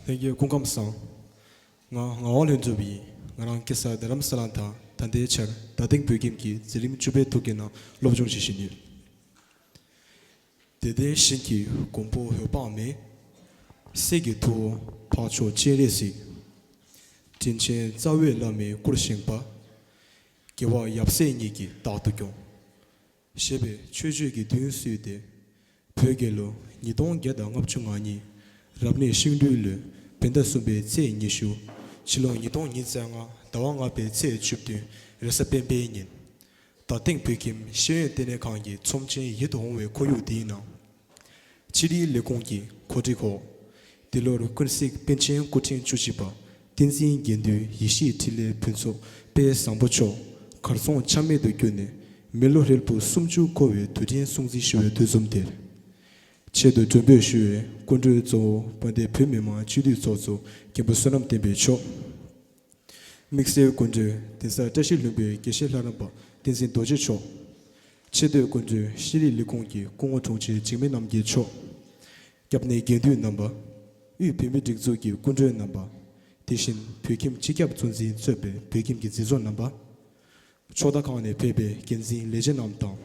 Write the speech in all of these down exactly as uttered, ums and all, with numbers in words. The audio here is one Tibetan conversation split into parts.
ལྷན་རྒྱས་སྐུ་ཁམས་བཟང་། ང་ངག་དབང་ལྷུན་གྲུབ་ཡིན། ང་རང་ཁ་སང་རྡ་རམ་ས་ལ་དང་ད་ལྟའི་ཆར་རྡ་སྟེང་བོད་ཁྱིམ་གྱི་འཛིན་རིམ་བཅུ་པའི་ཐོག་གི་ནང་སློབ་སྦྱོང་བྱེད་བཞིན་ཡོད། དད་ལྡན་ཞིང་གི་མགོན་པོ་འོད་དཔག་མེད། སྲས་ཀྱི་ཐུ་བོ་འཕགས་མཆོག་སྤྱན་རས་གཟིགས། དྲིན་ཆེན་རྩ་བའི་བླ་མའི་སྐུར་བཞེངས་པ། རྒྱལ་བ་ཡབ་སྲས་གཉིས་ཀྱིས་རྟག་ཏུ་སྐྱོང་། ཞེས་པའི་མཆོད་བརྗོད་ཀྱི་མདུན་བསུས་ཏེ། བོད་རྒྱལ་ལོ་ཉིས་སྟོང་བརྒྱ་དང་ལྔ་བཅུ་ང་གཉིས་རབ་གནས་ཤིང་སྦྲུལ་ལོའི་བོད་ཟླ་གསུམ་པའི་ཚེས་ཉི་ཤུ། ཕྱི་ལོ་ཉིས་སྟོང་ཉི་ཤུ་རྩ་ལྔ་ཟླ་བ་ལྔ་པའི་ཚེས་བཅུ་བདུན་རེས་གཟའ་སྤེན་པའི་ཉིན། རྡ་སྟེང་བོད་ཁྱིམ་ཤེས་ཡོན་ལྟེ་གནས་ཁང་གི་ཚོམས་ཆེན་ཡིད་དུ་འོང་བའི་ཁོར་ཡུག་འདིའི་ནང་། ཕྱི་དྲིལ་ལས་ཁུངས་ཀྱི་གོ་སྒྲིག་འོག་འདི་ལོར་ཀུན་གཟིགས་པཎ་ཆེན་སྐུ་ཕྲེང་བཅུ་གཅིག་པ་བསྟན་འཛིན་དགེ་འདུན་ཡེ་ཤེས་འཕྲིན་ལས་ཕུན་ཚོགས་དཔལ་བཟང་པོ་མཆོག་གར་སོང་ཆ་མེད་དུ་གྱུར་ནས་མི་ལོ་ཧྲིལ་པོ་སུམ་ཅུ་འཁོར་བའི་དུས་དྲན་སྲུང་བརྩི་ཞུ་བའི་དུས་འཛོམས་དེར། ཆེད་དུ་མགྲོན་འབོད་ཞུ་བའི་སྐུ་མགྲོན་གཙོ་བོ་དཔལ་ལྡན་བོད་མི་མང་སྤྱི་འཐུས་ཚོགས་གཙོ་མཁན་པོ་བསོད་ནམས་བསྟན་འཕེལ་མཆོག་དམིགས་བསལ་སྐུ་མགྲོན་གདན་ས་བཀྲ་ཤིས་ལྷུན་པོའི་དགེ་བཤེས་ལྷ་རམས་པ་བསྟན་འཛིན་རྡོ་རྗེ་མཆོག་ཆེས་མཐོའི་སྐུ་མགྲོན་ཤེས་རིག་ལས་ཁུངས་ཀྱི་སྐུ་ངོ་དྲུང་ཆེ་འཇིགས་མེད་རྣམ་རྒྱལ་མཆོག་སྐྱབས་གནས་དགེ་འདུན་རྣམ་པ། དབུས་བོད་མིའི་སྒྲིག་འཛུགས་ཀྱི་སྐུ་མགྲོན་རྣམ་པ། དེ་བཞིན་བོད་ཁྱིམ་སྤྱི་ཁྱབ་གཙོ་འཛིན་གཙོས་པའི་བོད་ཁྱིམ་གྱི་མཛད་གཙོ་རྣམ་པ། ཕྱོགས་མཐའ་ཁག་ནས་ཕེབས་པའི་འགན་འཛིན་ལས་བྱེད་རྣམས་དང་།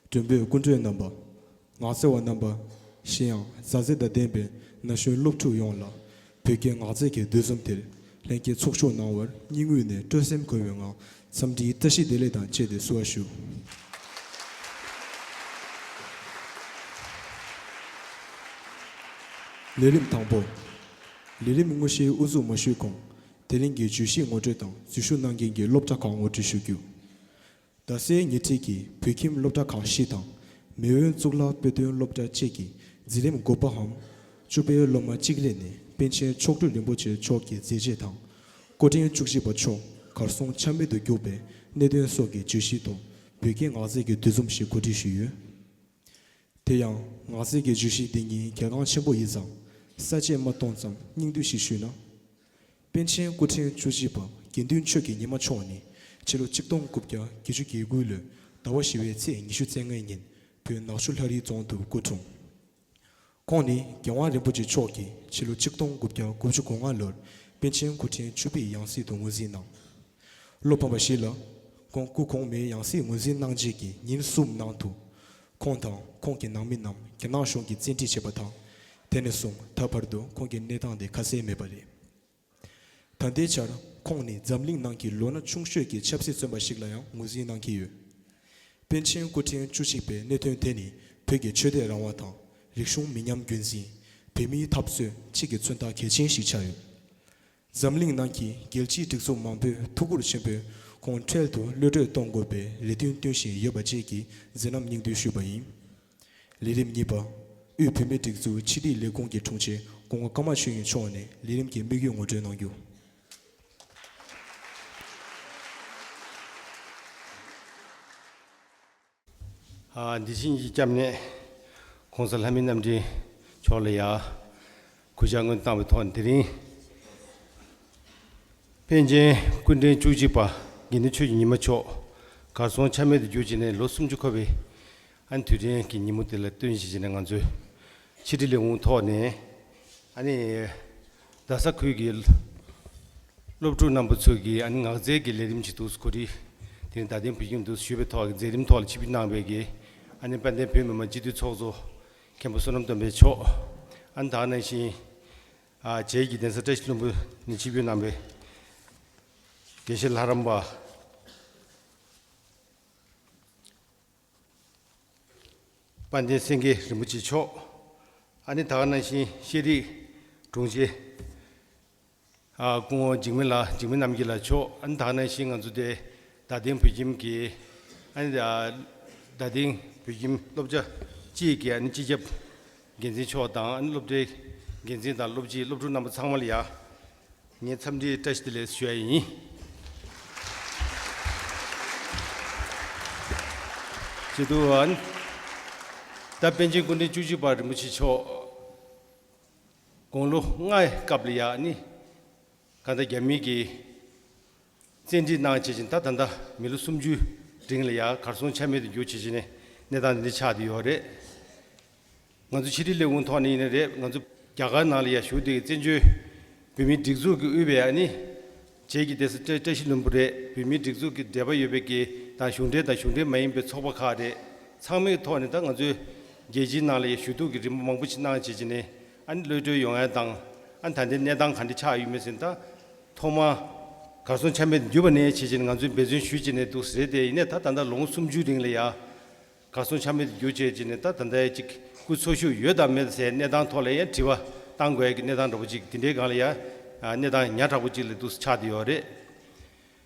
མགྲོན་འབོད་སྐུ་མགྲོན་རྣམ་པ། ངག་རྩལ་བ་རྣམ་པ། གཞན་ཡང་མཛའ་བརྩེ་དང་ལྡན་པའི་ན་གཞོན་སློབ་ཕྲུག་ཡོངས་ལ་བོད་ཀྱི་ངག་རྩལ་གྱི་འདུ་འཛོམས་དེར་ལྷན་རྒྱས་ཚོགས་ཞུགས་གནང་བར་སྙིང་དབུས་ནས་སྤྲོ་སེམས་འཁོལ་བའི་ངང་འཚམས་འདྲིའི་བཀྲ་ཤིས་བདེ་ལེགས་དང་བཅས་ཏེ་བསུ་བ་ཞུ། ལས་རིམ་དང་པོ། ལས་རིམ་དངོས་གཞིའི་དབུ་འཛུགས་མ་ཞུས་གོང་དེ་རིང་གི་བརྗོད་གཞི་ངོ་སྤྲོད་དང་འཛུལ་ཞུགས་གནང་མཁན་གྱི་སློབ་གྲྭ་ཁག་ངོ་སྤྲོད་ཞུ་རྒྱུ། རྡ་སའི་ཉེ་འཁྲིས་ཀྱི་བོད་ཁྱིམ་སློབ་གྲྭ་ཁག་བཞི་དང་མེས་དབོན་གཙུག་ལག་དཔེ་སྟོན་སློབ་གྲྭ་བཅས་ཀྱི་འཛིན་རིམ་དགུ་པའམ་བཅུ་པའི་སློབ་མ་གཅིག་ལས་ནས་པཎ་ཆེན་མཆོག་སྤྲུལ་རིན་པོ་ཆེ་མཆོག་གི་མཛད་རྗེས་དང་། སྐུ་ཕྲེང་བཅུ་གཅིག་པ་མཆོག་གར་སོང་ཆ་མེད་དུ་གྱུར་པའི་གནད་དོན་སོགས་ཀྱི་བརྗོད་གཞིའི་ཐོག་བོད་ཀྱི་ངག་རྩལ་གྱི་འདུ་འཛོམས་ཤིག་གོ་སྒྲིག་ཞུས་ཡོད། དེ་ཡང་ངག་རྩལ་གྱི་བརྗོད་གཞི་འདི་ཉིད་གལ་འགངས་ཆེན་པོ་ཡིན་ཙང་ས་བཅད་མ་སྟོང་ཙམ་སྙིང་བསྡུས་ཤིག་ཞུས་ན། པཎ་ཆེན་སྐུ་ཕྲེང་བཅུ་གཅིག་པ་དགེ་འདུན་ཆོས་ཀྱི་ཉི་མ་མཆོག་ནི་ཕྱི་ལོ་ཆིག་སྟོང་དགུ་བརྒྱ་བརྒྱད་ཅུ་གྱ་དགུ་ལོའི་ཟླ་བ་བཞི་པའི་ཚེས་ཉི་ཤུ་རྩ་ལྔའི་ཉིན་བོད་ནག་ཆུ་ལྷ་རིའི་རྫོང་དུ་སྐུ་འཁྲུངས། ཁོང་ནི་རྒྱལ་དབང་རིན་པོ་ཆེ་མཆོག་གིས་ཕྱི་ལོ་ཆིག་སྟོང་དགུ་བརྒྱ་དགུ་བཅུ་གོ་ལྔ་ལོར་པཎ་ཆེན་སྐུ་ཕྲེང་བཅུ་པའི་ཡང་སྲིད་དུ་ངོས་འཛིན་གནང་། བློ་ཕམ་པ་ཞིག་ལ། ཁོང་སྐུ་གོང་མའི་ཡང་སྲིད་ངོས་འཛིན་གནང་རྗེས་ཀྱི་ཉིན་གསུམ་ནང་དུ། ཁོང་དང་ཁོང་གི་ནང་མི་རྣམས་རྒྱ་ནག་གཞུང་གིས་བཙན་ཁྲིད་བྱས་པ་དང་། དེ་ནས་བཟུང་ད་བར་དུ་ཁོང་གི་གནས་སྟངས་དེ་ཁ་གསལ་མེད་པ་རེད། ད་ལྟའི་ཆར་ཁོང་ནི་འཛམ་གླིང་ནང་གི་ལོ་ན་ཆུང་ཤོས་ཀྱི་ཆབ་སྲིད་བཙོན་པ་ཞིག་ལ་ཡང་ངོས་འཛིན་གནང་གི་ཡོད། པཎ་ཆེན་སྐུ་ཕྲེང་བཅུ་གཅིག་པའི་གནད་དོན་དེ་ནི་བོད་ཀྱི་ཆོས་དད་རང་དབང་དང་། རིག་གཞུང་མི་ཉམས་རྒྱུན་འཛིན། བོད་མིའི་འཐབ་རྩོད་ཅིག་གི་མཚོན་རྟགས་གལ་ཆེན་ཞིག་ཆགས་ཡོད། འཛམ་གླིང་ནང་གི་རྒྱལ་སྤྱིའི་སྒྲིག་འཛུགས་མང་པོས་ཐུགས་ཁུར་ཆེན་པོས་ཁོང་འཕྲལ་དུ་གློད་བཀྲོལ་གཏོང་དགོས་པའི་རེ་འདུན་བཏོན་བཞིན་ཡོད་པ་བཅས་ཀྱི་མཛད་རྣམ་སྙིང་བསྡུས་ཞུས་པ་ཡིན། ལས་རིམ་གཉིས་པ། དབུས་བོད་མིའི་སྒྲིག་འཛུགས་ཕྱི་དྲིལ་ལས་ཁུངས་ཀྱི་དྲུང་ཆེ་སྐུ་ངོ་ཀརྨ་ཆོས་དབྱིངས་མཆོག་ནས་ལས་རིམ་གྱི་དམིགས་ཡུལ་ངོ་སྤྲོད་གནང་རྒྱུ། ཨ། འདི་བཞིན་གྱི་སྐྱབས་གནས་༸གོང་ས་ལྷ་མི་རྣམ་འདྲེན་མཆོག་ལ་ཡ་གུས་ཕྱག་སྔོན་དུ་བཏང་བའི་ཐོག་ནས། དེ་རིང་པཎ་ཆེན་སྐུ་ཕྲེང་བཅུ་གཅིག་པ་དགེ་འདུན་ཆོས་ཀྱི་ཉི་མ་མཆོག་གར་སོང་ཆ་མེད་དུ་གྱུར་བྱས་ནས་ལོ་སུམ་ཅུ་འཁོར་བའི་ཨ་ནི་དུས་དྲན་གྱི་ཉིན་མོ་དེ་ལ་བསྟུན་བྱས་བྱས་ནས་ང་ཚོས་ཕྱི་དྲིལ་ལས་ཁུངས་ཐོག་ནས་ཨ་ནི་རྡ་ས་ཁུལ་གྱི་སློབ་ཕྲུག་རྣམ་པ་ཚོ་གིས་ཨ་ནི་ངག་རྩལ་གྱི་ལས་རིམ་ཅིག་འདུག་གོ་སྒྲིག་དེ་རིང་རྡ་སྟེང་བོད་ཁྱིམ་འདུག་ཞུས་པའི་ཐོག་གི་མཛད་རིམ་ཐོག་ལ་ཆིབས་བསྒྱུར་གནང་བའི་གི་ཨ་ནི་དཔལ་ལྡན་བོད་མི་མང་སྤྱི་འཐུས་ཚོགས་གཙོ་མཁན་པོ་བསོད་ནམས་སྟོན་པ་མཆོག་ཨ་ནི་ད་ག་ནང་བཞིན་ཨ་བྱེས་ཀྱི་གདན་ས་བཀྲ་ཤིས་ལྷུན་པོ་ནས་ཆིབས་བསྒྱུར་གནང་བའི་དགེ་བཤེས་ལྷ་རམས་པ། དཔལ་ལྡན་སེང་གེ་རིན་པོ་ཆེ་མཆོག་ཨ་ནི་ད་ག་ནང་བཞིན་ཤེས་རིག་དྲུང་ཆེ། ཨ། སྐུ་ངོ་འཇིགས་མེད་ལགས། འཇིགས་མེད་རྣམ་རྒྱལ་ལགས་མཆོག་ཨ་ནི་ད་ག་ནང་བཞིན་ང་ཚོ་དེ་རྡ་སྟེང་བོད་ཁྱིམ་གྱི་ཨ་ནི་རྡ་སྟེང་བོད་ཁྱིམ་སློབ་གྲྭ་གཅིག་གི་ཨ་ནི་སྤྱི་ཁྱབ་འགན་འཛིན་མཆོག་དང་། ཨ་ནི་སློབ་གྲྭའི་འགན་འཛིན་དང་སློབ་སྤྱི་སློབ་ཕྲུག་རྣམ་པ་ཚང་མ་ལ་ཡ། ངས་འཚམས་འདྲིའི་བཀྲ་ཤིས་བདེ་ལེགས་ཞུ་ཡ་ཡིན། བྱེད་དུ་ཨ་ནི། ད་པཎ་ཆེན་སྐུ་ཕྲེང་བཅུ་གཅིག་པ་རིན་པོ་ཆེ་མཆོག་དགུང་ལོ་ལྔའི་སྐབས་ལ་ཡ་ཨ་ནི། གང་ལྟར་རྒྱ་མི་གིས་བཙན་ཁྲིད་གནང་བྱས་ཤིང་། ད་ད་ལྟ་མི་ལོ་སུམ་ཅུའི་རིང་ལ་ཡ་གར་སོང་ཆ་མེད་དུ་གྱུར་བྱས་ཤིང་ནས་གནས་སྟངས་འདི་འདྲ་ཆགས་བསྡད་ཡོད་རེད། ང་ཚོ་ཕྱི་དྲིལ་ལས་ཁུངས་ཐོག་ནས་ཡིན་ན་རེད། ང་ཚོ་ རྒྱ་གར་ནང་ལ་ཡ་བཞུགས་དུས་བཙན་བྱོལ་བོད་མིའི་སྒྲིག་འཛུགས་ཀྱི་དབུས་པའི་ཨ་ནི་རྗེས་ཀྱི་སྡེ་སྲིད་བཀྲ་བཀྲ་ཤིས་ལྷུན་པོ་རེད། བོད་མིའི་སྒྲིག་འཛུགས་ཀྱི་འབྲེལ་བ་ཡོད་པའི་གི་དང་གཞུང་འབྲེལ་དང་གཞུང་འབྲེལ་མ་ཡིན་པའི་ཚོགས་པ་ཁག་རེད། ཚང་མའི་ཐོག་ནས་ད་ང་ཚོའི་རྒྱལ་སྤྱིའི་ནང་ལ་ཡ་ཞུ་གཏུག་གི་རིམ་པ་མང་པོ་ཞིག་གནང་བྱས་བྱས་ནས་ཨ་ནི་གློད་གྲོལ་ཡོང་ཡ་དང་། ཨ་ནི་ད་ལྟའི་གནས་སྟངས་ག་འདྲ་ཆགས་ཡོད་མེད་ཟེར་ན། ད་ཐོག་མ་གར་སོང་ཆ་མེད་དུ་གྱུར་པ་ནས་བྱས་བྱས་ནས་ང་ཚོས་འབད་བརྩོན་ཞུས་བྱས་ནས་འདུག་ཟེར། དེ་ཡིན་ནའི་ད་ད་ལྟ་ལོ་ངོ་སུམ་ཅུའི་རིང་ལ་ཡ། གར་སོང་ཆ་མེད་དུ་གྱུར་བྱས་བྱས་ནས་ད་ད་ལྟ་ཅིག་སྐུ་འཚོ་བཞུགས་ཡོད་དམ་མེད་ཟེར་གནས་སྟངས་ཐོག་ལ་ཡང་དྲི་བ་བཏང་དགོས་ཀྱི་གནས་སྟངས་འདྲ་པོ་ཅིག་དེ་འདྲའི་སྒང་ལ་ཡ། ཨ་གནས་སྟངས་ཉག་ཕྲ་པོ་ཅིག་ལ་འདུག་ཆགས་བསྡད་ཡོད་རེད།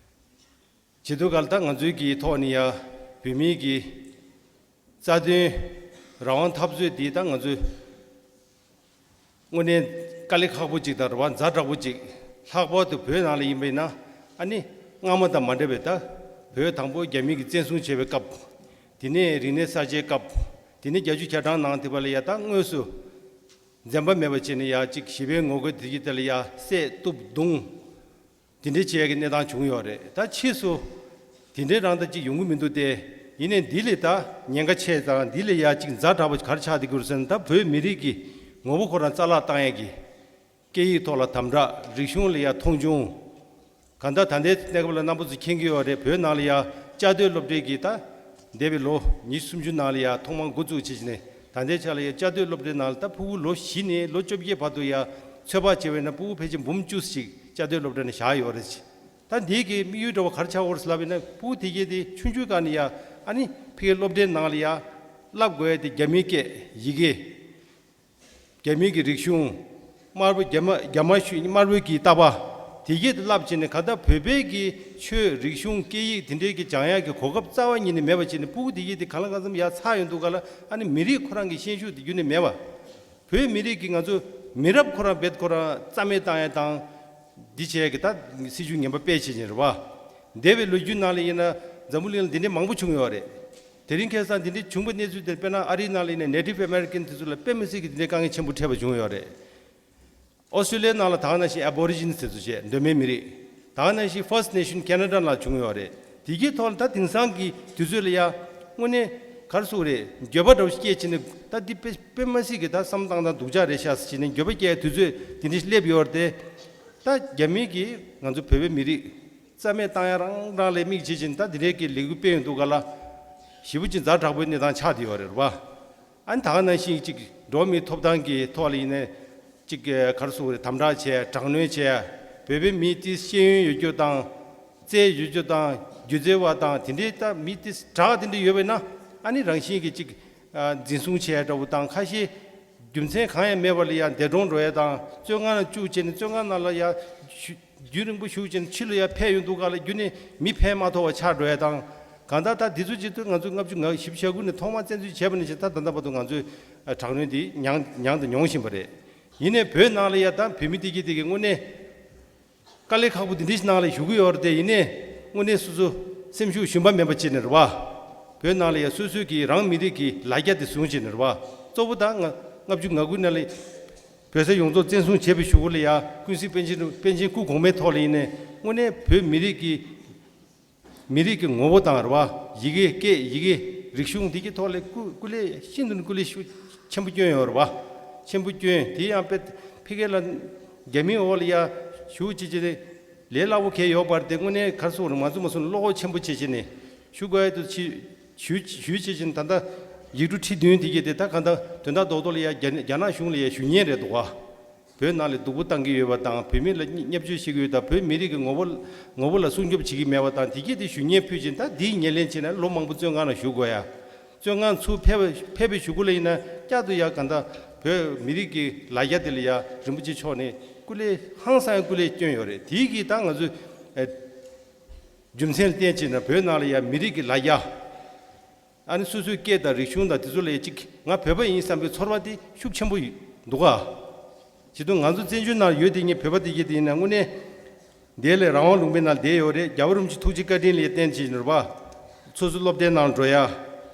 བྱེད་དུས་ག་ལ་ད་ང་ཚོའི་གི་ཐོག་ནས་ཡ་བོད་མིའི་གི་རྩ་དོན་རང་དབང་འཐབ་རྩོད་འདི་ད་ང་ཚོའི་དངོས་གནས་དཀའ་ལས་ཁག་པོ་ཅིག་དང་རེད་བ། ཛ་དྲག་པོ་ཅིག། ལྷག་པར་དུ་བོད་ནང་ལ་ཡིན་པ་ཡིན་ན་ཨ་ནི་སྔ་མ་དང་མ་འདྲ་བའི་ད་བོད་དང་པོ་རྒྱ་མི་གིས་བཙན་བཟུང་བྱས་པའི་སྐབས། དེ་ནས་རིག་གནས་གསར་བརྗེའི་སྐབས། དེ་ནས་བརྒྱད་ཅུ་གྱ་གྲངས་ནང་དེ་བ་ལ་ཡ་ད་དངོས་སུ་འཛེམ་པ་མེད་པ་བྱས་ནས་ཡ་གཅིག་ཞི་བའི་ངོ་རྒོལ་དེ་གྱི་དེ་ལ་ཡ་བསད་གཏུབ་རྡུང་། དེ་འདྲའི་བྱས་ཀྱི་གནས་སྟངས་བྱུང་ཡོད་རེད། ད་ཕྱིས་སུ་དེ་འདྲའི་རང་ད་ཅིག་ཡོང་གི་མི་འདུག་སྟེ། ཡིན་ནའི་འདི་ལས་ད་ཉེན་ཁ་ཆེ་དང་འདི་ལས་ཡ་ཅིག་ཛ་དྲག་པོ་ག་རེ་ཆགས་བསྡད་ཀྱི་ཡོད་རེད་ཟེར་ན། ད་བོད་མི་རིགས་ཀྱི་ངོ་བོ་ཁོ་རང་རྩ་བརླག་བཏང་ཡས་ཀྱི། སྐད་ཡིག་ཐོག་ལ་དམ་དྲག། རིག་གཞུང་ལ་ཡ་མཐོང་ཆུང་། གང་ལྟར་ད་ལྟའི་གནས་སྐབས་ལ་རྣམ་པ་ཚོས་མཁྱེན་གྱི་ཡོད་རེད། བོད་ནང་ལ་ཡ་བཅའ་སྡོད་སློབ་གྲྭའི་གི་ད་འདས་པའི་ལོ་ཉི་ཤུ་སུམ་ཅུ་ནང་ལ་ཡ་ཐོག་མར་འགོ་བཙུགས་བྱས་བྱས་ནས་ད་ལྟའི་ཆ་ལ་ཡ་བཅའ་སྡོད་སློབ་གྲྭའི་ནང་ལ་ད་ཕྲུ་གུ་ལོ་བཞི་ནས་ལོ་བཅོ་བརྒྱད་བར་དུ་ཡ་ཚོད་དཔག་བྱས་པ་ཡིན་ན་ཕྲུ་གུ་ཕལ་ཆེར་འབུམ་བཅུ་ཞིག་བཅའ་སྡོད་སློབ་གྲྭ་ནས་བཞག་ཡོད་རེད། ད་འདི་གི་དམིགས་ཡུལ་འདྲ་བོ་ག་རེ་ཆགས་ཡོད་རེད་ལབ་ཡིན་ན། ཕྲུ་གུ་དེ་གས་དེ་ཆུང་ཆུང་སྒང་ནས་ཡ་ཨ་ནི་ཕ་གིའི་སློབ་གྲྭའི་ནང་ལ་ཡ་བསླབ་དགོས་ཡ་དེ་རྒྱ་མིའི་སྐད་ཡི་གེ། རྒྱ་མི་གི་རིག་གཞུང་། དམར་པོ་རྒྱ་མ་རྒྱ་དམར་ཤོས་དམར་པོའི་གི་ལྟ་བ། དེ་གྱད་དེ་བསླབ་བྱས་ནས་གང་ལྟར་བོད་པའི་གི་ཆོས་རིག་གཞུང་སྐད་ཡིག་དེ་འདྲའི་གི་སྦྱང་ཡག་གི་གོ་སྐབས་རྩ་བ་ཉིད་ནས་མེད་པ་བྱས་ནས་ཕྲུ་གུ་དེ་གྱད་དེ་གང་ལ་གང་འཚམ་ཡར་ཚར་ཡོང་དུས་ག་ལ་ཨ་ནི་མི་རིགས་ཁོ་རང་གི་ཤན་ཤུགས་དེ་རྒྱུན་ནས་མེད་པ། བོད་མི་རིགས་ཀྱི་ང་ཚོ་མི་རབས་ཁོ་རང་རྦད་ཁོ་རང་རྩ་མེད་བཏང་ཡག་དང་། འདི་བྱས་ཀྱི་ད་སྲིད་བྱུས་ངན་པ་སྤེལ་བྱེད་ཀྱིན་རེད་བ། འདས་པའི་ལོ་རྒྱུས་ནང་ལ་ཡིན་ན་འཛམ་བུ་གླིང་ལ་འདི་འདྲའི་མང་པོ་བྱུང་ཡོད་རེད། དེ་རིང་ཁ་སང་འདི་འདྲའི་བྱུང་བའི་གནས་ཚུལ་དེ་དཔེར་ན་ཨ་རིའི་ནང་ལ་ཡིན་ན་Native American དེ་ཚོ་ལ་དཔེ་མི་སྲིད་ཀྱི་འདི་འདྲའི་དཀའ་ངལ་ཆེན་པོ་འཕྲད་པ་བྱུང་ཡོད་རེད། ཨོ་སི་ཀྲོ་ལི་ཡའི་ནང་ལ་ད་ག་ནང་བཞིན་Aborigines དེ་ཚོ་བྱས་གདོད་མའི་མི་རིགས། ད་ག་ནང་བཞིན་First Nation Canada ནང་ལ་བྱུང་ཡོད་རེད། དེ་གའི་ཐོག་ལ་ད་དེང་སང་གི་དུས་ཚོད་ལ་ཡ་དངོས་གནས་ག་རེ་ཟེར་དགོས་རེད། འགྱོད་པ་འདྲ་བོ་ཞིག་སྐྱེས་བྱས་ནས་ད་འདི་དཔེ་དཔེ་མི་སྲིད་ཀྱི་ད་བསམ་བློ་བཏང་སྟངས་སྡུག་ཅག་རེད་ཤག་ཟེར་བྱས་ནས་འགྱོད་པ་སྐྱེ་དུས་ཚོད་དེ་འདྲ་ཞིག་སླེབས་ཡོད་རེད་དེ། ད་རྒྱ་མི་གིས་ང་ཚོ་བོད་པའི་མི་རིགས་རྩ་མེད་བཏང་ཡག་རང་རང་ལ་དམིགས་བྱེད་བཞིན་ད་འདི་འདྲའི་གི་ལས་འགུལ་སྤེལ་ཡོང་དུས་ག་ལ་ཞེ་པོ་ཅིག་ཛ་དྲག་པོའི་གནས་སྟངས་ཆགས་བསྡད་ཡོད་རེད་བ། ཨ་ནི་ད་ག་ནང་བཞིན་ཅིག་འགྲོ་བ་མིའི་ཐོབ་ཐང་གི་ཐོག་ལ་ཡིན་ནའི་ཅིག་ག་རེ་ཟེར་དགོས་རེད། དམ་དྲག་བྱས། དྲག་གནོན་བྱས། བོད་པའི་མི་དེ་ཤེས་ཡོན་ཡོད་རྒྱུ་དང་། རྩལ་ཡོད་རྒྱུ་དང་། སྒྱུ་རྩལ་བ་དང་དེ་འདྲའི་ད་མི་དེ་དྲག་དེ་འདྲ་ཡོད་པས་ན་ཨ་ནི་རང་བཞིན་གྱིས་ཅིག་ཨ་འཛིན་བཟུང་བྱས་འདྲ་བོ་དང་། ཁ་ཤས་རྒྱུ་མཚན་གང་ཡང་མེད་པ་ལ་ཡང་འདས་གྲོངས་འགྲོ་ཡ་དང་། བཙོན་ཁང་ལ་བཅུག་བྱས་ནས་བཙོན་ཁང་ནང་ལ་ཡ་ཞུ་རྒྱུན་རིང་པོ་བཞུགས་བྱས་ནས་ཕྱི་ལ་ཡ་ཕེབས་ཡོང་དུས་ག་ལ་རྒྱུན་ནས་མི་ཕན་མ་ཐོགས་པ་ཆགས་འགྲོ་ཡ་དང་། གང་ལྟར་ད་འདི་ཚོ་བྱེད་དུས་ང་ཚོ་ལྔ་བཅུ་ང་བཞི་བཅུ་ཞེ་དགུ་ནས་ཐོག་མར་བཙན་འཛུལ་བྱས་པ་ནས་བྱས་ད་ད་ལྟ་བར་དུ་ང་ཚོས་དྲག་གནོན་འདི་མྱངས་མྱངས་དང་མྱོང་བཞིན་པ་རེད། ཡིན་ནའི་བོད་ནང་ལ་ཡ་ད་བོད་མི་དེ་གྱད་དེ་གི་དངོས་གནས་དཀའ་ལས་ཁག་པོ་འདི་འདྲའི་ནང་ལ་བཞུགས་ཀྱི་ཡོད་རེད་དེ། ཡིན་ནའི་དངོས་གནས་སོ་སོ་སེམས་ཤུགས་ཞུམ་པ་མེད་པ་བྱས་ནས་རེད་བ། བོད་ནང་ལ་ཡ་སོ་སོའི་གི་རང་མི་རིགས་ཀྱི་ལ་རྒྱ་དེ་བཟུང་བྱས་ནས་རེད་བ། གཙོ་བོ་ད་ང་ལྔ་བཅུ་ང་དགུ་ནང་ལ་བོད་ས་ཡོངས་རྫོགས་བཙན་བཟུང་བྱས་པའི་གཞུག་གུ་ལ་ཡ་ཀུན་གཟིགས་པཎ་ཆེན་པཎ་ཆེན་སྐུ་གོང་མའི་ཐོག་ལ་ཡིན་ནའི་དངོས་གནས་བོད་མི་རིགས་ཀྱི་མི་རིགས་ཀྱི་ངོ་བོ་དང་རེད་བ། ཡི་གེ་སྐད་ཡི་གེ་རིག་གཞུང་འདི་གི་ཐོག་ལ་སྐུ་སྐུ་ལས་ཤིན་ཏུ་ནས་སྐུ་ལས་ཤུགས་ཆེན་པོ་བསྐྱོན་ཡོད་རེད་བ། ཆེན་པོ་བསྐྱོན། དེ་ཡང་དཔེ་ཕ་གི་ལ་རྒྱ་མིའི་འོག་ལ་ཡ་བཞུགས་བྱས་བྱས་ནས་ལས་སླ་པོ་གང་ཡོད་པ་རེད་དེ། དངོས་གནས་ག་རེ་ཟེར་དགོས་རེད། ང་ཚོ་མ་སོང་བློ་ཁོག་ཆེན་པོ་བྱས་བྱས་ནས་ཞུ་དགོས་ཡ་དུ་ཆི་ཞུ་ཞུ་བྱས་བྱས་ནས་ད་ལྟ་ཡིག་འབྲུ་ཁྲི་བདུན་དེ་གྱད་དེ་ད་གང་ལྟར་དོན་དག་རྡོག་རྡོག་ལ་ཡ་རྒྱ་རྒྱ་ནག་གཞུང་ལ་ཡ་ཞུ་མཁན་རེད་འདུག་བ། བོད་ནང་ལ་སྡུག་པོ་བཏང་གི་ཡོད་པ་དང་། བོད་མི་ལ་བརྙས་བཅོས་བྱེད་ཀྱི་ཡོད་དང་། བོད་མི་རིགས་ཀྱི་ངོ་བོ་ངོ་བོ་ལ་སྲུང་སྐྱོབ་བྱེད་ཀྱི་མེད་པ་དང་། དེ་གྱད་དེ་ཞུ་སྙན་ཕུལ་བྱས་ད་འདིའི་ཉེར་ལེན་བྱས་ན་ལོ་མང་པོ་བཙོན་ཁང་ནང་བཞུགས་དགོས་ཡ། བཙོན་ཁང་ཚུར་ཕེབས་ཕེབས་པའི་གཞུག་གུ་ལ་ཡིན་ན་བསྐྱར་དུ་ཡ་གང་ལྟར་བོད་མི་རིགས་ཀྱི་ལ་རྒྱ་དེ་ལ་ཡ་རིན་པོ་ཆེ་མཆོག་ནས་སྐུ་ལས་ཧང་སང་ཡ་སྐུ་ལས་བསྐྱོན་ཡོད་རེད། དེའི་གི་ད་ང་ཚོས་ཨེ་རྒྱུ་མཚན་ལ་བརྟེན་བྱས་ན་བོད་ནང་ལ་ཡ་མི་རིགས་ཀྱི་ལ་རྒྱ། ཨ་ནི་སོ་སོའི་སྐད་དང་རིག་གཞུང་དང་དེ་ཚོ་ལ་ཡ་གཅིག་ང་བོད་པ་ཡིན་བསམ་པའི་ཚོར་བ་དེ་ཤུགས་ཆེན་པོ་འདུག་ག། བྱེད་དུས་ང་ཚོ་བཙན་བྱོལ་ནང་ཡོད་དེ་ངས་བོད་པ་དེ་གྱད་དེ་ཡིན་ན་དངོས་གནས་དེ་ལས་རང་དབང་ལུང་པའི་ནང་བསྡད་ཡོད་རེད། རྒྱལ་བ་རིན་པོ་ཆེ་ཐུགས་རྗེ་བཀའ་དྲིན་ལ་བརྟེན་བྱས་ནས་རེད་བ། སོ་སོའི་སློབ་གྲྭའི་ནང་འགྲོ་ཡ།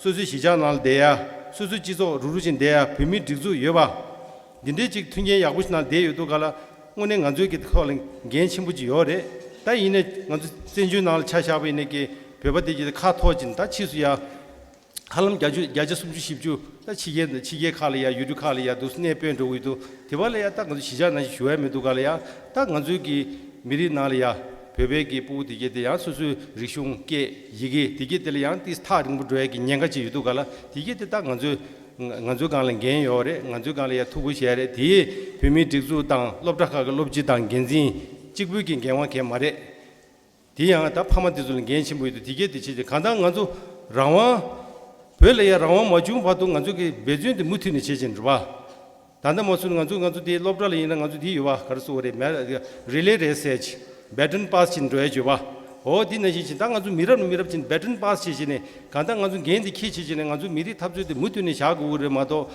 སོ་སོའི་གཞིས་ཆགས་ནང་ལ་བསྡད་ཡ། སོ་སོའི་སྤྱི་ཚོགས་རུག་རུག་བྱས་བསྡད་ཡ། བོད་མིའི་སྒྲིག་འཛུགས་ཡོད་པ། འདི་འདྲའི་ཅིག་མཐུན་རྐྱེན་ཡག་པོ་ཞིག་ནང་བསྡད་ཡོད་དུས་ག་ལ་དངོས་གནས་ང་ཚོའི་གི་ཐོག་ལ་འགན་ཆེན་པོ་ཅིག་ཡོད་རེད། ད་ཡིན་ནའི་ང་ཚོ་བཙན་བྱོལ་ནང་ལ་ཆ་བཞག་པ་ཡིན་ནའི་གི་བོད་པ་དེ་གྱད་ཁ་འཐོར་བྱས་ནས་ད་ཕྱིས་སུ་ཡ་ ཧ་ལམ་བརྒྱ་ཆ་བརྒྱ་ཆ་སུམ་ཅུ་བཞི་བཅུ་ད་ཕྱི་རྒྱལ་ཕྱི་རྒྱལ་ཁག་ལ་ཡ་ཡུལ་གྲུ་ཁག་ལ་ཡ་འདུག་གནས་སྤོས་འགྲོ་གི་འདུག་དེ་བ་ལ་ཡ་ད་ང་ཚོ་གཞིས་ཆགས་ནང་བཞིན་ཞུ་ཡ་མི་འདུག་ག་ལ་ཡ། ད་ང་ཚོའི་གི་མི་རིགས་ནང་ལ་ཡ་བོད་པའི་གི་སྤུ་གུ་དེ་གྱད་དེ་ཡང་སོ་སོའི་རིག་གཞུང་སྐད་ཡི་གེ་དེ་གྱད་དེ་ལ་ཡང་ཏིས་ཐག་རིང་པོ་འགྲོ་ཡ་གི་ཉེན་ཁ་ཅིག་ཡོད་འདུག་ག་ལ། དེ་གྱད་དེ་ད་ང་ཚོའི་ང་ཚོའི་སྒང་ལ་འགན་ཡོད་རེད། ང་ཚོའི་སྒང་ལ་ཡ་ཐུགས་ཁུར་བཞེས་རེད། དེ་བོད་མིའི་སྒྲིག་འཛུགས་དང་སློབ་གྲྭ་ཁག་གི་སློབ་སྤྱི་དང་འགན་འཛིན་གཅིག་པུའི་གི་འགན་དབང་གང་ཡང་མ་རེད། དེ་ཡང་ད་ཕ་མ་དེ་ཚོ་ལ་འགན་ཆེན་པོ་ཡོད་དུས་དེ་གས་དེ་བྱེད་ཅིག་གང་ལྟར་ང་ཚོ་རང་དབང་། བོད་ལ་ཡང་རང་དབང་མ་བྱུང་བར་དུ་ང་ཚོ་གི་འབད་བརྩོན་དེ་མུ་མཐུད་ནས་བྱེད་ཅིང་འགྲོ་བ། ད་ལྟ་མ་སུ་ང་ཚོ་ང་ཚོ་དེའི་སློབ་གྲྭ་ལ་ཡིན་ན་ང་ཚོ་དེ་ཡོད་བ་ག་རེ་ཟེར་དགོས་རེད་མེ་རི་ལེ་རེས་ཟེར་ཅིག་བེ་ཊོན་པཱ་སི་བྱེད་འགྲོ་ཡ་བྱོས་བ། འོ་དེ་ནང་བཞིན་བྱེད་ད་ང་ཚོ་མི་རབས་ནས་མི་རབས་ཅིག་བེ་ཊོན་པཱ་སི་བྱེད་བྱེད་ནས་གང་ལྟར་ང་ཚོ་འགན་དེ་འཁྱེར་བྱེད་བྱེད་ནས་ང་ཚོ་མི་རིགས་འཐབ་རྩོད་དེ་མུ་མཐུད་ནས་བྱ་དགོས་ཀྱི་རེད་མ་གཏོགས།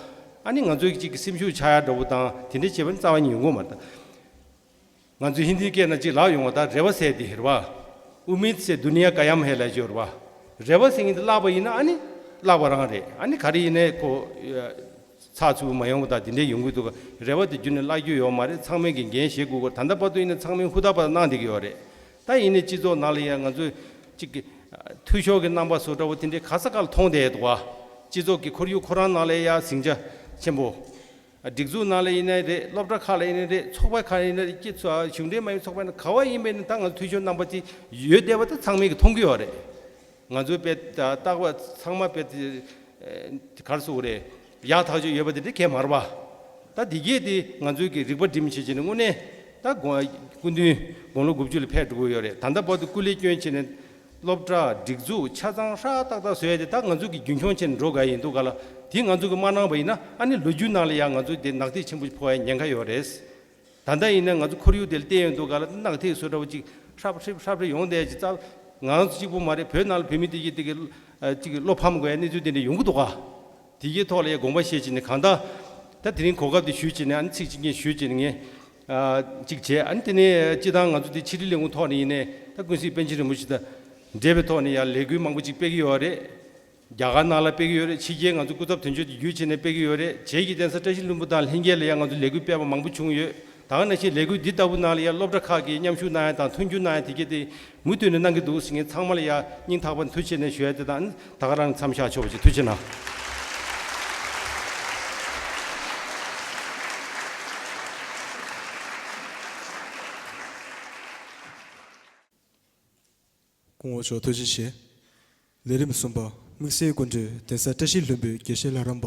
ཨ་ནི་ང་ཚོ་གཅིག་གི་སེམས་ཤུགས་ཆག་ཡ་འདྲ་བོ་དང་དེ་འདྲ་བྱེད་པ་ནི་རྩ་བ་ཉིད་ཡོང་གི་མ་རེད་ད། ང་ཚོའི་ཧིན་དིའི་སྐད་ནང་གཅིག་ལབ་ཡོང་བ་ད་རེ་བ་ཟེར་དེ་རེད་བ། ཨུ་མིད་སེ་དུ་ནི་ཡ་ཀ་ཡམ་ཧེ་ལ་ཅོ་རེད་བ། རེ་བ་ཟེར་མཁན་དེ་བརླག་པ་ཡིན་ན་ཨ་ནི་བརླག་པ་རང་རེད། ཨ་ནི་ག་རེ་ཡིན་ནའི་ཁོ་ཚགས་ཚུད་པོ་མ་ཡོང་བ་ད་དེ་འདྲས་ཡོང་གི་འདུག་ག་རེ་བ་དེ་རྒྱུན་ནས་བརླག་རྒྱུ་ཡོད་མ་རེད། ཚང་མས་ཀྱི་འགན་བཞེས་དགོས་གོ་ད་ལྟ་བར་དུ་ཡིན་ན་ཚང་མས་ཧུར་ཐག་པ་གནང་བསྡད་ཀྱི་ཡོད་རེད། ད་ཡིན་ནའི་སྤྱི་ཚོགས་ནང་ལ་ཡང་ང་ཚོས་གཅིག་གི་འཐུས་ཤོར་གྱི་རྣམ་པ་བཟོ་འདྲ་བོ་དེ་འདྲས་ག་ས་ག་ལ་མཐོང་བསྡད་འདུག་ག་སྤྱི་ཚོགས་ཀྱི་ཁོར་ཡུག་ཁོ་རང་ནང་ལ་ཡང་ཟིང་ཆ་ཆེན་པོ། སྒྲིག་འཛུགས་ནང་ལ་ཡིན་ནའི་རེད། སློབ་གྲྭ་ཁག་ལ་ཡིན་ནའི་རེད། ཚོགས་པ་ཁག་ལ་ཡིན་ནའི་རེད། སྤྱི་ཚོགས་གཞུང་འབྲེལ་མ་ཡིན་ཚོགས་པ་ཡིན་ན་ག་བ་ཡིན་པའི་ནི་ད་ང་ཚོ་འཐུས་ཤོར་རྣམ་པ་དེ་ཡོད་བསྡད་པ་དེ་ཚང་མས་ཀྱི་མཐོང་གི་ཡོད་རེད། ང་ཚོའི་དཔེ་ད་རྟག་པ་ཚང་མ་དཔེ་དེ་ག་རེ་ཟེར་དགོས་རེད། ཡག་ཐག་ཆོད་ཡོད་པ་དེ་འདྲ་གང་ཡང་མ་རེད་པ། ད་དེ་གས་དེ་ང་ཚོའི་གི་རིག་པ་སྒྲིམ་བྱེད་ཀྱི་ནི་དངོས་གནས་ད་དགོངས་སྐུ་མདུན་དགུང་ལོ་དགུ་བཅུ་ལ་ཕེབས་འགྲོ་གི་ཡོད་རེད། ད་ལྟ་བར་དུ་སྐུ་ལས་བསྐྱོན་བྱས་ནས། སློབ་གྲྭ་སྒྲིག་འཛུགས་ཆ་ཚང་ཧྲ་ཏག་ཏག་བཟོས་ཏེ་ད་ང་ཚོ་གི་རྒྱུན་འཁྱོངས་བྱས་ནས་འགྲོ་དགའ་ཡིན་འདུག་ག་ལ། དེ་ང་ཚོ་གི་མ་གནང་བ་ཡིན་ན་ཨ་ནི་ལོ་རྒྱུས་ནང་ལ་ཡང་ང་ཚོ་དེ་ནག་ཐིག་ཆེན་པོ་ཕོག་ཡ་ཉེན་ཁ་ཡོད་རེད། ད་ལྟ་ཡིན་ན་ང་ཚོ་ཁོར་ཡུག་དེ་ལ་བལྟས་ཡོང་འདུག་ག་ལ་ནག་ཐིག་བཟོ་འདྲ་བོ་ཅིག་ཧྲབ་ཧྲིབ་ཧྲབ་ཧྲིབ་ཡོང་བསྡད་ཅིག་རྩ་ང་ཚོ་གཅིག་པུ་མ་རེད། བོད་ནང་ལ་བོད་མི་དེ་གི་དེ་གི་ཅིག་བློ་ཕམ་དགོས་ཡ་གནས་ཚུལ་དེ་འདྲ་ཡོང་གི་འདུག་ག་དེ་གའི་ཐོག་ལ་ཡ་དགོངས་པ་བཞེས་བྱས་ནས་གང་ལྟར་ད་དེ་རིང་གོ་སྐབས་དེ་ཞུས་བྱས་ནས་ཨ་ནི་ཚིག་གཅིག་གཉིས་ཞུས་བྱས་ནས་ངས་ཨ་གཅིག་བྱས། ཨ་ནི་དེ་ནས་སྤྱི་བཏང་ང་ཚོ་དེ་ཕྱི་དྲིལ་ལས་ཁུངས་ཐོག་ནས་ཡིན་ནའི་ད་ཀུན་གཟིགས་པཎ་ཆེན་རིན་པོ་ཆེ་དང་འབྲེལ་བའི་ཐོག་ནས་ཡང་ལས་འགུལ་མང་པོ་ཅིག་སྤེལ་གྱི་ཡོད་རེད། རྒྱ་གར་ནང་ལ་སྤེལ་གྱི་ཡོད་རེད། ཕྱི་རྒྱལ་ང་ཚོ་སྐུ་ཚབ་དོན་གཅོད་དེ་བརྒྱུད་བྱས་ནས་སྤེལ་གྱི་ཡོད་རེད། བྱེས་ཀྱི་གདན་ས་བཀྲ་ཤིས་ལྷུན་པོ་དང་ལྷན་རྒྱས་ལ་ཡང་ང་ཚོ་ལས་འགུལ་སྤེལ་བ་མང་པོ་བྱུང་ཡོད། ད་ག་ནང་བཞིན་ལས་འགུལ་འདི་ལྟ་བུ་ནང་ལ་ཡང་སློབ་གྲྭ་ཁག་གིས་མཉམ་ཞུགས་གནང་ཡ་དང་མཐུན་འགྱུར་གནང་ཡ་དེ་གས་དེ་མུ་མཐུད་ནས་གནང་གི་འདུག་ཟེར་ངས་ཚང་མ་ལ་ཡང་སྙིང་ཐག་པ་ནས་ཐུགས་རྗེ་ཆེ་ཞུ་ཡ་དེ་དང་ད་ག་རང་མཚམས་བཞག་ཆོག་པ་བྱེད། ཐུགས་རྗེ་གནང་། སྐུ་ངོ་མཆོག་ཐུགས་རྗེ་ཆེ། ལས་རིམ་གསུམ་པ། དམིགས་བསལ་སྐུ་མགྲོན་གདན་ས་བཀྲ་ཤིས་ལྷུན་པོའི་དགེ་བཤེས་ལྷ་རམས་པ་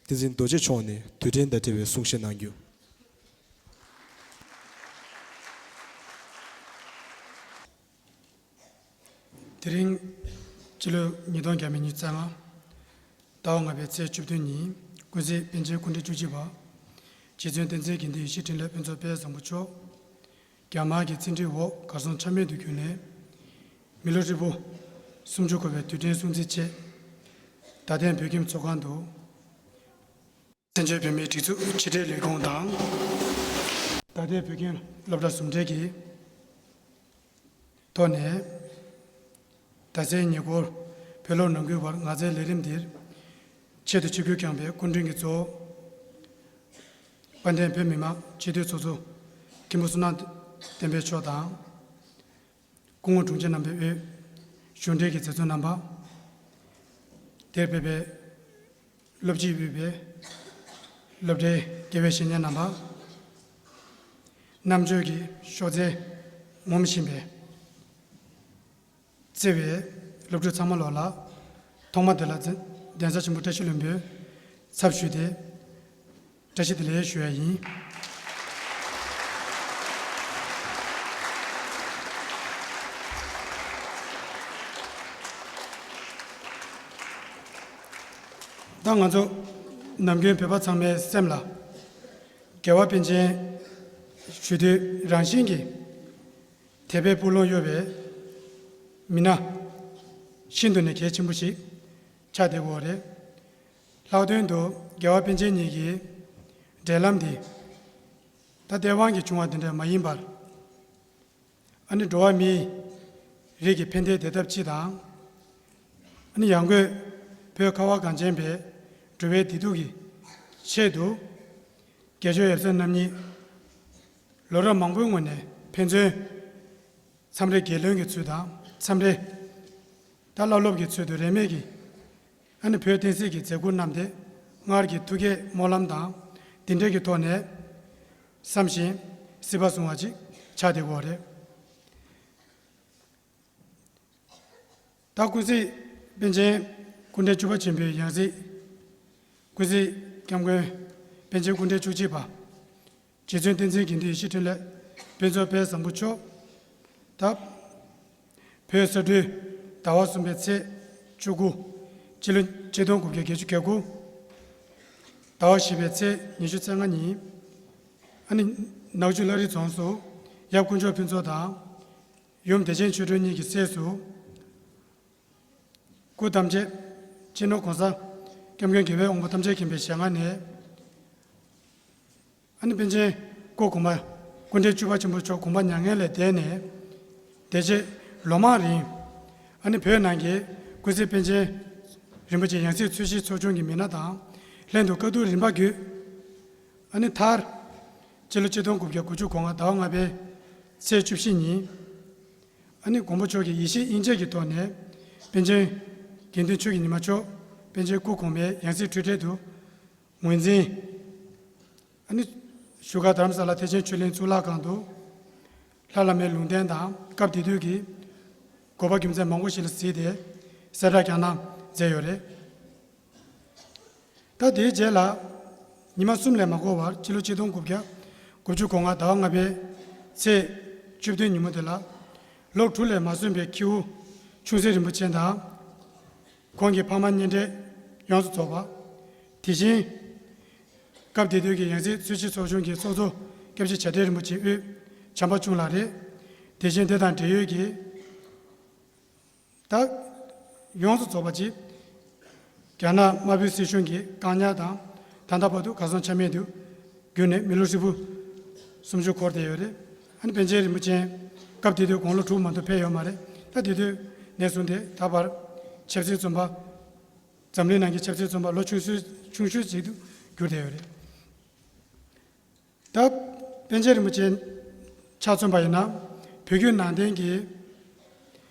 བསྟན་འཛིན་རྡོ་རྗེ་མཆོག་ནས་དུས་དྲན་དང་འབྲེལ་བའི་གསུང་བཤད་གནང་རྒྱུ། དེ་རིང་སྤྱི་ལོ་ཉིས་སྟོང་བརྒྱ་མེད་ཉི་ཤུ་རྩ་ལྔ། ཟླ་བ་ལྔ་པའི་ཚེས་བཅུ་བདུན་ཉིན་ཀུན་གཟིགས་པཎ་ཆེན་སྐུ་ཕྲེང་བཅུ་གཅིག་པ། རྗེ་བཙུན་བསྟན་འཛིན་དགེ་འདུན་ཡེ་ཤེས་འཕྲིན་ལས་ཕུན་ཚོགས་དཔལ་བཟང་པོ་མཆོག་རྒྱ་དམར་གྱི་བཙན་ཁྲིད་འོག་གར་སོང་ཆ་མེད་དུ་གྱུར་ནས། མི་ལོ་ཧྲིལ་པོ་སུམ་ཅུ་འཁོར་བའི་དུས་དྲན་སྲུང་བརྩིའི་ཆེད། རྡ་སྟེང་བོད་ཁྱིམ་ཚོགས་ཁང་དུ། བཙན་བྱོལ་བོད་མིའི་སྒྲིག་འཛུགས་ཕྱི་དྲིལ་ལས་ཁུངས་དང་། རྡ་སྟེང་བོད་ཁྱིམ་སློབ་གྲྭ་ཟུང་འབྲེལ་གྱི་ཐོག་ནས། ད་ཚེས་ཉེ་འཁོར་བོད་ལོ་ནང་ཁུལ་བར་ངག་རྩལ་ལས་རིམ་འདིར་ཆེད་དུ་ཆིབས་བསྒྱུར་བསྐྱངས་པའི་སྐུ་མགྲོན་གྱི་གཙོ་བོ། དཔལ་ལྡན་བོད་མི་མང་སྤྱི་འཐུས་ཚོགས་གཙོ་མཁན་པོ་བསོད་ནམས་བསྟན་འཕེལ་མཆོག་དང་། སྐུ་ངོ་དྲུང་ཆེ་རྣམ་པའི་དབུས་གཞུང་འབྲེལ་གྱི་མཛད་གཙོ་རྣམ་པ། དེར་ཕེབས་པའི་སློབ་སྤྱི་དབུས་པའི་སློབ་གྲྭའི་དགེ་བའི་བཤེས་གཉེན་རྣམ་པ། རྣམ་དཔྱོད་ཀྱི་གཤོག་རྩལ་ངོམ་བཞིན་པའི་བརྩེ་བའི་སློབ་ཕྲུག་ཚང་མ་ལོ་ལ་ཐོག་མ་དེ་ལ་གདན་ས་ཆེན་པོ་བཀྲ་ཤིས་ལྷུན་པོའི་ཚབ་ཞུས་ཏེ། བཀྲ་ཤིས་བདེ་ལེགས་ཞུ་ཡ་ཡིན། ད་ང་ཚོ་ནམ་རྒྱུན་བོད་པ་ཚང་མའི་སེམས་ལ་རྒྱལ་བ་པཎ་ཆེན་ཞུ་དུས་རང་བཞིན་གྱིས་དད་པའི་སྤུ་ལོང་གཡོ་བའི་མི་སྣ་ཤིན་ཏུ་ནས་གལ་ཆེན་པོ་ཞིག་ཆགས་བསྡད་ཡོད་རེད། ལྷག་དོན་དུ་རྒྱལ་བ་པཎ་ཆེན་ཉིད་ཀྱི་འབྲེལ་ལམ་འདི་ད་ལྟེ་དབང་གིས་བྱུང་བ་དེ་འདྲ་མ་ཡིན་པར། ཨ་ནི་འགྲོ་བ་མིའི་རིགས་ཀྱི་ཕན་བདེ་བདེ་ཐབས་སྤྱི་དང་། ཨ་ནི་ཡང་སྒོས་བོད་ཁ་བ་གངས་ཅན་པའི་འགྲོ་བའི་བདེ་སྡུག་གི་ཆེད་དུ། དགེ་སྦྱོར་ཡབ་སྲས་རྣམ་གཉིས་ལོ་རབས་མང་པོའི་སྔོན་ནས་ཕན་ཚུན་མཚམས་རེ་རྒྱལ་བློན་གྱི་ཚུལ་དང་མཚམས་རེ་ད་བླ་སློབ་ཀྱི་ཚུལ་དུ་རེས་མོས་ཀྱིས་ ཨ་ནི་བོད་བསྟན་སྲིད་ཀྱི་མཛད་ཁུར་བསྣམས་ཏེ། སྔར་གྱི་ཐུགས་བསྐྱེད་སྨོན་ལམ་དང་དེ་འབྲེལ་གྱི་ཐོག་ནས་བསམ་བཞིན་སྲིད་པ་བཟུང་བ་ཅིག་ཆགས་བསྡད་ཀྱི་ཡོད་རེད། ད་ཀུན་གཟིགས་པཎ་ཆེན་སྐུ་ཕྲེང་བཅུ་པ་ཆེན་པོའི་ཡང་སྲིད། ཀུན་གཟིགས་སྐྱབས་མགོན་པཎ་ཆེན་སྐུ་ཕྲེང་བཅུ་གཅིག་པ། རྗེ་བཙུན་བསྟན་འཛིན་དགེ་འདུན་ཡེ་ཤེས་འཕྲིན་ལས་ཕུན་ཚོགས་དཔལ་བཟང་པོ་མཆོག་ད་བོད་ས་སྦྲུལ་ཟླ་བ་གསུམ་པའི་ཚེས་བཅུ་དགུ། སྤྱི་ལོ་ཆིག་སྟོང་དགུ་བརྒྱ་བརྒྱད་ཅུ་གྱ་དགུ། ཟླ་བ་བཞི་པའི་ཚེས་ཉི་ཤུ་རྩ་ལྔ་ཉིན། ཨ་ནི་ནག་ཆུ་བླ་རི་རྫོང་སུ་ཡབ་དཀོན་མཆོག་ཕུན་ཚོགས་དང་། ཡུམ་བདེ་ཆེན་ཆོས་སྒྲོན་གཉིས་ཀྱི་སྲས་སུ། སྐུ་ཐམས་ཅད་སྤྱི་ནོར་༸གོང་ས་༸སྐྱབས་མགོན་རྒྱལ་བའི་དབང་པོ་ཐམས་ཅད་མཁྱེན་པའི་ཞལ་སྔ་ནས། ཨ་ནི་པཎ་ཆེན་སྐུ་གོང་མ་སྐུ་ཕྲེང་བཅུ་པ་ཆེན་པོ་མཆོག་དགོངས་པ་མྱ་ངན་ལས་འདས་ནས། དེ་རྗེས་ལོ་མང་རིང་། ཨ་ནི་བོད་ནང་གི་ཀུན་གཟིགས་པཎ་ཆེན་རིན་པོ་ཆེ་ཡང་སྲིད་འཚོལ་ཞིབ་ཚོགས་ཆུང་གི་མི་སྣ་དང་ལྷན་དུ་བཀའ་བསྡུར་རིམ་པ་བརྒྱུད། ཨ་ནི་མཐར། སྤྱི་ལོ་ཆིག་སྟོང་དགུ་བརྒྱ་དགུ་བཅུ་གོ་ལྔ་ཟླ་བ་ལྔ་པའི་ཚེས་བཅུ་བཞི་ཉིན། ཨ་ནི་མགོན་པོ་མཆོག་གི་ཡེ་ཤེས་དབྱིངས་དཔྱད་ཀྱི་ཐོག་ནས་པཎ་ཆེན་དགེ་འདུན་ཆོས་ཀྱི་ཉི་མ་མཆོག་པཎ་ཆེན་སྐུ་གོང་མའི་ཡང་སྲིད་འཁྲུལ་བྲལ་དུ་ངོས་འཛིན། ཨ་ནི་བཞུགས་སྒར་རྡ་རམ་ས་ལ་ཐེག་ཆེན་ཆོས་གླིང་གཙུག་ལག་ཁང་དུ་ལྷ་བླ་མའི་ལུང་བསྟན་དང་སྐབས་དེ་དུས་ཀྱི་དགོས་པ་རྒྱུ་མཚན་མང་པོ་ཞིག་ལ་གཟིགས་ཏེ་གསལ་བསྒྲགས་ཀྱང་གནང་མཛད་ཡོད་རེད། ད་དེའི་རྗེས་ལ་ཉི་མ་གསུམ་ལས་མ་འགོར་བར་སྤྱི་ལོ་ཆིག་སྟོང་དགུ་བརྒྱ་དགུ་བཅུ་གོ་ལྔ་ཟླ་བ་ལྔ་པའི་ཚེས་བཅུ་བདུན་ཉིན་མོ་དེ་ལ་ལོ་དྲུག་ལས་མ་སོན་པའི་ཁྱེའུ་ཆུང་སྲིད་རིན་པོ་ཆེ་དང་། ཁོང་གི་ཕ་མ་གཉེན་འབྲེལ་ཡོངས་སུ་རྫོགས་པ། དེ་བཞིན་སྐབས་དེ་དུས་ཀྱི་ཡང་སྲིད་འཚོལ་ཞིབ་ཚོགས་ཆུང་གི་ཚོགས་གཙོ་སྐྱབས་རྗེ་བྱ་བྲལ་རིན་པོ་ཆེ་དབུས་བྱམས་པ་ཆུང་ལགས་རེད། དེ་བཞིན་དེ་དང་འབྲེལ་ཡོད་ཀྱི། ད། ཡོངས་སུ་རྫོགས་པ་ཅིག་རྒྱ་ནག་དམར་པོའི་སྲིད་གཞུང་གིས་བཀག་ཉར་དང་། ད་ལྟ་བར་དུ་གར་སོང་ཆ་མེད་དུ་གྱུར་ནས་མི་ལོ་ཧྲིལ་པོ་སུམ་ཅུ་འཁོར་བསྡད་ཡོད་རེད། ཨ་ནི་པཎ་ཆེན་རིན་པོ་ཆེ་སྐབས་དེ་དུས་དགུང་ལོ་དྲུག་མ་གཏོགས་ཕེབས་ཡོད་མ་རེད། ད་དེ་དུས་ནས་བཟུང་སྟེ་ད་བར་ཆབ་སྲིད་བཙོན་པ། འཛམ་གླིང་ནང་གི་ཆབ་སྲིད་བཙོན་པ་ལོ་ཆུང་ཤོས་ཆུང་ཤོས་ཅིག་ཏུ་གྱུར་བསྡད་ཡོད་རེད། ད་པཎ་ཆེན་རིན་པོ་ཆེ་ཆ་མཚོན་པ་ཡིན་ན་བོད་བརྒྱུད་ནང་བསྟན་གྱི་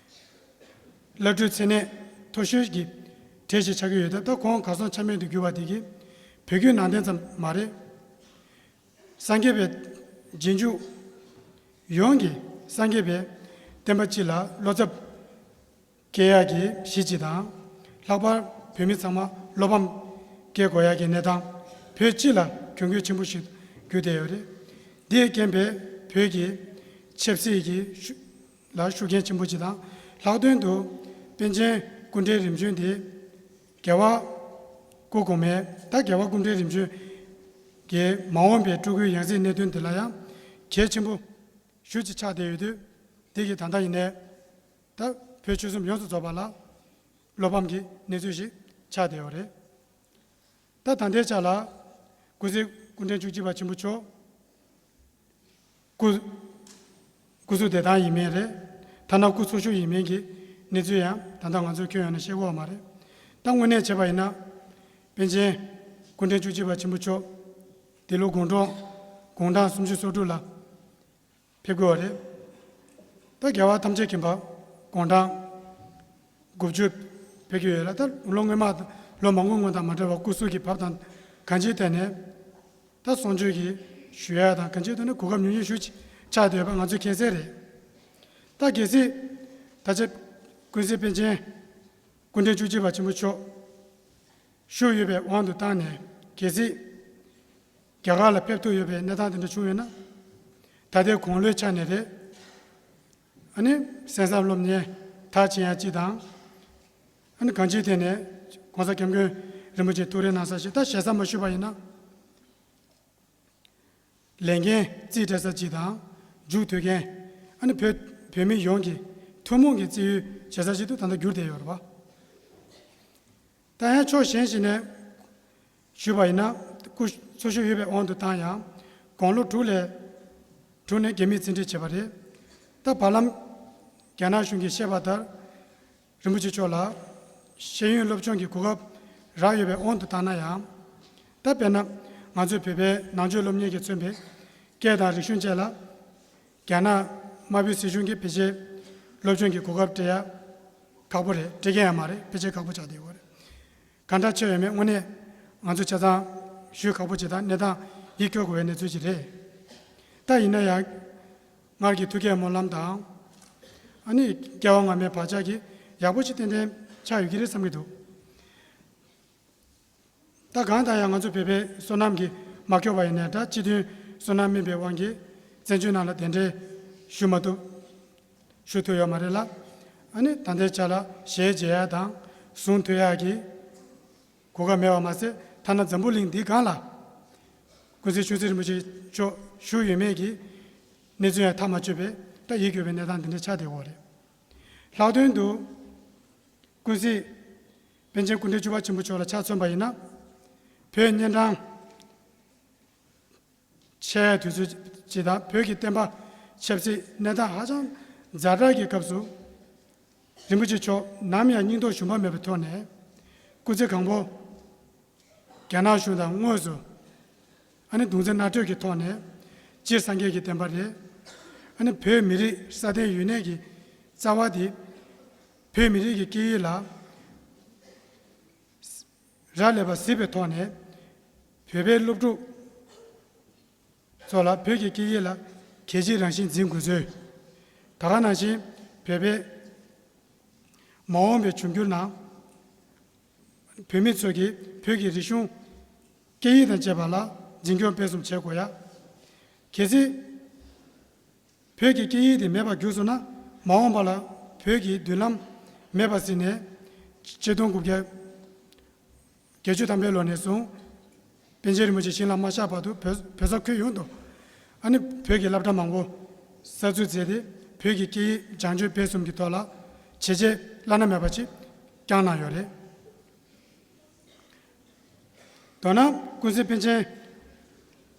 བླ་སྤྲུལ་མཚན་གནས་མཐོ་ཤོས་ཀྱི་གྲས་ཤིག་ཆགས་ཀྱི་ཡོད་སྟབས། ད་ཁོང་གར་སོང་ཆ་མེད་དུ་གྱུར་པ་དེ་གིས་བོད་བརྒྱུད་ནང་བསྟན་ཙམ་མ་རེད། སངས་རྒྱས་པའི་རྗེས་འཇུག་ཡོངས་ཀྱི་སངས་རྒྱས་པའི་བསྟན་པ་སྤྱི་ལ་བློ་འཚབ་སྐྱེ་ཡག་གི་གཞི་གཅིག་དང་། ལྷག་པར་བོད་མི་ཚང་མ་བློ་ཕམ་སྐྱེ་དགོས་ཡག་གི་གནས་སྟངས་བོད་སྤྱི་ལ་གྱོང་གུད་ཆེན་པོ་ཞིག་གྱུར་བསྡད་ཡོད་རེད། འདིས་རྐྱེན་པས་བོད་ཀྱི་ཆབ་སྲིད་ཀྱི་ཤུགས་ལ་ཤུགས་རྐྱེན་ཆེན་པོ་ཅིག་དང་། ལྷག་དོན་དུ་པཎ་ཆེན་སྐུ་ཕྲེང་རིམ་བྱོན་དེ་རྒྱལ་བ་སྐུ་གོང་མའི། ད་རྒྱལ་བ་སྐུ་ཕྲེང་རིམ་བྱོན་གྱི་མ་འོངས་པའི་སྤྲུལ་སྐུའི་ཡང་སྲིད་གནད་དོན་དེ་ལ་ཡང་གལ་ཆེན་པོ་ཞེ་ཅིག་ཆགས་བསྡད་ཡོད་དུས། འདི་གིས་ད་ལྟ་ཡིན་ནའི་ད་བོད་ཆོལ་གསུམ་ཡོངས་སུ་རྫོགས་པ་ལ་བློ་ཕམ་གྱི་གནས་ཚུལ་ཞིག་ཆགས་བསྡད་ཡོད་རེད། ད་ད་ལྟའི་ཆ་ལ་ཀུན་གཟིགས་སྐུ་ཕྲེང་བཅུ་གཅིག་པ་ཆེན་པོ་མཆོག་སྐུ་སྐུ་གཟུགས་བདེ་ཐང་ཡིན་མིན་རེད། ཐ་ན་སྐུ་འཚོ་བཞུགས་ཡིན་མིན་གྱི་གནས་ཚུལ་ཡང་ད་ལྟ་ང་ཚོས་ཁྱོན་ཡོངས་ནས་ཤེས་ཀྱི་ཡོད་མ་རེད། ད་དངོས་གནས་བྱས་པ་ཡིན་ན། པཎ་ཆེན་སྐུ་ཕྲེང་བཅུ་གཅིག་པ་ཆེན་པོ་མཆོག་འདི་ལོ་དགུང་གྲངས་དགུང་གྲངས་སུམ་ཅུ་སོ་དྲུག་ལ་ཕེབས་ཀྱི་ཡོད་རེད། ད་རྒྱལ་བ་ཐམས་ཅད་མཁྱེན་པ་དགུང་གྲངས་དགུ་བཅུ་ཕེབས་ཀྱི་ཡོད་ལ། ད་ལོ་སྔོན་མ་ལོ་མང་པོ་སྔོན་དང་མ་འདྲ་བར་སྐུ་གཟུགས་ཀྱི་བབ་དང་གང་ཅིའི་ཐད་ནས་ད་གསོ་བཅོས་ཀྱི་ཞུ་ཡ་དང་གང་ཅིའི་ཐད་ནས་གོ་སྐབས་ཉུང་ཉུང་ཞིག་ཆགས་བསྡད་ཡོད་པ་ང་ཚོས་མཁྱེན་གསལ་རེད། ད་གལ་སྲིད་ད་ཆ་ཀུན་གཟིགས་པཎ་ཆེན་སྐུ་ཕྲེང་བཅུ་གཅིག་པ་ཆེན་པོ་མཆོག་བཞུགས་ཡོད་པའི་དབང་དུ་བཏང་ནས། གལ་སྲིད་རྒྱ་གར་ལ་ཕེབས་ཐུབ་ཡོད་པའི་གནས་སྟངས་དེ་འདྲ་བྱུང་ཡོད་ན། ད་ལྟའི་དགུང་ལོའི་ཆ་ནས་རེད། ཨ་ནི་གསན་བསམ་སློབ་གཉེར་མཐར་ཕྱིན་ཡ་གཅིག་དང་། ཨ་ནི་གང་ཅིའི་ཐད་ནས་༸གོང་ས་༸སྐྱབས་མགོན་རིན་པོ་ཆེ་ཐུགས་རེ་གནང་ས་ཞིག་ད་ཞེ་ས་མ་ཞུས་པ་ཡིན་ན། ལས་འགན་རྩིས་སྤྲད་ས་གཅིག་དང་། མཇུག་མཐུད་མཁན། ཨ་ནི་བོད་བོད་མི་ཡོངས་ཀྱི་ཐུན་མོང་གི་བརྩི་ཡུལ་བྱེད་ས་ཞིག་ཏུ་ད་ལྟ་གྱུར་བསྡད་ཡོད་རེད་པ། ད་ཡང་ཕྱོགས་གཞན་ཞིག་ནས་ཞུས་པ་ཡིན་ན། སྐུ་འཚོ་བཞུགས་ཡོད་པའི་དབང་དུ་བཏང་ཡང་དགུང་ལོ་དྲུག་ལས་དྲུག་ནས་རྒྱ་མིས་བཙན་ཁྲིད་བྱས་པ་རེད། ད་བར་ལམ་རྒྱ་ནག་གཞུང་གིས་བཤད་པ་ལྟར། རིན་པོ་ཆེ་མཆོག་ལ་ཤེས་ཡོན་སློབ་སྦྱོང་གི་གོ་སྐབས་རག་ཡོད་པའི་དབང་དུ་བཏང་ན་ཡང་། ད་དཔེར་ན་ང་ཚོའི་བོད་པའི་ནང་ཆོས་སློབ་གཉེར་གྱིས་མཚོན་པའི་སྐད་དང་རིག་གཞུང་བཅས་ལ་རྒྱ་ནག་དམར་པོའི་སྲིད་གཞུང་གིས་ཕལ་ཆེར་སློབ་སྦྱོང་གི་གོ་སྐབས་སྤྲད་ཡ་ཁག་པོ་རེད། སྤྲད་མཁན་ཡང་མ་རེད། ཕལ་ཆེར་ཁག་པོ་ཆགས་བསྡད་ཡོད་རེད། ག་འདྲ་ཆགས་ཡོད་མེད་དངོས་གནས་ང་ཚོ་ཆ་ཚང་ཞུ་ཁག་པོ་ཅིག་དང་གནས་སྟངས་ཡིད་སྐྱོ་དགོས་པའི་གནས་ཚུལ་ཅིག་རེད། ད་ཡིན་ན་ཡང་སྔར་གྱི་ཐུགས་བསྐྱེད་སྨོན་ལམ་དང་། ཨ་ནི་སྐྱེ་བ་སྔ་མའི་བག་ཆགས་ཀྱིས་ཡག་པོ་ཅིག་ཏན་ཏན་ཆགས་ཡོད་ཀྱི་རེད་བསམ་གྱི་འདུག་ད་གང་ལྟར་ཡང་ང་ཚོ་བོད་པའི་བསོད་ནམས་ཀྱིས་མ་ཁྱབ་པ་ཡིན་ནའི་འདྲ། སྤྱི་མཐུན་བསོད་ནམས་སྨིན་པའི་དབང་གིས་བཙན་བྱོལ་ནང་ལ་གདན་འདྲེན་ཞུ་མ་ཐུབ། ཞུ་ཐུབ་ཡོད་མ་རེད་ལ། ཨ་ནི་ད་ལྟའི་ཆ་ལ་ཞལ་མཇལ་ཡག་དང་གཟུངས་ཐོས་ཡག་གི་གོ་སྐབས་མེད་པ་མ་ཟད། ཐ་ན་འཛམ་བུ་གླིང་འདིའི་སྒང་ལ་ཀུན་གཟིགས་ཆོས་སྲིད་རིན་པོ་ཆེ་མཆོག་བཞུགས་ཡོད་མེད་ཀྱི་གནས་ཚུལ་ཡང་ཐག་མ་ཆོད་པའི་ད་ཡིད་སྐྱོ་བའི་གནས་སྟངས་འདི་འདྲ་ཆགས་བསྡད་ཡོད་རེད། ལྷག་དོན་དུ་ཀུན་གཟིགས་པཎ་ཆེན་སྐུ་ཕྲེང་བཅུ་པ་ཆེན་པོ་མཆོག་ལ་ཆ་མཚོན་པ་ཡིན་ན། བོད་གཉན་འཕྲང་ཆེ་བའི་དུས་ཚོད་ཅིག་དང་། བོད་ཀྱི་བསྟན་པ་ཆབ་སྲིད་གནས་སྟངས་ཧ་ཅང་ཛ་དྲག་གི་སྐབས་སུ། རིན་པོ་ཆེ་མཆོག་ནམ་ཡང་སྙིང་སྟོབས་ཞུམ་པ་མེད་པའི་ཐོག་ནས། སྐུ་ཚེ་གང་པོ་རྒྱ་ནག་གཞུང་དང་དངོས་སུ་ཨ་ནི་གདུང་སེམས་མནའ་གྲོས་ཀྱི་ཐོག་ནས། སྤྱིར་སངས་རྒྱས་ཀྱི་བསྟན་པ་རེད། ཨ་ནི་བོད་མི་རིགས་སྲ་བརྟན་ཡུན་གནས་ཀྱི་རྩ་བ་དེ་བོད་མི་རིགས་ཀྱི་སྐད་ཡིག་ལ་རག་ལས་པ་གཟིགས་པའི་ཐོག་ནས། བོད་པའི་སློབ་ཕྲུག་ཚོ་ལ་བོད་ཀྱི་སྐད་ཡིག་ལ་གལ་ཆེའི་རང་བཞིན་འཛིན་དགོས་ཚུལ། ད་ག་ནང་བཞིན་བོད་པའི་མ་འོངས་པའི་འབྱུང་འགྱུར་ནང་བོད་མི་ཚོ་གིས་བོད་ཀྱི་རིག་གཞུང་སྐད་ཡིག་དང་བཅས་པ་ལ་འཛིན་སྐྱོང་སྤེལ་གསུམ་བྱེད་དགོས་ཡ། གལ་སྲིད་བོད་ཀྱི་སྐད་ཡིག་དེ་མེད་པར་གྱུར་སོང་ན། མ་འོངས་པ་ལ་བོད་ཀྱི་མདུན་ལམ་མེད་པ་ཟིན་ནས། ཆིག་སྟོང་དགུ་བརྒྱ་བརྒྱད་ཅུ་ཐམ་པའི་ལོ་ནས་བཟུང་པཎ་ཆེན་རིན་པོ་ཆེ་ཞིང་ལ་མ་གཤེགས་བར་དུ་བོད་བོད་ས་ཁུལ་ཡོངས་དུ་ཨ་ནི་བོད་ཀྱི་སློབ་གྲྭ་མང་པོ་གསར་འཛུགས་མཛད་དེ། བོད་ཀྱི་སྐད་ཡིག་སྦྱང་སྦྱོང་སྤེལ་གསུམ་གྱི་ཐོག་ལ་བྱས་རྗེས་བླ་ན་མེད་པ་ཅིག་བསྐྱངས་གནང་ཡོད་རེད། མདོར་ན་ཀུན་གཟིགས་པཎ་ཆེན་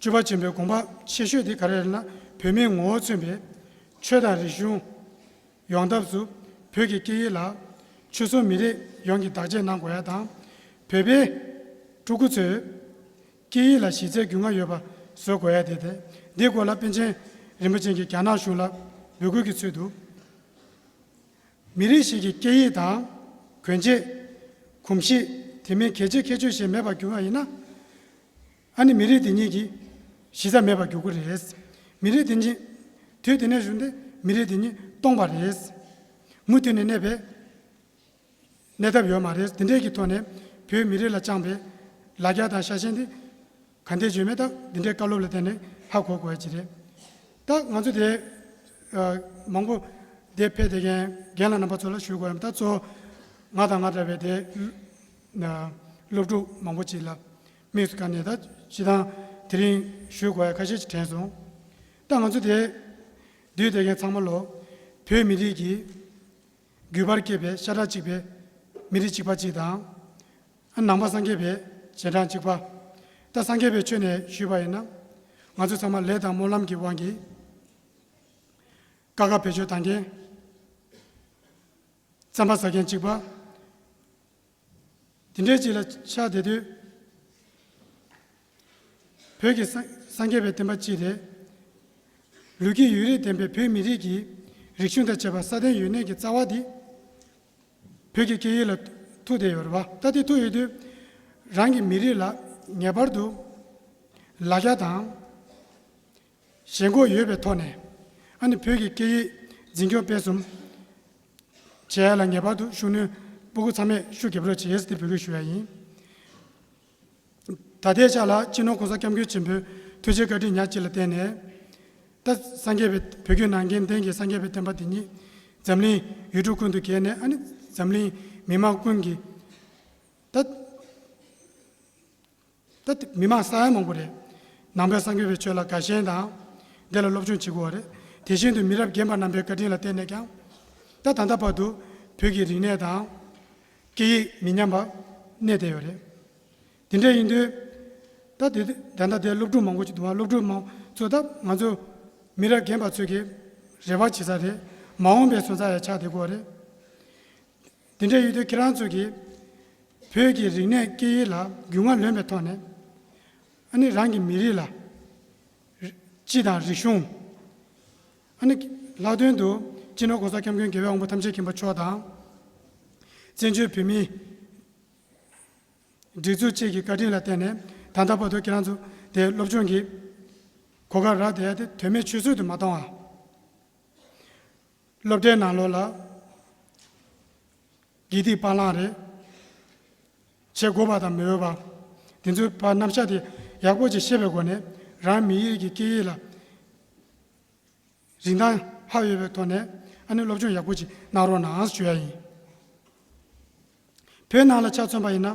བཅུ་པ་ཆེན་པོའི་དགོངས་པ་ཆེ་ཤོས་དེ་ག་རེ་རེད་ན། བོད་མིའི་ངོ་བོ་མཚོན་པའི་ཆོས་དང་རིག་གཞུང་ཡོང་ཐབས་སུ་བོད་ཀྱི་སྐད་ཡིག་ལ་ཆོལ་གསུམ་མི་རིགས་ཡོངས་ཀྱིས་བདག་གཅེས་གནང་དགོས་ཡ་དང་། བོད་པའི་ཕྲུ་གུ་ཚོས་སྐད་ཡིག་ལ་གཞི་རྩའི་རྒྱུས་མངའ་ཡོད་པ་བཟོ་དགོས་ཡ་དེ་རེད། འདིའི་སྐོར་ལ་པཎ་ཆེན་རིན་པོ་ཆེ་གིས་རྒྱ་ནག་གཞུང་ལ་འབོད་སྐུལ་གྱི་ཚུལ་དུ། མི་རིགས་ཤིག་གི་སྐད་ཡིག་དང་གོན་ཆས། གོམས་གཤིས། དེ་མིན་གལ་ཆེའི་ཁྱད་ཆོས་ཤིག་མེད་པར་གྱུར་བ་ཡིན་ན། ཨ་ནི་མི་རིགས་དེ་ཉིད་ཀྱི་གཞི་རྩ་མེད་པར་གྱུར་གྱི་རེད། མི་རིགས་དེ་ཉིད་དུས་དེ་ནས་བཟུང་སྟེ་མི་རིགས་དེ་ཉིད་སྟོངས་པ་རེད། མུ་མཐུད་ནས་གནས་པའི་གནས་ཐབས་ཡོད་མ་རེད། དེ་འདྲའི་གི་ཐོག་ནས་བོད་མི་རིགས་ལ་བཅངས་པའི་ལ་རྒྱ་དང་ཤ་ཞེན་དེ་ག་འདྲས་བྱུང་མེད། ད་འདི་འདྲའི་བཀའ་སློབ་ལ་བརྟེན་ནས་ཧ་གོ་དགོས་ཡ་ཅིག་རེད། ད་ང་ཚོ་དེ་ཨ་མང་པོ་དེ་ཕེབས་བསྡད་མཁན་རྒན་ལགས་རྣམ་པ་ཚོ་ལ་ཞུ་དགོས་ཡ། ད་གཙོ་བོ་ང་དང་ང་འདྲ་བའི་དེ་ཨ་སློབ་ཕྲུག་མང་པོ་ཅིག་ལ་དམིགས་སུ་བཀར་ནས། ད་སྤྱིར་བཏང་དེ་རིང་ཞུ་དགོས་ཡ་ཁ་ཤས་ཅིག་དྲན་སོང་། ད་ང་ཚོ་དེ་འདུས་བསྡད་མཁན་ཚང་མ་ལོ་བོད་མི་རིགས་ཀྱི་རྒྱུད་པར་སྐྱེས་པའི་ཤ་ཁྲག་གཅིག་པའི་མི་རིགས་གཅིག་པ་གཅིག་དང་། ནང་པ་སངས་རྒྱས་པའི་རྗེས་འབྲང་གཅིག་པ། ད་སངས་རྒྱས་པའི་ཆོས་ནས་ཞུས་པ་ཡིན་ན། ང་ཚོ་ཚང་མ་ལས་དང་སྨོན་ལམ་གྱི་དབང་གིས་ཀ་ཁ་བེད་སྤྱོད་བཏང་མཁན། རྩམ་པ་ཟ་མཁན་གཅིག་པ། དེ་འདྲའི་ཅིག་ལ་ཆགས་བསྡད་དུས། བོད་ཀྱི་སངས་སངས་རྒྱས་པའི་བསྟན་པ་གཅིག་རེད། ལུས་དཀྱིལ་ཡུན་རིང་ལྡན་པའི་བོད་མི་རིགས་ཀྱི་རིག་གཞུང་དང་བཅས་པ་སྲ་བརྟན་ཡུན་གནས་ཀྱི་རྩ་བ་འདི་བོད་ཀྱི་སྐད་ཡིག་ལ་ཐུག་བསྡད་ཡོད་རེད་པ། ད་དེ་ཐུག་ཡོད་དུས་རང་གི་མི་རིགས་ལ་ངེས་པར་དུ་ལ་རྒྱ་དང་ཞེན་ཁོག་ཡོད་པའི་ཐོག་ནས། ཨ་ནི་བོད་ཀྱི་སྐད་ཡིག་འཛིན་སྐྱོང་སྤེལ་གསུམ་བྱེད་ཡ་ལ་ངེས་པར་དུ་ཤུགས་སྣོན་སྤུ་གུ་ཚང་མས་ཤུགས་རྒྱབ་རོགས་བྱེད་ཟེར་ཏེ་འབོད་སྐུལ་ཞུ་ཡ་ཡིན། ད་ལྟའི་ཆ་ལ་སྤྱི་ནོར་༸གོང་ས་༸སྐྱབས་མགོན་ཆེན་པོའི་ཐུགས་རྗེ་བཀའ་དྲིན་ཉག་གཅིག་ལ་བརྟེན་ནས། ད་སངས་རྒྱས་པའི་བོད་བརྒྱུད་ནང་བསྟན་གྱི་སངས་རྒྱས་པའི་བསྟན་པ་འདི་ཉིད་འཛམ་གླིང་ཡུལ་གྲུ་ཀུན་ཏུ་རྒྱས་ནས། ཨ་ནི་འཛམ་གླིང་མི་མང་ཀུན་གྱི་ད་ད་མི་མང་ས་ཡ་མང་པོ་རེད། ནང་པའི་སངས་རྒྱས་པའི་ཆོས་ལ་དགའ་ཞེན་དང་། དེ་ལ་སློབ་སྦྱོང་བྱེད་དགོས་པ་རེད། དེ་བཞིན་དུ་མི་རབས་རྒན་པ་རྣམ་པའི་བཀའ་དྲིན་ལ་བརྟེན་ནས་ཀྱང་། ད་ད་ལྟ་བར་དུ་བོད་ཀྱི་རིག་གནས་དང་སྐད་ཡིག་མི་ཉམས་པ་གནས་བསྡད་ཡོད་རེད། དེ་འདྲ་ཡིན་དུས། ད་དེ་ད་ལྟ་དེ་སློབ་ཕྲུག་མང་པོ་ཅིག་འདུག་པ། སློབ་ཕྲུག་མང་ཚོ་ད་ང་ཚོ་མི་རབས་རྒན་པ་ཚོས་ཀྱི་རེ་བ་བྱེད་ས་རེད། མ་འོངས་པའི་སོན་རྩ་ཡང་ཆགས་བསྡད་ཀྱི་ཡོད་རེད། དེ་འདྲ་ཡོད་དུས་ཁྱེད་རང་ཚོ་གིས་བོད་ཀྱི་རིག་གནས་སྐད་ཡིག་ལ་རྒྱུས་མངའ་ལོན་པའི་ཐོག་ནས། ཨ་ནི་རང་གི་མི་རིགས་ལ་སྤྱི་དང་རིག་གཞུང་། ཨ་ནི་ལྷག་དོན་དུ་སྤྱི་ནོར་༸གོང་ས་༸སྐྱབས་མགོན་རྒྱལ་བའི་དབང་པོ་ཐམས་ཅད་མཁྱེན་པ་མཆོག་དང་། བཙན་བྱོལ་བོད་མིའི་ སྒྲིག་འཛུགས་བཅས་ཀྱི་བཀའ་དྲིན་ལ་བརྟེན་ནས་ད་ལྟ་བར་དུ་ཁྱེད་རང་ཚོ་དེ་སློབ་སྦྱོང་གི་གོ་སྐབས་རག་བསྡད་ཡ་དེ་དོན་མེད་ཆུད་ཟོས་དུ་མ་གཏོང་བ། སློབ་གྲྭའི་ནང་ལོགས་ལ་དགེ་སྡིག་པ་ལང་རེད། བྱེད་དགོས་པ་དང་མི་འོས་པ། དེ་ཚོའི་བར་རྣམ་གཞག་དེ་ཡག་པོ་ཅིག་ཤེས་པའི་སྒོ་ནས་རང་མི་རིགས་ཀྱི་སྐད་ཡིག་ལ་རིན་ཐང་ཧ་ཡོད་པའི་ཐོག་ནས་ཨ་ནི་སློབ་སྦྱོང་ཡག་པོ་ཅིག་གནང་རོགས་གནང་ཞུ་ཡ་ཡིན། བོད་ནང་ལ་ཆ་མཚོན་པ་ཡིན་ན་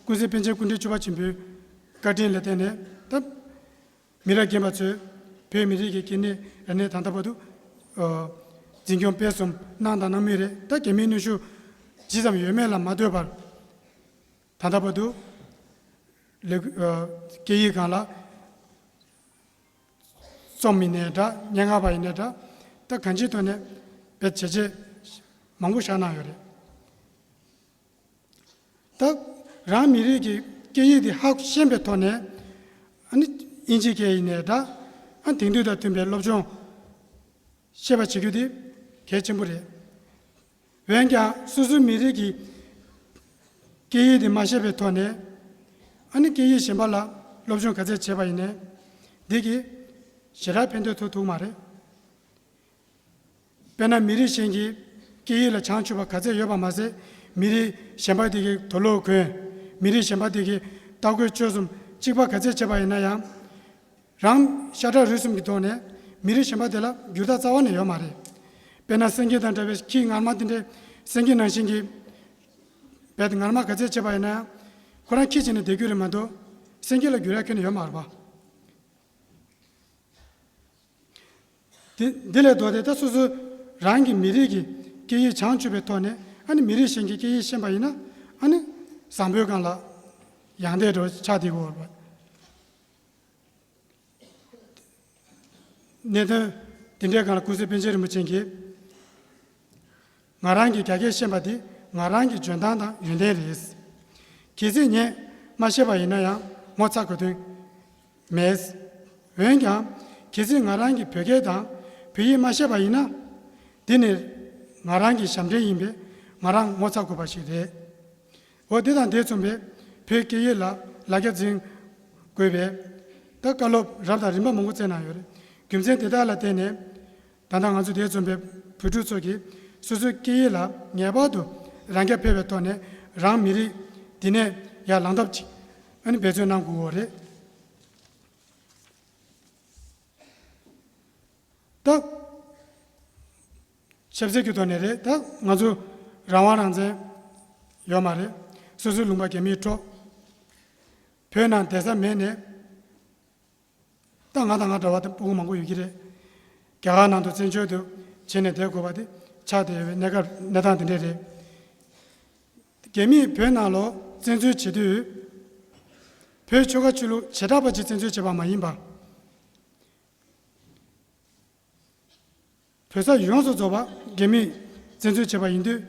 ཀུན་གཟིགས་པཎ་ཆེན་སྐུ་ཕྲེང་བཅུ་པ་ཆེན་པོའི་བཀའ་དྲིན་ལ་བརྟེན་ནས་ད་མི་རབས་རྒན་པ་ཚོས་བོད་མི་རིགས་ཀྱི་སྐད་གནས་རིག་གནས་ད་ལྟ་བར་དུ་ཨ་འཛིན་སྐྱོང་སྤེལ་གསུམ་གནང་དང་གནང་མུས་རེད། ད་རྒྱ་མིའི་གནོན་ཤུགས་ཇི་ཙམ་ཡོད་མེད་ལ་མ་ལྟོས་པར་ད་ལྟ་བར་དུ་ལས་ཨ་སྐད་ཡིག་སྒང་ལ་རྩོམ་ཡིན་ནའི་འདྲ། སྙན་ངག་པ་ཡིན་ནའི་འདྲ། ད་གང་ཅིའི་ཐོག་ནས་བེད་བྱས་རྗེས་མང་པོ་བཞག་གནང་ཡོད་རེད། ད་རང་མི་རིགས་ཀྱི་སྐད་ཡིག་དེ་ཧ་ཤེས་པའི་ཐོག་ནས་ཨ་ནི་དབྱིན་ཇིའི་སྐད་ཡིན་ནའི་འདྲ། ཨ་དེང་དུས་དང་མཐུན་པའི་སློབ་སྦྱོང་ཤེས་པ་བྱེད་རྒྱུ་དེ་གལ་ཆེན་པོ་རེད། འོན་ཀྱང་སོ་སོའི་མི་རིགས་ཀྱི་སྐད་ཡིག་དེ་མ་ཤེས་པའི་ཐོག་ནས་ཨ་ནི་སྐད་ཡིག་གཞན་པ་ལ་སློབ་སྦྱོང་ག་ཚད་བྱས་པ་ཡིན་ནའི་འདི་གིས་ཞེ་དྲག་ཕན་ཐོགས་ཐུབ་ཐུབ་མ་རེད། དཔེར་ན་མི་རིགས་གཞན་གྱི་སྐད་ཡིག་ལ་བྱང་ཆུབ་པ་ག་ཚད་ཡོད་པ་མ་ཟད། མི་རིགས་གཞན་པ་དེ་གའི་དུག་ལོག་གོན། མི་རིགས་གཞན་པ་དེ་གའི་ལྟ་སྐོར་སྤྱོད་གསུམ་གཅིག་པ་ག་ཚད་བྱས་པ་ཡིན་ན་ཡང་། རང་ཤ་ཁྲག་རུས་གསུམ་གྱི་ཐོག་ནས་མི་རིགས་གཞན་པ་དེ་ལ་འགྱུར་ལྡོག་རྩ་བ་ནས་ཡོད་མ་རེད། དཔེར་ན་སེང་གེ་དང་འདྲ་བའི་ཁྱི་ངར་མ་དེ་འདྲའི་སེང་གེ་ནང་བཞིན་གྱི་རྦད་དེ་ངར་མ་ག་ཚད་བྱས་པ་ཡིན་ན་ཡང་། ཁོ་རང་ཁྱི་བྱས་ནས་བསྡད་རྒྱུ་རེད་མ་གཏོགས་སེང་གེ་ལ་འགྱུར་ཡ་ཁྱོན་ནས་ཡོད་མ་རེད་པ། དེ་འདི་ལས་ལྡོག་སྟེ་ད་སོ་སོ་རང་གི་མི་རིགས་ཀྱི་སྐད་ཡིག་བྱང་ཆུབ་པའི་ཐོག་ནས་ཨ་ནི་མི་རིགས་གཞན་གྱི་སྐད་ཡིག་ཤེས་པ་ཡིན་ན་ཨ་ནི་བཟང་པོའི་སྒང་ལ་ཡང་དེ་འགྲོ་ཆགས་བསྡད་ཀྱི་ཡོད་རེད་པ། གནད་དོན་དེ་འདྲའི་སྒང་ལ་ཀུན་གཟིགས་པཎ་ཆེན་རིན་པོ་ཆེ་གིས། ང་རང་གིས་རྒྱ་སྐད་ཤེས་པ་དེ་ང་རང་གི་འཇོན་ཐང་དང་ཡོན་ཏན་རེད། གལ་སྲིད་ངས་མ་ཤེས་པ་ཡིན་ན་ཡང་ངོ་ཚ་དགོས་དོན་མེད། འོན་ཀྱང་གལ་སྲིད་ང་རང་གིས་བོད་སྐད་དང་བོད་ཡིག་མ་ཤེས་པ་ཡིན་ན། འདི་ནི་ང་རང་གི་ཞབས་འདྲེན་ཡིན་པས་ང་རང་ངོ་ཚ་དགོས་པ་ཞིག་རེད། འོ་དེ་དང་དེ་མཚུངས་པའི་བོད་སྐད་ཡིག་ལ་ལ་རྒྱ་འཛིན་དགོས་པའི་ད་བཀའ་སློབ་རབ་དང་རིམ་པ་མང་པོ་བསྩལ་གནང་ཡོད་རེད། རྒྱུ་མཚན་དེ་དག་ལ་བརྟེན་ནས། ད་ལྟ་ང་ཚོ་དེ་མཚོན་པའི་བོད་ཕྲུག་ཚོ་གིས་སོ་སོའི་སྐད་ཡིག་ལ་ངེས་པར་དུ་རང་རྐྱ་འཕེར་བའི་ཐོག་ནས་རང་མི་རིགས་འདི་ནས་ཡར་ལངས་ཐབས་ཅིག་ཨ་ནི་འབད་བརྩོན་གནང་དགོས་པ་རེད། ད་ཆབ་སྲིད་ཀྱི་ཐོག་ནས་རེད། ད་ང་ཚོ་རང་དབང་རང་བཙན་ཡོད་མ་རེད། སོ་སོའི་ལུང་པ་རྒྱ་མིས་འཕྲོག་བོད་ནང་བསྡད་ས་མེད་ནས། ད་ང་དང་ང་འདྲ་བ་དེ་སྤུ་གུ་མང་པོ་ཡོད་ཀྱི་རེད། རྒྱ་གར་ནང་དུ་བཙན་བྱོལ་དུ་བྱས་ནས་བསྡད་དགོས་པ་དེ་ཆགས་བསྡད་ཡོད་པའི་གནས་སྐབས་གནས་སྟངས་དེ་འདྲས་རེད། རྒྱ་མིས་བོད་ནང་ལོགས་བཙན་འཛུལ་བྱེད་དུས། བོད་ཆོལ་ཁ་ཆོས་ལུགས་བྱེ་བྲག་པ་ཅིག་བཙན་འཛུལ་བྱས་པ་མ་ཡིན་པ། བོད་ས་ཡོངས་སུ་རྫོགས་པ་རྒྱ་མིས་བཙན་འཛུལ་བྱས་པ་ཡིན་དུས།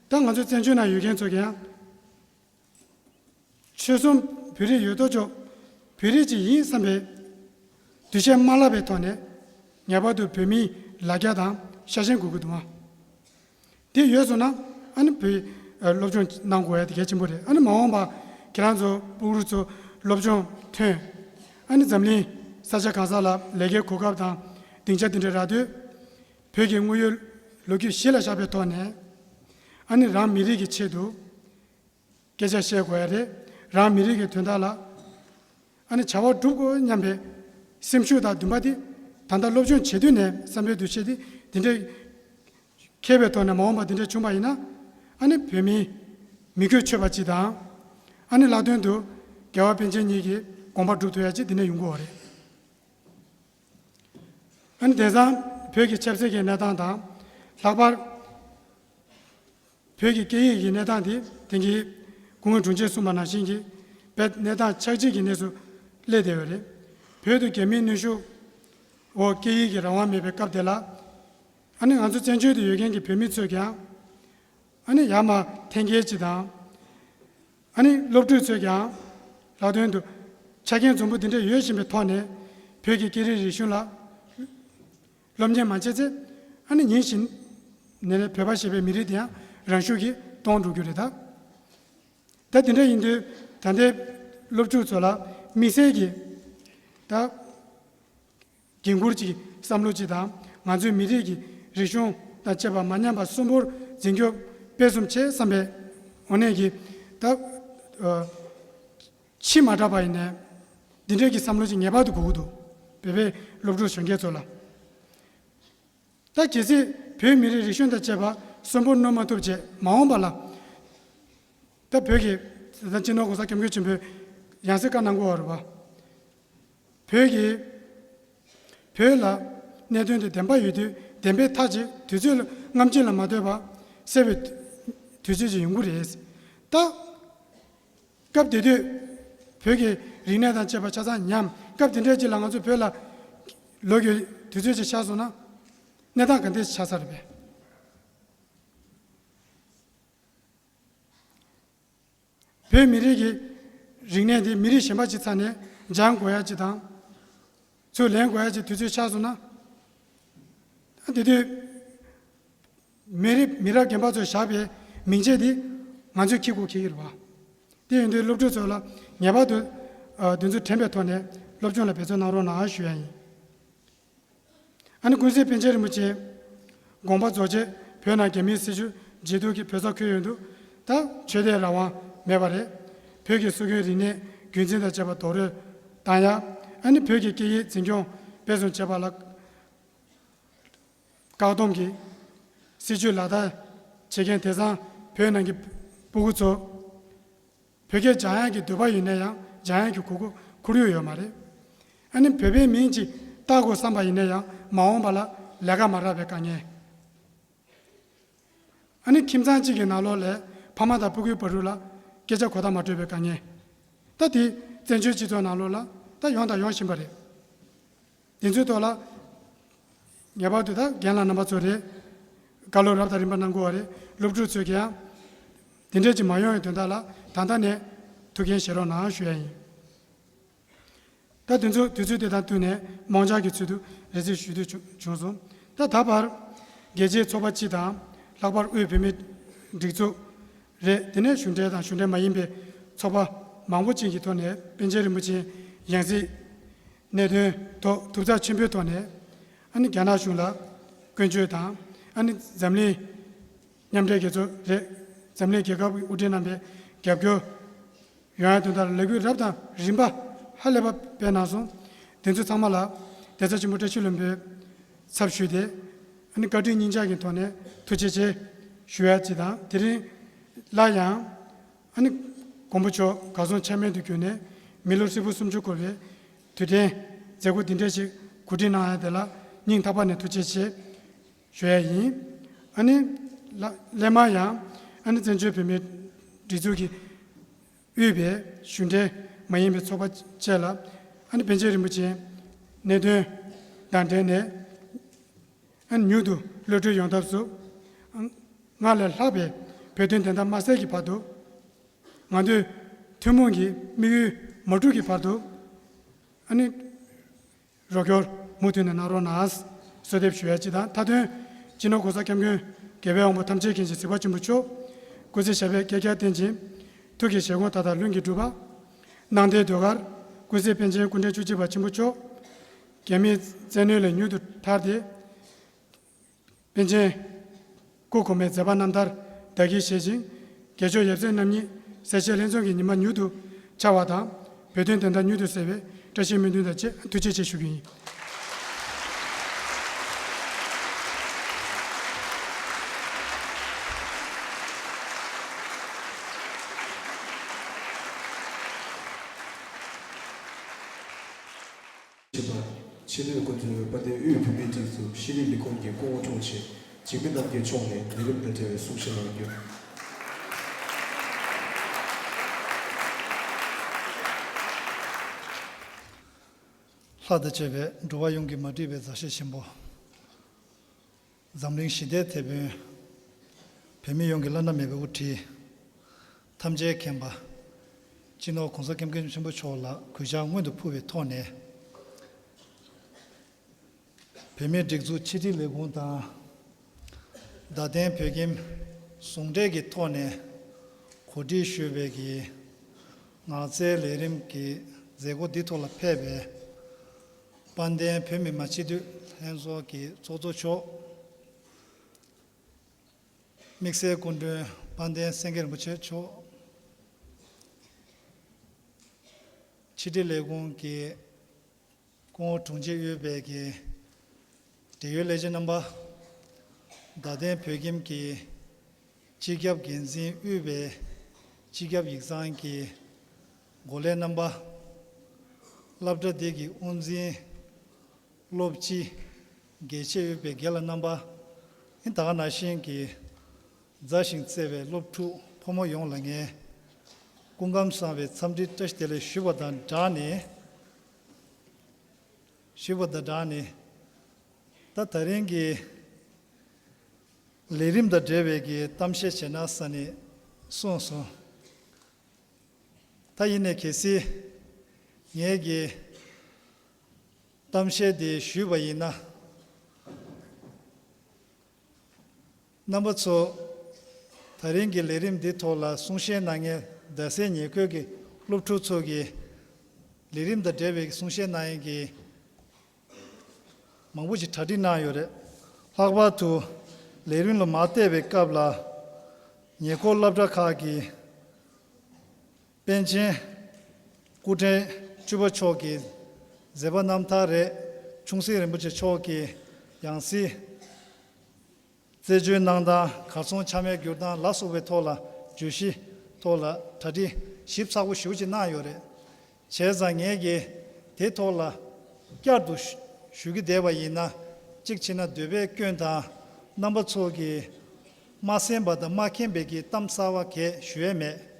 ད་ང་ཚོ་བཙན་བྱོལ་ནང་ཡོད་མཁན་ཚོ་གིས་ཡང་ཆོལ་གསུམ་བོད་རིགས་ཡོད་དོ་ཅོག་བོད་རིགས་ཅིག་ཡིན་བསམ་པའི་འདུ་ཤེས་མ་བརླག་པའི་ཐོག་ནས་ངེས་པར་དུ་བོད་མིའི་ལ་རྒྱ་དང་ཤ་ཞེན་དགོས་ཀྱི་འདུག་ཨ། དེ་ཡོད་སོང་ན་ཨ་ནི་བོད་ཨ་སློབ་སྦྱོང་གནང་དགོས་ཡ་དེ་གལ་ཆེན་པོ་རེད། ཨ་ནི་མ་འོངས་པ་ཁྱེད་རང་ཚོ་སྤུ་གུ་ཚོ་སློབ་སྦྱོང་ཐོན། ཨ་ནི་འཛམ་གླིང་ས་ཆ་གང་ས་ལ་ལས་ཀའི་གོ་སྐབས་དང་སྡིངས་ཆ་དེ་འདྲ་རག་དུས། བོད་ཀྱི་དངོས་ཡོད་ལོ་རྒྱུས་གཞི་ལ་བཞག་པའི་ཐོག་ནས་ཨ་ནི་རང་མི་རིགས་ཀྱི་ཆེད་དུ་སྐད་ཆ་བཤད་དགོས་ཡ་རེད། རང་མི་རིགས་ཀྱི་དོན་དག་ལ་ཨ་ནི་བྱ་བ་སྒྲུབ་དགོས་སྙམ་པའི་སེམས་ཤུགས་དང་འདུན་པ་དེ་ད་ལྟ་སློབ་སྦྱོང་བྱེད་དུས་ནས་བསམ་པའི་འདུ་ཤེས་དེ་དེ་འདྲའི་འཁྱེར་བའི་ཐོག་ནས་མ་འོངས་པ་དེ་འདྲ་བྱུང་བ་ཡིན་ན། ཨ་ནི་བོད་མིའི་མི་རྒོད་ཆོད་པ་ཅིག་དང་། ཨ་ནི་ལྷག་དོན་དུ་རྒྱལ་བ་པཎ་ཆེན་ཉིད་ཀྱི་དགོངས་པ་སྒྲུབ་ཐུབ་ཡ་ཅིག་དེ་འདྲ་ཡོང་གི་ཡོད་རེད། ཨ་ནི་དེང་སང་བོད་ཀྱི་ཆབ་སྲིད་ཀྱི་གནས་སྟངས་དང་། ལྷག་པར་བོད་ཀྱི་སྐད་ཡིག་གི་གནས་སྟངས་དེ་དེང་གི་སྐུ་ངོ་དྲུང་ཆེས་གསུངས་པ་ནང་བཞིན་གྱི་རྦད་གནས་སྟངས་ཆག་འཇིག་གི་གནས་སུ་སླེབས་བསྡད་ཡོད་རེད། བོད་དུ་རྒྱ་མིའི་གནོན་ཤུགས་འོག་སྐད་ཡིག་གི་རང་དབང་མེད་པའི་སྐབས་དེ་ལ། ཨ་ནི་ང་ཚོ་བཙན་བྱོལ་དུ་ཡོད་མཁན་གྱི་བོད་མི་ཚོས་ཀྱང་། ཨ་ནི་ཡར་མར་འཐེན་འཁྱེར་ཅིག་དང་། ཨ་ནི་སློབ་ཕྲུག་ཚོས་ཀྱང་ལྷག་དོན་དུ་ཆ་རྐྱེན་འཛོམས་པོ་འདི་འདྲ་ཡོད་བཞིན་པའི་ཐོག་ནས་བོད་ཀྱི་སྐད་རིགས་རིག་གཞུང་ལ་སློབ་གཉེར་མ་བྱས་ཚེ། ཨ་ནི་ཉིན་ཞིག་ནས་ནས་བོད་པ་ཞེས་པའི་མི་རིགས་དེ་ཡང་རང་ཤུགས་ཀྱིས་སྟོངས་འགྲོ་རྒྱུ་རེད་ད། ད་དེ་འདྲ་ཡིན་དུས་ ད་ལྟའི་སློབ་ཕྲུག་ཚོ་ལ་དམིགས་བསལ་གྱི་ད་འགན་འཁུར་གྱི་བསམ་བློ་གཅིག་དང་། ང་ཚོའི་མི་རིགས་ཀྱི་རིག་གཞུང་དང་བཅས་པ་མ་ཉམས་པ་གསོན་པོར་འཛིན་སྐྱོང་སྤེལ་གསུམ་བྱེད་བསམ་པའི་ངོས་ནས་ཀྱི་ད་ཨ་ཕྱི་མ་དྲག་པ་ཡིན་ནའི་འདི་འདྲའི་གི་བསམ་བློ་ཅིག་ངེས་པར་དུ་དགོས་ཀྱི་འདུག་བོད་པའི་སློབ་ཕྲུག་གཞོན་སྐྱེས་ཚོ་ལ། ད་གལ་སྲིད་བོད་མི་རིགས་རིག་གཞུང་དང་བཅས་པ་གསོན་པོར་གནོན་མ་ཐུབ་བྱས་མ་འོངས་པ་ལ། ད་བོད་ཀྱི་ད་སྤྱི་ནོར་༸གོང་ས་༸སྐྱབས་མགོན་ཆེན་པོས་ཡང་སེ་བཀའ་གནང་དགོས་པ་རེད་པ། བོད་ཀྱི་བོད་ལ་གནད་དོན་དེ་བདེན་པ་ཡོད་དུས་བདེན་པའི་མཐའ་ཅིག་དུས་ཚོད་ལ་རྔམ་བརྗིད་ལ་མ་ལྟོས་པ་སེལ་བའི་དུས་ཚོད་ཅིག་ཡོང་གི་རེད། ད་སྐབས་དེ་དུས་བོད་ཀྱི་རིག་གནས་དང་བཅས་པ་ཆ་ཚང་ཉམས། སྐབས་དེ་འདྲའི་ཅིག་ལ་ང་ཚོ་བོད་ལ་ལོག་རྒྱུའི་དུས་ཚོད་ཅིག་ཆགས་སོང་ན་གནས་སྟངས་ག་འདྲ་ཆགས་ས་རེད་པས། བོད་མི་རིགས་ཀྱི་རིག་གནས་དེ་མི་རིགས་གཞན་པ་ཅིག་རྩ་ནས་སྦྱང་དགོས་ཡ་ཅིག་དང་། ཚུར་ལེན་དགོས་ཡ་ཅིག་དུས་ཚོད་ཆགས་སོང་ན། དེ་དུས་མི་རིགས་མི་རབས་རྒན་པ་ཚོས་བཞག་པའི་མིང་ཆད་དེ་ང་ཚོས་འཁྱེར་དགོས་འཁྱེར་གྱི་རེད་པ། དེ་ཡིན་དུས་སློབ་ཕྲུག་ཚོ་ལ་ངེས་པར་དུ་ཨ་དེ་ཚོ་དྲན་པའི་ཐོག་ནས་སློབ་སྦྱོང་ལ་འབད་བརྩོན་གནང་རོགས་གནང་ཞུ་ཡ་ཡིན། ཨ་ནི་ཀུན་གཟིགས་པཎ་ཆེན་རིན་པོ་ཆེ་དགོངས་པ་རྫོགས་རྗེས་བོད་ནང་རྒྱ་མིའི་སྲིད་བྱུས་བརྗེད་ཐབས་ཀྱི་བོད་ས་འཁོད་ཡོང་དུས་ད་ཆོས་དད་རང་དབང་མེད་པ་རེད། བོད་ཀྱི་སྲོལ་རྒྱུན་རིག་གནས་རྒྱུན་འཛིན་དང་བཅས་པ་རྡོག་རོལ་བཏང་ཡ། ཨ་ནི་བོད་ཀྱི་སྐད་ཡིག་འཛིན་སྐྱོང་སྤེལ་གསུམ་བྱེད་པ་ལ་བཀག་སྡོམ་གྱི་སྲིད་བྱུས་ལག་བསྟར་བྱེད་མཁན་དེང་སང་བོད་ནང་གི་སྤུ་གུ་ཚོ། བོད་སྐད་སྦྱང་ཡག་གི་འདོད་པ་ཡོད་ན་ཡང་སྦྱང་ཡག་གི་གོ་སྐབས་ཁོར་ཡུག་ཡོད་མ་རེད། ཨ་ནི་བོད་པའི་མིང་ཅིག་བཏགས་དགོས་བསམ་པ་ཡིན་ན་ཡང་མ་འོངས་པ་ལ་ལས་ཀ་མ་རག་པའི་དཀའ་ངལ། ཨ་ནི་ཁྱིམ་ཚང་གཅིག་གི་ནང་ལོགས་ལ་ཕ་མ་དང་སྤུ་གུའི་བར་དུ་ལ་སྐད་ཆ་གོ་བརྡ་མ་འཕྲོད་པའི་དཀའ་ངལ། ད་དེ་བཙན་བྱོལ་སྤྱི་ཚོགས་ནང་ལོགས་ལ་ད་ཡོང་དང་ཡོང་བཞིན་པ་རེད། དེ་ཚོའི་ཐོག་ལ་ངེས་པར་དུ་ད་རྒན་ལགས་རྣམ་པ་ཚོ་རེད། བཀའ་སློབ་རབ་དང་རིམ་པ་གནང་དགོས་པ་རེད། སློབ་ཕྲུག་ཚོས་ཀྱང་དེ་འདྲས་ཅིག་མ་ཡོང་བའི་དོན་དག་ལ་ད་ལྟ་ནས་ཐུགས་འགན་བཞེས་རོགས་གནང་ཞུ་ཡ་ཡིན། ད་དུས་ཚོད་དུས་ཚོད་དེ་དང་བསྟུན་ནས་རྨོངས་འཆར་གྱི་ཚུལ་དུ་རེ་ཞུ་རྒྱུ་བྱུང་སོང་། ད་ད་བར་རྒྱལ་སྤྱིའི་ཚོགས་པ་སྤྱི་དང་། ལྷག་པར་དབུས་བོད་མིའི་སྒྲིག་འཛུགས་རེད། དེ་ནས་གཞུང་འབྲེལ་དང་གཞུང་འབྲེལ་མ་ཡིན་པའི་ཚོགས་པ་མང་པོ་ཅིག་གི་ཐོག་ནས་པཎ་ཆེན་རིན་པོ་ཆེའི་ཡང་སྲིད་གནད་དོན་ཐོག་ཐུགས་ཚགས་ཆེན་པོའི་ཐོག་ནས། ཨ་ནི་རྒྱ་ནག་གཞུང་ལ་སྐྱོན་བརྗོད་དང་། ཨ་ནི་འཛམ་གླིང་མཉམ་འབྲེལ་རྒྱལ་ཚོགས་རེད། འཛམ་གླིང་རྒྱལ་ཁབ་ཀྱི་དབུ་ཁྲིད་རྣམ་པས་རྒྱབ་སྐྱོར་ཡོང་ཡ་དོན་དག་ལ་ལས་འགུལ་རབ་དང་རིམ་པ་ཧ་ལས་པ་སྤེལ་གནང་སོང་། དེ་ཚོ་ཚང་མ་ལ་བདེ་རྩ་ཆེན་པོ་བཀྲ་ཤིས་ལྷུན་པོའི་ཚབ་ཞུས་ཏེ། ཨ་ནི་བཀའ་དྲིན་སྙིང་ཆ་གི་ཐོག་ནས་ཐུགས་རྗེ་ཆེ་ཞུ་ཡ་ཅིག་དང་། དེ་རིང་ལ་ཡང་ཨ་ནི་མགོན་པོ་མཆོག་གར་སོང་ཆ་མེད་དུ་གྱུར་ནས་མི་ལོ་ཧྲིལ་པོ་སུམ་ཅུ་འཁོར་བའི་དུས་དྲན་མཛད་སྒོ་འདི་འདྲ་ཞིག་གོ་སྒྲིག་གནང་ཡ་དེ་ལ་སྙིང་ཐག་པ་ནས་ཐུགས་རྗེ་ཆེ་ཞུ་ཡ་ཡིན། ཨ་ནི་ལ་སླད་མར་ཡང་ཨ་ནི་བཙན་བྱོལ་བོད་མིའི་སྒྲིག་འཛུགས་ཀྱིས་དབུས་པའི་གཞུང་འབྲེལ་མ་ཡིན་པའི་ཚོགས་པ་བཅས་ལ་ཨ་ནི་པཎ་ཆེན་རིན་པོ་ཆེའི་གནད་དོན་དང་འབྲེལ་ནས། ཨ་ནི་མྱུར་དུ་གློད་གྲོལ་ཡོང་ཐབས་སུ། ཨ་སྔར་ལས་ལྷག་པའི་བོད་དོན་བདེན་མཐའ་མ་གསལ་གྱི་བར་དུ། ང་ཚོས་ཐུན་མོང་གི་དམིགས་ཡུལ་མ་འགྲུབ་ཀྱི་བར་དུ། ཨ་ནི་རོགས་སྐྱོར་མུ་མཐུད་ནས་གནང་རོགས་གནང་། གསོལ་འདེབས་ཞུ་ཡ་ཅིག་དང་། མཐའ་དོན་སྤྱི་ནོར་༸གོང་ས་༸སྐྱབས་མགོན་རྒྱལ་བའི་དབང་པོ་ཐམས་ཅད་མཁྱེན་ཅིང་གཟིགས་པ་ཆེན་པོ་མཆོག། སྐུ་ཚེ་ཞབས་པད་བསྐལ་བརྒྱར་བརྟན་ཅིང་། ཐུགས་ཀྱི་བཞེད་དགོངས་མཐའ་དག་ལྷུན་གྱིས་གྲུབ་པ། ནང་བསྟན་ཟློས་གར་ཀུན་གཟིགས་པཎ་ཆེན་སྐུ་ཕྲེང་བཅུ་གཅིག་པ་ཆེན་པོ་མཆོག། རྒྱ་མིའི་བཙན་གནོན་ལས་མྱུར་དུ་ཐར་ཏེ། པཎ་ཆེན་སྐུ་གོང་མའི་མཛད་པ་རྣམ་ཐར་བདག་གིར་བཞེས་ཤིང་། རྒྱལ་མཆོག་ཡབ་སྲས་རྣམ་གཉིས་སེར་བྱེས་ལྷན་འཛོམས་ཀྱི་ཉི་མ་མྱུར་དུ་འཆར་བ་དང་། བོད་དོན་བདེན་མཐའ་མྱུར་དུ་གསལ་བའི་བཀྲ་ཤིས་སྨོན་འདུན་དང་བཅས་ཐུགས་རྗེ་ཆེ་ཞུ་རྒྱུ་ཡིན། ཆེད་པ། ཕྱི་ནུས་ཀུན་འཛོལ་དཔལ་ལྡན་དབུས་བོད་མིའི་སྒྲིག་འཛུགས་ཤེས་རིག་ལས་ཁུངས་ཀྱི་སྐུ་ངོ་དྲུང་ཆེ་འཇིགས་མེད་རྣམ་རྒྱལ་མཆོག་ནས་ལས་རིམ་དང་འབྲེལ་བའི་གསུང་བཤད་གནང་རྒྱུ། ལྷ་དང་བཅས་པའི་འགྲོ་བ་ཡོངས་ཀྱི་མ་འདྲིས་པའི་མཛའ་བཤེས་ཆེན་པོ། འཛམ་གླིང་ཞི་བདེའི་དེད་དཔོན། བོད་མི་ཡོངས་ཀྱི་བླ་ན་མེད་པའི་དབུ་ཁྲིད། ཐམས་ཅད་མཁྱེན་པ། སྤྱི་ནོར་༸གོང་ས་༸སྐྱབས་མགོན་ཆེན་པོ་མཆོག་ལ་གུས་ཕྱག་སྔོན་དུ་ཕུལ་བའི་ཐོག་ནས། བོད་མིའི་སྒྲིག་འཛུགས་ཕྱི་དྲིལ་ལས་ཁུངས་དང་། རྡ་སྟེང་བོད་ཁྱིམ་ཟུང་འབྲེལ་གྱི་ཐོག་ནས་གོ་སྒྲིག་ཞུས་པའི་གི་ ནགས་ཚལ་ལས་རིམ་གྱི་མཛད་སྒོ་འདི་ཐོག་ལ་ཕེབས་པའི་དཔལ་ལྡན་བོད་མི་མང་སྤྱི་འཐུས་ལྷན་ཚོགས་ཀྱི་ཚོགས་གཙོ་མཆོག་དམིགས་བསལ་སྐུ་མགྲོན་དཔལ་ལྡན་སེང་གེ་རིན་པོ་ཆེ་མཆོག་ཕྱི་དྲིལ་ལས་ཁུངས་ཀྱི་སྐུ་ངོ་དྲུང་ཆེ་དབུས་པའི་གི་འབྲེལ་ཡོད་ལས་བྱེད་རྣམ་པ། རྡ་སྟེང་བོད་ཁྱིམ་གྱི་སྤྱི་ཁྱབ་འགན་འཛིན་དབུས་པའི་སྤྱི་ཁྱབ་ཡིག་ཚང་གི་འགོ་ལས་རྣམ་པ། སློབ་གྲྭ་འདི་གི་དབུ་འཛིན། སློབ་སྤྱི། དགེ་ཆེ་དབུས་པའི་དགེ་ལགས་རྣམ་པ། ཨིན་ད་ག་ནང་བཞིན་གྱི་མཛའ་ཞིང་བརྩེ་བའི་སློབ་ཕྲུག་ཕོ་མོ་ཡོངས་ལ་ངས་སྐུ་ཁམས་བཟང་བའི་འཚམས་འདྲི་བཀྲ་ཤིས་བདེ་ལེགས་ཞུ་བ་དང་སྦྲགས་ནས། ཞུ་བ་དང་སྦྲགས་ནས། ད་ད་རིང་གི་ལས་རིམ་དང་འབྲེལ་བའི་གི་གཏམ་བཤད་བྱེད་ན་ས་ནས་གསུངས་སོང་། ད་ཡིན་ནའི་གལ་སྲིད་ངས་གི་གཏམ་བཤད་དེ་ཞུས་པ་ཡིན་ན། རྣམ་པ་ཚོ། ད་རིང་གི་ལས་རིམ་འདི་ཐོག་ལ་གསུང་བཤད་གནང་མཁན་རྡ་སའི་ཉེ་འཁོར་གྱི་སློབ་ཕྲུག་ཚོ་གིས་ལས་རིམ་དང་འབྲེལ་བའི་གསུང་བཤད་གནང་མཁན་གྱི་མང་པོ་ཞིག་གྲ་སྒྲིག་གནང་ཡོད་རེད། ལྷག་པར་དུ་ལས་རིམ་ལ་མར་བལྟས་པའི་སྐབས་ལ་ཉེ་འཁོར་སློབ་གྲྭ་ཁག་གི་པཎ་ཆེན་སྐུ་ཕྲེང་བཅུ་པ་མཆོག་གི་མཛད་པ་རྣམ་ཐར་རེད། ཆུང་སྲིད་རིན་པོ་ཆེ་མཆོག་གི་ཡང་སྲིད་རྩད་གཅོད་གནང་སྟངས། གར་སོང་ཆ་མེད་གྱུར་སྟངས་ལ་སོགས་པའི་ཐོག་ལ་བརྗོད་གཞི་ཐོག་ལ་གྲ་སྒྲིག་ཞིབ་ཚགས་པོ་ཞེ་པོ་ཅིག་གནང་ཡོད་རེད། བྱས་ཙང་ངས་ཀྱིས་དེ་ཐོག་ལ་བསྐྱར་དུ་ཞུ་ཞུ་གི་བསྡད་པ་ཡིན་ན། གཅིག་བྱས་ན་འདོད་པའི་སྐྱོན་དང་། རྣམ་པ་ཚོ་གིས་མ་གསན་པ་དང་མ་མཁྱེན་པའི་གི་གཏམ་གསར་བ་གས་ཞུ་ཡས་མེད།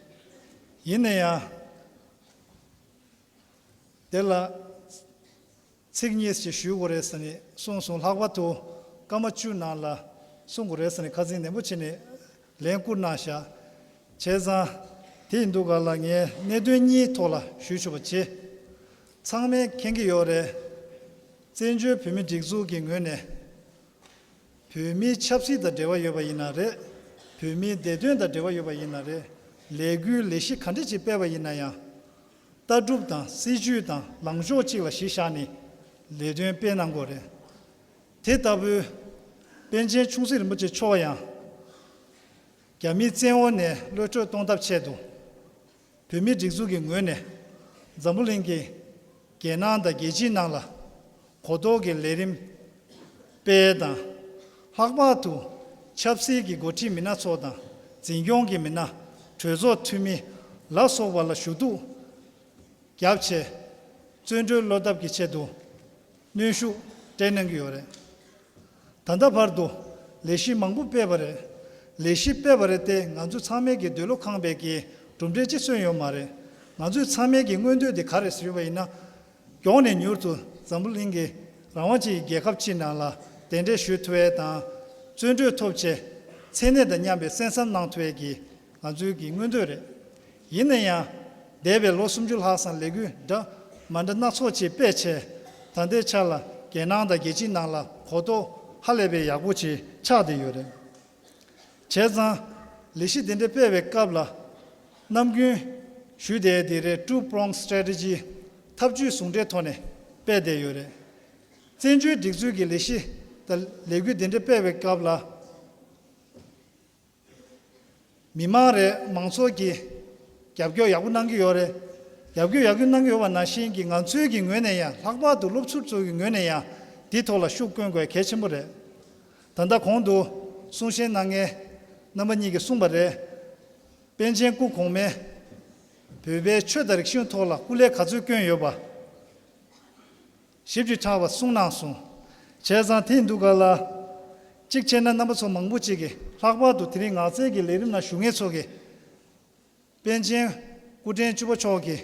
ཡིན་ན་ཡང་། དེ་ལ་ཚིག་གཉིས་ཤིག་ཞུ་དགོས་རེད་ཟེར་ནས་གསུངས་སོང་། ལྷག་པར་དུ་སྐར་མ་བཅུ་ནང་ལ་གསུང་དགོས་རེད་ཟེར་ནས་ཁ་སང་ནན་པོ་བྱས་ནས་ལན་བསྐུར་གནང་བཞག་བྱས་ཙང་དེ་ཡིན་དུས་ག་ལ་ངས་གནད་དོན་གཉིས་ཐོག་ལ་ཞུ་ཆོག་པ་བྱེད། ཚང་མས་མཁྱེན་གྱི་ཡོད་རེད། བཙན་བྱོལ་བོད་མིའི་སྒྲིག་འཛུགས་ཀྱི་ངོས་ནས། བོད་མིའི་ཆབ་སྲིད་དང་འབྲེལ་བ་ཡོད་པ་ཡིན་ན་རེད། བོད་མིའི་བདེ་དོན་དང་འབྲེལ་བ་ཡོད་པ་ཡིན་ན་རེད། ལས་འགུལ་ལས་གཞི་ག་འདྲ་ཅིག་སྤེལ་བ་ཡིན་ན་ཡང་། ལྟ་གྲུབ་དང་སྲིད་ཇུས་དང་ལངས་ཕྱོགས་གཅིག་ལ་གཞི་བཞག་ནས་ལས་དོན་སྤེལ་གནང་དགོས་རེད། དེ་ལྟ་བུའི་པཎ་ཆེན་ཆུང་སྲིད་རིན་པོ་ཆེ་མཆོག་ཡང་རྒྱ་མིའི་བཙན་འོག་ནས་གློད་གྲོལ་གཏོང་ཐབས་ཆེད་དུ། བོད་མིའི་སྒྲིག་འཛུགས་ཀྱི་ངོས་ནས་འཛམ་བུ་གླིང་གི་རྒྱལ་ནང་དང་རྒྱལ་སྤྱིའི་ནང་ལ་གོ་རྟོགས་ཀྱི་ལས་རིམ་སྤེལ་དང་། ལྷག་པར་དུ་ཆབ་སྲིད་ཀྱི་འགོ་ཁྲིད་མི་སྣ་ཚོ་དང་། འཛིན་སྐྱོང་གི་མི་སྣ། གྲོས་ཚོགས་འཐུས་མི་ལ་སོགས་པ་ལ་ཞུ་གཏུག་བརྒྱབ་བྱས། བཙོན་གྲོལ་གློད་ཐབས་ཀྱི་ཆེད་དུ་གནོན་ཤུགས་སྤྲད་གནང་གི་ཡོད་རེད། ད་ལྟ་བར་དུ་ལས་གཞི་མང་པོ་སྤེལ་བ་རེད། ལས་གཞི་སྤེལ་བ་རེད་དེ། ང་ཚོ་ཚང་མས་ཀྱི་འདོད་བློ་ཁེངས་པའི་གི་གྲུབ་འབྲས་ཅིག་སོན་ཡོད་མ་རེད། ང་ཚོའི་ཚང་མས་ཀྱི་མངོན་འདོད་དེ་ག་རེ་ཟེར་བ་ཡིན་ན། མགྱོགས་ནས་མྱུར་དུ་འཛམ་བུ་གླིང་གི་རང་དབང་ཅན་གྱི་རྒྱལ་ཁབ་ཅིག་ནང་ལ་གདན་འདྲེན་ཞུ་ཐུབ་ཡས་དང་། བཙོན་གྲོལ་ཐོབ་བྱས་ཚེ་གནས་དང་མཉམ་པའི་གསན་བསམ་གནང་ཐུབ་ཡས་ཀྱི་ང་ཚོའི་གི་མངོན་འདོད་རེད། ཡིན་ན་ཡང་། འདས་པའི་ལོ་སུམ་ཅུ་ལྷག་ཙམ་ལས་འགུལ་འདྲ་མ་འདྲ་སྣ་ཚོགས་ཅིག་སྤེལ་བྱས། ད་ལྟའི་ཆ་ལ་རྒྱལ་ནང་དང་རྒྱལ་སྤྱིའི་ནང་ལ་གོ་རྟོགས་ཧ་ལས་པའི་ཡག་པོ་ཅིག་ཆགས་བསྡད་ཡོད་རེད། བྱས་ཙང་ལས་གཞི་དེ་འདྲ་སྤེལ་བའི་སྐབས་ལ་ནམ་རྒྱུན་ཞུས་བསྡད་དེ་རེད། Two prong strategy། ཐབས་ཇུས་ཟུང་འབྲེལ་ཐོག་ནས་སྤེལ་བསྡད་ཡོད་རེད། བཙན་བྱོལ་སྒྲིག་འཛུགས་ཀྱི་ལས་གཞི་དང་ལས་འགུལ་དེ་འདྲ་སྤེལ་བའི་སྐབས་ལ། མི་མང་རེད། མང་ཚོགས་ཀྱིས་རྒྱབ་སྐྱོར་ཡག་པོ་གནང་གི་ཡོད་རེད། རྒྱབ་སྐྱོར་ཡག་པོ་གནང་གི་ཡོད་པ་ནང་བཞིན་གྱི་ང་ཚོའི་གི་ངོས་ནས་ཡང་། ལྷག་པར་དུ་སློབ་ཕྲུག་ཚོ་གི་ངོས་ནས་ཡང་འདི་ཐོག་ལ་ཤུགས་བསྐྱོན་དགོས་གལ་ཆེན་པོ་རེད། ད་ལྟ་གོང་དུ་གསུང་བཤད་གནང་མཁན་རྣམ་པ་གཉིས་ཀྱིས་གསུངས་པ་རེད། པཎ་ཆེན་སྐུ་གོང་མས་བོད་པའི་ཆོས་དང་རིག་གཞུང་ཐོག་ལ་སྐུ་ལས་ག་ཚོད་བསྐྱོན་ཡོད་པ། ཞིབ་ཅིང་ཕྲ་བ་གསུངས་གནང་སོང་། བྱས་ཙང་དེ་ཡིན་དུས་ག་ལ། གཅིག་བྱས་ན་རྣམ་པ་ཚོ་མང་པོ་ཅིག་གིས། ལྷག་པར་དུ་དེ་རིང་ངག་རྩལ་གྱི་ལས་རིམ་ནང་ཞུགས་མཁན་ཚོ་གིས། པཎ་ཆེན་སྐུ་ཕྲེང་བཅུ་པ་མཆོག་གིས་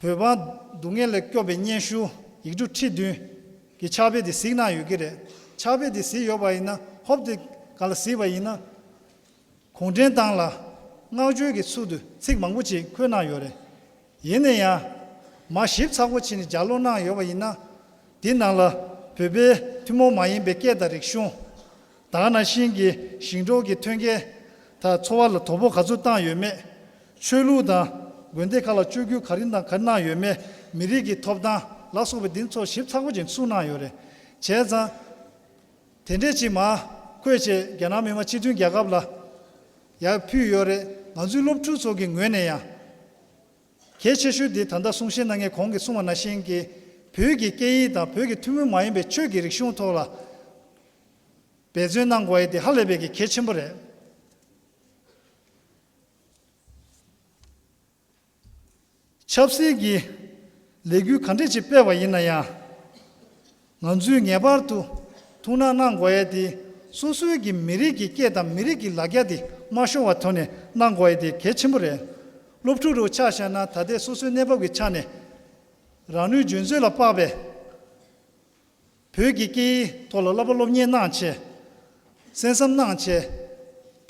བོད་འབངས་སྡུག་བསྔལ་ལས་སྐྱོབ་པའི་སྙན་ཞུ་ཡིག་འབྲུ་ཁྲི་བདུན་གྱི་ཕྱག་དཔེ་དེ་གཟིགས་གནང་ཡོད་ཀྱི་རེད། ཕྱག་དཔེ་དེ་གཟིགས་ཡོད་པ་ཡིན་ན། ཧོབ་དེ་ག་ལ་གཟིགས་པ་ཡིན་ན། གུང་ཁྲན་ཏང་ལ་བསྔགས་བརྗོད་ཀྱི་ཚུལ་དུ་ཚིག་མང་པོ་ཅིག་འཁོད་གནང་ཡོད་རེད། ཡིན་ན་ཡང་། མར་ཞིབ་ཚགས་པོ་བྱས་ནས་ལྗགས་ཀློག་གནང་ཡོད་པ་ཡིན་ན། འདི་ནང་ལ་བོད་པའི་ཐུན་མོང་མ་ཡིན་པའི་སྐད་དང་རིག་གཞུང་། ད་ག་ནང་བཞིན་གྱི་ཞིང་འབྲོག་གི་ཐོན་སྐྱེད་དང་འཚོ་བ་ལ་དོ་ཕོག་ག་ཚོད་བཏང་ཡོད་མེད། ཆོས་ལུགས་དང་དགོན་སྡེ་ཁག་ལ་བཅོས་བསྒྱུར་ག་རེ་དང་ག་རེ་གནང་ཡོད་མེད། མི་རིགས་ཀྱི་ཐོབ་ཐང་ལ་སོགས་པའི་འདི་ཚོ་ཞིབ་ཚགས་པོ་ཅིག་གསུངས་གནང་ཡོད་རེད། བྱས་ཙང་དེ་འདྲས་ཅིག་མར་བཀོད་བྱས་རྒྱ་ནག་མི་དམངས་སྤྱི་མཐུན་རྒྱལ་ཁབ་ལ་ཡར་ཕུལ་ཡོད་རེད། ང་ཚོའི་སློབ་ཕྲུག་ཚོ་གི་ངོས་ནས་ཡང་གལ་ཆེ་ཤོས་འདི་ད་ལྟ་གསུང་བཤད་གནང་མཁན་གོང་གིས་གསུངས་པ་ནང་བཞིན་གྱི་བོད་ཀྱི་སྐད་ཡིག་དང་བོད་ཀྱི་ཐུན་མོང་མ་ཡིན་པའི་ཆོས་ཀྱི་རིག་གཞུང་ཐོག་ལ་འབད་བརྩོན་གནང་དགོས་ཡས་དེ་ཧ་ལས་པའི་གི་གལ་ཆེན་པོ་རེད། ཆབ་སྲིད་ཀྱི་ལས་འགུལ་ག་འདྲས་ཅིག་སྤེལ་བ་ཡིན་ན་ཡང་། ང་ཚོས་ངེས་པར་དུ་ཐུགས་སྣང་གནང་དགོས་ཡས་དེ། སོ་སོའི་གི་མི་རིགས་ཀྱི་སྐད་དང་མི་རིགས་ཀྱི་ལ་རྒྱ་དེ་མ་ཤོར་བ་ཐོག་ནས་གནང་དགོས་ཡས་དེ་གལ་ཆེན་པོ་རེད། སློབ་ཕྲུག་རུ་ཆ་བཞག་ན་ད་ལྟའི་སོ་སོའི་གནས་བབ་ཀྱི་ཆ་ནས་རང་ནུས་འཇོན་ཚོད་ལ་དཔག་པའི་བོད་ཀྱི་སྐད་ཡིག་ཐོག་ལ་བསླབ་པ་སློབ་གཉེར་གནང་བྱས། གསན་བསམ་གནང་བྱས།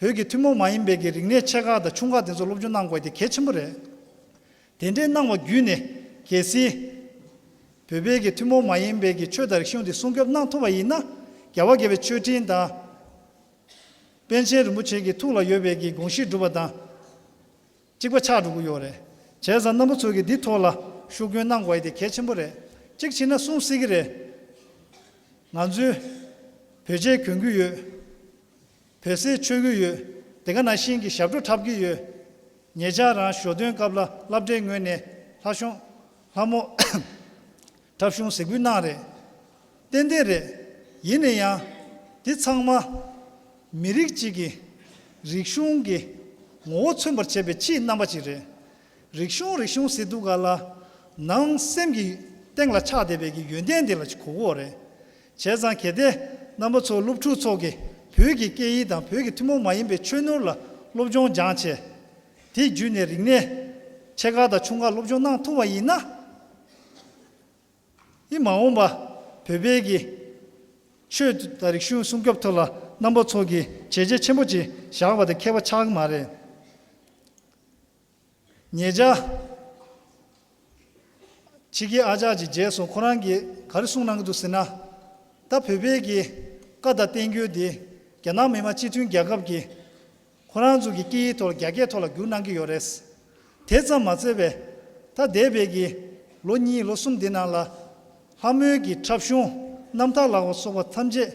བོད་ཀྱི་ཐུན་མོང་མ་ཡིན་པའི་གི་རིག་གནས་ཆེ་ཁག་དང་ཆུང་ཁག་དེ་ཚོ་སློབ་སྦྱོང་གནང་དགོས་དེ་གལ་ཆེན་པོ་རེད། དེ་འདྲའི་གནང་བ་བརྒྱུད་ནས་གལ་སྲིད་བོད་པའི་གི་ཐུན་མོང་མ་ཡིན་པའི་གི་ཆོས་དང་རིག་གཞུང་དེ་སྲུང་སྐྱོབ་གནང་ཐུབ་པ་ཡིན་ན། རྒྱལ་བ་དགྱེས་པའི་མཆོད་སྤྲིན་དང་། པཎ་ཆེན་རིན་པོ་ཆེ་གི་ཐུགས་ལ་ཡོད་པའི་གི་དགོངས་གཞི་འགྲུབ་པ་དང་། གཅིག་པ་ཆགས་འགྲོ་གི་ཡོད་རེད། བྱས་ཙང་རྣམ་པ་ཚོ་གིས་འདི་ཐོག་ལ་ཤུགས་སྐྱོན་གནང་དགོས་ཡ་དེ་གལ་ཆེན་པོ་རེད། གཅིག་བྱས་ན་གསུང་སྲིད་ཀྱི་རེད། ང་ཚོས་བོད་ཆས་གྱོན་གྱི་ཡོད། བོད་ཟས་མཆོད་ཀྱི་ཡོད། དེ་ག་ནང་བཞིན་གྱི་ཞབས་བྲོ་འཁྲབ་ཀྱི་ཡོད། ཉེ་ཆར་རང་ཞོ་སྟོན་སྐབས་ལ་སློབ་གྲྭའི་ངོས་ནས་ལྷ་ཤོང་ལྷ་མོ་འཁྲབ་གཞུང་གཟིགས་འབུལ་གནང་རེད། ཏན་ཏན་རེད། ཡིན་ན་ཡང་། འདི་ཚང་མ་མི་རིགས་གཅིག་གི་རིག་གཞུང་གི་ངོ་བོ་མཚོན་པར་བྱེད་པའི་ཕྱིའི་རྣམ་པ་ཅིག་རེད། རིག་གཞུང་རིག་གཞུང་ཟེར་དུས་ག་ལ་ནང་སེམས་ཀྱི་སྟེང་ལ་ཆགས་བསྡད་པའི་གི་ཡོན་ཏན་དེ་ལ་གོ་དགོས་རེད། བྱས་ཙང་གལ་ཏེ་རྣམ་པ་ཚོ་སློབ་ཕྲུག་ཚོ་གིས་བོད་ཀྱི་སྐད་ཡིག་དང་བོད་ཀྱི་ཐུན་མོང་མ་ཡིན་པའི་ཆོས་ནོར་ལ་སློབ་སྦྱོང་སྦྱངས་བྱས། དེ་བརྒྱུད་ནས་རིག་གནས་ཆེ་ཁག་དང་ཆུང་ཁག་སློབ་སྦྱོང་གནང་ཐུབ་པ་ཡིན་ན། ཨི་མ་འོངས་པ་བོད་པའི་གི་ཆོས་དང་རིག་གཞུང་སྲུང་སྐྱོབ་ཐོག་ལ་རྣམ་པ་ཚོ་གིས་བྱས་རྗེས་ཆེན་པོ་ཅིག་བཞག་པ་དེ་ཁྱད་པར་ཆགས་ཀྱི་མ་རེད། ཉེ་ཆར་ཕྱི་རྒྱལ་ཨ་ཅག་ཅིག་མཇལ་སོང་། ཁོ་རང་གིས་ག་རེ་གསུངས་གནང་གི་འདུག་ཟེར་ན། ད་བོད་པའི་གི་བཀའ་དང་བསྟན་འགྱུར་འདི་རྒྱ་ནག་མི་དམངས་སྤྱི་མཐུན་རྒྱལ་ཁབ་ཀྱི་ཁོ་རང་ཚོ་གི་སྐད་ཡིག་ཐོག་ལ་རྒྱ་སྐད་ཐོག་ལ་བསྒྱུར་གནང་གི་ཡོད་རེད། དེ་ཙམ་མ་ཚད་པས། ད་འདས་པའི་གི་ལོ་གཉིས་ལོ་གསུམ་འདི་ནང་ལ་ལྷ་མོའི་གི་འཁྲབ་གཞུང་རྣམ་ཐར་ལ་སོགས་པ་ཐམས་ཅད་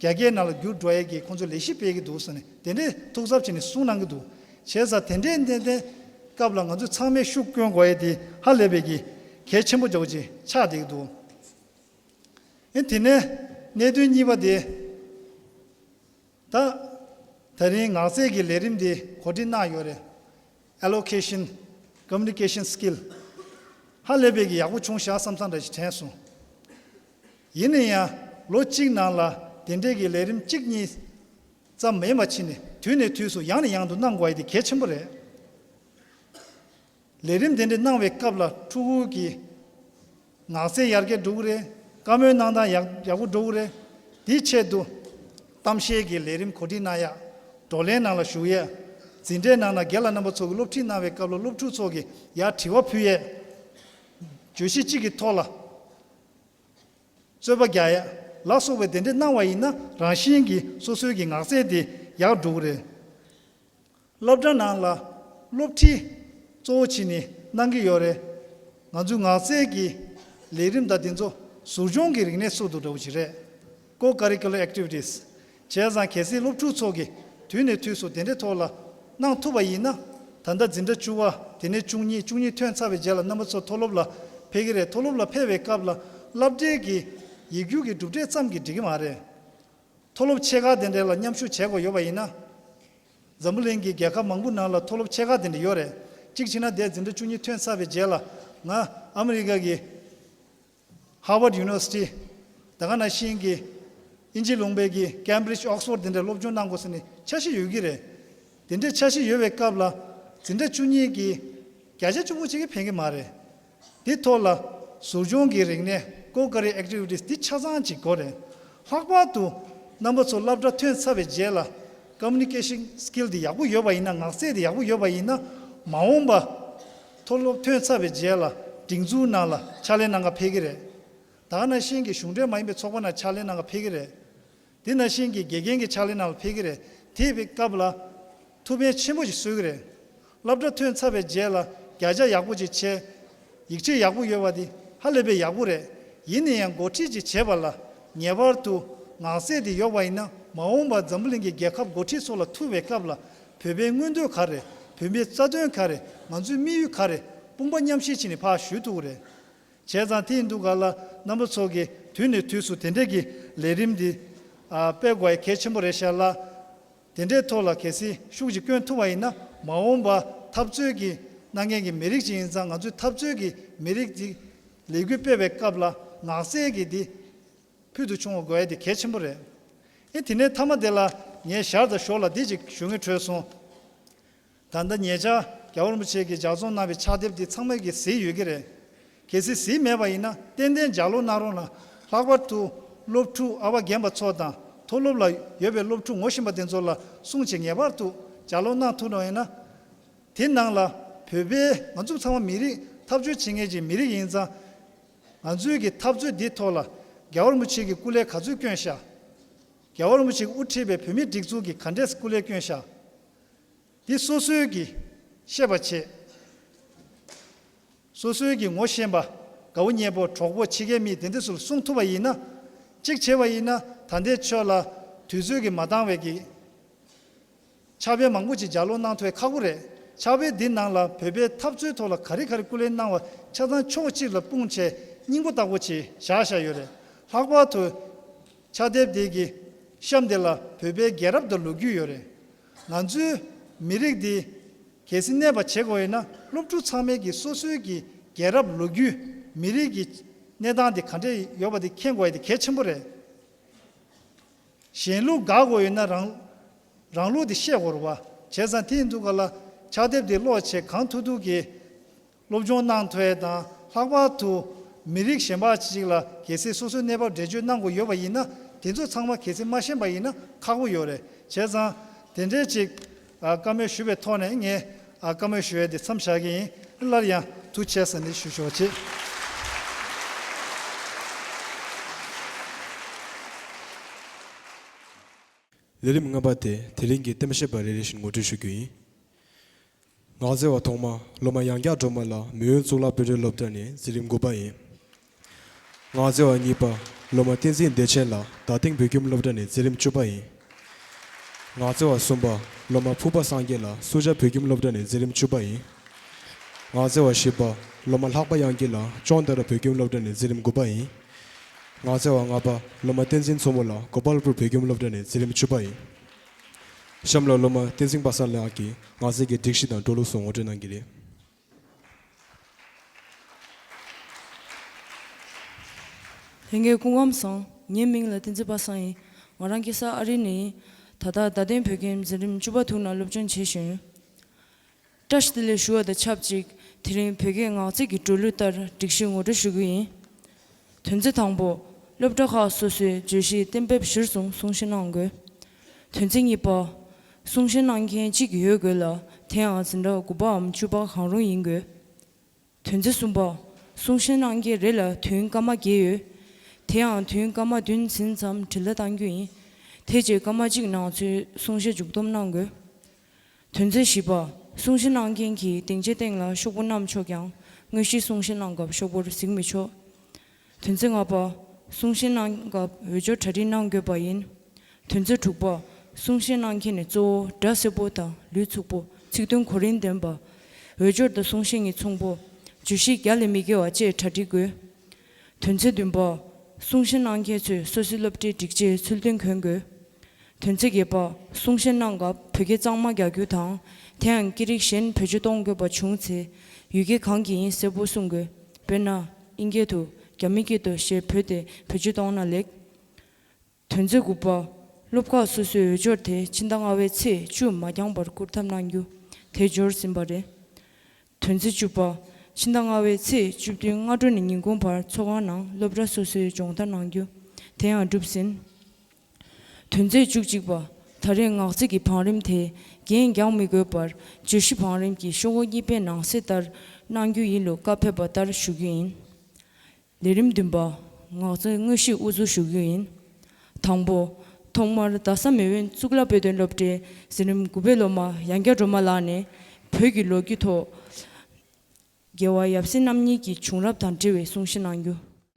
རྒྱ་སྐད་ནང་ལ་བསྒྱུར་འགྲོ་ཡས་ཀྱི་ཁོང་ཚོ་ལས་གཞི་སྤེལ་གི་འདུག་ཟེར་ནས་དེ་འདྲའི་ཐུགས་འཚབ་བྱས་ནས་གསུངས་གནང་གི་འདུག་བྱས་ཙང་དེ་འདྲའི་ཏན་ཏན་སྐབས་ལ་ང་ཚོས་ཚང་མས་ཤུགས་སྐྱོན་དགོས་ཡས་དེ་ཧ་ལས་པའི་གི་གལ་ཆེན་པོ་འདྲ་བོ་ཅིག་ཆགས་བསྡད་ཀྱི་འདུག་ཨེ་དེ་ནས་གནད་དོན་གཉིས་པ་དེ། ད། ད་རིང་ངག་རྩལ་གྱི་ལས་རིམ་འདི་གོ་སྒྲིག་གནང་ཡོད་རེད། Elocution, Communication Skill། ཧ་ལས་པའི་གི་ཡག་པོ་བྱུང་ཤག་བསམ་བསམ་འདྲ་ཞིག་དྲན་སོང་། ཡིན་ན་ཡང་ལོ་གཅིག་ནང་ལ་དེ་འདྲའི་གི་ལས་རིམ་གཅིག་གཉིས་ཙམ་མིན་པ་ཕྱིན་ནས་དུས་ནས་དུས་སུ་ཡང་ནས་ཡང་དུ་གནང་དགོས་ཡ་དེ་གལ་ཆེན་པོ་རེད། ལས་རིམ་དེ་འདྲ་གནང་བའི་སྐབས་ལ་ཕྲུ་གུ་གི་ངག་རྩལ་ཡར་རྒྱས་འགྲོ་གི་རེད། བཀའ་མོལ་གནང་སྟངས་ཡག་ཡག་པོ་འགྲོ་གི་རེད། དེའི་ཆེད་དུ་གཏམ་བཤད་ཀྱི་ལས་རིམ་གོ་སྒྲིག་གནང་ཡག་བགྲོ་གླེང་ནང་ལ་ཞུགས་ཡས། འཛིན་གྲྭའི་ནང་ལ་རྒན་ལགས་རྣམ་པ་ཚོ་གི་སློབ་ཁྲིད་གནང་བའི་སྐབས་ལ་སློབ་ཕྲུག་ཚོ་གིས་ཡར་དྲི་བ་ཕུལ་ཡས། བརྗོད་གཞི་གཅིག་གི་ཐོག་ལ་རྩོད་པ་རྒྱག་ཡས་ལ་སོགས་པའི་དེ་འདྲ་གནང་བ་ཡིན་ན་རང་བཞིན་གྱིས་སོ་སོའི་གི་ངག་རྩལ་དེ་ཡར་འགྲོ་གི་རེད། སློབ་གྲྭ་ནང་ལ་སློབ་ཁྲིད་གཙོ་བོ་བྱས་ནས་གནང་གི་ཡོད་རེད། ང་ཚོའི་ངག་རྩལ་གྱི་ལས་རིམ་དང་དེ་ཚོ་ཟུར་སྦྱོང་གི་རིག་གནས་སུ་འདུ་འདྲ་བོ་ཞིག་རེད། Co-curricular activities། བྱས་ཙང་གལ་སྲིད་སློབ་ཕྲུག་ཚོ་གིས་དུས་ནས་དུས་སུ་དེ་འདྲའི་ཐོག་ལ་གནང་ཐུབ་པ་ཡིན་ན། ད་ལྟ་འཛིན་གྲྭ་བཅུ་པ། དེ་ནས་བཅུ་གཉིས། བཅུ་གཉིས་ཐོན་ཚར་བའི་རྗེས་ལ་རྣམ་པ་ཚོ་མཐོ་སློབ་ལ་ཕེབས་ཀྱི་རེད། མཐོ་སློབ་ལ་ཕེབས་པའི་སྐབས་ལ་སློབ་གྲྭའི་གི་ཡིག་རྒྱུགས་ཀྱི་གྲུབ་འབྲས་ཙམ་གྱིས་འགྲིག་གི་མ་རེད། མཐོ་སློབ་ཆེ་ཁག་དེ་འདྲ་ལ་མཉམ་ཞུགས་བྱེད་དགོས་ཡོད་པ་ཡིན་ན། འཛམ་བུ་གླིང་གི་རྒྱལ་ཁབ་མང་པོ་ནང་ལ་མཐོ་སློབ་ཆེ་ཁག་དེ་འདྲ་ཡོད་རེད། གཅིག་བྱས་ན་དེ་འཛིན་གྲྭ་བཅུ་གཉིས་ཐོན་ཚར་བའི་རྗེས་ལ་ང་ཨ་མི་རི་ཀ་གི་Harvard University། ད་ག་ནང་བཞིན་གྱི་དབྱིན་ཇི་ལུང་པའི་གི་Cambridge, Oxford དེ་འདྲ་སློབ་སྦྱོང་གནང་དགོས་ཟེར་ནས་འཆར་གཞི་ཡོད་ཀྱི་རེད། དེ་འདྲའི་འཆར་གཞི་ཡོད་པའི་སྐབས་ལ་འཛིན་གྲྭ་བཅུ་གཉིས་ཀྱི་བརྒྱ་ཆ་བཅུ་པོ་གཅིག་གིས་ཕན་གྱི་མ་རེད། འདི་ཐོག་ལ་ཟུར་སྦྱོང་གི་རིག་གནས། Co-curricular activities འདི་ཆ་ཚང་ཅིག་དགོས་རེད། ལྷག་པར་དུ་རྣམ་པ་ཚོ་སློབ་གྲྭ་ཐོན་ཚར་བའི་རྗེས་ལ་Communication Skill འདི་ཡག་པོ་ཡོད་པ་ཡིན་ན། ངག་རྩལ་འདི་ཡག་པོ་ཡོད་པ་ཡིན་ན། མ་འོངས་པ་མཐོ་སློབ་ཐོན་ཚར་བའི་རྗེས་ལ་སྒྲིག་འཛུགས་ནང་ལ་ཕྱག་ལས་གནང་ག་ཕེབས་ཀྱི་རེད། ད་ག་ནང་བཞིན་གྱི་གཞུང་འབྲེལ་མ་ཡིན་པའི་ཚོགས་པ་ནང་ཕྱག་ལས་གནང་ག་ཕེབས་ཀྱི་རེད། དེ་ནང་བཞིན་གྱི་དགེ་རྒན་གྱི་ཕྱག་ལས་ནང་ལ་ཕེབས་ཀྱི་རེད། དེ་བའི་སྐབས་ལ་ཐུགས་ཕན་ཆེན་པོ་ཞིག་གསོས་ཀྱི་རེད། སློབ་གྲྭ་ཐོན་ཚར་བའི་རྗེས་ལ་བརྒྱ་ཆ་ཡག་པོ་ཅིག་བྱས། ཡིག་ཆ་ཡག་པོ་ཡོད་པ་དེ་ཧ་ལས་པའི་ཡག་པོ་རེད། ཡིན་ན་ཡང་འགོ་ཁྲིད་ཅིག་བྱེད་པ་ལ་ངེས་པར་དུ་ངག་རྩལ་དེ་ཡོད་པ་ཡིན་ན། མ་འོངས་པར་འཛམ་བུ་གླིང་གི་རྒྱལ་ཁབ་འགོ་ཁྲིད་ཚོ་ལ་ཐུག་པའི་སྐབས་ལ་བོད་པའི་མངོན་འདོད་ག་རེ། བོད་མིའི་རྩ་དོན་ག་རེ། ང་ཚོའི་དམིགས་ཡུལ་ག་རེ། དཔུང་པ་མཉམ་གཤིབ་བྱས་ནས་ཕར་ཞུ་ཐུབ་ཀྱི་རེད། བྱས་ཙང་དེ་ཡིན་དུས་ག་ལ་རྣམ་པ་ཚོ་གིས་དུས་ནས་དུས་སུ་དེ་འདྲས་ཀྱི་ལས་རིམ་འདི་ཨ་སྤེལ་དགོས་ཡ་གལ་ཆེན་པོ་རེད་ཤག་ལ། དེ་འདྲའི་ཐོག་ལ་གལ་སྲིད་ཤུགས་ཀྱིས་བསྐྱོན་ཐུབ་པ་ཡིན་ན། མ་འོངས་པ་འཐབ་རྩོད་ཀྱི་གནང་མཁན་གྱི་མི་རིགས་ཅིག་ཡིན་ཙང་། ང་ཚོའི་འཐབ་རྩོད་ཀྱི་མི་རིགས་འདི་ལས་འགུལ་སྤེལ་བའི་སྐབས་ལ་ངག་རྩལ་གྱི་འདི་ཕུལ་དུ་བྱུང་བ་དགོས་ཡ་དེ་གལ་ཆེན་པོ་རེད། ཨེ་དེ་ནས་མཐའ་མ་དེ་ལ་ངས་ཞར་དང་ཞོར་ལ་འདི་ཅིག་ཞུ་སྙིང་བྲོས་སོང་། ད་ལྟ་ཉེ་ཆར་རྒྱལ་བ་རིན་པོ་ཆེ་གིས་ལྗགས་རྩོམ་གནང་བའི་ཕྱག་དེབ་འདི་ཚང་མས་ཀྱིས་གཟིགས་ཡོད་ཀྱི་རེད། གལ་སྲིད་གཟིགས་མེད་པ་ཡིན་ན་ཏན་ཏན་ལྗགས་ཀློག་གནང་རོགས་གནང་། ལྷག་པར་དུ་སློབ་ཕྲུག་ཨ་ཕ་རྒན་པ་ཚོ་དང་མཐོ་སློབ་ལ་ཡོད་པའི་སློབ་ཕྲུག་ངོ་ཤེས་པ་དེ་ཚོ་ལ་གསུང་བྱས་ངེས་པར་དུ་ལྗགས་ཀློག་གནང་ཐུབ་ན་ཡིན་ན། དེ་ནང་ལ་བོད་པའི་ང་ཚོ་ཚང་མ་མི་རིགས་འཐབ་རྩོད་བྱེད་མཁན་གྱི་མི་རིགས་ཡིན་ཙང་། ང་ཚོའི་གི་འཐབ་རྩོད་འདིའི་ཐོག་ལ་རྒྱལ་བ་རིན་པོ་ཆེ་གིས་སྐུ་ལས་ག་ཚོད་བསྐྱོན་ཤག་རྒྱལ་བ་རིན་པོ་ཆེ་གིས་དབུ་ཁྲིད་པའི་བོད་མིའི་སྒྲིག་འཛུགས་ཀྱིས་ག་འདྲས་སྐུ་ལས་བསྐྱོན་ཤག་འདི་སོ་སོའི་གི་ཤེས་པ་བྱེད། སོ་སོའི་གི་ངོ་ཤེས་པ། དགའ་བོ་ཉེ་པོ་གྲོགས་པོ་ཕྱི་རྒྱལ་མི་དེ་འདྲ་ཚོ་ལ་གསུང་ཐུབ་པ་ཡིན་ན། གཅིག་བྱས་པ་ཡིན་ན་ད་ལྟའི་ཆོས་ལ་དུས་ཚོད་ཀྱིས་མ་འདང་བའི་གི་ཕྱག་དཔེ་མང་པོ་ཅིག་ལྗགས་ཀློག་གནང་ཐུབ་པའི་ཁག་པོ་རེད། ཕྱག་དཔེ་འདི་ནང་ལ་བོད་པའི་འཐབ་རྩོད་ཐོག་ལ་ག་རེ་ག་རེ་སྐུ་ལས་གནང་བ་ཆ་ཚང་ཕྱོགས་གཅིག་ལ་སྤུངས་བྱས་སྙིང་པོ་ལྟ་བུ་ཅིག་བཞག་བཞག་ཡོད་རེད། ལྷག་པར་དུ་ཕྱག་དེབ་འདི་གི་གཤམ་དེ་ལ་བོད་པའི་རྒྱལ་རབས་དང་ལོ་རྒྱུས་ཡོད་རེད། ང་ཚོའི་མི་རིགས་འདི་གལ་སྲིད་གནས་པ་བྱེད་དགོས་ཡོད་ན། སློབ་ཕྲུག་ཚང་མས་ཀྱི་སོ་སོའི་གི་རྒྱལ་རབས་ལོ་རྒྱུས། མི་རིགས་ཀྱི་གནས་སྟངས་འདི་ག་འདྲས་ཡོད་པ་འདི་མཁྱེན་དགོས་ཡ་འདི་གལ་ཆེན་པོ་རེད། གཞན་ལུགས་དགག་དགོས་ཡོད་ན་རང་རང་ལུགས་དེ་ཤེས་དགོས་རེད་བ། བྱས་ཙང་དེ་ཡིན་དུས་ག་ལ་ཕྱག་དེབ་དེ་ཀློག་བྱས་གང་ཐུབ་ཐུབ་ཀྱིས་སློབ་སྦྱོང་གནང་ཐུབ་ཡ་དང་། ལྷག་པར་དུ་མི་རིགས་གཞན་པ་ཅིག་ལ་གལ་སྲིད་སོ་སོའི་གནས་བབ་འགྲེལ་བརྗོད་གནང་དགོས་ཡོད་པ་ཡིན་ན། དེ་ཚོ་ཚང་མ་གལ་སྲིད་མ་ཤེས་པ་ཡིན་ན་ཁག་པོ་ཡོད་རེད། བྱས་ཙང་དེ་འདྲའི་ཅིག་ཨ་བཀའ་མོལ་ཞུ་བའི་ཐོག་ནས་ངས་ཨ་བཀའ་མོལ་ཞུ་ཡ་དེ་མཚམས་བཞག་གི་ཡིན། སླར་ཡང་ཐུགས་རྗེ་ཆེ་ཟེར་ནས་ཞུ་ཆོག་ཅིག་ལས་རིམ་ལྔ་པ་དེ་དེ་རིང་གི་གཏམ་བཤད་པ་རེ་རེ་བཞིན་ངོ་སྤྲོད་ཞུ་རྒྱུ་ཡིན། ངག་རྩལ་བ་ཐོག་མ་སློབ་མ་ཡང་བསྐྱར་སྒྲོལ་མ་ལགས་མེས་དབོན་གཙུག་ལག་དཔལ་སྒྲོན་སློབ་གྲྭ་ནས་འཛིན་རིམ་དགུ་པ་ཡིན། ངག་རྩལ་བ་གཉིས་པ་སློབ་མ་བསྟན་འཛིན་བདེ་ཆེན་ལགས་རྡ་སྟེང་བོད་ཁྱིམ་སློབ་གྲྭ་ནས་འཛིན་རིམ་བཅུ་པ་ཡིན། ངག་རྩལ་བ་གསུམ་པ་སློབ་མ་ཕུར་པ་སངས་རྒྱས་ལགས་སུ་ཇཱ་བོད་ཁྱིམ་སློབ་གྲྭ་ནས་འཛིན་རིམ་བཅུ་པ་ཡིན། ངག་རྩལ་བ་བཞི་པ་སློབ་མ་ལྷག་པ་དབྱངས་སྐྱིད་ལགས་ཅོང་ཏ་ར་བོད་ཁྱིམ་སློབ་གྲྭ་ནས་འཛིན་རིམ་དགུ་པ་ཡིན། ངག་རྩལ་བ་ལྔ་པ་སློབ་མ་བསྟན་འཛིན་མཚོ་མོ་ལགས་གོ་པལ་པུར་བོད་ཁྱིམ་སློབ་གྲྭ་ནས་འཛིན་རིམ་བཅུ་པ་ཡིན། གཤམ་ལ་སློབ་མ་བསྟན་འཛིན་པ་སངས་ལགས་ཀྱིས་ངག་རྩལ་གྱི་སྒྲིག་གཞི་དང་འགྲོ་ལུགས་སོགས་ངོ་སྤྲོད་གནང་གི་རེད། ལྷན་རྒྱས་སྐུ་ཁམས་བཟང་། ངའི་མིང་ལ་བསྟན་འཛིན་པ་སངས་ཡིན། ང་རང་སྐྱེས་ས་ཨ་རི་ནས་ཡིན། ད་ལྟ་རྡ་སྟེང་བོད་ཁྱིམ་འཛིན་རིམ་བཅུ་པ་དྲུག་ནང་སློབ་སྦྱོང་བྱེད་བཞིན་ཡོད། བཀྲ་ཤིས་བདེ་ལེགས་ཞུ་བ་དང་ཆབས་ཅིག་དེ་རིང་བོད་སྐད་ངག་རྩལ་གྱི་འགྲོ་ལུགས་ལྟར་སྒྲིག་གཞི་ངོ་སྤྲོད་ཞུ་གི་ཡིན། དོན་ཚན་དང་པོ། སློབ་གྲྭ་ཁག་སོ་སོའི་བརྗོད་གཞི་གཏན་འབེབས་གཞིར་བཟུང་གསུང་བཤད་གནང་དགོས། དོན་ཚན་གཉིས་པ། གསུང་བཤད་གནང་མཁན་གཅིག་ཡོད་དགོས་ལ། དེ་ཡང་འཛིན་གྲྭ་དགུ་པའམ་བཅུ་པ་གང་རུང་ཡིན་དགོས། དོན་ཚན་གསུམ་པ། གསུང་བཤད་གནང་མཁན་རེ་ལ་དུས་ཡུན་སྐར་མ་བརྒྱད་ཡོད། དེ་ཡང་དུས་ཡུན་སྐར་མ་བདུན་ཟིན་ཙམ་དྲི་བ་བཏང་རྒྱུ་ཡིན། དེ་རྗེས་སྐར་མ་གཅིག་ནང་ཚུད་གསུང་བཤད་མཇུག་སྡོམ་གནང་དགོས། དོན་ཚན་བཞི་པ། གསུང་བཤད་གནང་མཁན་གྱིས་སྡིངས་ཆའི་སྟེང་ལ་ཤོག་བུ་བསྣམས་ཆོག་ཀྱང་། དངོས་གཞིའི་གསུང་བཤད་གནང་སྐབས་ཤོག་བུར་གཟིགས་མི་ཆོག་དོན་ཚན་ལྔ་པ། གསུང་བཤད་གནང་སྐབས་འོས་སྦྱོར་གྲ་སྒྲིག་གནང་དགོས་པ་ཡིན། དོན་ཚན་དྲུག་པ། གསུང་བཤད་གནང་མཁན་ནི་གཙོ་བོ་སྒྲ་གསལ་པོ་དང་ལུས་ཚུགས་པོ། ཚིག་དོན་གོ་རིམ་ལྡན་པ། འོས་སྦྱོར་དང་གསུང་བཤད་གཉིས་མཚུངས་པོ། བརྗོད་གཞི་བརྒྱ་ལས་མི་བརྒལ་བ་བཅས་གྲ་སྒྲིག་དགོས། དོན་ཚན་བདུན་པ། གསུང་བཤད་གནང་མཁན་ཚོས་སོ་སོའི་སློབ་གྲྭའི་སྒྲིག་ཆས་ཚུལ་མཐུན་གྱོན་དགོས། དོན་ཚན་བརྒྱད་པ། གསུང་བཤད་གནང་སྐབས་བོད་སྐད་གཙང་མ་རྒྱག་རྒྱུ་དང་། དེའང་སྐད་རིགས་གཞན་བེད་སྤྱོད་གཏོང་དགོས་པ་བྱུང་ཚེ། ཡུལ་སྐད་གང་གི་ཡིན་གསལ་པོ་གསུང་དགོས། དཔེར་ན། དབྱིན་སྐད་དུ། རྒྱ་མི་སྐད་དུ་ཞེས་བོས་ཏེ་བེད་སྤྱོད་གཏོང་ན་ལེགས། དོན་ཚན་དགུ་པ། སློབ་ཁག་སོ་སོའི་འོས་སྦྱོར་དེ་ཕྱི་ཟླ་ལྔ་པའི་ཚེས་བཅུ་མ་འགྱངས་པར་བསྐུར་ཐབས་གནང་རྒྱུ། དེ་འབྱོར་ཟིན་པ་རེད། དོན་ཚན་བཅུ་པ། ཕྱི་ཟླ་ལྔ་པའི་ཚེས་བཅུ་བདུན་སྔ་དྲོ་ནས་ཉིན་གུང་བར་ཚོགས་ཁང་ནང་སློབ་གྲྭ་སོ་སོའི་སྦྱོང་བརྡར་གནང་རྒྱུ། དེ་ཡང་གྲུབ་ཟིན། དོན་ཚན་བཅུ་གཅིག་པ། ད་རེས་ངག་རྩལ་གྱི་བང་རིམ་དེ་རྒྱན་རྒྱག་མི་དགོས་པར་བརྗོད་གཞི་བང་རིམ་གྱི་ཤོག་ངོས་གཉིས་པའི་ནང་གསེས་ལྟར་གནང་རྒྱུ་ཡིན་ལུགས་བཀའ་ཕེབས་པ་ལྟར་ཞུ་རྒྱུ་ཡིན། ལས་རིམ་བདུན་པ། ངག་རྩལ་དངོས་གཞི་དབུ་འཛུགས་ཞུ་རྒྱུ་ཡིན། དང་པོ། ཐོག་མར་རྡ་ས་མེས་དབོན་གཙུག་ལག་དཔེ་སྟོན་སློབ་གྲྭའི་འཛིན་རིམ་དགུ་པའི་སློབ་མ་ཡང་བསྐྱར་སྒྲོལ་མ་ལགས་ནས་ བོད་ཀྱི་ལོ་རྒྱུས་ཐོག་རྒྱལ་བ་ཡབ་སྲས་རྣམ་གཉིས་ཀྱི་བྱུང་རབས་དང་འབྲེལ་བའི་གསུང་བཤད་གནང་རྒྱུ།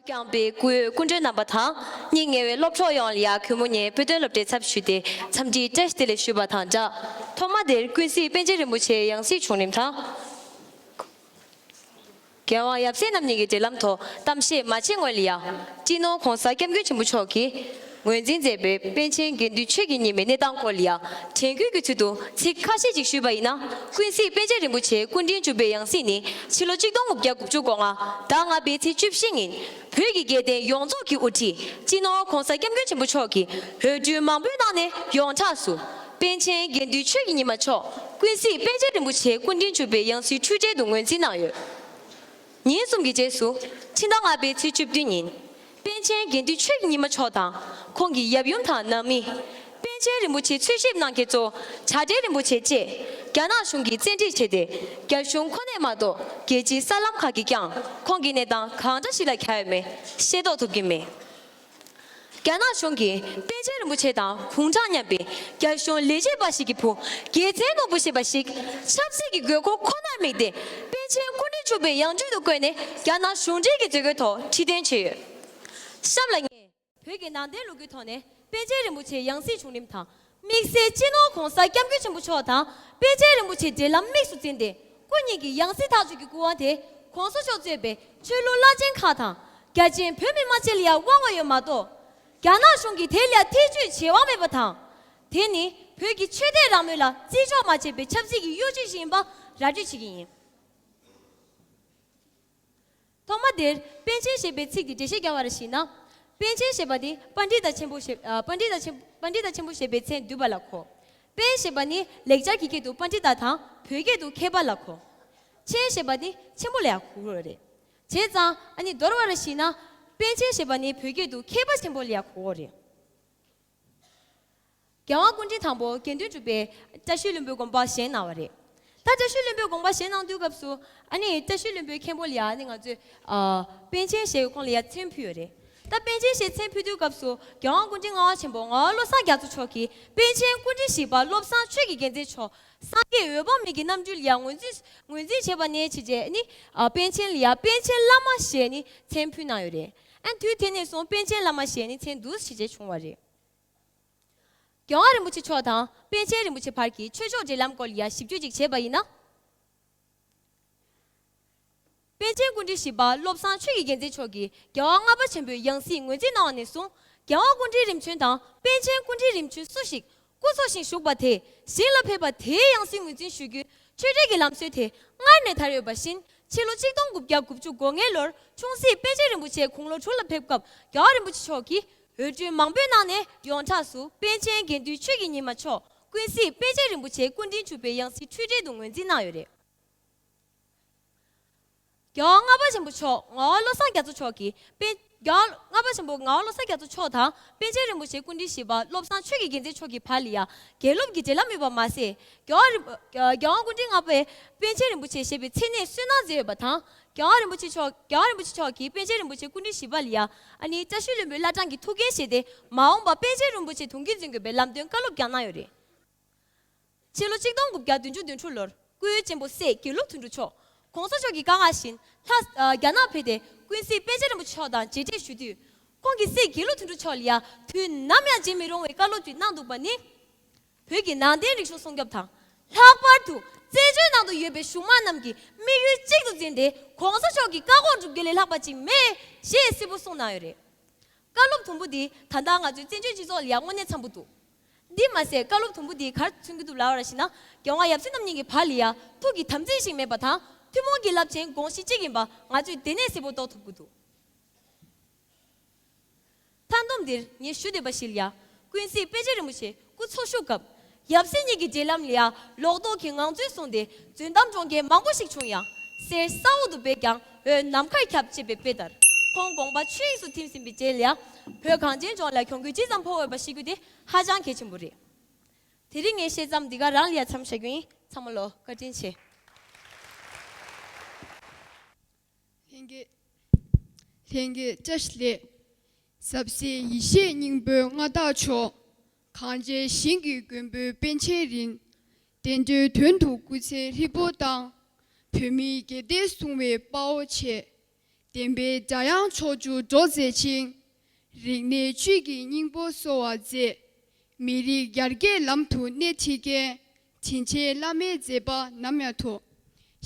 བསྐྱངས་པའི་སྐུའི་སྐུ་མགྲོན་རྣམ་པ་དང་། སྙིང་ཉེ་བའི་སློབ་གྲོགས་ཡོངས་ལ་ཡ་གུས་མོ་ངའི་བོད་དོན་སློབ་གྲྭའི་ཚབ་ཞུས་ཏེ་འཚམས་འདྲིའི་བཀྲ་ཤིས་བདེ་ལེགས་ཞུས་པ་དང་སྦྲགས། ཐོག་མ་དེར་ཀུན་གཟིགས་པཎ་ཆེན་རིན་པོ་ཆེའི་ཡང་སྲིད་བྱུང་རིམ་དང་། རྒྱལ་དབང་ཡབ་སྲས་རྣམ་གཉིས་ཀྱི་འབྲེལ་ལམ་ཐོག་གཏམ་བཤད་མ་བྱས་སྔོན་ལ་ཡ། སྤྱི་ནོར་༸གོང་ས་༸སྐྱབས་མགོན་ཆེན་པོ་མཆོག་གིས་ངོས་འཛིན་མཛད་པའི་པཎ་ཆེན་དགེ་འདུན་ཆོས་ཀྱི་ཉི་མའི་གནས་སྟངས་སྐོར་ལ་ཡ། དྲན་སྐུལ་གྱི་ཚུལ་དུ་ཚིག་ཁ་ཤས་ཅིག་ཞུས་པ་ཡིན་ན། ཀུན་གཟིགས་པཎ་ཆེན་རིན་པོ་ཆེའི་སྐུ་ཕྲེང་བཅུ་པའི་ཡང་སྲིད་ནི་ཕྱི་ལོ་གཅིག་སྟོང་དགུ་བརྒྱ་དགུ་བཅུ་གོ་ལྔ་ཟླ་ལྔ་པའི་ཚེས་བཅུ་བཞི་ཉིན་བོད་ཀྱི་རྒྱལ་བསྟན་ཡོངས་རྫོགས་ཀྱི་དབུ་ཁྲིད་སྤྱི་ནོར་༸གོང་ས་༸སྐྱབས་མགོན་ཆེན་པོ་མཆོག་གིས་འོས་སྤྲོད་མང་པོའི་ནང་ནས་ཡོངས་གྲགས་སུ་པཎ་ཆེན་དགེ་འདུན་ཆོས་ཀྱི་ཉི་མ་མཆོག་ཀུན་གཟིགས་པཎ་ཆེན་རིན་པོ་ཆེའི་སྐུ་ཕྲེང་བཅུ་པའི་ཡང་སྲིད་འཁྲུལ་བྲལ་དུ་ངོས་འཛིན་གནང་ཡོད། ཉིན་གསུམ་གྱི་རྗེས་སུ་ཕྱི་ཟླ་ལྔ་པའི་ཚེས་བཅུ་བདུན་ཉིན། པཎ་ཆེན་དགེ་འདུན་ཆོས་ཀྱི་ཉི་མ་མཆོག་དང་ཁོང་གི་ཡབ་ཡུམ་དང་ནང་མི། པཎ་ཆེན་རིན་པོ་ཆེ་འཚོལ་ཞིབ་གནང་མཁན་གཙོ་བོ་བྱ་བྲལ་རིན་པོ་ཆེ་བཅས་རྒྱ་ནག་གཞུང་གིས་བཙན་ཁྲིད་བྱས་ཏེ། རྒྱ་གཞུང་ཁོ་ནས་མ་གཏོགས་རྒྱལ་སྤྱིའི་གསར་ལམ་ཁག་གིས་ཀྱང་ཁོང་གི་གནས་སྟངས་གང་འདྲ་ཞིག་ལ་གྱར་ཡོད་མེད་ཤེས་རྟོགས་ཐུབ་ཀྱི་མེད། རྒྱ་ནག་གཞུང་གིས་པཎ་ཆེན་རིན་པོ་ཆེ་དང་དགུང་གྲངས་མཉམ་པའི་རྒྱ་གཞུང་ལས་བྱེད་པ་ཞིག་གི་བུ་རྒྱལ་མཚན་ནོར་བུ་ཞེས་པ་ཞིག་ཆབ་སྲིད་ཀྱི་དགོས་མཁོ་ཁོ་ནར་དམིགས་ཏེ་པཎ་ཆེན་སྐུ་ཕྲེང་བཅུ་པའི་ཡང་སྤྲུལ་དུ་བསྐོས་ནས་རྒྱ་ནག་གཞུང་འབྲེལ་གྱི་མཛུབ་དཀྱིལ་ཐོག་ཁྲི་འདོན་བྱས་ཡོད། གཤམ་ལ་ངས་བོད་ཀྱི་ནང་བསྟན་ལོ་རྒྱུས་ཐོག་ནས་པཎ་ཆེན་རིན་པོ་ཆེའི་ཡང་སྲིད་བྱུང་རིམ་དང་། དམིགས་བསལ་སྤྱི་ནོར་༸གོང་ས་༸སྐྱབས་མགོན་ཆེན་པོ་མཆོག་དང་པཎ་ཆེན་རིན་པོ་ཆེའི་འབྲེལ་ལམ་དམིགས་སུ་འཛིན་ཏེ། སྐུ་ཉིད་ཀྱི་ཡང་སྲིད་ཐག་གཅོད་ཀྱི་སྐུ་དབང་དེ་༸གོང་ས་མཆོག་གཙོས་པའི་ཆོས་ལུགས་བླ་ཆེན་ཁག་དང་། རྒྱ་ཆེན་བོད་མི་མང་ཆེ་ལ་ཡང་དབང་བ་ཡོད་མ་གཏོགས། རྒྱ་ནག་གཞུང་གིས་དེ་ལ་ཐེ་བྱུས་བྱེད་དབང་མེད་པ་དང་། དེ་ནི་བོད་ཀྱི་ཆོས་དད་རང་མོས་ལ་བརྩི་འཇོག་མ་བྱས་པའི་ཆབ་སྲིད་ཀྱི་གཡོ་ཇུས་ཤིག་ཡིན་པ་ར་སྤྲོད་བྱེད་ཀྱི་ཡིན། ཐོག་མ་དེར་པཎ་ཆེན་ཞེས་པའི་ཚིག་འདི་འགྲེལ་བཤད་རྒྱག་པར་གཞིགས་ན། པཎ་ཆེན་ཞེས་པ་ནི་པཎྜི་ཏ་ཆེན་པོ་ཞེས་ཨ། པཎྜི་ཏ་ཆེན་པཎྜི་ཏ་ཆེན་པོ་ཞེས་པའི་མཚན་བསྡུས་པ་ལ་གོ། པཎ་ཞེས་པ་ནི་ལེགས་སྦྱར་གྱི་སྐད་དུ་པཎྜི་ཏ་དང་བོད་སྐད་དུ་མཁས་པ་ལ་གོ། ཆེན་ཞེས་པ་ནི་ཆེན་པོ་ལ་ཡང་གོ་གི་རེད། བྱས་ཙང་ཨ་ནི་མདོར་བར་གཞིགས་ན། པཎ་ཆེན་ཞེས་པ་ནི་བོད་སྐད་དུ་མཁས་པ་ཆེན་པོ་ལ་ཡང་གོ་གི་རེད། རྒྱལ་དབང་སྐུ་ཕྲེང་དང་པོ་དགེ་འདུན་གྲུབ་པས་བཀྲ་ཤིས་ལྷུན་པོའི་དགོངས་པ་བཞེས་གནང་བ་རེད། ད་བཀྲ་ཤིས་ལྷུན་པོའི་དགོངས་པ་བཞེས་གནང་དུས་སྐབས་སུ་ཨ་ནི་བཀྲ་ཤིས་ལྷུན་པོའི་མཁན་པོ་ལ་ཡ་ཨ་ནི་ང་ཚོས་ཨ། པཎ་ཆེན་ཞེས་ཁོང་ལ་ཡ་མཚན་ཕུལ་ཡོད་རེད། ད་པཎ་ཆེན་ཞེས་མཚན་ཕུལ་དུས་སྐབས་སུ་རྒྱལ་དབང་སྐུ་ཕྲེང་ལྔ་པ་ཆེན་པོ་ངག་དབང་བློ་བཟང་རྒྱ་མཚོ་མཆོག་གིས་པཎ་ཆེན་སྐུ་ཕྲེང་བཞི་པ་བློ་བཟང་ཆོས་ཀྱི་རྒྱལ་མཚན་མཆོག་སངས་རྒྱས་འོད་དཔག་མེད་ཀྱི་རྣམ་འཕྲུལ་ལ་ཡ་ངོས་འཛིན་ངོས་འཛིན་བྱས་པ་ནས་བྱས་རྗེས་ནི་ཨ། པཎ་ཆེན་ལ་ཡ་པཎ་ཆེན་བླ་མ་ཞེས་ནི་མཚན་ཕུལ་གནང་ཡོད་རེད། ཨ་དུས་དེ་ནས་བཟུང་པཎ་ཆེན་བླ་མ་ཞེས་ནི་མཚན་འདུག་བྱས་རྗེས་བྱུང་བ་རེད། རྒྱལ་དབང་རིན་པོ་ཆེ་མཆོག་དང་པཎ་ཆེན་རིན་པོ་ཆེ་བར་གྱི་ཆོས་ཕྱོགས་འབྲེལ་ལམ་སྐོར་ལ་ཡ་ཞིབ་བརྗོད་ཅིག་བྱས་པ་ཡིན་ན། པཎ་ཆེན་སྐུ་ཕྲེང་བཞི་པ་བློ་བཟང་ཆོས་ཀྱི་རྒྱལ་མཚན་མཆོག་གིས་རྒྱལ་བ་ལྔ་པ་ཆེན་པོའི་ཡང་སྲིད་ངོས་འཛིན་གནང་བ་ནས་བཟུང་། རྒྱལ་དབང་སྐུ་ཕྲེང་རིམ་བྱོན་དང་པཎ་ཆེན་སྐུ་ཕྲེང་རིམ་བྱོན་སུ་ཞིག་སྐུ་འཚོ་ཞིང་བཞུགས་པ་དེས་ཞིང་ལ་ཕེབས་པ་དེའི་ཡང་སྲིད་ངོས་འཛིན་ཞུ་རྒྱུའི་ཆོས་འབྲེལ་གྱི་ལམ་སྲོལ་དེ་སྔར་ནས་དར་ཡོད་པ་བཞིན། ཕྱི་ལོ་གཅིག་སྟོང་དགུ་བརྒྱ་དགུ་བཅུ་གོ་ལྔའི་ལོར་ཆུང་སྲིད་པཎ་ཆེན་རིན་པོ་ཆེ་དགུང་ལོ་དྲུག་ལ་ཕེབས་སྐབས་རྒྱལ་བ་རིན་པོ་ཆེ་མཆོག་གིས། འོས་སྤྲོད་མང་པོའི་ནང་ནས་ཡོངས་གྲགས་སུ་པཎ་ཆེན་དགེ་འདུན་ཆོས་ཀྱི་ཉི་མ་མཆོག་ཀུན་གཟིགས་པཎ་ཆེན་རིན་པོ་ཆེ་སྐུ་ཕྲེང་བཅུ་པའི་ཡང་སྲིད་འཁྲུལ་བྲལ་དུ་ངོས་འཛིན་གནང་ཡོད་རེད། རྒྱལ་བ་ལྔ་པ་ཆེན་པོ་མཆོག་ངག་དབང་བློ་བཟང་རྒྱ་མཚོ་མཆོག་གིས་པཎ་རྒྱལ་བ་ལྔ་པ་ཆེན་པོ་ངག་དབང་བློ་བཟང་རྒྱ་མཚོ་མཆོག་དང་པཎ་ཆེན་རིན་པོ་ཆེ་སྐུ་ཕྲེང་བཞི་པ་བློ་བཟང་ཆོས་ཀྱི་རྒྱལ་མཚན་མཆོག་གི་བར་ལ་ཡ་དགེ་སློབ་ཀྱི་འབྲེལ་ལམ་ཡོད་པ་མ་ཟད། རྒྱལ་བ་རིན་པོ་རྒྱལ་བ་སྐུ་ཕྲེང་ལྔ་པས་པཎ་ཆེན་རིན་པོ་ཆེ་ཞེས་པའི་མཚན་གནས་སུན་སྣང་མཛད་ཡོད་པ་དང་། རྒྱལ་བ་རིན་པོ་ཆེ་མཆོག་རྒྱལ་བ་རིན་པོ་ཆེ་མཆོག་གིས་པཎ་ཆེན་རིན་པོ་ཆེ་སྐུ་ཕྲེང་བཞི་པ་ལ་ཡ་ཨ་ནི་བཀྲ་ཤིས་ལྷུན་པོའི་བླ་བྲང་གི་ཐུགས་འགན་བཞེས་ཏེ་མ་འོངས་པར་པཎ་ཆེན་རིན་པོ་ཆེ་གདུང་རྒྱུད་འཛིན་དགོས་པའི་ལམ་སྟོན་བཀའ་སློབ་ཀྱང་གནང་ཡོད་རེད། ཕྱི་ལོ་གཅིག་སྟོང་དགུ་བརྒྱ་བདུན་ཅུ་དོན་དྲུག་ལོར་སྐུའི་གཅེན་པོ་སྲས་དགེ་ལུགས་དོན་གྲུབ་མཆོག་གོང་ས་མཆོག་གི་བཀའ་མངགས་བཞིན་ལྷ་ཨ་རྒྱ་ནག་ཕེབས་ཏེ་ཀུན་གཟིགས་པཎ་ཆེན་རིན་པོ་ཆེ་མཆོག་དང་མཇལ་འཕྲད་ཞུ་དུས། ཁོང་གིས་སྲས་དགེ་ལུགས་དོན་གྲུབ་མཆོག་ལ་ཡ་དུས་ནམ་ཡང་བརྗེད་མི་རུང་བའི་བཀའ་སློབ་ཅིག་གནང་འདུག་པ་ནི། བོད་ཀྱི་ནང་བསྟན་རིག་གཞུང་སྲུང་སྐྱོབ་དང་། ལྷག་པར་དུ་བཙན་བྱོལ་ནང་དུ་ཡོད་པའི་གཞུང་མང་རྣམས་ཀྱི་དམིགས་ཡུལ་གཅིག་ཏུ་འཛིན་ཏེ་གོང་ས་མཆོག་གི་བཀའ་དགོངས་སྒྲུབ་རྒྱུ་ལས་ལྷག་པ་ཅིག་མེད་ཞེས་གསལ་པོ་གསུངས་གནང་ཡོད་རེད། བཀའ་སློབ་དུམ་བུ་འདི་ད་ལྟ་ང་ཚོའི་བཙན་བྱོལ་སྤྱི་ཚོགས་ལ་ཡང་དངོས་གནས་འཚམ་པོ་འདུག་འདི་མ་ཟད་བཀའ་སློབ་དུམ་བུ་འདིས་ག་རེ་མཚོན་གྱི་འདུག་ལབ་པ་ཞིག་ན། རྒྱལ་དབང་ཡབ་སྲས་རྣམ་གཉིས་ཀྱི་བར་ལ་ཡང་ཐུགས་ཀྱི་དམ་ཚིག་ཞིག་མེད་པ་དང་ཐུན་མོང་གི་རླབས་ཆེན་དགོངས་གཞི་གཅིག་ཡིན་པ་ང་ཚོས་དེ་ནས་གསལ་པོ་རྟོགས་ཐུབ་ཀྱི་འདུག་མཐའ་སྡོམ་འདིར་ངས་ཞུ་འདོད་པ་ཞིག་ལ་ཡ། ཀུན་གཟིགས་པཎ་ཆེན་རིན་པོ་ཆེ་སྐུ་འཚོ་བཞུགས་སྐབས། ཡབ་སྲས་གཉིས་ཀྱི་འབྲེལ་ལམ་ལ་ཡ་ལོག་རྟོག་གི་ངང་ཚུལ་བཟུང་སྟེ་རྫུན་གཏམ་སྒྲོག་མཁན་མང་པོ་ཞིག་བྱུང་ཡང་། གསེར་ས་འོག་ཏུ་སྦས་ཀྱང་འོད་ནམ་མཁར་ཁྱབ་ཅེས་པའི་དཔེ་ལྟར། ཁོང་དགོངས་པ་ཆོས་དབྱིངས་སུ་ཐིམ་ཟིན་པའི་རྗེས་ལ་ཡ། བོད་གངས་ཅན་ལྗོངས་ལ་གྱོང་གུད་ཅི་ཙམ་ཕོག་ཡོད་པ་ཤེས་རྒྱུ་དེ་ཧ་ཅང་གལ་ཆེན་པོ་རེད། དེ་རིང་ངའི་བཤད་མཚམས་འདི་ག་རང་ལ་ཡ་མཚམས་བཞག་རྒྱུ་ཡིན། ཚང་མ་ལོ་བཀའ་དྲིན་ཆེ། ལྷན་རྒྱས། ལྷན་རྒྱས་བཀྲ་ཤིས་བདེ་ལེགས། ཟབ་གསལ་ཡེ་ཤེས་སྙིང་པོའི་མངའ་བདག་མཆོག་གངས་ཅན་ཞིང་གི་མགོན་པོའི་པཎ་ཆེན་རིན། བསྟན་འགྲོའི་དོན་དུ་སྐུ་ཚེ་ཧྲིལ་པོ་བཏང་། བོད་མིའི་དགེ་སྡིག་བསྲུང་བའི་དཔའ་བོ་ཆེ། བདེན་པའི་སྒྲ་དབྱངས་ཕྱོགས་བཅུར་སྒྲོག་མཛད་ཅིང་། རིག་གནས་བཅུད་ཀྱི་སྙིང་པོ་གསོ་བར་མཛད། མི་རིགས་ཡར་རྒྱས་ལམ་དུ་སྣེ་ཁྲིད་མཁན། དྲིན་ཅན་བླ་མའི་མཛད་པ་ནམ་ཡང་མཐོ།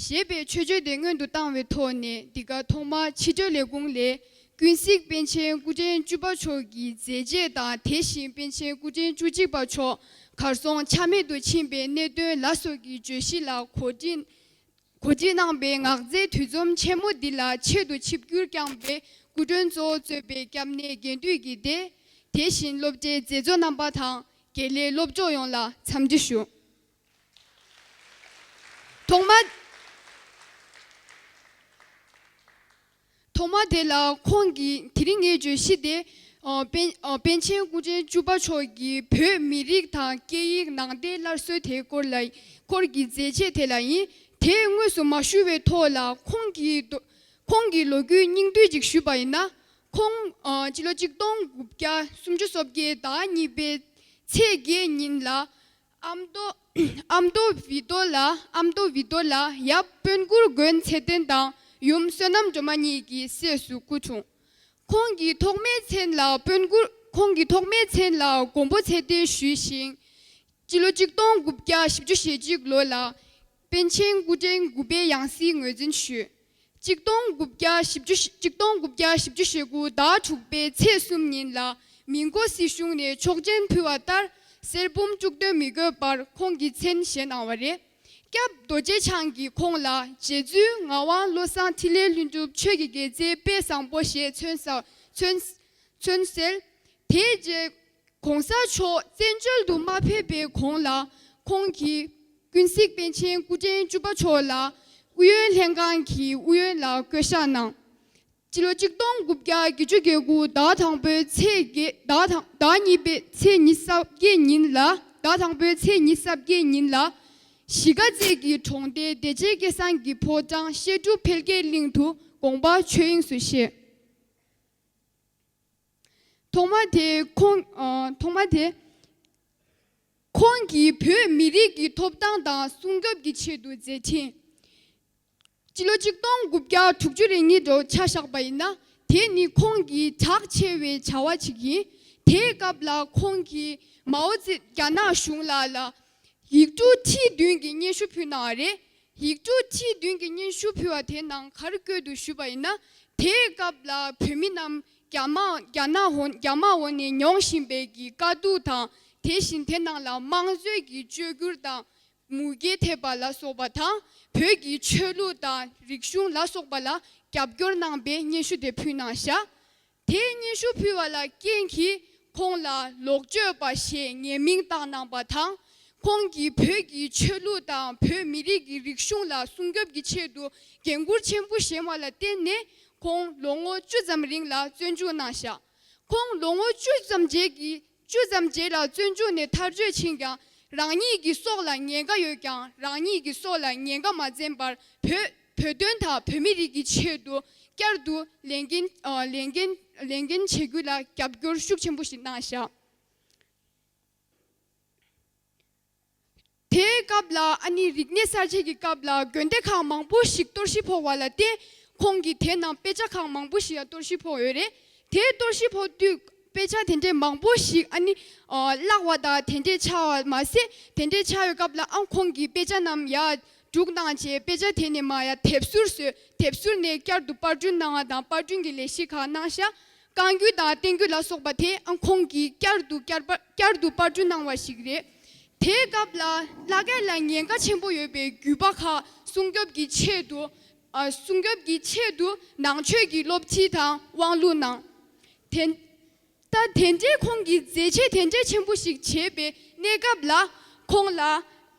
ཞེས་པའི་མཆོད་བརྗོད་དེ་སྔོན་དུ་བཏང་བའི་ཐོག་ནས། འདི་ག་ཐོག་མར་ཕྱི་དྲིལ་ལས་ཁུངས་ལས་ཀུན་གཟིགས་པཎ་ཆེན་སྐུ་ཕྲེང་བཅུ་པ་མཆོག་གི་མཛད་རྗེས་དང་། དེ་བཞིན་པཎ་ཆེན་སྐུ་ཕྲེང་བཅུ་གཅིག་པ་མཆོག་གར་སོང་ཆ་མེད་དུ་ཕྱིན་པའི་གནད་དོན་ལ་སོགས་ཀྱི་བརྗོད་གཞི་ལ་གོ་སྒྲིག་གོ་སྒྲིག་གནང་བའི་ངག་རྩལ་དུས་འཛོམས་ཆེན་མོ་འདི་ལ་ཆེད་དུ་ཆིབས་བསྒྱུར་བསྐྱངས་པའི་སྐུ་མགྲོན་གཙོ་བོ་གཙོས་པའི་སྐྱབས་གནས་དགེ་འདུན་གྱི་སྡེ། དེ་བཞིན་སློབ་གྲྭའི་མཛད་གཙོ་རྣམ་པ་དང་། དགེ་ལས་སློབ་སྦྱོང་ཡོངས་ལ་འཚམས་འདྲི་ཞུ། ཐོག་མ། ཐོག་མ་དེ་ལ་ཁོང་གིས། དེ་རིང་ངའི་བརྗོད་གཞི་དེ། ཨ། པཎ། ཨ། པཎ་ཆེན་སྐུ་ཕྲེང་བཅུ་པ་མཆོག་གིས་བོད་མི་རིགས་དང་སྐད་ཡིག་ནང་བསྟན་སླར་གསོའི་དེའི་སྐོར་ལ། སྐོར་གྱི་མཛད་རྗེས་དེ་ལ་ཡིན། དེ་དངོས་སུ་མ་ཞུ་བའི་ཐོག་ལ། ཁོང་གི། ཁོང་གི་ལོ་རྒྱུས་སྙིང་བསྡུས་ཅིག་ཞུས་པ་ཡིན་ན། ཁོང་། ཨ། སྤྱི་ལོ་གཅིག་སྟོང་དགུ་བརྒྱ་སུམ་ཅུ་སོ་བརྒྱད་ཟླ་གཉིས་པའི་ཚེས་བརྒྱད་ཉིན་ལ། ཨ་མདོ། ཨ་མདོ་བི་ཏོ་ལ། ཨ་མདོ་བི་ཏོ་ལ་ཡབ་དཔོན་གུར་དགོན་ཚེ་བརྟན་དང་། ཡུམ་བསོད་ནམས་སྒྲོལ་མ་གཉིས་ཀྱི་སྲས་སུ་སྐུ་འཁྲུངས། ཁོང་གི་ཐོག་མའི་མཚན་ལ་དཔོན་གུར། ཁོང་གི་ཐོག་མའི་མཚན་ལ་མགོན་པོ་ཚེ་བརྟན་ཞུས་ཤིང་། སྤྱི་ལོ་གཅིག་སྟོང་དགུ་བརྒྱ་བཞི་བཅུ་ཞེ་གཅིག་ལོ་ལ་པཎ་ཆེན་སྐུ་ཕྲེང་དགུ་པའི་ཡང་སྲིད་ངོས་འཛིན་ཞུས། གཅིག་སྟོང་དགུ་བརྒྱ་བཞི་བཅུ། གཅིག་སྟོང་དགུ་བརྒྱ་བཞི་བཅུ་ཞེ་དགུ་ཟླ་དྲུག་པའི་ཚེས་གསུམ་ཉིན་ལ་མི་འགོ་སྲིད་གཞུང་ནས་ཆོག་མཆན་ཕུལ་བ་ལྟར། གསེར་འབུམ་བཅུ་བདུན་མི་དགོས་པར་ཁོང་གི་མཚན་བཞེས་གནང་བ་རེད། སྐྱབས་རྡོ་རྗེ་འཆང་གིས་ཁོང་ལ་རྗེ་བཙུན་ངག་དབང་བློ་བཟང་འཕྲིན་ལས་ལྷུན་གྲུབ་ཆོས་ཀྱི་རྒྱལ་མཚན་དཔེ་བཟང་པོ་ཞེས་མཚོན་ས། མཚོན། མཚོན་གསལ། དེའི་རྗེས་༸གོང་ས་མཆོག་བཙན་བྱོལ་དུ་མ་ཕེབས་པའི་གོང་ལ། ཁོང་གིས་ཀུན་གཟིགས་པཎ་ཆེན་སྐུ་ཕྲེང་བཅུ་པ་མཆོག་ལ་ཨུ་ཡོན་ལྷན་ཁང་གི་ཨུ་ཡོན་ལ་བསྐོ་གཞག་གནང་། སྤྱི་ལོ་གཅིག་སྟོང་དགུ་བརྒྱ་བརྒྱད་ཅུ་གྱ་དགུ་ཟླ་དང་པོའི་ཚེས་བརྒྱད། ཟླ་དང་། ཟླ་གཉིས་པའི་ཚེས་ཉི་ཤུ་རྩ་བརྒྱད་ཉིན་ལ། ཟླ་དང་པོའི་ཚེས་ཉི་ཤུ་རྩ་བརྒྱད་ཉིན་ལ་གཞིས་ཀ་རྩེ་གི་གྲོང་སྡེ་བདེ་ཆེན་སྐལ་བཟང་གི་ཕོ་བྲང་བཤད་སྒྲུབ་འཕེལ་རྒྱས་གླིང་དུ་དགོངས་པ་ཆོས་དབྱིངས་སུ་བཞེས། ཐོག་མ་དེ་ཁོང་། ཨ། ཐོག་མ་དེ་ཁོང་གིས་བོད་མི་རིགས་ཀྱི་ཐོབ་ཐང་དང་སྲུང་སྐྱོབ་ཀྱི་ཆེད་དུ་མཛད་འཕྲིན། སྤྱི་ལོ་གཅིག་སྟོང་དགུ་བརྒྱ་དྲུག་ཅུ་རེ་གཉིས་ལོར་ཆ་བཞག་པ་ཡིན་ན། དེ་ནི་ཁོང་གི་གྲགས་ཆེ་བའི་བྱ་བ་ཅིག་ཡིན། དེའི་སྐབས་ལ་ཁོང་གིས་མའོ་ཙེ། རྒྱ་ནག་གཞུང་ལ་ལ་ཡིག་འབྲུ་ཁྲི་བདུན་གྱི་སྙན་ཞུ་ཕུལ་གནང་བ་རེད། ཡིག་འབྲུ་ཁྲི་བདུན་གྱི་སྙན་ཞུ་ཕུལ་བ་དེ་ནང་ག་རེ་བཀོད་འདུག་ཞུས་པ་ཡིན་ན། དེའི་སྐབས་ལ་བོད་མི་རྣམས་རྒྱ་དམག་རྒྱ་ནག་འོ། རྒྱ་དམག་འོག་ནས་མྱོང་བཞིན་པའི་གི་དཀའ་སྡུག་དང་། དེ་བཞིན་དེ་ནང་ལ་དམངས་གཙོའི་གི་བཅོས་བསྒྱུར་དང་། མུ་གེ་ཐེབས་པ་ལ་སོགས་པ་དང་། བོད་ཀྱི་ཆོས་ལུགས་དང་རིག་གཞུང་ལ་སོགས་པ་ལ་རྒྱབ་སྐྱོར་གནང་བའི་སྙན་ཞུ་དེ་ཕུལ་གནང་བཞག། དེའི་སྙན་ཞུ་ཕུལ་བ་ལ་རྐྱེན་གྱིས་ཁོང་ལ་ལོག་སྤྱོད་པ་ཞེས་ཉེས་མིང་བཏགས་གནང་བ་དང་། ཁོང་གིས་བོད་ཀྱི་ཆོས་ལུགས་དང་བོད་མི་རིགས་ཀྱི་རིག་གཞུང་ལ་སྲུང་སྐྱོབ་ཀྱི་ཆེད་དུ་འགན་འཁུར་ཆེན་པོ་བཞེས་པ་ལ་བརྟེན་ནས། ཁོང་ལོ་ངོ་བཅུ་ཙམ་རིང་ལ་བཙོན་འཇུག་གནང་བཞག། ཁོང་ལོ་ངོ་བཅུ་ཙམ་རྗེས་ཀྱི། བཅུ་ཙམ་རྗེས་ལ་བཙོན་འཇུག་ནས་ཐར་གཅོད་ཕྱིན་ཀྱང་། རང་ཉིད་ཀྱི་སྲོག་ལ་ཉེན་ཁ་ཡོད་ཀྱང་། རང་ཉིད་ཀྱི་སྲོག་ལ་ཉེན་ཁ་མ་འཛེམས་པར་བོད། བོད་དོན་དང་བོད་མི་རིགས་ཀྱི་ཆེད་དུ་བསྐྱར་དུ་ལས་འགན། ཨ། ལས་འགན། ལས་འགན་བྱེད་རྒྱུ་ལ་རྒྱབ་སྐྱོར་ཤུགས་ཆེན་པོ་ཞིག་གནང་བཞག། དེའི་སྐབས་ལ། ཨ་ནི་རིག་གནས་གསར་བརྗེ་གི་སྐབས་ལ་དགོན་སྡེ་ཁག་མང་པོ་ཞིག་གཏོར་བཤིག་ཕོག་པ་ལ་བརྟེན། ཁོང་གིས་དེ་ནང་དཔེ་ཆ་ཁག་མང་པོ་ཞིག་ཡང་གཏོར་བཤིག་ཕོག་ཡོད་རེད། དེ་གཏོར་བཤིག་ཕོག་དུས་དཔེ་ཆ་དེ་འདྲའི་མང་པོ་ཞིག། ཨ་ནི། ཨ། བརླག་པ་དང་དེ་འདྲའི་ཆགས་པ་མ་ཟད། དེ་འདྲའི་ཆགས་ཡོད་སྐབས་ལ། ཨ། ཁོང་གིས་དཔེ་ཆ་རྣམས་ཡར་སྒྲུག་གནང་བྱས། དཔེ་ཆ་དེ་ནས་མར་ཡར་དེབ་གཟུགས་བཟོས། དེབ་གཟུགས་ནས་བསྐྱར་དུ་པར་སྐྲུན་གནང་བ་དང་། པར་སྐྲུན་གྱི་ལས་གཞི་ཁག་གནང་བཞག། བཀའ་འགྱུར་དང་བསྟན་འགྱུར་ལ་སོགས་པ་དེ། ཨ། ཁོང་གིས་བསྐྱར་དུ་བསྐྱར་པར། བསྐྱར་དུ་པར་སྐྲུན་གནང་བ་ཞིག་རེད། དེའི་སྐབས་ལ་བླ་སྐད་ལ་ཉེན་ཁ་ཆེན་པོ་ཡོད་པའི་རྒྱུད་པ་ཁག་སྲུང་སྐྱོབ་ཀྱི་ཆེད་དུ། ཨ། སྲུང་སྐྱོབ་ཀྱི་ཆེད་དུ་ནང་ཆོས་ཀྱི་སློབ་ཁྲིད་དང་དབང་ལུང་གནང་། དེ། ད་དེ་འདྲའི་ཁོང་གིས་མཛད་རྗེས་དེ་འདྲའི་ཆེན་པོ་ཞིག་བྱས་པའི་གནས་སྐབས་ལ། ཁོང་ལ་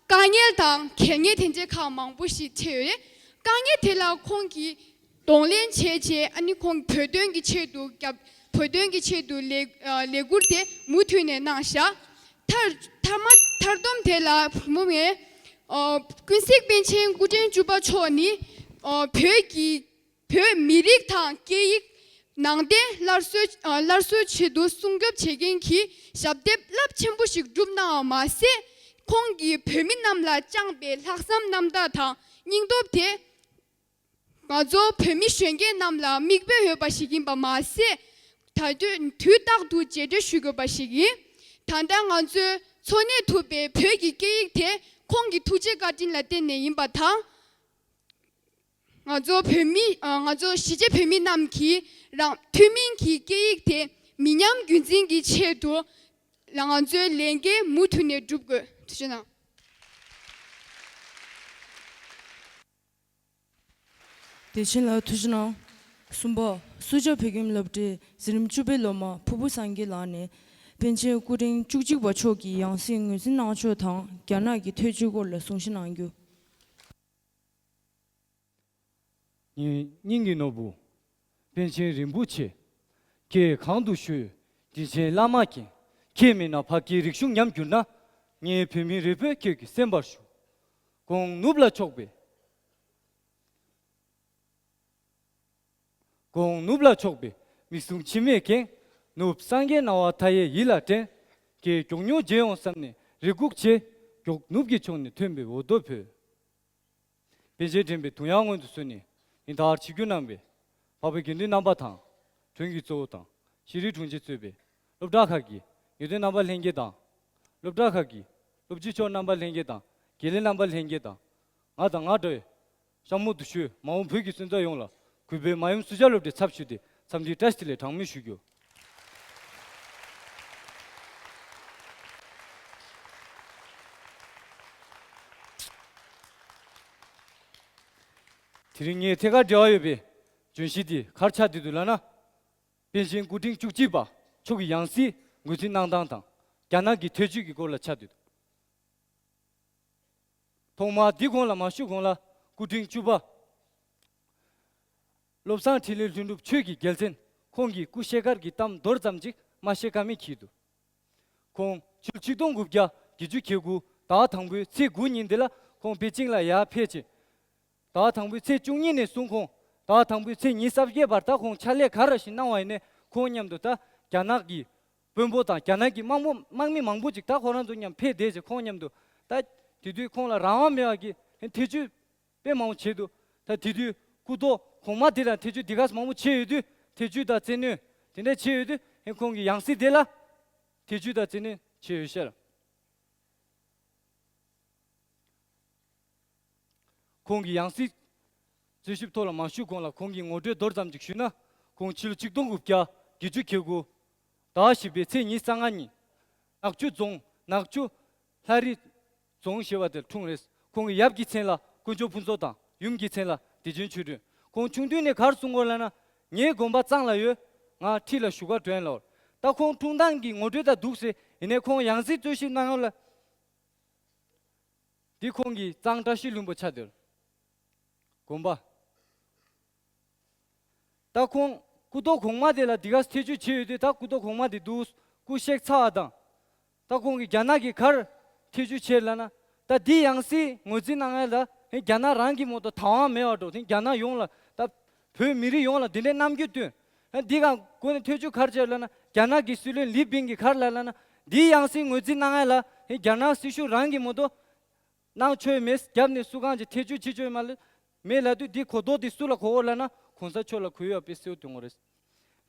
དཀའ་ངལ་དང་གད་སྙིགས་དེ་འདྲའི་ཁག་མང་པོ་ཞིག་འཕྲད་ཡོད་རེད། དཀའ་ངལ་དེ་ལ་ཁོང་གིས་གདོང་ལེན་བྱས་རྗེས། ཨ་ནི་ཁོང་བོད་དོན་གྱི་ཆེད་དུ་རྒྱབ། བོད་དོན་གྱི་ཆེད་དུ་ལས། ཨ། ལས་འགུལ་དེ་མུ་མཐུད་ནས་གནང་བཞག། མཐར། མཐའ་མ། མཐར་སྡོམ་དེ་ལ་བུ་མོ་ངས། ཨ། ཀུན་གཟིགས་པཎ་ཆེན་སྐུ་ཕྲེང་བཅུ་པ་མཆོག་ནི། ཨ། བོད་ཀྱི། བོད་མི་རིགས་དང་སྐད་ཡིག་ནང་བསྟན་སླར་གསོའི། ཨ། སླར་གསོའི་ཆེད་དུ་སྲུང་སྐྱོབ་བྱེད་མཁན་གྱི་ཞབས་འདེགས་རླབས་ཆེན་པོ་ཞིག་བསྒྲུབས་གནང་བ་མ་ཟད། ཁོང་གིས་བོད་མི་རྣམས་ལ་བཅངས་པའི་ལྷག་བསམ་རྣམ་དག་དང་སྙིང་སྟོབས་དེ། ང་ཚོ་བོད་མི་གཞོན་སྐྱེས་རྣམས་ལ་མིག་དཔེ་འོས་པ་ཞིག་ཡིན་པ་མ་ཟད། ད་དུས་དུས་རྟག་ཏུ་རྗེས་འབྲེལ་ཞུ་དགོས་པ་ཞིག་ཡིན། ད་ལྟ་ང་ཚོའི་འཚོ་གནས་ཐུབ་པའི་བོད་ཀྱི་སྐད་ཡིག་དེ་ཁོང་གི་ཐུགས་རྗེ་བཀའ་དྲིན་ལ་བརྟེན་ནས་ཡིན་པ་དང་། ང་ཚོ་བོད་མི་ཨ། ང་ཚོ་གཞིས་བྱེས་བོད་མི་རྣམས་ཀྱིས་རང་ཐུན་མིན་གྱི་སྐད་ཡིག་དེ་མི་ཉམས་རྒྱུན་འཛིན་གྱི་ཆེད་དུ་ལ་ང་ཚོའི་ལས་འགན་མུ་མཐུད་ནས་སྒྲུབ་དགོས། ཐུགས་རྗེ་གནང་། བདེ་ཆེན་ལགས་ཐུགས་རྗེ་གནང་། གསུམ་པ། སུ་ཇཱ་བོད་ཁྱིམ་སློབ་གྲྭའི་འཛིན་རིམ་བཅུ་པའི་སློབ་མ་ཕུར་བུ་སངས་རྒྱས་ལགས་ནས་པཎ་ཆེན་སྐུ་ཕྲེང་བཅུ་གཅིག་པ་མཆོག་གི་ཡང་སྲིད་ངོས་འཛིན་གནང་ཕྱོགས་དང་རྒྱ་ནག་གི་ཐེ་བྱུས་སྐོར་ལ་གསུང་བཤད་གནང་རྒྱུ། ངའི་སྙིང་གི་ནོར་བུ། པཎ་ཆེན་རིན་པོ་ཆེ། ཁྱེད་གང་དུ་བཞུགས། དྲིན་ཆེན་བླ་མ་མཁྱེན། ཁྱེད་མེད་ན་ཕ་སྐད་རིག་གཞུང་ཉམས་གྱུར་ན། ངའི་བོད་མིའི་རེ་འབོད་ཁྱེད་ཀྱིས་གསན་པར་ཞུ། གོང་ནུབ་ལ་ཕྱོགས་པའི། གོང་ནུབ་ལ་ཕྱོགས་པའི་མིག་ཟུང་མཆི་མས་ཁེངས། ནུབ་སངས་རྒྱས་སྣང་བ་མཐའ་ཡས་ཡིད་ལ་དྲན། ཁྱེད་མགྱོགས་མྱུར་མཇལ་ཡོང་བསམ་ནས་རེ་སྒུག་བྱེད། མགྱོགས་ནུབ་ཀྱི་ཕྱོགས་ནས་ཐོན་པའི་འོ་དོད་འབོད། པཎ་ཆེན་དྲན་པའི་དུང་དབྱངས་སྔོན་དུ་བསུས་ནས་ཉིན་ལྟར་ཆིབས་བསྒྱུར་གནང་བའི་འཕགས་པའི་དགེ་འདུན་རྣམ་པ་དང་། དྲུང་གི་གཙོ་བོ་དང་ཤེས་རིག་དྲུང་ཆེ་གཙོས་པའི་སློབ་གྲྭ་ཁག་གི་ངེས་སྟོན་རྣམ་པ་ལྷན་རྒྱས་དང་། སློབ་གྲྭ་ཁག་གི་སློབ་སྤྱི་མཆོག་རྣམ་པ་ལྷན་རྒྱས་དང་། དགེ་ལས་རྣམ་པ་ལྷན་རྒྱས་དང་། ང་དང་ང་འདྲ་བའི་ཤ་མོ་དུ་ཤོས་མ་འོངས་བོད་ཀྱི་སོན་རྩ་ཡོངས་ལ་གུས་པས་མ་ཡུམ་སུ་ཇཱ་སློབ་གྲྭའི་ཚབ་ཞུས་ཏེ་འཚམས་འདྲིའི་བཀྲ་ཤིས་བདེ་ལེགས་གྲངས་མེད་ཞུ་རྒྱུ། དེ་རིང་ངས་ཐད་ཀར་འབྲེལ་བ་ཡོད་པའི་བརྗོད་གཞི་འདི་ག་རེ་ཆགས་བསྡད་འདུག་ལབ་ན། པཎ་ཆེན་སྐུ་ཕྲེང་བཅུ་གཅིག་པ་མཆོག་གི་ཡང་སྲིད་ངོས་འཛིན་གནང་སྟངས་དང་རྒྱ་ནག་གི་ཐེ་བྱུས་ཀྱི་སྐོར་ལ་ཆགས་བསྡད་འདུག་ཐོག་མར་འདི་གོང་ལ་མ་ཞུས་གོང་ལ་སྐུ་ཕྲེང་བཅུ་པ་བློ་བཟང་འཕྲིན་ལས་ལྷུན་གྲུབ་ཆོས་ཀྱི་རྒྱལ་མཚན་ཁོང་གི་སྐུ་ཤེལ་དཀར་གྱི་གཏམ་མདོར་ཙམ་ཅིག་མ་བཤད་ཀ་མེད་འཁྱེར་འདུག་ཁོང་ཕྱི་ལོ་ཆིག་སྟོང་དགུ་བརྒྱ་བརྒྱད་ཅུ་གྱ་དགུ་ཟླ་བ་དང་པོའི་ཚེས་དགུ་ཉིན་འདི་ལ་ཁོང་པེ་ཅིང་ལ་ཡར་ཕེབས་རྗེས། ཟླ་བ་དང་པོའི་ཚེས་བཅུ་གཉིས་ནས་བཟུང་ཁོང་ཟླ་བ་དང་པོའི་ཚེས་ཉི་ཤུ་རྩ་བརྒྱད་བར་ད་ཁོང་ཕྱག་ལས་ག་རེ་ཞིག་གནང་བ་ཡིན་ནའི་ཁོང་མཉམ་དུ་ད་རྒྱ་ནག་གི་དཔོན་པོ་དང་རྒྱ་ནག་གི་དམག་མོ་དམག་མི་མང་པོ་ཅིག་ད་ཁོ་རང་ཚོ་མཉམ་ཕེབས་བསྡད་རྗེས་ཁོང་མཉམ་དུ་ད་དེ་དུས་ཁོང་ལ་རང་དབང་མེད་པ་གི་ཐེ་བྱུས་དཔེ་མང་པོ་བྱས་འདུག་ད་དེ་དུས་སྐུ་ཐོག་གོང་མ་དེ་ལ་ཐེ་བྱུས་འདི་ག་ཚོད་མང་པོ་བྱས་ཡོད་དུས་ཐེ་བྱུས་དང་བཙན་གནོན་དེ་འདྲ་བྱས་ཡོད་དུས་ཧེ་ཁོང་གི་ཡང་སྲིད་དེ་ལ་ཐེ་བྱུས་དང་བཙན་གནོན་བྱས་ཡོད་ཤག་ཁོང་གི་ཡང་སྲིད་རྩོད་ཞིབ་ཐོག་ལ་མ་ཞུགས་གོང་ལ་ཁོང་གི་ངོ་སྤྲོད་མདོར་ཙམ་ཅིག་ཞུས་ན། ཁོང་ཕྱི་ལོ་ཆིག་སྟོང་དགུ་བརྒྱ་བརྒྱད་ཅུ་གྱ་དགུ་ཟླ་བ་བཞི་པའི་ཚེས་ཉི་ཤུ་རྩ་ལྔ་ཉིན་ནག་ཆུ་རྫོང་ནག་ཆུ་ལྷ་རི་རྫོང་ཞེས་པ་དེར་འཁྲུངས་རེད། ཁོང་གི་ཡབ་ཀྱི་མཚན་ལ་དཀོན་མཆོག་ཕུན་ཚོགས་དང་ཡུམ་གྱི་མཚན་ལ་བདེ་ཆེན་ཆོས་སྒྲོན། ཁོང་ཆུང་དུས་ནས་གར་སོང་གོ་ལབ་ན་ངའི་དགོན་པ་གཙང་ལ་ཡོད། ང་ཁྲིད་ལ་བཞུགས་གར་འགྲོ་ཡིན་ལབ། ད་ཁོང་འཁྲུངས་སྟངས་ཀྱི་ངོ་སྤྲོད་ད་འདུག་ཟེར་ཡིན་ནའི་ཁོང་ཡང་སྲིད་རྩོད་ཞིབ་གནང་ཡོང་ལ། འདི་ཁོང་གི་གཙང་བཀྲ་ཤིས་ལྷུན་པོ་ཆགས་བསྡད་དགོན་པ། ད་ཁོང་སྐུ་ཐོག་གོང་མ་དེ་ལ་འདི་ག་ཐེ་བྱུས་བྱས་ཡོད་དུས་ད་སྐུ་ཐོག་གོང་མ་དེ་འདུག་སྐུ་གཤེགས་ཚར་བ་དང་། ད་ཁོང་གིས་རྒྱ་ནག་གི་གར་ཐེ་བྱུས་བྱས་ལབ་ན། ད་འདི་ཡང་སྲིད་ངོས་འཛིན་གནང་ཡ་ལ་ཧེ་རྒྱ་ནག་རང་གི་མོ་ཏོ་དང་བ་མེད་པ་འགྲོ་དེ་རྒྱ་ནག་ཡོངས་ལ་ད་བོད་མི་རིགས་ཡོངས་ལ་འདི་འདྲའི་རྣམ་འགྱུར་སྟོན། ཧེ་འདི་ག་སྒོ་ནས་ཐེ་བྱུས་གར་བྱས་ལབ་ན་རྒྱ་ནག་གི་སྲིད་བློན་ལི་པིང་གི་གར་ལ་ལབ་ན་འདི་ཡང་སྲིད་ངོས་འཛིན་གནང་ཡ་ལ་ཧེ་རྒྱ་ནག་སྲིད་གཞུང་རང་གི་མོ་ཏོ། གནང་ཆོག་མེད། རྒྱབ་ནས་སུ་གང་གི་ཐེ་བྱུས་བྱེད་ཆོག་མ་ལ་མེད་ལབ་དུས་འདི་གོ་རྟོགས་འདི་སུ་ལ་གོ་འོ་ལབ་ན་གོང་ས་མཆོག་ལ་གོ་ཡོད་པའི་གསལ་བོ་སྟོན་དགོས་རེད།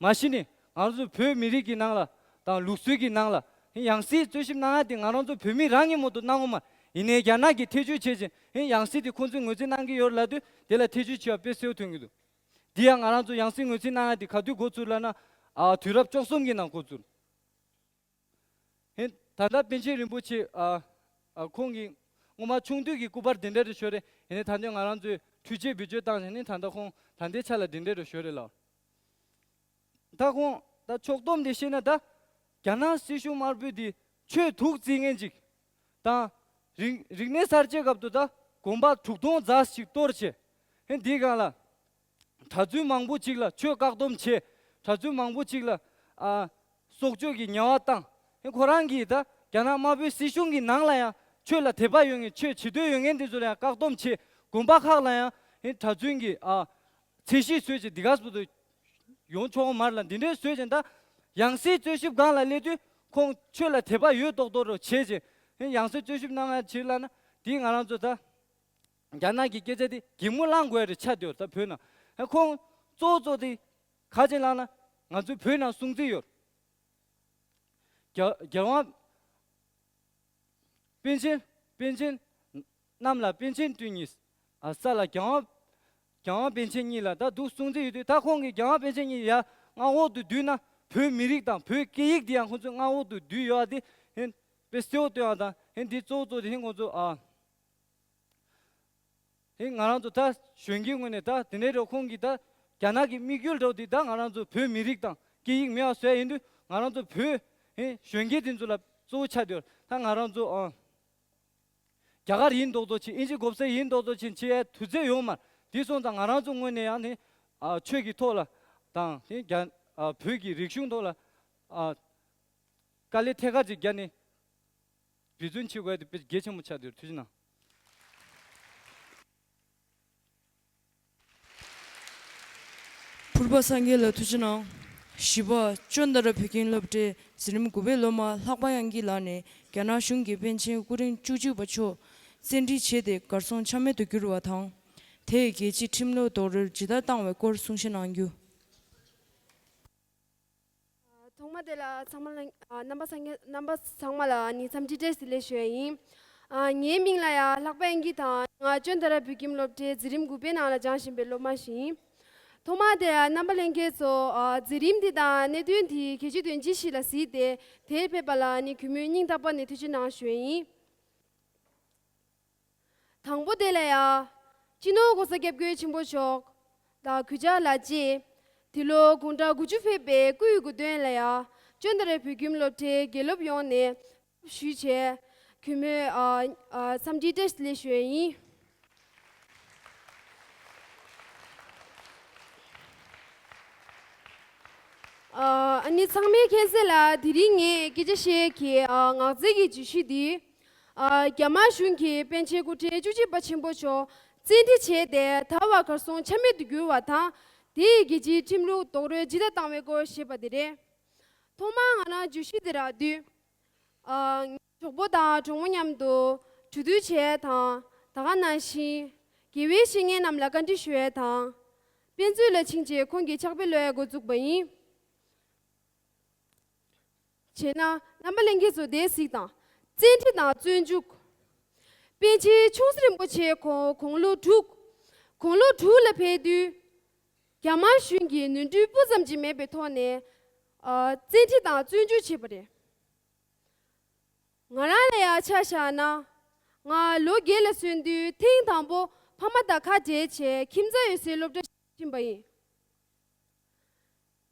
མ་གཞི་ནས་ང་རང་ཚོ་བོད་མི་རིགས་ཀྱི་ནང་ལ་དང་ལུགས་སྲོལ་གྱི་ནང་ལ་ཧེ་ཡང་སྲིད་རྩོད་ཞིབ་གནང་ཡ་དེ་ང་རང་ཚོ་བོད་མི་རང་གི་མོ་ཏོ་གནང་འོ་མ་ཡིན་ནའི་རྒྱ་ནག་གི་ཐེ་བྱུས་བྱེད་ཅིང་ཧེ་ཡང་སྲིད་དེ་ཁོང་ཚོས་ངོས་འཛིན་གནང་གི་ཡོད་ལབ་དུས་དེ་ལ་ཐེ་བྱུས་བྱེད་པ་དཔེ་གསལ་བོ་ཐོན་གྱི་འདུག་འདི་ཡང་ང་རང་ཚོ་ཡང་སྲིད་ངོས་འཛིན་གནང་ཡ་དེ་ག་དུས་འགོ་ཚུགས་ལབ་ན་ཨ་དུས་རབས་བཅུ་གསུམ་གྱི་ནང་འགོ་ཚུགས། ཧེ། ད་ལྟ་པཎ་ཆེན་རིན་པོ་ཆེ་ཨ་ཨ་ཁོང་གི་སྔོན་མ་ཆུང་དུས་ཀྱི་སྐུ་པར་འདི་འདྲ་རེ་ཞོ་རེ་ཡིན་ནའི་ད་ལྟ་ང་རང་ཚོས་འཕྲུལ་ཆས་བེད་སྤྱོད་བཏང་ཡིན་ནའི་ད་ལྟ་ཁོང་ད་ལྟའི་ཆ་ལ་འདི་འདྲ་རེ་ཞོ་རེ་ལ། ད་ཁོང་ད་ཕྱོགས་བསྡོམས་དེ་བཤད་ན་ད་རྒྱ་ནག་སྲིད་གཞུང་དམར་པོས་འདི་ཆོས་དུག་རྩི་མཁན་ཅིག་དང་རིག་རིག་གནས་གསར་བརྗེའི་སྐབས་དུ་ད་དགོན་པ་དྲུག་སྟོང་ཙམ་ཞིག་གཏོར་བྱས་ཧེ་འདིའི་སྒང་ལ། གྲྭ་བཙུན་མང་པོ་ཅིག་ལ་ཆོས་བཀག་སྡོམ་བྱས། གྲྭ་བཙུན་མང་པོ་ཅིག་ལ་ཨ་སྲོག་གཅོད་ཀྱི་ཉེས་པ་བཏང་། ཧེ་ཁོ་རང་གིས་ད་རྒྱ་ནག་དམར་པོའི་སྲིད་གཞུང་གི་ནང་ལ་ཡང་ཆོས་ལ་དད་པ་ཡོད་མཁན་ཆོས་བྱེད་འདོད་ཡོད་མཁན་དེ་ཚོ་ལ་ཡང་བཀག་སྡོམ་བྱས། དགོན་པ་ཁག་ལ་ཡང་ཧེ་གྲྭ་བཙུན་གྱི་ཨ་ཚད་གཞི་བཟོས་བྱས་འདི་ག་སྤུ་དུ་ཡོང་ཆོག་མར་ལ་འདི་འདྲའི་བཟོས་བྱས་ད་ཡང་སྲིད་རྩོད་ཞིབ་སྒང་ལ་སླེབས་དུས་ཁོང་ཆོས་ལ་དད་པ་ཡོད་མདོག་མདོག་རུ་བྱས་བྱས། ཡང་སེ་རྩོད་ཞིབ་གནང་ཡ་ཅིག་ལབ་ན་དེ་ང་རང་ཚོ་ད་རྒྱ་ནག་གི་སྐད་ཆ་དེ་གད་མོ་བླངས་དགོས་ཡ་རེད་ཆགས་བསྡད་ཡོད་རེད། ད་བོད་ནང་ཁོང་གཙོ་བོ་གཙོ་དེ་ག་ཅིག་ལབ་ན་ང་ཚོའི་བོད་ནང་སྲུང་བརྩི་ཡོད། རྒྱ་རྒྱལ་དབང་པཎ་ཆེན། པཎ་ཆེན་གནམ་ལ་པཎ་ཆེན་བསྟོད་གཉིས། ཨ་ས་ལ་རྒྱལ་དབང་རྒྱལ་དབང་པཎ་ཆེན་གཉིས་ལ་ད་འདུག་སྲུང་བརྩི་ཡོད་དུས། ད་ཁོང་གིས་རྒྱལ་དབང་པཎ་ཆེན་གཉིས་ཡ་མངའ་འོག་ཏུ་བསྡུས་ན་བོད་མི་རིགས་དང་བོད་སྐད་ཡིག་འདི་ཡང་ཁོང་ཚོའི་མངའ་འོག་ཏུ་བསྡུས་ཡོད་པ་འདི་ཧིན་དཔེ་གསལ་པོ་སྟོན་ཡ་དང་ཧིན་འདི་གཙོ་བོ་གཙོ་དེ་ཧིན་ཁོང་ཚོ་ཨ། ཧེ་ང་རང་ཚོ་ད་གཞོན་སྐྱེས་ངོས་ནས་ད་དེ་འདྲའི་འགྲོ་ཁོང་གིས་ད་རྒྱ་ནག་གི་དམིགས་ཡུལ་འགྲོ་དེ་ད་ང་རང་ཚོ་བོད་མི་རིགས་དང་སྐད་ཡིག་མེད་པ་བཟོ་ཡ་ཡིན་དུས། ང་རང་ཚོ་བོད་ཧེ་གཞོན་སྐྱེས་དེ་ཚོ་ལ་གཙོ་བོ་ཆགས་དུས་ད་ང་རང་ཚོ་ཨ་རྒྱ་གར་ཡིན་མདོག་མདོག་བྱེད། ཨིན་ཇི་གོ་བ་ཡིན་མདོག་མདོག་བྱེད་བྱེད་ཡ་དུས་ཚོད་ཡོད་མ་རེད། དེ་སོང་ཙང་ང་རང་ཚོ་ངོས་ནས་ཡང་ནི་ཨ་ཆོས་ཀྱི་ཐོག་ལ་དང་ཧེ་རྒྱ་ཨ་བོད་ཀྱི་རིག་གཞུང་ཐོག་ལ་ཨ་དཀའ་ལས་ཐད་ཀར་ཅིག་བརྒྱབ་ནས། འབད་བརྩོན་བྱེད་དགོས་ཡ་དེ་དཔེ་གལ་ཆེན་པོ་ཆགས་འདུག་ཐུགས་རྗེ་གནང་། ཕུར་པ་སངས་རྒྱས་ལ་ཐུགས་རྗེ་གནང་། བཞི་པ། ཅོན་ཏ་ར་བོད་ཁྱིམ་སློབ་གྲྭའི་འཛིན་རིམ་དགུ་པའི་སློབ་མ་ལྷག་པ་དབྱངས་སྐྱིད་ལགས་ནས་རྒྱ་ནག་གཞུང་གིས་པཎ་ཆེན་སྐུ་ཕྲེང་བཅུ་གཅིག་པ་མཆོག་བཙན་ཁྲིད་བྱས་ཏེ་གར་སོང་ཆ་མེད་དུ་གྱུར་བ་དང་། དེས་རྒྱལ་སྤྱིའི་ཁྲིམས་ལུགས་རྡོག་རོལ་ཇི་ལྟར་བཏང་བའི་སྐོར་གསུང་བཤད་གནང་རྒྱུ། ཐོག་མ་དེ་ལ་ཚང་མ་ལ་ཨ་རྣམ་པ་སངས་རྒྱས་རྣམ་པ་ཚང་མ་ལ་ནི་འཚམས་འདྲི་བཀྲ་ཤིས་བདེ་ལེགས་ཞུ་ཡ་ཡིན། ཨ་ངའི་མིང་ལ་ཡ་ལྷག་པ་དབྱངས་སྐྱིད་དང་། ང་ཅོན་ཏ་ར་བོད་ཁྱིམ་སློབ་གྲྭའི་འཛིན་རིམ་དགུ་པའི་ནང་ལ་སྦྱང་བཞིན་པའི་སློབ་མ་ཞིག་ཡིན། ཐོག་མ་དེ་ལ་རྣམ་པ་ལྷན་རྒྱས་ཚོ་ཨ་འཛིན་རིམ་འདི་དང་གནད་དོན་འདི་གལ་ཆེ་དོན་ཆེ་ཞིག་ལ་གཟིགས་ཏེ་དེར་ཕེབས་པ་ལ་ནི་གུས་མོས་སྙིང་ཐག་པ་ནས་ཐུགས་རྗེ་གནང་ཞུ་ཡ་ཡིན། དང་པོ་དེ་ལ་ཡ། སྤྱི་ནོར་༸གོང་ས་༸སྐྱབས་མགོན་ཆེན་པོ་མཆོག་དང་གུས་ཕྱག་ལགས་ཀྱིས་འདི་ལོ་དགུང་གྲངས་དགུ་བཅུ་ཕེབས་པའི་སྐུའི་གོ་སྟོན་ལ་ཡ། ཅོན་ཏ་ར་བོད་ཁྱིམ་སློབ་གྲྭའི་དགེ་སློབ་ཡོངས་ནས་ཞུས་བྱས་གུས་མོས་ཨ་ཨ་འཚམས་འདྲི་བཀྲ་ཤིས་བདེ་ལེགས་ཞུ་ཡ་ཡིན། ཨ་ནི་ཚང་མས་མཁྱེན་གསལ་ལ་དེ་རིང་ངས་སྐད་ཆ་བཤད་ཀྱི་ཨ་ངག་རྩལ་གྱི་བརྗོད་གཞི་འདི། ཨ་རྒྱ་དམར་གཞུང་གིས་པཎ་ཆེན་སྐུ་ཕྲེང་བཅུ་གཅིག་པ་ཆེན་པོ་མཆོག་བཙན་ཁྲིད་བྱས་ཏེ་ད་བར་གར་སོང་ཆ་མེད་དུ་གྱུར་བ་དང་། དེས་རྒྱལ་སྤྱིའི་ཁྲིམས་ལུགས་རྡོག་རོལ་ཇི་ལྟར་བཏང་བའི་སྐོར་ཞེས་པ་དེ་རེད། ཐོག་མར་ང་རང་བརྗོད་གཞི་འདི་རག་དུས། ཨ་གྲོགས་པོ་དང་གྲོགས་མོ་མཉམ་དུ་གྲོས་བསྡུར་བྱས་དང་། ད་ག་ནང་བཞིན་དགེ་བའི་བཤེས་གཉེན་རྣམས་ལ་བཀའ་འདྲི་ཞུ་ཡས་དང་། དཔེ་མཛོད་ལ་ཕྱིན་རྗེས་ཁོང་གི་ཕྱག་དཔེ་ཀློག་ཡས་འགོ་བཙུགས་པ་ཡིན། བྱས་ན་རྣམ་པ་ལྷན་རྒྱས་ཚོ་དེ་གཟིགས་དང་། བཙན་ཁྲིད་དང་བཙོན་འཇུག་པཎ་ཆེན་ཆུང་སྲིད་རིན་པོ་ཆེ་ཁོང་དགུང་ལོ་དྲུག་དགུང་ལོ་དྲུག་ལ་ཕེབས་དུས། རྒྱ་དམར་གཞུང་གིས་ནོར་འཁྲུལ་སྤུ་ཙམ་ཅིག་མེད་པའི་ཐོག་ནས། ཨ་བཙན་ཁྲིད་དང་བཙོན་འཇུག་བྱས་པ་རེད། ང་རང་ལ་ཡང་ཆ་བཞག་ན། ང་ལོ་བརྒྱད་ལ་སོན་དུས་ཐེངས་དང་པོ་ཕ་མ་དང་ཁ་བྲལ་བྱས་ཁྱིམ་མཚེས་ཡོད་སའི་སློབ་གྲྭ་ཞིག་ཕྱིན་པ་ཡིན།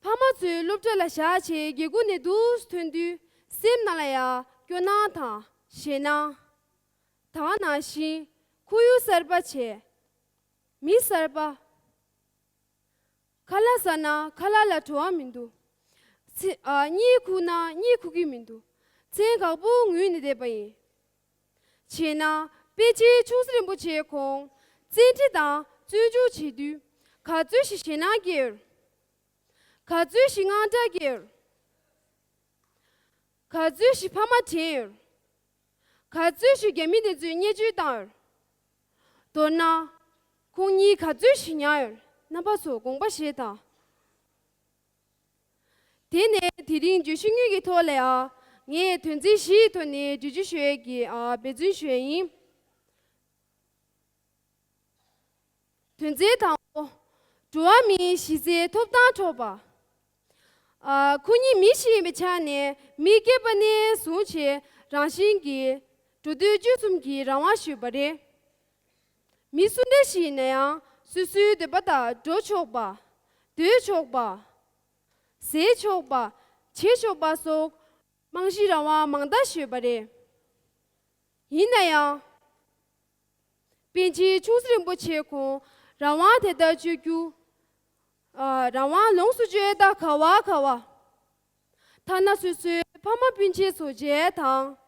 ཕ་མ་ཚོའི་སློབ་གྲྭ་ལ་བཞག་བྱས་སྒེའུ་ཁུང་ནས་འདུག་སེ་ཐོན་དུས་སེམས་ནང་ལ་ཡང་སྐྱོ་སྣང་དང་ཞེད་སྣང་། ད་ག་ནང་བཞིན་ཁོར་ཡུག་གསར་པ་བྱས། མི་གསར་པ། ཁ་ལག་ཟ་ན་ཁ་ལག་ལ་བྲོ་བ་མི་འདུག་ཚེ་ཨ་གཉིད་ཁུག་ན་གཉིད་ཁུག་གི་མི་འདུག་མཚན་གང་པོ་ངུས་ནས་བསྡད་པ་ཡིན། བྱས་ན་པཎ་ཆེན་ཆུང་སྲིད་རིན་པོ་ཆེ་ཁོང་བཙན་ཁྲིད་དང་བཙོན་འཇུག་བྱེད་དུས་ག་ཚོད་ཞིག་ཞེད་སྣང་སྐྱེས་ཡོད། ག་ཚོད་ཞིག་དངངས་སྐྲག་སྐྱེས་ཡོད། ག་ཚོད་ཞིག་ཕ་མ་དྲན་ཡོད། ག་ཚོད་ཞིག་རྒྱ་མི་དེ་ཚོས་བརྙས་བཅོས་བཏང་ཡོད། མདོར་ན། ཁོང་གཉིས་ག་ཚོད་ཞིག་མྱངས་ཡོད། རྣམ་པ་ཚོ་དགོངས་པ་བཞེས་དང་། དེ་ནས་དེ་རིང་བརྗོད་གཞི་དངོས་ཀྱི་ཐོག་ལ་ཡང་ངས་དོན་ཚན་བཞི་ཡི་ཐོག་ནས་འགྲེལ་བརྗོད་ཞུ་ཡས་ཀྱི་ཨ་འབད་བརྩོན་ཞུ་ཡས་ཡིན། དོན་ཚན་དང་པོ། འགྲོ་བ་མིའི་གཞི་རྩའི་ཐོབ་ཐང་འཕྲོག་པ། ཨ་ཁོ་གཉིས་མི་ཞིག་ཡིན་པའི་ཆ་ནས་མི་སྐྱེས་པ་ནས་བཟུང་བྱས་རང་བཞིན་གྱིས་འགྲོ་འདོད་སྤྱོད་གསུམ་གྱི་རང་དབང་ཞུས་པ་རེད། མི་སུ་འདྲ་ཞིག་ཡིན་ན་ཡང་སོ་སོའི་འདོད་པ་ལྟར་འགྲོ་ཆོག་པ། སྡོད་ཆོག་པ། ཟས་ཆོག་པ། བྱེད་ཆོག་པ་སོགས་རྨང་གཞི་རང་དབང་མང་དག་ཡོད་པ་རེད། ཡིན་ན་ཡང་། པཎ་ཆེན་ཆུང་སྲིད་རིན་པོ་ཆེ་ཁོང་རང་དབང་དེ་ལྟར་སྤྱོད་རྒྱུ། ཨ་རང་དབང་ལོངས་སུ་སྤྱོད་ཡས་ད་ག་བ་ག་བ། ཐ་ན་སོ་སོའི་ཕ་མ་སྤུན་མཆེད་ཚོ་མཇལ་དང་།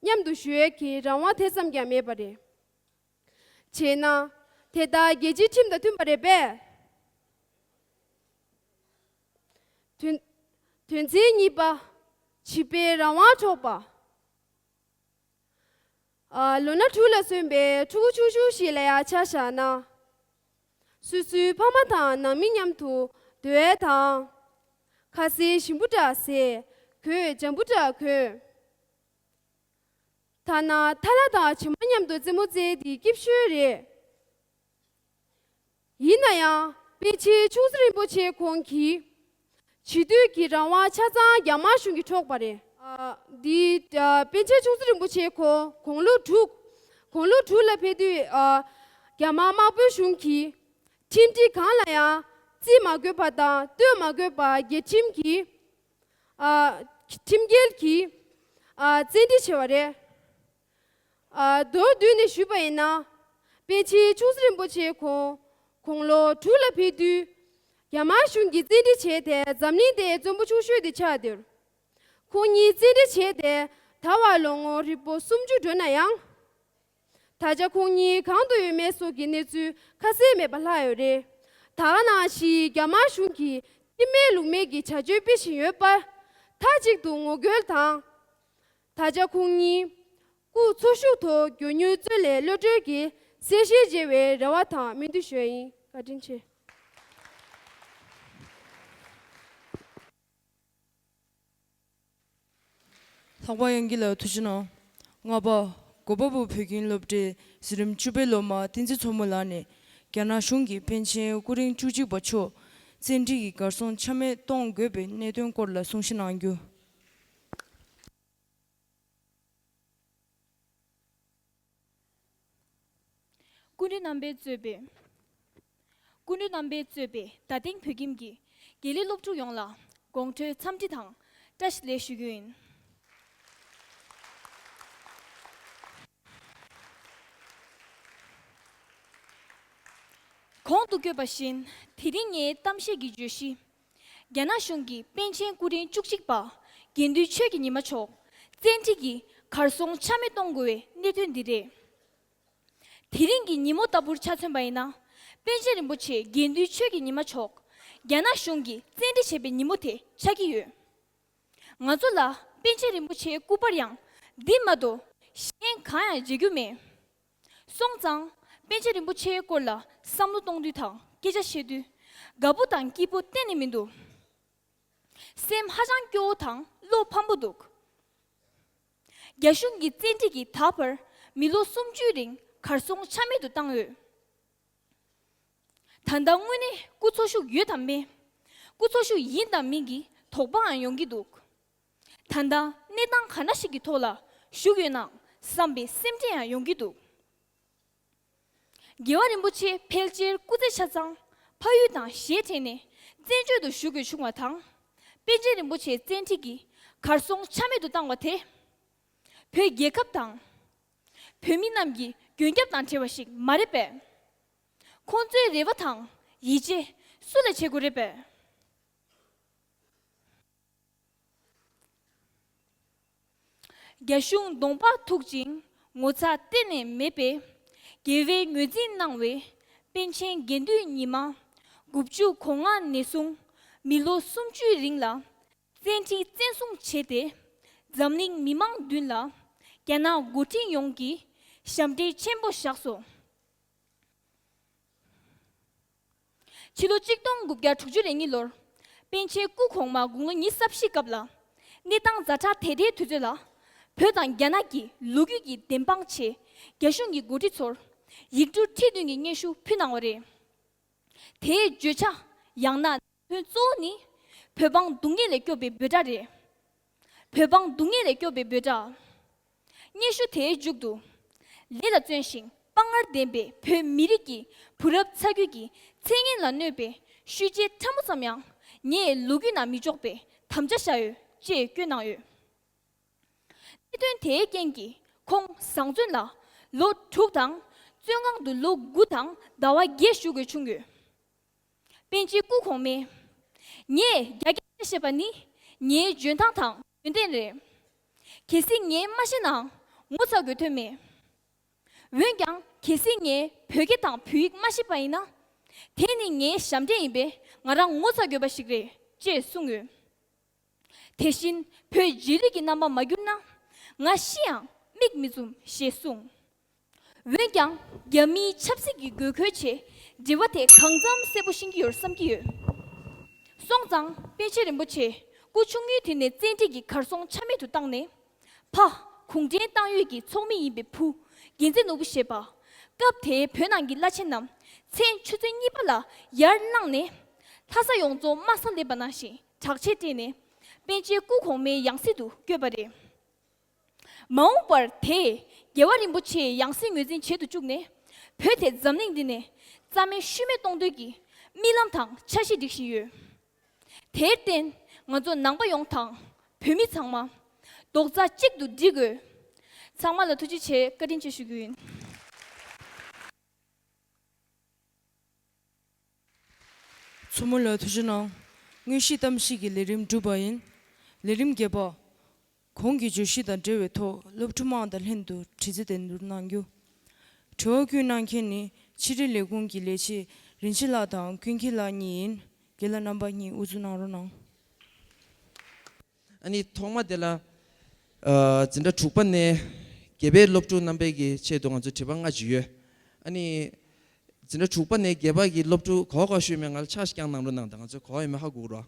མཉམ་དུ་བཞུགས་ཡས་ཀྱི་རང་དབང་དེ་ཙམ་ཀྱང་མེད་པ་རེད། བྱས་ན། དེ་ལྟར་རྒྱལ་སྤྱིའི་ཁྲིམས་དང་མཐུན་པ་རེད་པས། དོན་དོན་ཚན་གཉིས་པ། བྱིས་པའི་རང་དབང་འཕྲོག་པ། ཨ། ལོ་ན་དྲུག་ལ་སོན་པའི་ཕྲུ་གུ་ཆུང་ཆུང་ཞིག་ལ་ཡང་ཆ་བཞག་ན། སོ་སོའི་ཕ་མ་དང་ནང་མི་མཉམ་དུ་སྡོད་ཡས་དང་། ཁ་ཟས་ཞིམ་པོ་འདྲ་ཟས། གོས་འཇམ་པོ་འདྲ་གོན། ཐ་ན་ཐ་ལྷ་དང་བྱེ་མ་མཉམ་དུ་རྩེད་མོ་རྩེ་དེ་སྐྱིད་ཤོས་རེད། ཡིན་ན་ཡང་པཎ་ཆེན་ཆུང་སྲིད་རིན་པོ་ཆེ་ཁོང་གིས་བྱིས་དུས་ཀྱི་རང་དབང་ཆ་ཚང་རྒྱ་དམར་གཞུང་གིས་འཕྲོག་པ་རེད། ཨ། འདི། ཨ། པཎ་ཆེན་ཆུང་སྲིད་རིན་པོ་ཆེ་ཁོང་དགུང་ལོ་དྲུག་དགུང་ལོ་དྲུག་ལ་ཕེབས་དུས། ཨ། རྒྱ་དམར་དམར་པོའི་གཞུང་གིས་ཁྲིམས་སྒྲིག་གང་ལ་ཡང་རྩིས་མ་དགོས་པ་དང་ལྟོས་མ་དགོས་པར་རྒྱལ་ཁྲིམས་ཀྱི། ཨ། ཁྲིམས་འགལ་གྱིས། ཨ། བཙན་ཁྲིད་བྱས་པ་རེད། ཨ། མདོར་བསྡུས་ནས་ཞུས་པ་ཡིན་ན། པཎ་ཆེན་ཆུང་སྲིད་རིན་པོ་ཆེ་ཁོང་དགུང་ལོ་དྲུག་ལ་ཕེབས་དུས། རྒྱ་དམར་གཞུང་གིས་བཙན་ཁྲིད་བྱས་ཏེ་འཛམ་གླིང་འདིའི་རྩོམ་པ་ཆུང་ཤོས་དེ་ཆགས་དེར། ཁོང་ཉིད་བཙན་ཁྲིད་བྱས་ཏེ་ད་བར་ལོ་ངོ་ཧྲིལ་པོ་སུམ་ཅུ་འགྲོ་ན་ཡང་། ད་ཆ་ཁོང་ཉིད་གང་དུ་ཡོད་མེད་སོགས་ཀྱི་གནས་ཚུལ་ཁ་གསལ་མེད་པ་ལྷག་ཡོད་རེད། ད་ག་ནང་བཞིན་རྒྱ་དམར་གཞུང་གིས་ཁྲིམས་མེད་ལུགས་མེད་ཀྱི་བྱ་སྤྱོད་སྤེལ་བཞིན་ཡོད་པར་མཐའ་གཅིག་ཏུ་ངོ་རྒོལ་དང་། ད་ཆ་ཁོང་ཉིད་སྐུ་འཚོ་བཞུགས་ཐོག་མགྱོགས་མྱུར་བཙོན་ལས་གློད་གྲོལ་གྱི་གསལ་བཤད་བྱེད་པའི་རེ་བ་དང་སྨོན་འདུན་ཞུ་ཡ་ཡིན། བཀའ་དྲིན་ཆེ། ལྷག་པ་དབྱངས་སྐྱིད་ལགས་ཐུགས་རྗེ་གནང་། ལྔ་པ། གོ་པལ་པུར་བོད་ཁྱིམ་སློབ་གྲྭའི་འཛིན་རིམ་བཅུ་པའི་སློབ་མ་བསྟན་འཛིན་མཚོ་མོ་ལགས་ནས། རྒྱ་ནག་གཞུང་གིས་པཎ་ཆེན་སྐུ་ཕྲེང་བཅུ་གཅིག་པ་མཆོག་བཙན་ཁྲིད་ཀྱིས་གར་སོང་ཆ་མེད་གཏོང་དགོས་པའི་གནད་དོན་སྐོར་ལ་གསུང་བཤད་གནང་རྒྱུ། སྐུ་མགྲོན་རྣམ་པས་གཙོས་པའི། སྐུ་མགྲོན་རྣམ་པས་གཙོས་པའི་རྡ་སྟེང་བོད་ཁྱིམ་གྱི་དགེ་ལས་སློབ་ཕྲུག་ཡོངས་ལ་དགོང་དྲོའི་འཚམས་འདྲི་དང་བཀྲ་ཤིས་བདེ་ལེགས་ཞུ་རྒྱུ་ཡིན། གོང་དུ་བཀོད་པ་བཞིན་དེ་རིང་ངའི་གཏམ་བཤད་ཀྱི་བརྗོད་གཞི། རྒྱ་ནག་གཞུང་གིས་པཎ་ཆེན་སྐུ་ཕྲེང་བཅུ་གཅིག་པ་དགེ་འདུན་ཆོས་ཀྱི་ཉི་མ་མཆོག་བཙན་ཁྲིད་ཀྱིས་གར་སོང་ཆ་མེད་གཏོང་དགོས་པའི་གནད་དོན་འདི་རེད། དེ་རིང་གི་ཉིན་མོ་ལྟ་བུར་ཆ་མཚོན་པ་ཡིན་ན། པཎ་ཆེན་རིན་པོ་ཆེ་དགེ་འདུན་ཆོས་ཀྱི་ཉི་མ་མཆོག་རྒྱ་ནག་གཞུང་གིས་བཙན་ཁྲིད་བྱས་པའི་ཉིན་མོ་དེ་ཆགས་ཀྱི་ཡོད། ང་ཚོ་ལ་པཎ་ཆེན་རིན་པོ་ཆེའི་སྐུ་པར་ཡང་འདི་མ་གཏོགས་གཞན་གང་ཡང་མཇལ་རྒྱུ་མེད། སོང་ཙང་པཎ་ཆེན་རིན་པོ་ཆེའི་སྐོར་ལ་བསམ་བློ་གཏོང་དུས་དང་སྐད་ཆ་བཤད་དུས་དགའ་པོ་དང་སྐྱིད་པོ་གཏན་ནས་མི་འདུག། སེམས་ཧ་ཅང་སྐྱོ་བོ་དང་བློ་ཕམ་པོ་འདུག། རྒྱ་གཞུང་གི་བཙན་ཁྲིད་ཀྱིས་ད་བར་མི་ལོ་སུམ་ཅུའི་རིང་གར་སོང་ཆ་མེད་དུ་བཏང་ཡོད། ད་ལྟ་དངོས་གནས་སྐུ་འཚོ་བཞུགས་ཡོད་དམ་མེད། སྐུ་འཚོ་བཞུགས་ཡིན་དམ་མིན་གྱི་དོགས་པའང་ཡོང་གི་འདུག། ད་ལྟ་གནས་སྟངས་ག་འདྲ་ཞིག་གི་ཐོག་ལ་བཞུགས་ཡོད་ནའང་བསམ་པའི་སེམས་ཁྲལ་ཡང་ཡོང་གི་འདུག། རྒྱལ་བ་རིན་པོ་ཆེ་ཕལ་ཆེར་སྐུ་ཚེ་ཆ་ཚང་ཕ་ཡུལ་དང་ཞེ་བྲལ་ནས་བཙན་བྱོལ་དུ་བཞུགས་དགོས་བྱུང་བ་དང་། པཎ་ཆེན་རིན་པོ་ཆེ་བཙན་ཁྲིད་ཀྱིས་གར་སོང་ཆ་མེད་དུ་བཏང་བ་དེ། བོད་རྒྱལ་ཁབ་དང་། བོད་མི་རྣམས་ཀྱི་མགོན་སྐྱབས་དང་བྲལ་བ་ཞིག་མ་རེད་པས། ཁོང་ཚོའི་རེ་བ་དང་ཡིད་ཆེས་སུ་ལ་བྱེད་དགོས་རེད་པས། རྒྱ་གཞུང་གདོང་པ་ཐུག་ཅིང་ངོ་ཚ་གཏན་ནས་མེད་པས། རྒྱལ་བས་ངོས་འཛིན་གནང་བའི་པཎ་ཆེན་དགེ་འདུན་ཉི་མ་དགུ་བཅུ་གོ་ལྔ་ནས་བཟུང་མི་ལོ་སུམ་ཅུའི་རིང་ལ་བཙན་ཁྲིད་བཙན་བཟུང་བྱས་ཏེ། འཛམ་གླིང་མི་མང་མདུན་ལ་རྒྱ་ནག་འགོ་ཁྲིད་ཡོངས་ཀྱིས་ཞབས་འདྲེན་ཆེན་པོ་བཞག་སོང་། ཕྱི་ལོ་གཅིག་སྟོང་དགུ་བརྒྱ་དྲུག་ཅུ་རེ་གཉིས་ལོར། པཎ་ཆེན་སྐུ་གོང་མ་དགུང་ལོ་ཉི་ཤུ་རྩ་བཞིའི་སྐབས་ལ། གནས་སྟངས་ཛ་དྲག་དེ་འདྲའི་དུས་ཚོད་ལ། བོད་དང་རྒྱ་ནག་གི་ལོ་རྒྱུས་ཀྱི་བདེན་དཔང་ཆེད། རྒྱ་གཞུང་གི་འགོ་ཁྲིད་ཚོར། ཡིག་འབྲུ་ཁྲི་བདུན་གྱི་སྙན་ཞུ་ཕུལ་གནང་བ་རེད། དེའི་བརྗོད་བྱ་ཡང་ན་དོན་གཙོ་བོ་ནི། བོད་འབངས་སྡུག་བསྔལ་ལས་སྐྱོབ་པའི་འབོད་སྒྲ་རེད། བོད་འབངས་སྡུག་བསྔལ་ལས་སྐྱོབ་པའི་འབོད་སྒྲ། སྙན་ཞུ་དེའི་མཇུག་ཏུ། ལས་ལ་བརྩོན་ཞིང་དཔའ་ངར་ལྡན་པའི་བོད་མི་རིགས་ཀྱི་བུ་རབས་ཚ་རྒྱུད་ཀྱི་མཚན་སྙན་ལ་གནོད་པའི་ཤུལ་རྗེས་ཕྲ་མོ་ཙམ་ཡང་ངའི་ལོ་རྒྱུས་ནང་མི་འཇོག་པའི་དམ་བཅའ་བཞག་ཡོད་ཅེས་བཀོད་གནང་ཡོད། གནད་དོན་དེའི་རྐྱེན་གྱིས་ཁོང་བཟང་བཙོན་ལ་ལོ་དྲུག་དང་བཙོན་ཁང་དུ་ལོ་དགུ་དང་ཟླ་བ་བརྒྱད་བཞུགས་དགོས་བྱུང་ཡོད། པཎ་ཆེན་སྐུ་གོང་མས། ངས་རྒྱ་སྐད་ཆ་བཤད་པ་ནི་ངའི་འཇོན་ཐང་དང་ཡོན་ཏན་རེད། གལ་སྲིད་ངས་མ་བཤད་ནའང་ངོ་ཚ་དགོས་དོན་མེད། འོན་ཀྱང་གལ་སྲིད་ངས་བོད་སྐད་དང་བོད་ཡིག་མ་ཤེས་པ་ཡིན་ན། དེ་ནི་ངའི་ཞབས་འདྲེན་ཡིན་པས་ང་རང་ངོ་ཚ་དགོས་པ་ཞིག་རེད་ཅེས་གསུངས་ཡོད། དེ་བཞིན་བོད་རྗེས་ལུས་ཀྱི་རྣམ་པ་མ་གྱུར་ན། ང་ཤི་ཡང་ མིག་མི་འཛུམ་ཞེས་གསུངས། འོན་ཀྱང་རྒྱ་མིའི་ཆབ་སྲིད་ཀྱི་དགོས་མཁོའི་ཆེད་དྲི་བ་དེ་གང་འཚམ་གསལ་པོ་ཤེས་ཀྱི་ཡོད་བསམ་གྱི་ཡོད། སོང་ཙང་པཎ་ཆེན་རིན་པོ་ཆེ་སྐུ་ཆུང་ངུའི་དུས་ནས་བཙན་ཁྲིད་ཀྱི་གར་སོང་ཆ་མེད་དུ་བཏང་ནས། ཕ་གུང་ཁྲན་ཏང་ཡོན་གྱི་ཚོགས་མི་ཡིན་པའི་བུ་རྒྱལ་མཚན་ནོར་བུ་ཞེས་པ། སྐབས་དེའི་བོད་ནང་གི་བླ་ཆེན་རྣམས་མཚན་ཆུ་ཚོད་གཉིས་པ་ལ་ཡར་ལངས་ནས། ལྷ་ས་ཡོངས་རྫོགས་དམག་ས་སླེབས་པ་ནང་བཞིན་དྲག་ཆས་སྤྲས་ནས་པཎ་ཆེན་སྐུ་གོང་མའི་ཡང་སྲིད་དུ་བསྐོས་པ་རེད། མ་འོངས་པར་དེས་རྒྱལ་བ་རིན་པོ་ཆེའི་ཡང་སྲིད་ངོས་འཛིན་བྱེད་དུ་བཅུག་ནས། བོད་དེ་འཛམ་གླིང་འདི་ནས་རྩ་མེད་ཤུལ་མེད་གཏོང་འདོད་ཀྱི་རྨི་ལམ་དང་འཆར་གཞི་སྒྲིག་བཞིན་ཡོད། དེར་བརྟེན་ང་ཚོ་ནང་པ་ཡོངས་དང་བོད་མི་ཚང་མ་རྡོག་རྩ་གཅིག་ཏུ་སྒྲིལ་དགོས། ཚང་མ་ལ་ཐུགས་རྗེ་ཆེ། བཀའ་དྲིན་ཆེ་ཞུ་རྒྱུ་ཡིན། མཚོ་མོ་ལགས་ཐུགས་རྗེ་གནང་། དངོས་གཞི་གཏམ་བཤད་ཀྱི་ལས་རིམ་གྲུབ་པ་ཡིན། ལས་རིམ་བརྒྱད་པ། གོང་གི་བརྗོད་གཞི་དང་འབྲེལ་བའི་ཐོག་སློབ་ཕྲུག་དམངས་དང་ལྷན་དུ་དྲི་རྩད་དེ་བསྡུར་གནང་རྒྱུ། དྲི་བ་བཀོད་གནང་མཁན་ནི་ཕྱི་དྲིལ་ལས་ཁུངས་ཀྱི་ལས་བྱེད་རིན་ཆེན་ལགས་དང་ཀུན་མཁྱེན་ལགས་གཉིས་ཡིན། རྒན་ལགས་རྣམ་པ་གཉིས་དབུ་འཛུགས་གནང་རོགས་གནང་། ཨ་ནི་ཐོག་མ་དེ་ལ། ཨ། འཛིན་གྲྭ་དྲུག་པ་ནས་བརྒྱད་པའི་སློབ་ཕྲུག་རྣམ་པའི་གི་ཆེད་དུ་ང་ཚོ་དྲི་བ་ལྔ་ཅིག་ཡོད། ཨ་ནི་འཛིན་གྲྭ་དྲུག་པ་ནས་བརྒྱད་པ་གི་སློབ་ཕྲུག་ག་པར་ག་པར་ཡོད་མེད་ང་ལ་ཕྱག་ཞིག་བརྐྱངས་གནང་རོགས་གནང་དང་། ང་ཚོས་ག་པར་ཡོད་མེད་ཧ་གོ་གི་རེད།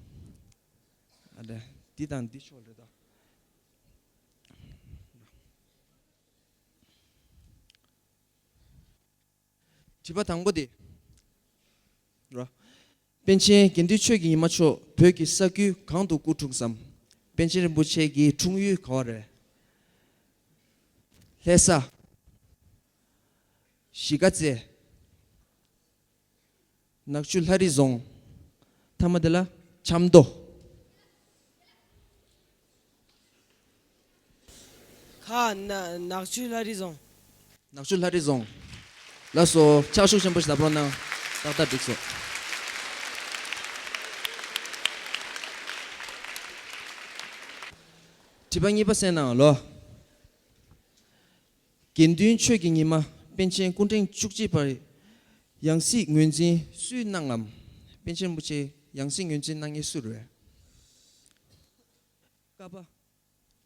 ཨ་ལས། འདི་དང་འདི་ཕྱོགས་རེད་ད། དྲི་བ་དང་པོ་དེ། ར། པཎ་ཆེན་དགེ་འདུན་ཆོས་ཀྱི་ཉི་མ་མཆོག་བོད་ཀྱི་ས་ཁུལ་གང་དུ་སྐུ་འཁྲུངས་སམ། པཎ་ཆེན་རིན་པོ་ཆེ་གི་འཁྲུངས་ཡུལ་ག་པར་རེད། ལྷ་ས། གཞིས་ཀ་རྩེ། ནག་ཆུ་ལྷ་རི་རྫོང་། ཐ་མ་དེ་ལ་ཆབ་མདོ། ཁ། ན། ནག་ཆུ་ལྷ་རི་རྫོང་། ནག་ཆུ་ལྷ་རི་རྫོང་། ལགས་སོ། ཕྱག་ཤུགས་ཆེན་པོ་ཞིག་ལབ་རོགས་གནང་། ཏག་ཏག་འགྲིག་སོང་། དྲི་བ་གཉིས་པ་གསན་གནང་ལོ། དགེ་འདུན་ཆོས་ཀྱི་ཉི་མ་པཎ་ཆེན་སྐུ་ཕྲེང་བཅུ་གཅིག་པར་ཡང་སྲིད་ངོས་འཛིན་སུས་གནང་ངམ། པཎ་ཆེན་རིན་པོ་ཆེ་ཡང་སྲིད་ངོས་འཛིན་གནང་མཁན་སུ་རེད། ཀ་པ།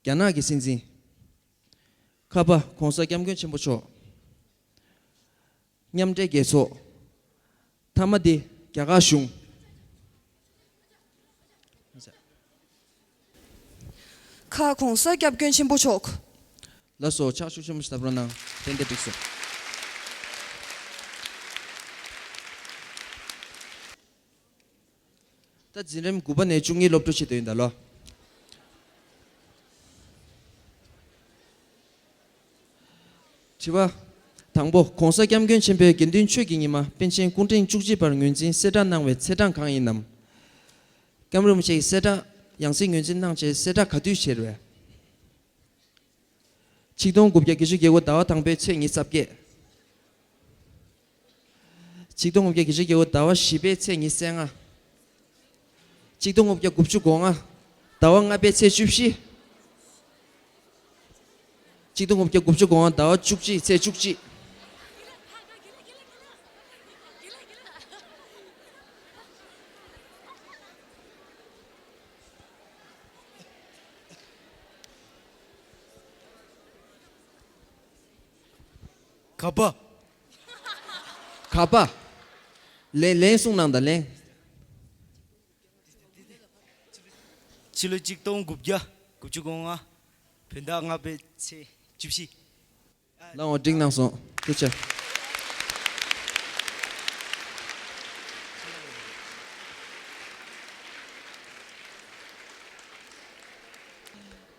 རྒྱ་ནག་གི་སྲིད་འཛིན། ཁ་པ། ༸གོང་ས་༸སྐྱབས་མགོན་ཆེན་པོ་མཆོག་མཉམ་འབྲེལ་རྒྱལ་ཚོགས། ཐ་མ་དེ་རྒྱ་གར་གཞུང་། ཁ། ༸གོང་ས་༸སྐྱབས་མགོན་ཆེན་པོ་མཆོག་ལགས་སོ། ཕྱག་ཤུགས་ཆེན་པོ་ཞིག་བརྡབ་རོགས་གནང་། ཏན་ཏན་འགྲིག་སོང་། ད་འཛིན་རིམ་དགུ་པ་ནས་བཅུ་གཉིས་སློབ་ཕྲུག་ཆེད་དུ་ཡིན་ད་ལོ། དྲི་བ། དང་པོ། ༸གོང་ས་༸སྐྱབས་མགོན་ཆེན་པོས་དགེ་འདུན་ཆོས་ཀྱི་ཉི་མ་པཎ་ཆེན་སྐུ་ཕྲེང་བཅུ་གཅིག་པར་ངོས་འཛིན་གསལ་བསྒྲགས་གནང་བའི་ཚེས་གྲངས་གང་ཡིན་ནམ། ༸སྐྱབས་མགོན་རིན་པོ་ཆེ་ཡི་གསལ་བསྒྲགས་ཡང་སྲིད་ངོས་འཛིན་གནང་བྱས་གསལ་བསྒྲགས་ག་དུས་བྱས་རེད། ཆིག་སྟོང་དགུ་བརྒྱ་བརྒྱད་ཅུ་གྱ་དགུ་ཟླ་བ་དང་པོའི་ཚེས་ཉི་ཤུ་རྩ་བརྒྱད། ཆིག་སྟོང་དགུ་བརྒྱ་བརྒྱད་ཅུ་གྱ་དགུ་ཟླ་བ་བཞི་པའི་ཚེས་ཉི་ཤུ་རྩ་ལྔ། ཆིག་སྟོང་དགུ་བརྒྱ་དགུ་བཅུ་གོ་ལྔ་ཟླ་བ་ལྔ་པའི་ཚེས་བཅུ་བཞི། ཆིག་སྟོང་དགུ་བརྒྱ་དགུ་བཅུ་གོ་ལྔ་ཟླ་བ་བཅུ་གཅིག་ཚེས་བཅུ་གཅིག། ག་པ། ག་པ། ལན་ལན་གསུང་གནང་དང་ལན། ཕྱི་ལོ་ཆིག་སྟོང་དགུ་བརྒྱ་དགུ་བཅུ་གོ་ལྔ་བོད་ཟླ་ལྔ་པའི་ཚེས་བཅུ་བཞི། ལགས་འོང་། འགྲིག་གནང་སོང་། ཐུགས་རྗེ་ཆེ།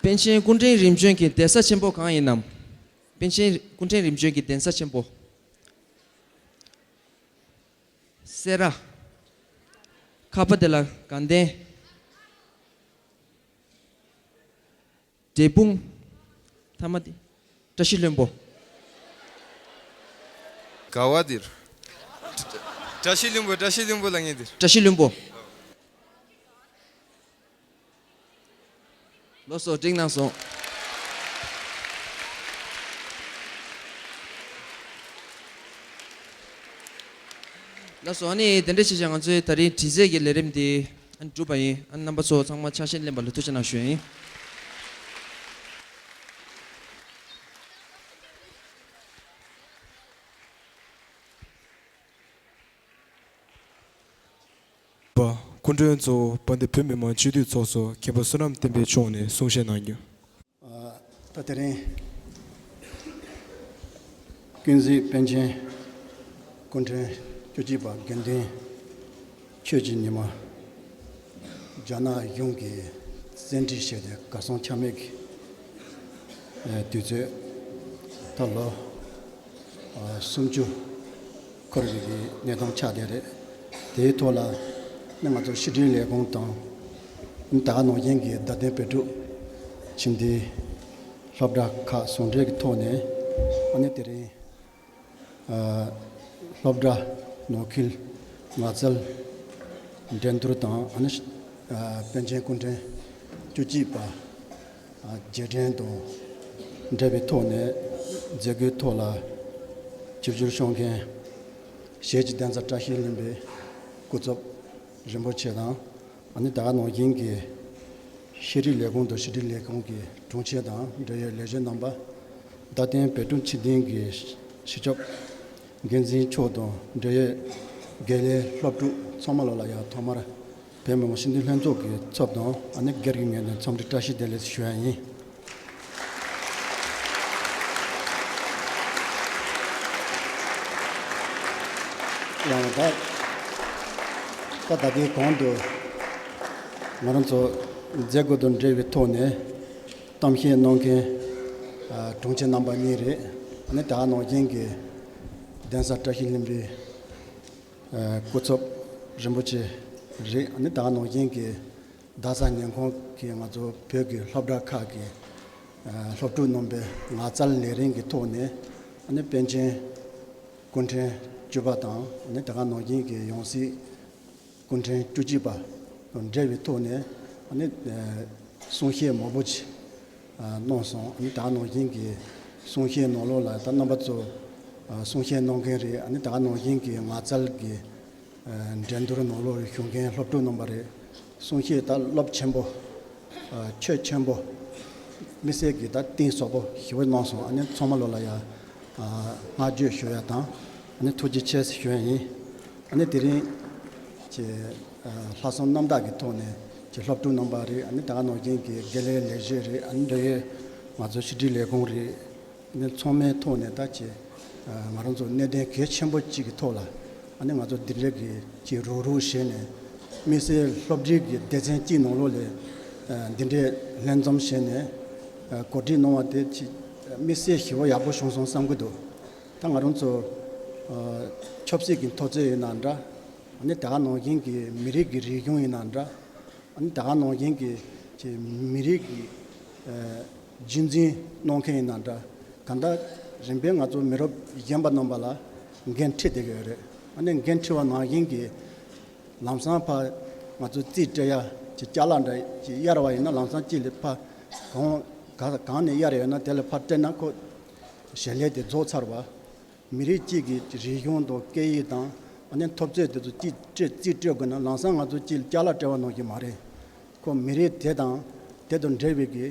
པཎ་ཆེན་སྐུ་ཕྲེང་རིམ་བྱོན་གྱི་གདན་ས་ཆེན་པོ་གང་ཡིན་ནམ། པཎ་ཆེན་སྐུ་ཕྲེང་རིམ་བྱོན་གྱི་གདན་ས་ཆེན་པོ། སེ་ར། ཁ་པ་དེ་ལ་དགའ་ལྡན། འབྲས་སྤུངས། ཐ་མ་དེ། བཀྲ་ཤིས་ལྷུན་པོ། ག་བ་འདིར། བཀྲ་ཤིས་ལྷུན་པོ། བཀྲ་ཤིས་ལྷུན་པོ་ལ་ངེས་འདིར། བཀྲ་ཤིས་ལྷུན་པོ། ལགས་སོ། འགྲིག་གནང་སོང་། ལགས་སོ། ཨ་ནི་དེ་འདྲ་བྱས་བྱས་ང་ཚོའི་ད་རིང་དྲི་རྩད་ཀྱི་ལས་རིམ་འདི་ཨ་ནི་གྲུབ་པ་ཡིན། ཨ་ནི་རྣམ་པ་ཚོ་ཚང་མ་ཕྱག་ཞེན་ལེན་པ་ལ་ཐུགས་རྗེ་གནང་ཞུ་ཡ་ཡིན། པ། སྐུ་མགྲོན་གཙོ་བོ་དཔལ་ལྡན་བོད་མི་མང་སྤྱི་འཐུས་ཚོགས་གཙོ་མཁན་པོ་བསོད་ནམས་བསྟན་འཕེལ་མཆོག་ནས་གསུང་བཤད་གནང་རྒྱུ། ད་དེ་རིང་ཀུན་གཟིགས་པཎ་ཆེན་སྐུ་ཕྲེང་བཅུ་གཅིག་པ་དགེ་འདུན་ཆོས་ཀྱི་ཉི་མ། རྒྱ་ནག་གཞུང་གིས་བཙན་ཁྲིད་བྱས་ཏེ་གར་སོང་ཆ་མེད་ཀྱི་དུས་ཚོད་ད་ལོ་སུམ་ཅུ་འཁོར་བའི་གནས་སྟངས་ཆགས་བསྡད་རེད། དེའི་ཐོག་ལ་ནི་ང་ཚོ་ཕྱི་དྲིལ་ལས་ཁུངས་དང་ད་ག་ནང་བཞིན་གྱི་རྡ་སྟེང་བོད་ཕྲུག་ཁྱིམ་སྡེའི་སློབ་གྲྭ་ཁག་ཟུང་འབྲེལ་གྱི་ཐོག་ནས་ཨ་ནི་དེ་རིང་སློབ་གྲྭ་ནང་ཁུལ་ངལ་རྩོལ་འགྲན་བསྡུར་དང་ཨ་ནི་པཎ་ཆེན་སྐུ་ཕྲེང་བཅུ་གཅིག་པ་རྗེས་དྲན་དང་འབྲེལ་བའི་ཐོག་ནས་མཛད་སྒོའི་ཐོག་ལ་ཆིབས་བསྒྱུར་ཞུ་མཁན་གཞིས་བྱེས་གདན་ས་བཀྲ་ཤིས་ལྷུན་པོའི་སྐུ་ཚབ་རིན་པོ་ཆེ་དང་། ཨ་ནི་ད་ག་ནང་བཞིན་གྱི་ཤེས་རིག་ལས་ཁུངས་དང་ཕྱི་དྲིལ་ལས་ཁུངས་ཀྱི་དྲུང་ཆེ་དང་འབྲེལ་ཡོད་ལས་བྱེད་རྣམ་པ། རྡ་སྟེང་བོད་ཕྲུག་སྤྱི་མཐུན་གྱི་སྤྱི་ཁྱབ་འགན་འཛིན་མཆོག་དང་འབྲེལ་ཡོད་དགེ་ལས་སློབ་ཕྲུག་ཚང་མ་ལོ་ལ་ཡང་ཐོག་མར་བོད་མི་མང་སྤྱི་འཐུས་ལྷན་ཚོགས་ཀྱི་ཚབ་དང་ཨ་ནི་སྒེར་གྱི་ངོས་ནས་འཚམས་འདྲི་བཀྲ་ཤིས་བདེ་ལེགས་ཞུ་ཡ་ཡིན། ཡང་ད་ད་ད་ལྟའི་གོང་དུ་ང་རང་ཚོ་མཛད་སྒོ་དང་འབྲེལ་བའི་ཐོག་ནས་གཏམ་བཤད་གནང་མཁན་དྲུང་ཆེ་རྣམ་པ་གཉིས་རེད། ཨ་ནི་ད་ག་ནང་བཞིན་གྱི་གདན་ས་བཀྲ་ཤིས་ལྷུན་པོའི་སྐུ་ཚབ་རིན་པོ་ཆེ་རེད། ཨ་ནི་ད་ག་ནང་བཞིན་གྱི་རྡ་ས་ཉིན་གུང་གི་ང་ཚོ་བོད་ཀྱི་སློབ་གྲྭ་ཁག་གི་སློབ་ཕྲུག་རྣམ་པའི་ངལ་རྩོལ་ལས་རིམ་གྱི་ཐོག་ནས་ཨ་ནི་པཎ་ཆེན་སྐུ་ཕྲེང་བཅུ་པ་དང་ཨ་ནི་ད་ག་ནང་བཞིན་གྱི་ཡང་སྲིད་སྐུ་ཕྲེང་བཅུ་གཅིག་པ་དང་འབྲེལ་བའི་ཐོག་ནས་ཨ་ནི་གསུང་བཤད་མང་པོ་ཅིག་གནང་སོང་། ཨ་ནི་ད་ག་ནང་བཞིན་གྱི་གསུང་བཤད་ནང་ལོགས་ལ་ད་རྣམ་པ་ཚོ་གསུང་བཤད་གནང་མཁན་རེད། ཨ་ནི་ད་ག་ནང་བཞིན་གྱི་ངལ་རྩོལ་གྱི་འགྲན་བསྡུར་ནང་ལོགས་ཞུགས་མཁན་སློབ་ཕྲུག་རྣམ་པ་རེད། གསུང་བཤད་ད་རླབས་ཆེན་པོ། ཆོས་ཆེན་པོ། དམིགས་བསལ་གྱི་ད་གཏིང་ཟབ་པོ་ཞེ་པོ་གནང་སོང་། ཨ་ནི་ཚང་མ་ལོ་ལ་ཡ་བསྔགས་བརྗོད་ཞུ་ཡ་དང་ཨ་ནི་ཐུགས་རྗེ་ཆེ་ཞུ་ཡ་ཡིན། ཨ་ནི་དེ་རིང་གི་ལྷག་བསམ་རྣམ་དག་གི་ཐོག་ནས་ཀྱི་སློབ་ཕྲུག་རྣམ་པ་རེད། ཨ་ནི་ད་ག་ནང་བཞིན་གྱི་དགེ་ལས་ལས་བྱེད་རེད། ཨ་ནི་འབྲེལ་ཡོད་ང་ཚོ་ཕྱི་དྲིལ་ལས་ཁུངས་རེད། ནས་ཚང་མའི་ཐོག་ནས་ད་ཅི་ང་རང་ཚོ་གནད་དོན་གལ་ཆེན་པོ་གཅིག་གི་ཐོག་ལ་ཨ་ནི་ང་ཚོ་འདི་འདྲའི་གི་ཅི་རུག་རུག་བྱས་ནས་དམིགས་བསལ་སློབ་འབྲིང་གི་སྡེ་ཚན་གཅིག་ནང་ལོགས་ལ་འདི་འདྲའི་ལྷན་འཛོམས་བྱས་ནས་གོ་སྒྲིག་གནང་བ་དེ་ཅི་དམིགས་བསལ་ཞེ་པོ་ཡག་པོ་བྱུང་སོང་བསམ་གྱི་འདུག་ད་ང་རང་ཚོ་ཆབ་སྲིད་ཀྱི་འཐབ་རྩོད་ཡིན་ན་འདྲ། ཨ་ནི་ད་ག་ནང་བཞིན་གྱི་མི་རིགས་ཀྱི་རིག་གཞུང་ཡིན་ན་འདྲ། ཨ་ནི་ད་ག་ནང་བཞིན་གྱི་ཅིག་མི་རིགས་ཀྱི་རྒྱུན་འཛིན་གནང་མཁན་ཡིན་ན་འདྲ། གང་ལྟར་རིམ་པས་ང་ཚོ་མི་རབས་གཞོན་པ་རྣམ་པ་ལ་འགན་འཁྲི་བསྡད་ཀྱི་ཡོད་རེད། ཨ་ནི་འགན་འཁྲི་བ་ནང་བཞིན་གྱི་ལམ་སང་ཕར་ང་ཚོ་རྩིས་སྤྲད་ཡ་ཅིག་ཅ་ལག་འདྲ་ཅིག་གཡར་བ་ཡིན་ན་ལམ་སང་ཅིག་ལ་ཕར་གང་ག་གང་ནས་གཡར་ཡོད་ན་དེ་ལ་ཕར་སྤྲད་ན་ཁོ་ཞལ་ལས་དེ་རྫོགས་ཚར་བ། མི་རིགས་གཅིག་གི་རིག་གཞུང་དང་སྐད་ཡིག་དང་ཨ་ནི་འཐབ་རྩོད་དེ་ཚོ་རྩིས་སྤྲད་རྩིས་སྤྲད་དགོས་ན་ལམ་སང་ང་ཚོ་གཅིག་ལ་ཅ་ལག་སྤྲད་པ་ནང་བཞིན་མ་རེད། ཁོ་མི་རིགས་དེ་དང་དེ་དང་འབྲེལ་བའི་གི་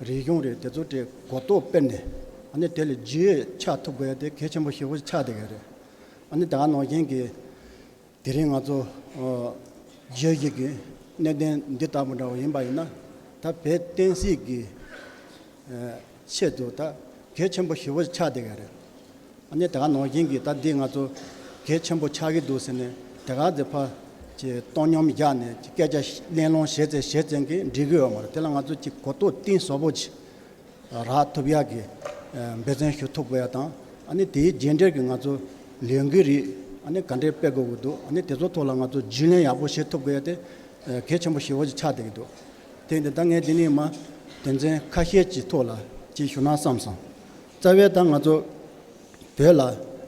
རིག་གཞུང་རེད། དེ་ཚོ་དེ་གོ་རྟོགས་སྤེལ་ནས་ཨ་ནི་དེ་ལ་རྒྱུས་ཡོད་ཆགས་ཐུབ་དགོས་ཡ་དེ་གལ་ཆེན་པོ་ཞེ་པོ་ཆགས་བསྡད་ཡོད་རེད། ཨ་ནི་ད་ག་ནང་བཞིན་གྱི་དེ་རིང་ང་ཚོ་ཨ་བརྗོད་གཞི་གི་གནད་དོན་འདི་ལྟ་བུ་འདྲ་བོ་ཡིན་པ་ཡིན་ན་ད་བོད་བསྟན་སྲིད་ཀྱི་ཨ་ཆེད་དུ་ད་གལ་ཆེན་པོ་ཞེ་པོ་ཆགས་བསྡད་ཡོད་རེད། ཨ་ནི་ད་ག་ནང་བཞིན་གྱི་ད་འདི་ང་ཚོ་གལ་ཆེན་པོ་ཆགས་ཀྱི་འདུག་ཟེར་ནས་དེ་ག་དེ་ཕར་ཅིག་བཏང་སྙོམས་བཞག་ནས་ཅིག་སྐད་ཆ་གླེང་སློང་བྱས་ཚེ་བྱས་ཙང་གི་འགྲིག་གི་ཡོད་མ་རེད། དེ་ལ་ང་ཚོ་ཅིག་གོ་རྟོགས་གཏིང་ཟབ་པོ་ཅིག་རག་ཐུབ་ཡག་གི་ཨ་འབད་བརྩོན་ཞུ་ཐུབ་དགོས་ཡ་དང་། ཨ་ནི་དེའི་རྗེས་འབྲས་ཀྱི་ང་ཚོ་ལས་འགུལ་རིགས་ཨ་ནི་ག་འདྲས་སྤེལ་དགོས་ཀྱི་འདུག་ཨ་ནི་དེ་ཚོ་ཐོག་ལ་ང་ཚོ་རྒྱུས་ལོན་ཡག་པོ་བྱེད་ཐུབ་དགོས་ཡ་དེ་ཨ་གལ་ཆེན་པོ་ཞེ་པོ་ཅིག་ཆགས་བསྡད་ཀྱི་འདུག་དེ་ཡིན་དུས་ད་ངས་འདི་ནས་མར་དོན་ཚན་ཁ་ཤས་ཀྱི་ཐོག་ལ་ཅིག་ཞུ་ན་བསམ་སོང་། རྩ་བའི་ད་ང་ཚོ་བོད་ལ་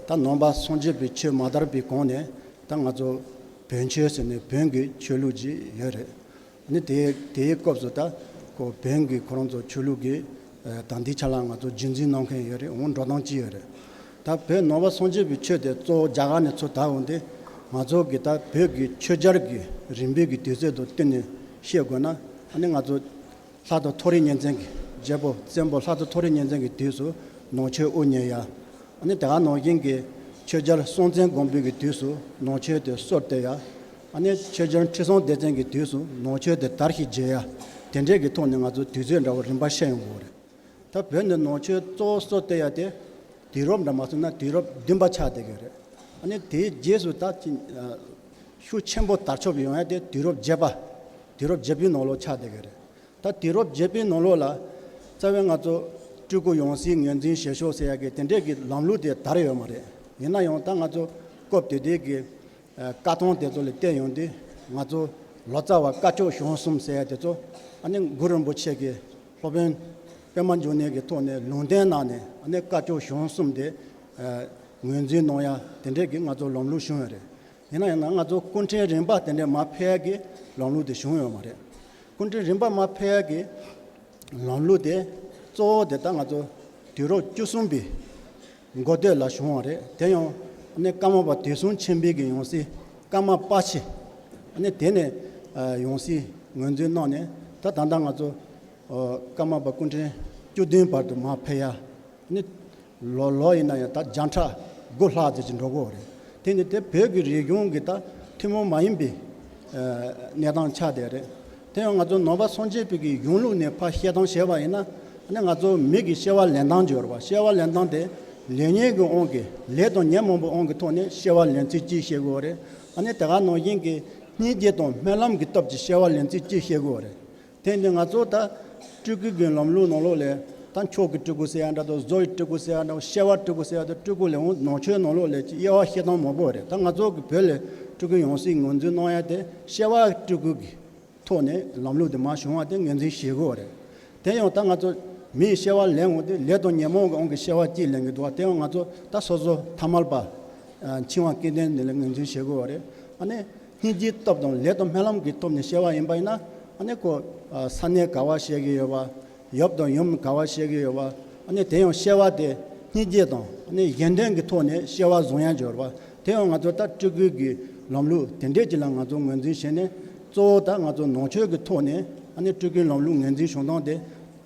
ད་ནང་པ་སངས་རྒྱས་པའི་ཆོས་མ་དར་བའི་གོང་ནས་ད་ང་ཚོ་བོན་ཆོས་ཟེར་ནས་བོན་གྱི་ཆོས་ལུགས་ཅིག་ཡོད་རེད། ནི་དེའི་དེའི་སྐབས་སུ་ད་ཁོ་བོན་གྱི་ཁོ་རང་ཚོ་ཆོས་ལུགས་ཀྱི་ཨ་ད་འདི་ཆ་ལ་ང་ཚོ་རྒྱུན་འཛིན་གནང་མཁན་ཡོད་རེད། འོང་འགྲོ་སྟངས་ཅི་ཡོད་རེད། ད་བོད་ནང་པ་སངས་རྒྱས་པའི་ཆོས་དེ་གཙོ་བོ་རྒྱ་གར་ནས་ཚུར་དར་འོང་དུས་ང་ཚོ་གི་ད་བོད་ཀྱི་ཆོས་རྒྱལ་གྱི་རིམ་པའི་གི་དུས་ཚོད་དང་བསྟུན་ནས་བཤད་དགོས་ན་ཨ་ནི་ང་ཚོ་ལྷ་དང་མཐོ་རིས་གཉིས་ཚན་གྱི་རྒྱལ་པོ་བཙན་པོ་ལྷ་དང་མཐོ་རིས་གཉིས་ཚན་གྱི་དུས་སུ་ནང་ཆོས་དབུ་བརྙེས་ཡ། ཨ་ནི་དེ་ག་ནང་བཞིན་གྱི་ཆོས་རྒྱལ་སྲོང་བཙན་སྒམ་པོའི་གི་དུས་སུ་ནང་ཆོས་དེ་སྲོལ་གཏོད་ཡ། ཨ་ནི་ཆོས་རྒྱལ་ཁྲི་སྲོང་ལྡེ་བཙན་གྱི་དུས་སུ་ནང་ཆོས་དེ་དར་ཞིང་རྒྱས་ཡ། དེ་འདྲས་ཀྱི་ཐོག་ནས་ང་ཚོ་དུས་ཚོད་འདྲ་བོ་རིམ་པ་བཤད་ཡོང་གི་ཡོད་རེད། ད་བོད་ནས་ནང་ཆོས་གཙོ་བོ་གསོ་སྟེ་ཡ་དེ་དུས་རབས་འདྲ་མ་སོང་ན་དུས་རབས་བདུན་པ་ཆགས་བསྡད་ཀྱི་རེད། ཨ་ནི་དེའི་རྗེས་སུ་ད་ཅི་ཤུགས་ཆེན་པོ་དར་ཁྱབ་ཡོང་ཡ་དེ་དུས་རབས་བརྒྱད་པ། དུས་རབས་བརྒྱད་པའི་ནང་ལོགས་ཆགས་བསྡད་ཀྱི་རེད། ད་དུས་རབས་བརྒྱད་པའི་ནང་ལོགས་ལ་རྩ་བའི་ང་ཚོ་སྤྲུལ་སྐུ་ཡང་སྲིད་ངོས་འཛིན་བྱེད་ཕྱོགས་ཟེར་ཡ་གི་དེ་འདྲས་ཀྱི་ལམ་ལུགས་དེ་དར་ཡོད་མ་རེད། ཡིན་ན་ཡང་ད་ང་ཚོ་སྐབས་དེ་དུས་ཀྱི་བཀའ་ཐང་དེ་ཚོ་ལ་བལྟས་ཡོང་དུས་ང་ཚོ་ལོ་ཙཱ་བ་བཀའ་ཆོས་གཞུང་གསུམ་ཟེར་ཡ་དེ་ཚོ་ཨ་ནི་གུ་རུ་རིན་པོ་ཆེ་གི་སློབ་དཔོན་པད་མ་འབྱུང་གནས་ཀྱི་ཐོག་ནས་ལུང་བསྟན་གནང་ནས་ཨ་ནི་བཀའ་ཆོས་གཞུང་གསུམ་དེ་ངོས་འཛིན་གནང་ཡ་དེ་འདྲས་ཀྱི་ང་ཚོ་ལམ་ལུགས་བྱུང་ཡོད་རེད། ཡིན་ན་ཡང་ན་ང་ཚོ་སྐུ་ཕྲེང་རིམ་པ་དེ་འདྲས་མར་འཕེལ་ཡ་གི་ལམ་ལུགས་དེ་བྱུང་ཡོད་མ་རེད། སྐུ་ཕྲེང་རིམ་པ་མར་འཕེལ་ཡ་གི་ལམ་ལུགས་དེ་གཙོ་བོ་དེ་ད་ང་ཚོ་དུས་རབས་བཅུ་གསུམ་པའི་འགོ་སྟོད་ལ་བྱུང་བ་རེད། དེ་ཡང་ནི་ཀརྨ་པ་དུས་གསུམ་ཆེན་པོའི་གི་ཡང་སྲིད་ཀརྨ་པ་ཆེ་ནི་དེ་ནས་ཡང་སྲིད་ངོས་འཛིན་གནང་ནས་ད་ད་ལྟ་ང་ཚོ་ཀརྨ་པ་སྐུ་ཕྲེང་བཅུ་བདུན་བར་དུ་མར་འཕེལ་ཡ། ནི་ལོ་ལོ་ཡིན་ན་ཡང་ད་བརྒྱ་ཕྲག་དགུ་ལྷག་ཙམ་ཅིག་འགྲོ་གི་ཡོད་རེད། དེ་ནི་དེ་བོད་ཀྱི་རིག་གཞུང་གི་ད་ཐུན་མོང་མ་ཡིན་པའི་གནས་སྟངས་ཆགས་བསྡད་རེད། དེ་ཡང་ང་ཚོ་ནང་པ་སངས་རྒྱས་པའི་གི་གཞུང་ལུགས་ནས་ཕར་བཤད་སྟངས་བྱས་པ་ཡིན་ན་ཨ་ནི་ང་ཚོ་མི་གི་སྐྱེ་བ་ལེན་སྟངས་ཅིག་ཡོད་རེད་པ། སྐྱེ་བ་ལེན་སྟངས་དེ་ལེགས་ཉེས་ཀྱི་དབང་གིས་ལེགས་དང་ཉེས་མང་པོའི་དབང་གི་ཐོག་ནས་སྐྱེ་བ་ལེན་ཚུལ་གཅིག་བཤད་དགོས་རེད། ཨ་ནི་དེ་ག་ནང་བཞིན་གྱི་སྙིང་རྗེ་དང་སྨོན་ལམ་གྱི་སྟོབས་ཀྱིས་སྐྱེ་བ་ལེན་ཚུལ་གཅིག་བཤད་དགོས་རེད། དེ་ནི་ང་ཚོ་ད་སྤྲུལ་སྐུ་གི་ལམ་ལུགས་ནང་ལོགས་ལས་ད་མཆོག་གི་སྤྲུལ་སྐུ་ཟེར་ཡ་འདྲ་དང་བཟོ་ཡི་སྤྲུལ་སྐུ་ཟེར་ཡ་འདྲ་སྐྱེ་བ་སྤྲུལ་སྐུ་ཟེར་ཡ་དང་སྤྲུལ་སྐུ་ལས་འོང་ནང་ཆོས་ནང་ལོགས་ལས་ཀྱི་དབྱེ་བ་ཕྱེ་སྟངས་མང་པོ་རེད། ད་ང་ཚོ་གི་བོད་ལ་སྤྲུལ་སྐུ་ཡང་སྲིད་ངོས་འཛིན་གནང་ཡ་དེ་སྐྱེ་བ་སྤྲུལ་སྐུ་གི་ཐོག་ནས་ལམ་ལུགས་དེ་མར་བྱུང་བ་དེ་ངོས་འཛིན་བྱེད་དགོས་རེད། དེ་ཡང་ད་ང་ཚོ་མིའི་སྐྱེ་བ་ལེན་འོང་དུས་ལེགས་དང་ཉེས་མང་གི་དབང་གིས་སྐྱེ་བ་གཅིག་ལེན་གྱི་འདུག་བ། དེ་ཡང་ང་ཚོ་ད་སོ་སོ་ཐ་མལ་པ་འཆིང་བ་སྐྱེ་ལྡན་འདི་ལ་ངོས་འཛིན་བྱེད་དགོས་པ་རེད། ཨ་ནི་སྙིང་རྗེའི་སྟོབས་དང་ལས་དང་སྨོན་ལམ་གྱི་སྟོབས་ནས་སྐྱེ་བ་ཡིན་པ་ཡིན་ན་ཨ་ནི་ཁོ་ས་གནས་ག་བ་བཤད་ཀྱི་ཡོད་པ། ཡབ་དང་ཡུམ་ག་བ་བཤད་ཀྱི་ཡོད་པ། ཨ་ནི་དེ་ཡང་སྐྱེ་བ་དེ་སྙིང་རྗེ་དང་ཨ་ནི་གཞན་དོན་གྱི་ཐོག་ནས་སྐྱེ་བ་བཟུང་ཡ་འབྱོར་བ། དེ་ཡང་ང་ཚོ་ད་སྤྲུལ་སྐུའི་གི་ལམ་ལུགས་དེ་འདྲས་ཅིག་ལ་ང་ཚོ་ངོས་འཛིན་བྱས་ནས་གཙོ་བོ་ད་ང་ཚོ་ནང་ཆོས་ཀྱི་ཐོག་ནས་ཨ་ནི་སྤྲུལ་སྐུའི་ལམ་ལུགས་ངོས་འཛིན་བྱུང་སྟངས་དེ་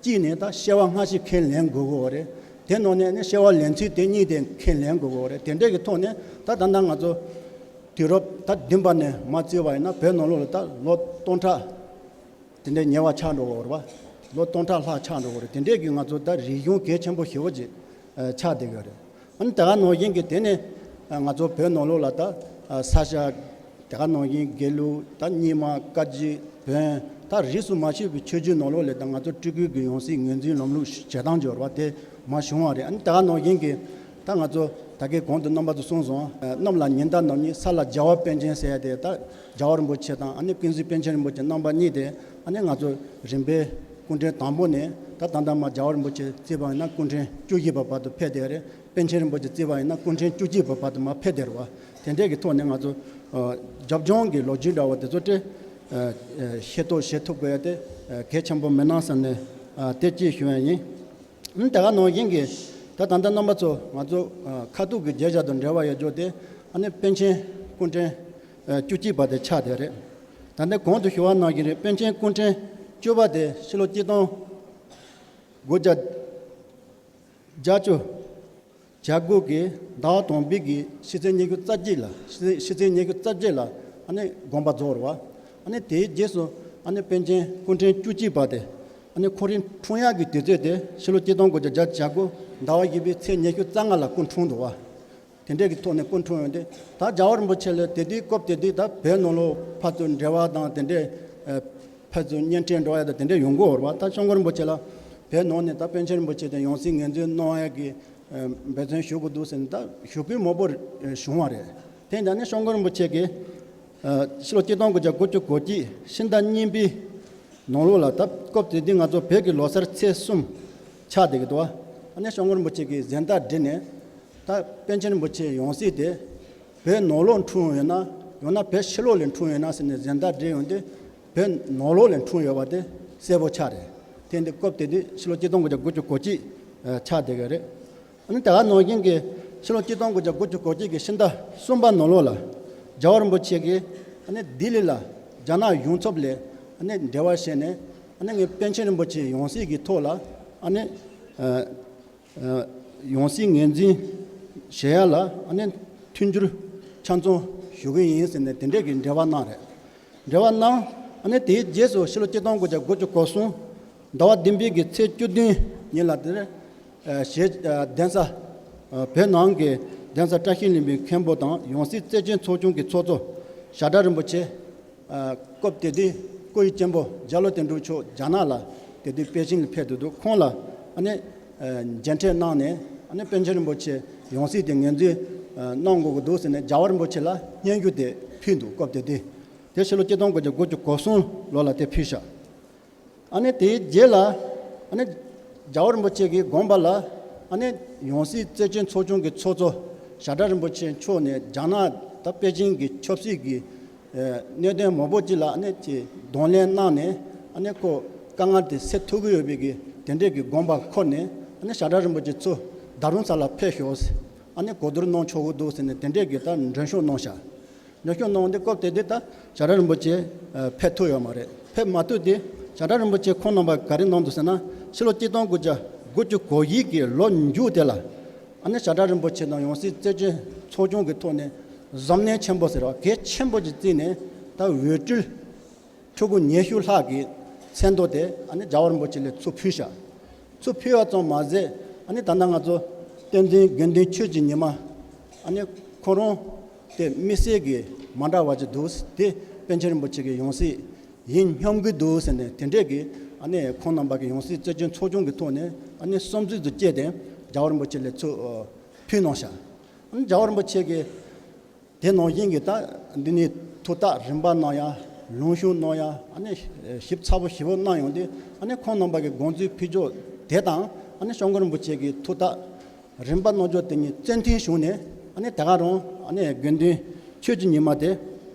གཅིག་ནས་ད་སྐྱེ་བ་སྔ་ཕྱི་ཁས་ལེན་དགོས་ཀྱི་ཡོད་རེད། དེ་ནང་ནས་ཨ་ནི་སྐྱེ་བ་ལེན་ཚུལ་དེ་གཉིས་དེ་ཁས་ལེན་དགོས་ཀྱི་ཡོད་རེད། དེ་འདྲས་ཀྱི་ཐོག་ནས་ད་ད་ལྟ་ང་ཚོ་དུས་རབས་ད་བདུན་པ་ནས་མར་བརྩིས་པ་ཡིན་ན་བོད་ནང་ལོགས་ལ་ད་ལོ་སྟོང་ཕྲག་དེ་འདྲའི་ཉེ་བ་ཆགས་འགྲོ་གི་ཡོད་རེད་པ། ལོ་སྟོང་ཕྲག་ལྷག་ཆགས་འགྲོ་གི་ཡོད་རེད། དེ་འདྲའི་གི་ང་ཚོ་ད་རིག་གཞུང་གལ་ཆེན་པོ་ཞེ་པོ་ཅིག་ཨ་ཆགས་བསྡད་ཡོད་རེད། ཨ་ནི་དེ་ག་ནང་བཞིན་གི་དེ་ནས་ཨ་ང་ཚོ་བོད་ནང་ལོགས་ལ་ད་ཨ་ས་སྐྱ་དེ་ག་ནང་བཞིན་དགེ་ལུགས་ད་རྙིང་མ་བཀའ་བརྒྱུད་བོན་ད་རིས་སུ་མ་ཆད་པའི་ཆོས་བརྒྱུད་ནང་ལོགས་ལ་ད་ང་ཚོ་སྤྲུལ་སྐུ་གི་ཡང་སྲིད་ངོས་འཛིན་ལམ་ལུགས་བྱེད་སྟངས་ཀྱི་ཡོད་རེད་པ། དེ་མར་བྱུང་བ་རེད། ཨ་ནི་དེ་ག་ནང་བཞིན་གི་ད་ང་ཚོ་ད་གིན་གོང་དུ་རྣམ་པ་ཚོ་གསུངས་སོང་། ཨ་གནམ་ལ་ཉི་ཟླ་ནམ་ཉི་ས་ལ་རྒྱལ་བ་པཎ་ཆེན་ཟེར་ཡ་དེ་ད་རྒྱལ་བ་རིན་པོ་ཆེ་དང་ཨ་ནི་ཀུན་གཟིགས་པཎ་ཆེན་རིན་པོ་ཆེ་རྣམ་པ་གཉིས་དེ་ཨ་ནི་ང་ཚོ་རིམ་པས་སྐུ་ཕྲེང་དང་པོ་ནས་ད་ད་ལྟ་མར་རྒྱལ་བ་རིན་པོ་ཆེ་བརྩིས་པ་ཡིན་ན་སྐུ་ཕྲེང་བཅུ་བཞི་པ་བར་དུ་ཕེབས་བསྡད་རེད། པཎ་ཆེན་རིན་པོ་ཆེ་བརྩིས་པ་ཡིན་ན་སྐུ་ཕྲེང་བཅུ་གཅིག་པ་བར་དུ་མར་ཕེབས་བསྡད་རེད་པ། དེ་འདྲས་ཀྱི་ཐོག་ནས་ང་ཚོ་ཨ་རྒྱབ་ལྗོངས་ཀྱི་ལོ་རྒྱུས་འདྲ་བ་དེ་ཚོ་དེ་ཨ་ཤེས་རྟོགས་བྱེད་ཐུབ་དགོས་ཡ་དེ་ཨ་གལ་ཆེན་པོ་མིན་ན་བསམ་ནས་ཨ་དེ་གཅིག་ཞུ་ཡ་ཡིན། ཨ་ནི་དེ་ག་ནང་བཞིན་གྱི་ད་ད་ལྟ་རྣམ་པ་ཚོ་ང་ཚོ་ཨ་ཁ་ཐུག་གི་མཇལ་བྱ་དང་འབྲེལ་བ་ཡོད་རྒྱུ་དེ་ཨ་ནི་པཎ་ཆེན་སྐུ་ཕྲེང་ཨ་བཅུ་གཅིག་པ་དེ་ཆགས་བསྡད་རེད། ད་ལྟ་གོང་དུ་ཞུ་བ་ནང་བཞིན་རེད། པཎ་ཆེན་སྐུ་ཕྲེང་བཅུ་པ་དེ་ཕྱི་ལོ་གཅིག་སྟོང་དགུ་བརྒྱ་བརྒྱད་ཅུ་གྱ་དགུ་གི་ཟླ་བ་དང་པོའི་གི་ཕྱི་ཚེས་ཉི་ཤུ་རྩ་གཅིག་ལ་ཕྱི་ཚེས་ཕྱི་ཚེས་ཉི་ཤུ་རྩ་གཅིག་ལ་ཨ་ནི་དགོངས་པ་རྫོགས་རེད་པ། ཨ་ནི་དེའི་རྗེས་སུ་ཨ་ནི་པཎ་ཆེན་སྐུ་ཕྲེང་བཅུ་གཅིག་པ་དེ་ཨ་ནི་ཁོ་རང་འཁྲུངས་ཡག་གི་དུས་ཚོད་དེ་ཕྱི་ལོ་གཅིག་སྟོང་དགུ་བརྒྱ་བརྒྱད་ཅུ་གྱ་དགུ་ཟླ་བ་བཞི་པའི་ཚེས་ཉི་ཤུ་རྩ་ལྔ་ལ་སྐུ་འཁྲུངས་འདུག་པ། དེ་འདྲས་ཀྱི་ཐོག་ནས་སྐུ་འཁྲུངས་ཡོད་དེ། ད་རྒྱལ་བ་རིན་པོ་ཆེ་ལ་དེ་དུས་སྐབས་དེ་དུས་ད་བོད་ནང་ལོགས་ཕར་ཚུར་འབྲེལ་བ་དང་དེ་འདྲས་ཨ་ཕར་ཚུར་གཉེན་འཕྲད་འགྲོ་ཡ་དང་དེ་འདྲས་ཡོང་གི་ཡོད་རེད་པ། ད་སྐྱབས་མགོན་རིན་པོ་ཆེ་ལ་བོད་ནང་ནས་ད་པཎ་ཆེན་རིན་པོ་ཆེ་དེ་ཡང་སྲིད་ངོས་འཛིན་གནང་ཡ་གི་ཨ་འབད་བརྩོན་ཞུ་དགོས་འདུག་ཟེར་ནས་ད་ཞུ་སྐུལ་མང་པོ་བྱུང་བ་རེད། དེ་འདྲ་ནི་སྐྱབས་མགོན་རིན་པོ་ཆེ་གིས་ཨ་ཕྱི་ལོ་གཅིག་སྟོང་དགུ་བརྒྱ་དགུ་བཅུ་གོ་གཅིག་ཕྱི་ཟླ་གཉིས་པའི་ནང་ལོགས་ལ་ད་སྐབས་དེ་དུས་ང་ཚོ་བོད་ཀྱི་ལོ་གསར་ཚེས་གསུམ་ཆགས་བསྡད་ཀྱི་འདུག་པ། ཨ་ནི་སྐྱབས་མགོན་རིན་པོ་ཆེ་གིས་གཟེངས་རྟགས་བསྒྲིལ་ནས་ད་པཎ་ཆེན་རིན་པོ་ཆེའི་ཡང་སྲིད་དེ་བོད་ནང་ལོགས་འཁྲུངས་ཡོད་ན་ཡང་ན་བོད་ཕྱི་ལོགས་ལ་འཁྲུངས་ཡོད་ན་ཟེར་ནས་གཟེངས་རྟགས་བསྒྲིལ་ཡོང་དུས་བོད་ནང་ལོགས་ལ་འཁྲུངས་ཡོད་པ་དེ་གསལ་པོ་ཆགས་རེད། དེ་འདི་སྐབས་དེ་དུས་ཕྱི་ལོ་གཅིག་སྟོང་དགུ་བརྒྱ་དགུ་བཅུ་གོ་གཅིག་ཆགས་བསྡད་ཀྱི་རེད། ཨ་ནི་དེ་ག་ནང་བཞིན་གྱི་ཕྱི་ལོ་གཅིག་སྟོང་དགུ་བརྒྱ་དགུ་བཅུ་གོ་གཅིག་གི་ཕྱི་ཟླ་གསུམ་པ་ནང་ལོགས་ལ་རྒྱལ་བ་རིན་པོ་ཆེ་གིས་ཨ་ནི་ལྡི་ལི་ལ་རྒྱ་ནག་གཞུང་ཚབ་ལས་ཨ་ནི་འབྲེལ་བ་བྱས་ནས་ཨ་ནི་ངས་པཎ་ཆེན་རིན་པོ་ཆེའི་ཡང་སྲིད་ཀྱི་ཐོག་ལ་ཨ་ནི་ཨ་ཨ་ཡང་སྲིད་ངོས་འཛིན་བྱེད་ཡ་ལ་ཨ་ནི་མཐུན་འགྱུར་ཆ་ཚང་ ཞུ་གི་ཡིན་ཟེར་ནས་དེ་འདྲས་ཀྱི་འབྲེལ་བ་གནང་རེད། འབྲེལ་བ་གནང་། ཨ་ནི་དེའི་རྗེས་སུ་ཕྱི་ལོ་གཅིག་སྟོང་དགུ་བརྒྱ་དགུ་བཅུ་གོ་གསུམ་ཟླ་བ་བདུན་པའི་གི་ཚེས་བཅུ་བདུན་ཉིན་ལ་དེ་གཞས་གདན་ས་བོད་ནང་གི་གདན་ས་བཀྲ་ཤིས་ལྷུན་པོའི་མཁན་པོ་དང་ཡང་སྲིད་བརྩེ་ཆེན་ཚོགས་ཆུང་གི་ཚོགས་གཙོ་ཞྭ་སྒྲ་རིན་པོ་ཆེ། སྐབས་དེ་དུས་སྐུ་ཡི་གཅེན་པོ་རྒྱ་ལོ་དོན་གྲུབ་མཆོག་རྒྱ་ནག་ལ་དེ་དུས་པེ་ཅིང་ལ་ཕེབས་འདུག་འདུག་ཁོང་ལ་ཨ་ནི་མཇལ་འཕྲད་གནང་ནས་ཨ་ནི་པཎ་ཆེན་རིན་པོ་ཆེ་ཡང་སྲིད་དེ་ངོས་འཛིན་གནང་དགོས་ཀྱི་འདུག་ཟེར་ནས་རྒྱལ་བ་རིན་པོ་ཆེ་ལ་སྙན་ཞུ་དེ་ཕུལ་འདུག་སྐབས་དེ་དུས་དེ་ཕྱི་ལོ་གཅིག་སྟོང་དགུ་བརྒྱ་དགུ་བཅུ་གོ་གསུམ་ལོ་ལ་དེ་ཕུལ་ཤག་ཨ་ནི་དེའི་རྗེས་ལ་ཨ་ནི་རྒྱལ་བ་རིན་པོ་ཆེ་གི་དགོངས་པ་ལ་ཨ་ནི་ཡང་སྲིད་བརྩེ་ཆེན་ཚོགས་ཆུང་གི་ཚོགས་གཙོ་ཞྭ་སྒྲ་རིན་པོ་ཆེ་མཆོག་ནས་རྒྱ་ནག་ད་པེ་ཅིང་གི་ཆབ་སྲིད་ཀྱི་གནད་དོན་མང་པོ་ཅིག་ལ་ཨ་ནི་དེ་གདོང་ལེན་གནང་ནས་ཨ་ནི་ཁོ་དཀའ་ངལ་དེ་སེལ་ཐུབ་ཀྱི་ཡོད་པའི་གི་དེ་འདྲས་ཀྱི་དགོངས་པ་འཁོར་ནས་ཨ་ནི་ཞྭ་སྒྲ་རིན་པོ་ཆེ་ཚུར་རྡ་རམ་ས་ལ་ཕེབས་ཤོག་ཨ་ནི་གོ་བསྡུར་གནང་ཆོག་གི་འདུག་ཟེར་ནས་དེ་འདྲས་ཀྱི་ད་མགྲོན་ཤོག་གནང་ཤག་མགྲོན་ཤོག་གནང་འདི་སྐབས་དེ་དུས་ད་ཞྭ་སྒྲ་རིན་པོ་ཆེ་ཕེབས་ཐུབ་ཡོད་མ་རེད། ཕེབས་མ་ཐུབ་དེ་ཞྭ་སྒྲ་རིན་པོ་ཆེ་ཁོང་རྣམ་པ་ག་རེ་གནང་འདུག་ཟེར་ན་ཕྱི་ལོ་གཅིག་སྟོང་དགུ་བརྒྱ་དགུ་བཅུ་གོ་བཞི་གི་ལོ་མཇུག་དེ་ལ་ཨ་ནི་ཞྭ་སྒྲ་རིན་པོ་ཆེ་དང་ཡང་སྲིད་བརྩེ་ཆེན་ཚོགས་ཆུང་གི་ཐོག་ནས་གཟབ་ནན་ཆེན་པོ་ཟེར་བ་གལ་ཆེན་པོ་ཅིག་བརྩིས་ནས་ད་འོས་སྤྲུལ་ཕྲུ་གུ་ཉི་ཤུ་ལྷག་གི་མཚན་ཐོ་དེ་ཨ་ནི་རྒྱལ་བ་རིན་པོ་ཆེ་ལ་ཚུར་ཕུལ་ཤག་ཚུར་ཕུལ་བ་ཙམ་མ་ཟད་ཨ་ནི་ད་ལྟ་ང་ཚོ་བསྟན་འཛིན་དགེ་འདུན་ཆོས་ཀྱི་ཉི་མ་ཨ་ནི་ཁོ་རང་དེ་དམིགས་བསལ་གྱི་མ་འདྲ་བ་ཅིག་འདུག་དེ་པཎ་ཆེན་རིན་པོ་ཆེ་གི་ཡང་སྲིད་ཡིན་སྙམ་གྱི་འདུག་ཟེར་ནས་དེ་འདྲས་ཀྱི་ཨ་ནི་ཁོང་རྣམ་པ་གི་ཡང་སྲིད་བརྩེ་ཆེན་ཚོགས་ཆུང་གི་ཐོག་ནས་ཨ་ནི་བསམ་ཚུལ་དུ་བཅད་དེ་རྒྱལ་བ་རིན་པོ་ཆེ་ལ་ཚུར་ཕུལ་གནང་ཤག་ཨ་ནི་རྒྱལ་བ་རིན་པོ་ཆེ་གི་དེ་ནང་བཞིན་གྱི་ད་འདི་ནས་ཐུགས་ཐག་རིམ་པ་གནང་ཡ་ལུང་ཤུགས་གནང་ཡ་ཨ་ནི་ཞིབ་ཚགས་པོ་ཞིབ་པོ་གནང་ཡོང་དུས་ཨ་ནི་ཁོང་རྣམ་པ་གི་དགོངས་ཚུལ་ཕུལ་ཕྱོགས་དེ་དང་ཨ་ནི་སྐྱབས་མགོན་རིན་པོ་ཆེ་གི་ཐུགས་ཐག་རིམ་པ་གནང་ཕྱོགས་དེ་གཉིས་ཙན་དན་བྱུང་ནས་ཨ་ནི་ད་ག་རང་ཨ་ནི་དགེ་འདུན་ཆོས་ཀྱི་ཉི་མ་དེ་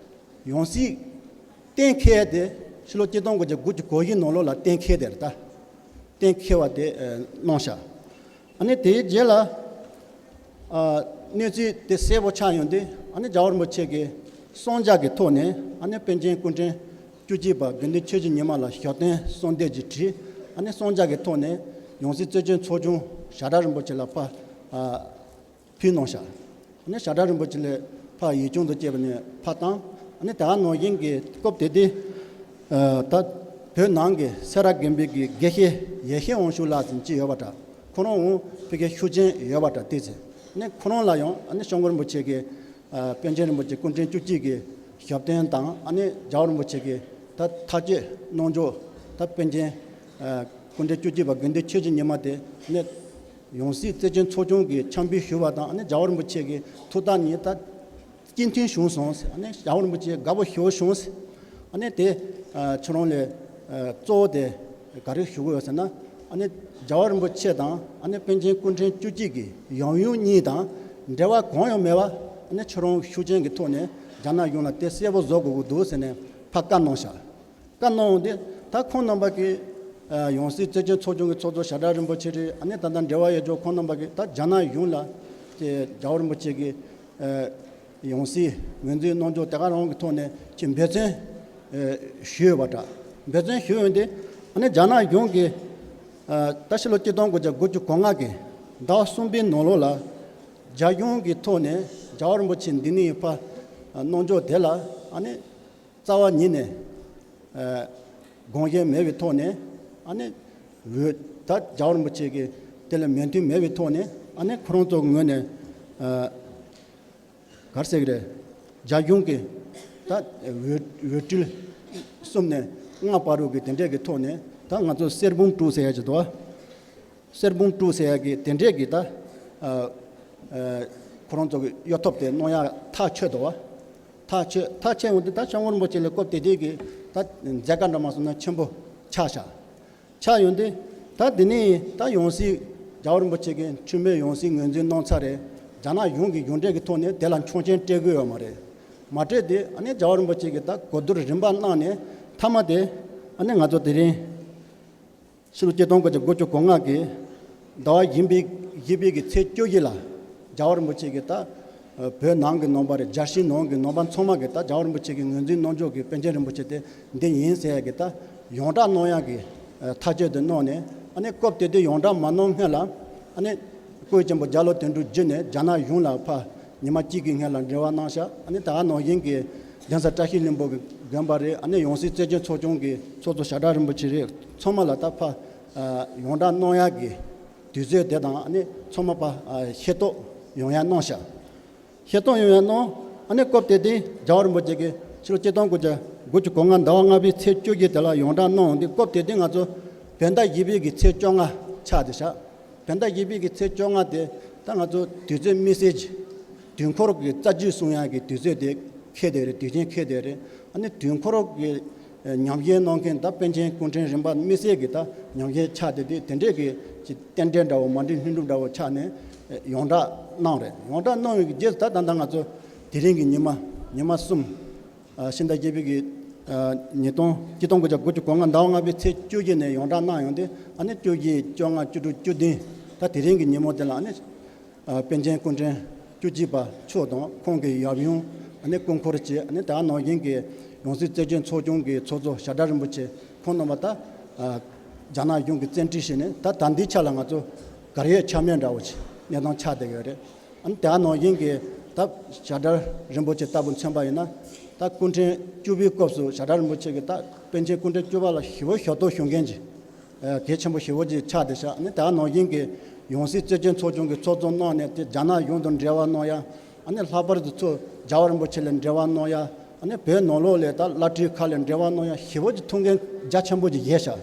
ཡང་སྲིད་གཏན་འཁེལ་དེ་ཕྱི་ལོ་གཅིག་སྟོང་དགུ་བརྒྱ་དགུ་བཅུ་གོ་བཞི་ནང་ལོགས་ལ་གཏན་འཁེལ་དེ་རེད་ད། གཏན་འཁེལ་བ་དེ་གནང་ཤག་ཨ་ནི་དེའི་རྗེས་ལ་གནས་ཚུལ་དེ་གསལ་པོ་ཆགས་ཡོང་དུས་ཨ་ནི་རྒྱལ་བ་རིན་པོ་ཆེ་གིས་གསང་རྒྱ་གི་ཐོག་ནས་ཨ་ནི་པཎ་ཆེན་སྐུ་ཕྲེང་བཅུ་གཅིག་པ་དགེ་འདུན་ཆོས་ཀྱི་ཉི་མ་ལ་ཞབས་བརྟན་གསོལ་འདེབས་ཀྱི་བྲིས་ཨ་ནི་གསང་རྒྱ་གི་ཐོག་ནས་ཡང་སྲིད་བརྩེ་ཆེན་ཚོགས་ཆུང་ཞྭ་སྒྲ་རིན་པོ་ཆེ་ལ་ཕར་ཕུལ་གནང་ཤག་ཨ་ནི་ཞྭ་སྒྲ་རིན་པོ་ཆེ་ལས་ཕར་ཡིག་ཆུང་དུ་བཅས་པ་ནས་ཕར་བཏང་། ཨ་ནི་ད་ག་ནང་བཞིན་གྱི་སྐབས་དེ་དུས་ད་བོད་ནང་གི་སེ་ར་དགོན་པའི་གི་དགེ་བཤེས་ཡེ་ཤེས་དབང་ཕྱུག་ལགས་ཟེར་ཅིག་ཡོད་པ་འདྲ། ཁོ་རང་འོང་ཕ་གིའི་ཤུགས་རྐྱེན་ཡོད་པ་འདྲ་དེ་ཚེ་ཨ་ནི་ཁོ་རང་ལ་ཡང་ཨ་ནི་སྐྱབས་མགོན་རིན་པོ་ཆེ་གི་པཎ་ཆེན་རིན་པོ་ཆེ་སྐུ་ཕྲེང་བཅུ་གཅིག་གི་ཞབས་བརྟན་དང་ཨ་ནི་རྒྱལ་བ་རིན་པོ་ཆེ་གི་ད་ཐག་གཅོད་གནང་ཕྱོགས་ད་པཎ་ཆེན་སྐུ་ཕྲེང་བཅུ་གཅིག་པ་དགེ་འདུན་ཆོས་ཀྱི་ཉི་མ་དེ་ནས་ཡང་སྲིད་བརྩེ་ཆེན་ཚོགས་ཆུང་གི་ཕྱག་འབུལ་ཞུ་བ་དང་ཨ་ནི་རྒྱལ་བ་རིན་པོ་ཆེ་གི་ཐུགས་ཐག་ཉེ་ད་གཅིག་མཐུན་བྱུང་སོང་ཟེར། ཨ་ནི་རྒྱལ་བ་རིན་པོ་ཆེ་དགའ་པོ་ཞེ་པོ་བྱུང་ཟེར། ཨ་ནི་དེ་ཁྱོད་རང་ལས་གཙོ་བོ་དེ་ག་རེ་ཞུ་དགོས་ཡོད་ཟེར་ན་ཨ་ནི་རྒྱལ་བ་རིན་པོ་ཆེ་དང་ཨ་ནི་པཎ་ཆེན་སྐུ་ཕྲེང་བཅུ་གཅིག་གི་ཡང་ཡུམ་གཉིས་དང་འབྲེལ་བ་གང་ཡང་མེད་པ་ཨ་ནི་ཁྱོད་རང་ཤུགས་རྐྱེན་གྱི་ཐོག་ནས་རྒྱ་ནག་གཞུང་ལ་དེ་གསལ་པོ་བཟོ་དགོས་ཀྱི་འདུག་ཟེར་ནས་ཕར་བཀའ་གནང་ཤག་བཀའ་གནང་འོང་དུས་ད་ཁོང་རྣམ་པ་གི་ཡང་སྲིད་བརྩེ་ཆེན་ཚོགས་ཆུང་གི་ཚོགས་གཙོ་ཞྭ་སྒྲ་རིན་པོ་ཆེ་རེད། ཨ་ནི་ད་ལྟ་འབྲེལ་བ་ཡོད་ཆོག་ཁོང་རྣམ་པ་གི་ད་རྒྱ་ནག་གཞུང་ལ་དེ་རྒྱལ་བ་རིན་པོ་ཆེ་གི་ཡང་སྲིད་ངོས་འཛིན་གནང་ཕྱོགས་དེ་ག་རང་གི་ཐོག་ནས་ཅིག་འབད་བརྩོན་ཞུས་ཡོད་པ་འདྲ། འབད་བརྩོན་ཞུས་ཡོང་དུས་ཨ་ནི་རྒྱ་ནག་གཞུང་གིས་ད་ཕྱི་ལོ་གཅིག་སྟོང་དགུ་བརྒྱ་དགུ་བཅུ་གོ་ལྔ་གི་ཟླ་བ་གསུམ་པའི་ནང་ལོགས་ལ་རྒྱ་གཞུང་གི་ཐོག་ནས་རྒྱལ་བ་རིན་པོ་ཆེ་འདི་ནས་ཕར་གནང་ཕྱོགས་དེ་ལ་ཨ་ནི། རྩ་བ་ཉིད་ནས་དགོངས་འགལ་མེད་པའི་ཐོག་ནས་ཨ་ནི་འོས་ད་རྒྱལ་བ་རིན་པོ་ཆེ་གི་དེ་ལ་མོས་མཐུན་མེད་པའི་ཐོག་ནས་ཨ་ནི་ཁོ་རང་ཚོ་ངོས་ནས་ག་རེ་ཟེར་གི་རེད། རྒྱ་གཞུང་གི་ད་འོས་འོས་སྤྲུལ་གསུམ་ནས་ལྔ་བར་དུ་གི་དེ་འདྲས་ཀྱི་ཐོག་ནས་ད་ང་ཚོ་གསེར་འབུམ་དྲུག་ཟེར་ཡ་ཅིག་འདུག་གསེར་འབུམ་དྲུག་ཟེར་ཡ་གི་དེ་འདྲས་ཀྱི་ད་ཁོ་རང་ཚོ་གི་གཡོ་ཐབས་དེ་གནང་ཡ་ཐག་ཆོད་འདུག་བ། ཐག་ཆོད་ཐག་ཆོད་འོང་དུས་ད་སྐྱབས་མགོན་རིན་པོ་ཆེ་ལ་སྐབས་དེ་དུས་ཀྱི་ད་མཛད་དཀའ་འདྲ་མ་སོང་ན་ཆེན་པོ་ཆགས་ཤག་ཆགས་ཡོང་དུས་ད་དེ་ནས་ད་ཡང་སྲིད་རྒྱལ་བ་རིན་པོ་ཆེ་གི་འཐུས་མི་ཡང་སྲིད་ངོས་འཛིན་གནང་ཚར་རེད། རྒྱ་ནག་གཞུང་གི་གཞུང་འབྲེལ་གྱི་ཐོག་ནས་དེ་ལ་མཆོག་མཆན་སྤྲད་དགོས་ཡོད་མ་རེད། མ་སྤྲད་དེ་ཨ་ནི་རྒྱལ་བ་རིན་པོ་ཆེ་གི་ད་གོ་བསྡུར་རིམ་པ་གནང་ནས་མཐའ་མ་དེ་ཨ་ནི་ང་ཚོ་དེ་རིང་། ཕྱི་ལོ་གཅིག་སྟོང་དགུ་བརྒྱ་དགུ་བཅུ་གོ་ལྔ་གི་ཟླ་བ་བཞི་པའི་བཞི་པའི་གི་ཚེས་བཅུ་བཞི་ལ་རྒྱལ་བ་རིན་པོ་ཆེ་གི་ད་བོད་ནང་གི་ནང་པ་རེད། རྒྱལ་སྤྱིའི་ནང་གི་ནང་པ་ཚང་མ་གི་ད་རྒྱལ་བ་རིན་པོ་ཆེ་གི་ངོས་འཛིན་གནང་ཕྱོགས་ཀྱི་པཎ་ཆེན་རིན་པོ་ཆེ་དེ་འདི་ཡིན་ཟེར་ཡ་གི་ད་ཡོངས་གྲགས་གནང་ཡ་གི་ཐག་གཅོད་དེ་གནང་ནས་ཨ་ནི་སྐབས་དེ་དུས་ཡོངས་གྲགས་མ་གནང་སྔོན་ལ་ཨ་ནི་སྐུའི་གཅེན་པོ་རྒྱ་ལོ་དོན་གྲུབ་བརྒྱུད་ནས་རྒྱ་ནག་གཞུང་ལ་ཕར་ ཉི་མ་གཅིག་གི་སྔོན་ལ་འབྲེལ་བ་གནང་ཤག་ཨ་ནི་ད་ག་ནང་བཞིན་གྱི་གདན་ས་བཀྲ་ཤིས་ལྷུན་པོ་གི་དགོན་པ་རེད། ཨ་ནི་ཡང་སྲིད་བཙན་བྱོལ་ཚོགས་ཆུང་གི་ཚོགས་གཙོ་ཞབས་དྲུང་རིན་པོ་ཆེ་རེད། ཚང་མ་ལ་ད་ཕ་ཡོངས་གྲགས་གནང་ཡག་གི་དུས་ཚོད་དེ་དང་ཨ་ནི་ཚང་མ་ཕ་ཤེས་རྟོགས་ཡོང་ཡག་གནང་ཤག་ཤེས་རྟོགས་ཡོང་ཡག་གནང་། ཨ་ནི་སྐབས་དེ་དུས་རྒྱལ་བ་རིན་པོ་ཆེ་གིས་ཕྱི་ལོ་ཆིག་སྟོང་དགུ་བརྒྱ་དགུ་བཅུ་གོ་ལྔ་ཟླ་བ་ལྔ་པའི་ཚེས་བཅོ་བརྒྱད་དེ་ལ་ཡོངས་གྲགས་གནང་ཡོང་དུས། སྐབས་དེ་དུས་ང་ཚོ་བོད་ཟླ་བཞི་པའི་གི་ཚེས་བཅོ་ལྔ་ཆགས་བསྡད་ཤག་བོད་ཟླ་བཞི་པའི་གི་ཚེས་བཅོ་ལྔ་དེ་ད་ང་ཚོ་དུས་ཚོད་དམིགས་བསལ་གྱི་དུས་འཁོར་གྱི་རྩ་རྒྱུད་སྲུང་ཡག་གི་དུས་ཚོད་དེ་འཁེལ་བསྡད་རེད། དུས་ཆེན་འཁེལ་བསྡད་རེད། ཨ་ནི་དུས་འཁོར་གྱི་ཉམས་ཞིབ་གནང་མཁན་ད་པཎ་ཆེན་སྐུ་ཕྲེང་རིམ་པ་དམིགས་བསལ་གྱི་ད་ཉམས་ཞིབ་ཆགས་བསྡད་དུས། དེ་འདྲས་ཀྱི་ཅིག་རྟེན་འབྲེལ་འདྲ་བོ་མ་འགྲིག་ལྷུན་གྲུབ་འདྲ་བོ་ཆགས་ནས་ཡོངས་གྲགས་གནང་རེད། ཡོངས་གྲགས་གནང་བའི་རྗེས་སུ་ད་ད་ལྟ་ང་ཚོ་དེ་རིང་གི་ཉི་མ་ཉི་མ་གསུམ། ཕྱི་ཟླ་བཞི་པའི་གི་ཉིས་སྟོང་ཆིག་སྟོང་དགུ་བརྒྱ་དགུ་བཅུ་གོ་ལྔ་ཟླ་བ་ལྔ་པའི་ཚེས་བཅུ་བཞི་ནས་ཡོངས་གྲགས་གནང་ཡོང་དུས། ཨ་ནི་བཅུ་བཞི་བཅོ་ལྔ་བཅུ་དྲུག་བཅུ་བདུན། ད་དེ་རིང་གི་ཉིན་མོ་དེ་ལ་ཨ་ནི་པཎ་ཆེན་སྐུ་ཕྲེང་བཅུ་གཅིག་པ་མཆོག་དང་ཁོང་གི་ཡབ་ཡུམ། ཨ་ནི་སྐུ་འཁོར་བཅས། ཨ་ནི་ད་ག་ནང་བཞིན་གྱི་ཡང་སྲིད་བཙན་བྱོལ་ཚོགས་ཆུང་གི་ཚོགས་གཙོ་ཞབས་དྲུང་རིན་པོ་ཆེ་ཁོང་རྣམ་པ་ད་རྒྱ་ནག་གཞུང་གིས་བཙན་ཁྲིད་བྱས་ནས། ད་ད་ལྟའི་ཆ་ལ་ང་ཚོ་གར་ཡོད་ཆ་མེད་འདྲ་བོ་ཅིག་གནས་སྟངས་ཆགས་བསྡད་ཡོད་རེད། ཨ་ནི་དེ་ག་ནང་བཞིན་གྱི་ད་ཞབས་དྲུང་རིན་པོ་ཆེ་ལྟ་བུ་མཚོན་པ་ཡིན་ན། ད་སྐུ་ཕྲེང་བཅུ་པའི་སྐབས་སུ་ཞབས་དྲུང་རིན་པོ་ཆེ་གིས་ད་པཎ་ཆེན་སྐུ་ཕྲེང་བཅུ་པ་ལ་ཞེ་པོ་ཞབས་ཏོག་ཞུ་མཁན་ཅིག་གལ་ཆེན་པོ་ཞེ་པོ་ཅིག་ཆགས་བསྡད་ཤག་ཨ་ནི་དེ་ག་ནང་བཞིན་གྱི་ཡང་སྲིད་བཙན་བྱོལ་ཚོགས་ཆུང་གི་ཚོགས་གཙོ་གནང་ནས་དེ་རྒྱ་ནག་གཞུང་དང་འབྲེལ་བ་གནང་ཡ། ཨ་ནི་ལྷག་པར་དུ་ཚུར་རྒྱལ་བ་རིན་པོ་ཆེ་ལ་འབྲེལ་བ་གནང་ཡ། ཨ་ནི་བོད་ནང་ལོགས་ལ་ད་བླ་སྤྲུལ་ཁག་ལ་འབྲེལ་བ་གནང་ཡ་ཞེ་པོ་ཅིག་ཐུགས་འགན་རྒྱ་ཆེན་པོ་ཅིག་བཞེས་ཤག་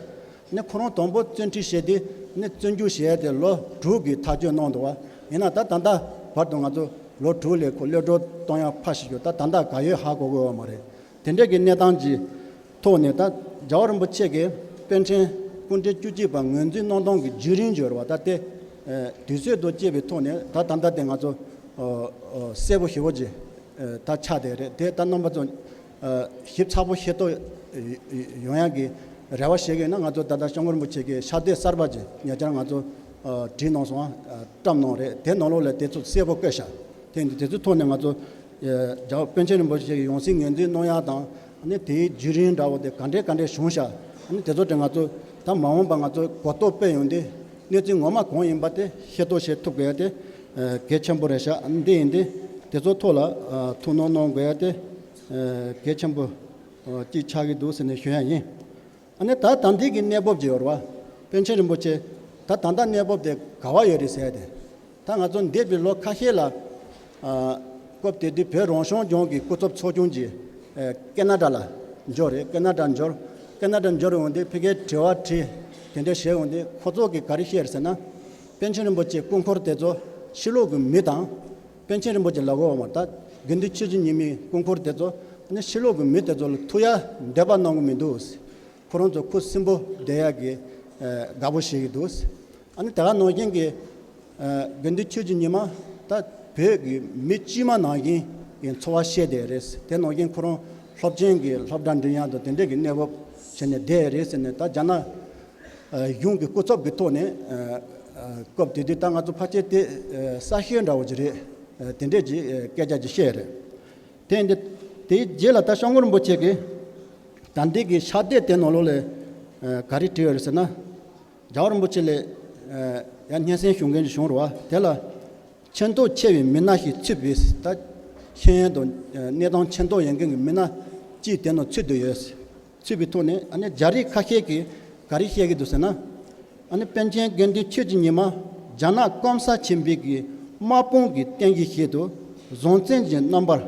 ནི་ཁོ་རང་དང་པོ་བཙན་ཁྲིད་བྱས་ཏེ་ནི་བཙོན་འཇུག་བྱས་ཏེ་ལོ་དྲུག་གི་ཐག་གཅོད་གནང་འདུག་བ། ཡིན་ན་ད་ད་ལྟ་བར་དུ་ང་ཚོ་ལོ་དྲུག་ལས་ཁོ་གློད་གྲོལ་གཏོང་ཡག་ཕར་ཞིག་ཞུ། ད་ད་ལྟ་ག་ཡོད་ཧ་གོ་གི་ཡོད་མ་རེད། དེ་འདྲས་ཀྱི་གནས་སྟངས་ཀྱི་ཐོག་ནས། ད་རྒྱལ་བ་རིན་པོ་ཆེ་གིས་པཎ་ཆེན་སྐུ་ཕྲེང་བཅུ་གཅིག་པ་ངོས་འཛིན་གནང་སྟངས་ཀྱི་བརྒྱུད་རིམ་ཡོད་རེད་བ། ད་དེ་དུས་ཚོད་དང་བཅས་པའི་ཐོག་ནས་ད་ད་ལྟ་དེ་ང་ཚོ་གསལ་པོ་ཞེ་པོ་ཅིག་ད་ཆགས་བསྡད་རེད། དེ་ད་རྣམ་པ་ཚོ་ཞིབ་ཚགས་པོ་ཤེས་རྟོགས་ཡོང་ཡག་གི་རེ་བ་བྱེད་ཀྱི་ཡོད་ན། ང་ཚོ་ད་ལྟ་སྐྱབས་མགོན་རིན་པོ་ཆེ་གི་ཕྱག་དེབ་གསར་པ་ཅིག་ཉེ་ཆར་ང་ཚོ་བྲིས་གནང་སོང་། བཀྲམ་གནང་རེད། དེ་ནང་ལོགས་ལ་དེ་ཚོ་གསལ་པོ་བཀོད་ཤག་དེ་དེ་ཚོའི་ཐོག་ནས་ང་ཚོ་རྒྱལ་བ་པཎ་ཆེན་རིན་པོ་ཆེ་གི་ཡང་སྲིད་ངོས་འཛིན་གནང་ཡག་དང་། ཨ་ནི་དེའི་བརྒྱུད་རིམ་འདྲ་བོ་དེ་ག་འདྲས་ག་འདྲས་བྱུང་ཤག་ཨ་ནི་དེ་ཚོ་དེ་ང་ཚོ་ད་མ་འོངས་པ་ང་ཚོ་གོ་རྟོགས་སྤེལ་ཡོང་དུས་གནས་ཚུལ་ངོ་མ་གང་ཡིན་པ་དེ་ཤེས་རྟོགས་བྱེད་ཐུབ་དགོས་ཡ་དེ་གལ་ཆེན་པོ་རེད་ཤག་ཨ་ནི་འདི་ཡིན་དུས་དེ་ཚོ་ཐོག་ལ་ཐུགས་སྣང་གནང་དགོས་ཡ་དེ་གལ་ཆེན་པོ་ཅིག་ཆགས་ཀྱི་འདུག་ཟེར་ནས་ཞུ་ཡ་ཡིན། ཨ་ནི་ད་ད་ལྟའི་གི་གནས་བབ་ཅིག་ཡོད་རེད་བ། པཎ་ཆེན་རིན་པོ་ཆེ་ད་ད་ལྟ་གནས་བབ་དེ་ག་བ་ཡོད་རེད་ཟེར་ཏེ། ད་ང་ཚོ་འདས་པའི་ལོ་ཁ་ཤས་ལ་ཨ་སྐབས་དེ་དུས་བོད་རང་སྐྱོང་ལྗོངས་ཀྱི་སྐུ་ཚབ་ཚོགས་ཆུང་ཅིག་ཨ་ཀེ་ན་ཌ་ལ་འབྱོར་རེད། ཀེ་ན་ཌ་འབྱོར། ཀེ་ན་ཌ་འབྱོར་ཡོང་དུས་ཕ་གིར་དྲི་བ་དྲིས། དེ་འདྲ་བྱས་ཡོང་དུས་ཁོ་ཚོ་གིས་ག་རེ་བཤད་རེད་ཟེར་ན། པཎ་ཆེན་རིན་པོ་ཆེའི་སྐུ་འཁོར་དེ་ཚོ་ཕྱི་ལོགས་ཀྱི་མི་དང་། པཎ་ཆེན་རིན་པོ་ཆེ་ལབ་དགོས་པ་མ་རེད། ད་དགེ་འདུན་ཆོས་ཀྱི་ཉི་མའི་སྐུ་འཁོར་དེ་ཚོ་ནི་ཕྱི་ལོགས་ཀྱི་མི་དེ་ཚོ་ལ་ཐུག་ཡ་འདོད་པ་གནང་གི་མི་འདུག་ཁོ་རང་ཚོ་ཁུ་སིམ་པོ་བསྡད་ཡག་གི་ཨ་དགའ་པོ་བྱེད་ཀྱི་འདུག་ཨ་ནི་དེ་ག་ནང་བཞིན་གྱི་ཨ་དགེ་འདུན་ཆོས་ཀྱི་ཉི་མ་ད་བོད་ཀྱི་མི་དཀྱུས་མ་ནང་བཞིན་གྱི་འཚོ་བ་བྱས་བསྡད་རེད། དེ་ནང་བཞིན་ཁོ་རང་སློབ་ཆེན་གྱི་སློབ་གྲྭ་འགྲིམ་ཡག་དང་དེ་འདྲས་ཀྱི་གནས་བབ་བྱས་ནས་བསྡད་རེད་ཟེར་ནས། ད་རྒྱ་ནག་ཨ་གཞུང་གི་སྐུ་ཚབ་ཀྱི་ཐོག་ནས་ཨ་ཨ་སྐབས་དེ་དུས་ད་ང་ཚོ་ཕལ་ཆེར་དེ་ཨ་གསར་ཤོས་འདྲ་བོ་ཅིག་རེད། ཨ་དེ་འདྲས་ཀྱི་ཨ་སྐད་ཆ་ཅིག་བཤད་རེད། དེ་འདི་དེའི་རྗེས་ལ་ད་སྐྱབས་མགོན་རིན་པོ་ཆེ་གིས་ད་འདི་གི་ཕྱག་དེབ་དེ་ནང་ལོགས་ལ་ཨ་ག་རེ་བྲིས་ཡོད་རེད་ཟེར་ན། རྒྱལ་བ་རིན་པོ་ཆེ་ལ་ཨ་ཡང་སྙན་སེང་ཞུ་མཁན་ཞིག་བྱུང་རེད་བ། དེ་ལ་མཁྱེན་རྟོགས་ཆེ་བའི་མི་སྣ་ཞིག་ཚུད་པའི། ད་ཤེས་ཡོན་དང་ཨ་གནས་སྟངས་མཁྱེན་རྟོགས་ཡོད་མཁན་གྱི་མི་སྣ་གཅིག་དེ་ནང་ཚུད་དུ་ཡོད། ཚུད་པའི་ཐོག་ནས་ཨ་ནི་རྒྱ་རིགས་ཁ་ཤས་ཀྱིས་ག་རེ་བཤད་ཀྱི་འདུག་ཟེར་ན། ཨ་ནི་པཎ་ཆེན་དགེ་འདུན་ཆོས་ཀྱི་ཉི་མ་རྒྱ་ནག་ཀོང་ས་ཆེན་པོའི་གི་དམག་དཔུང་གི་རྟེན་གཞི་ཞིག་ཏུ་གཟུང་བཙན་གྱི་རྣམ་པར་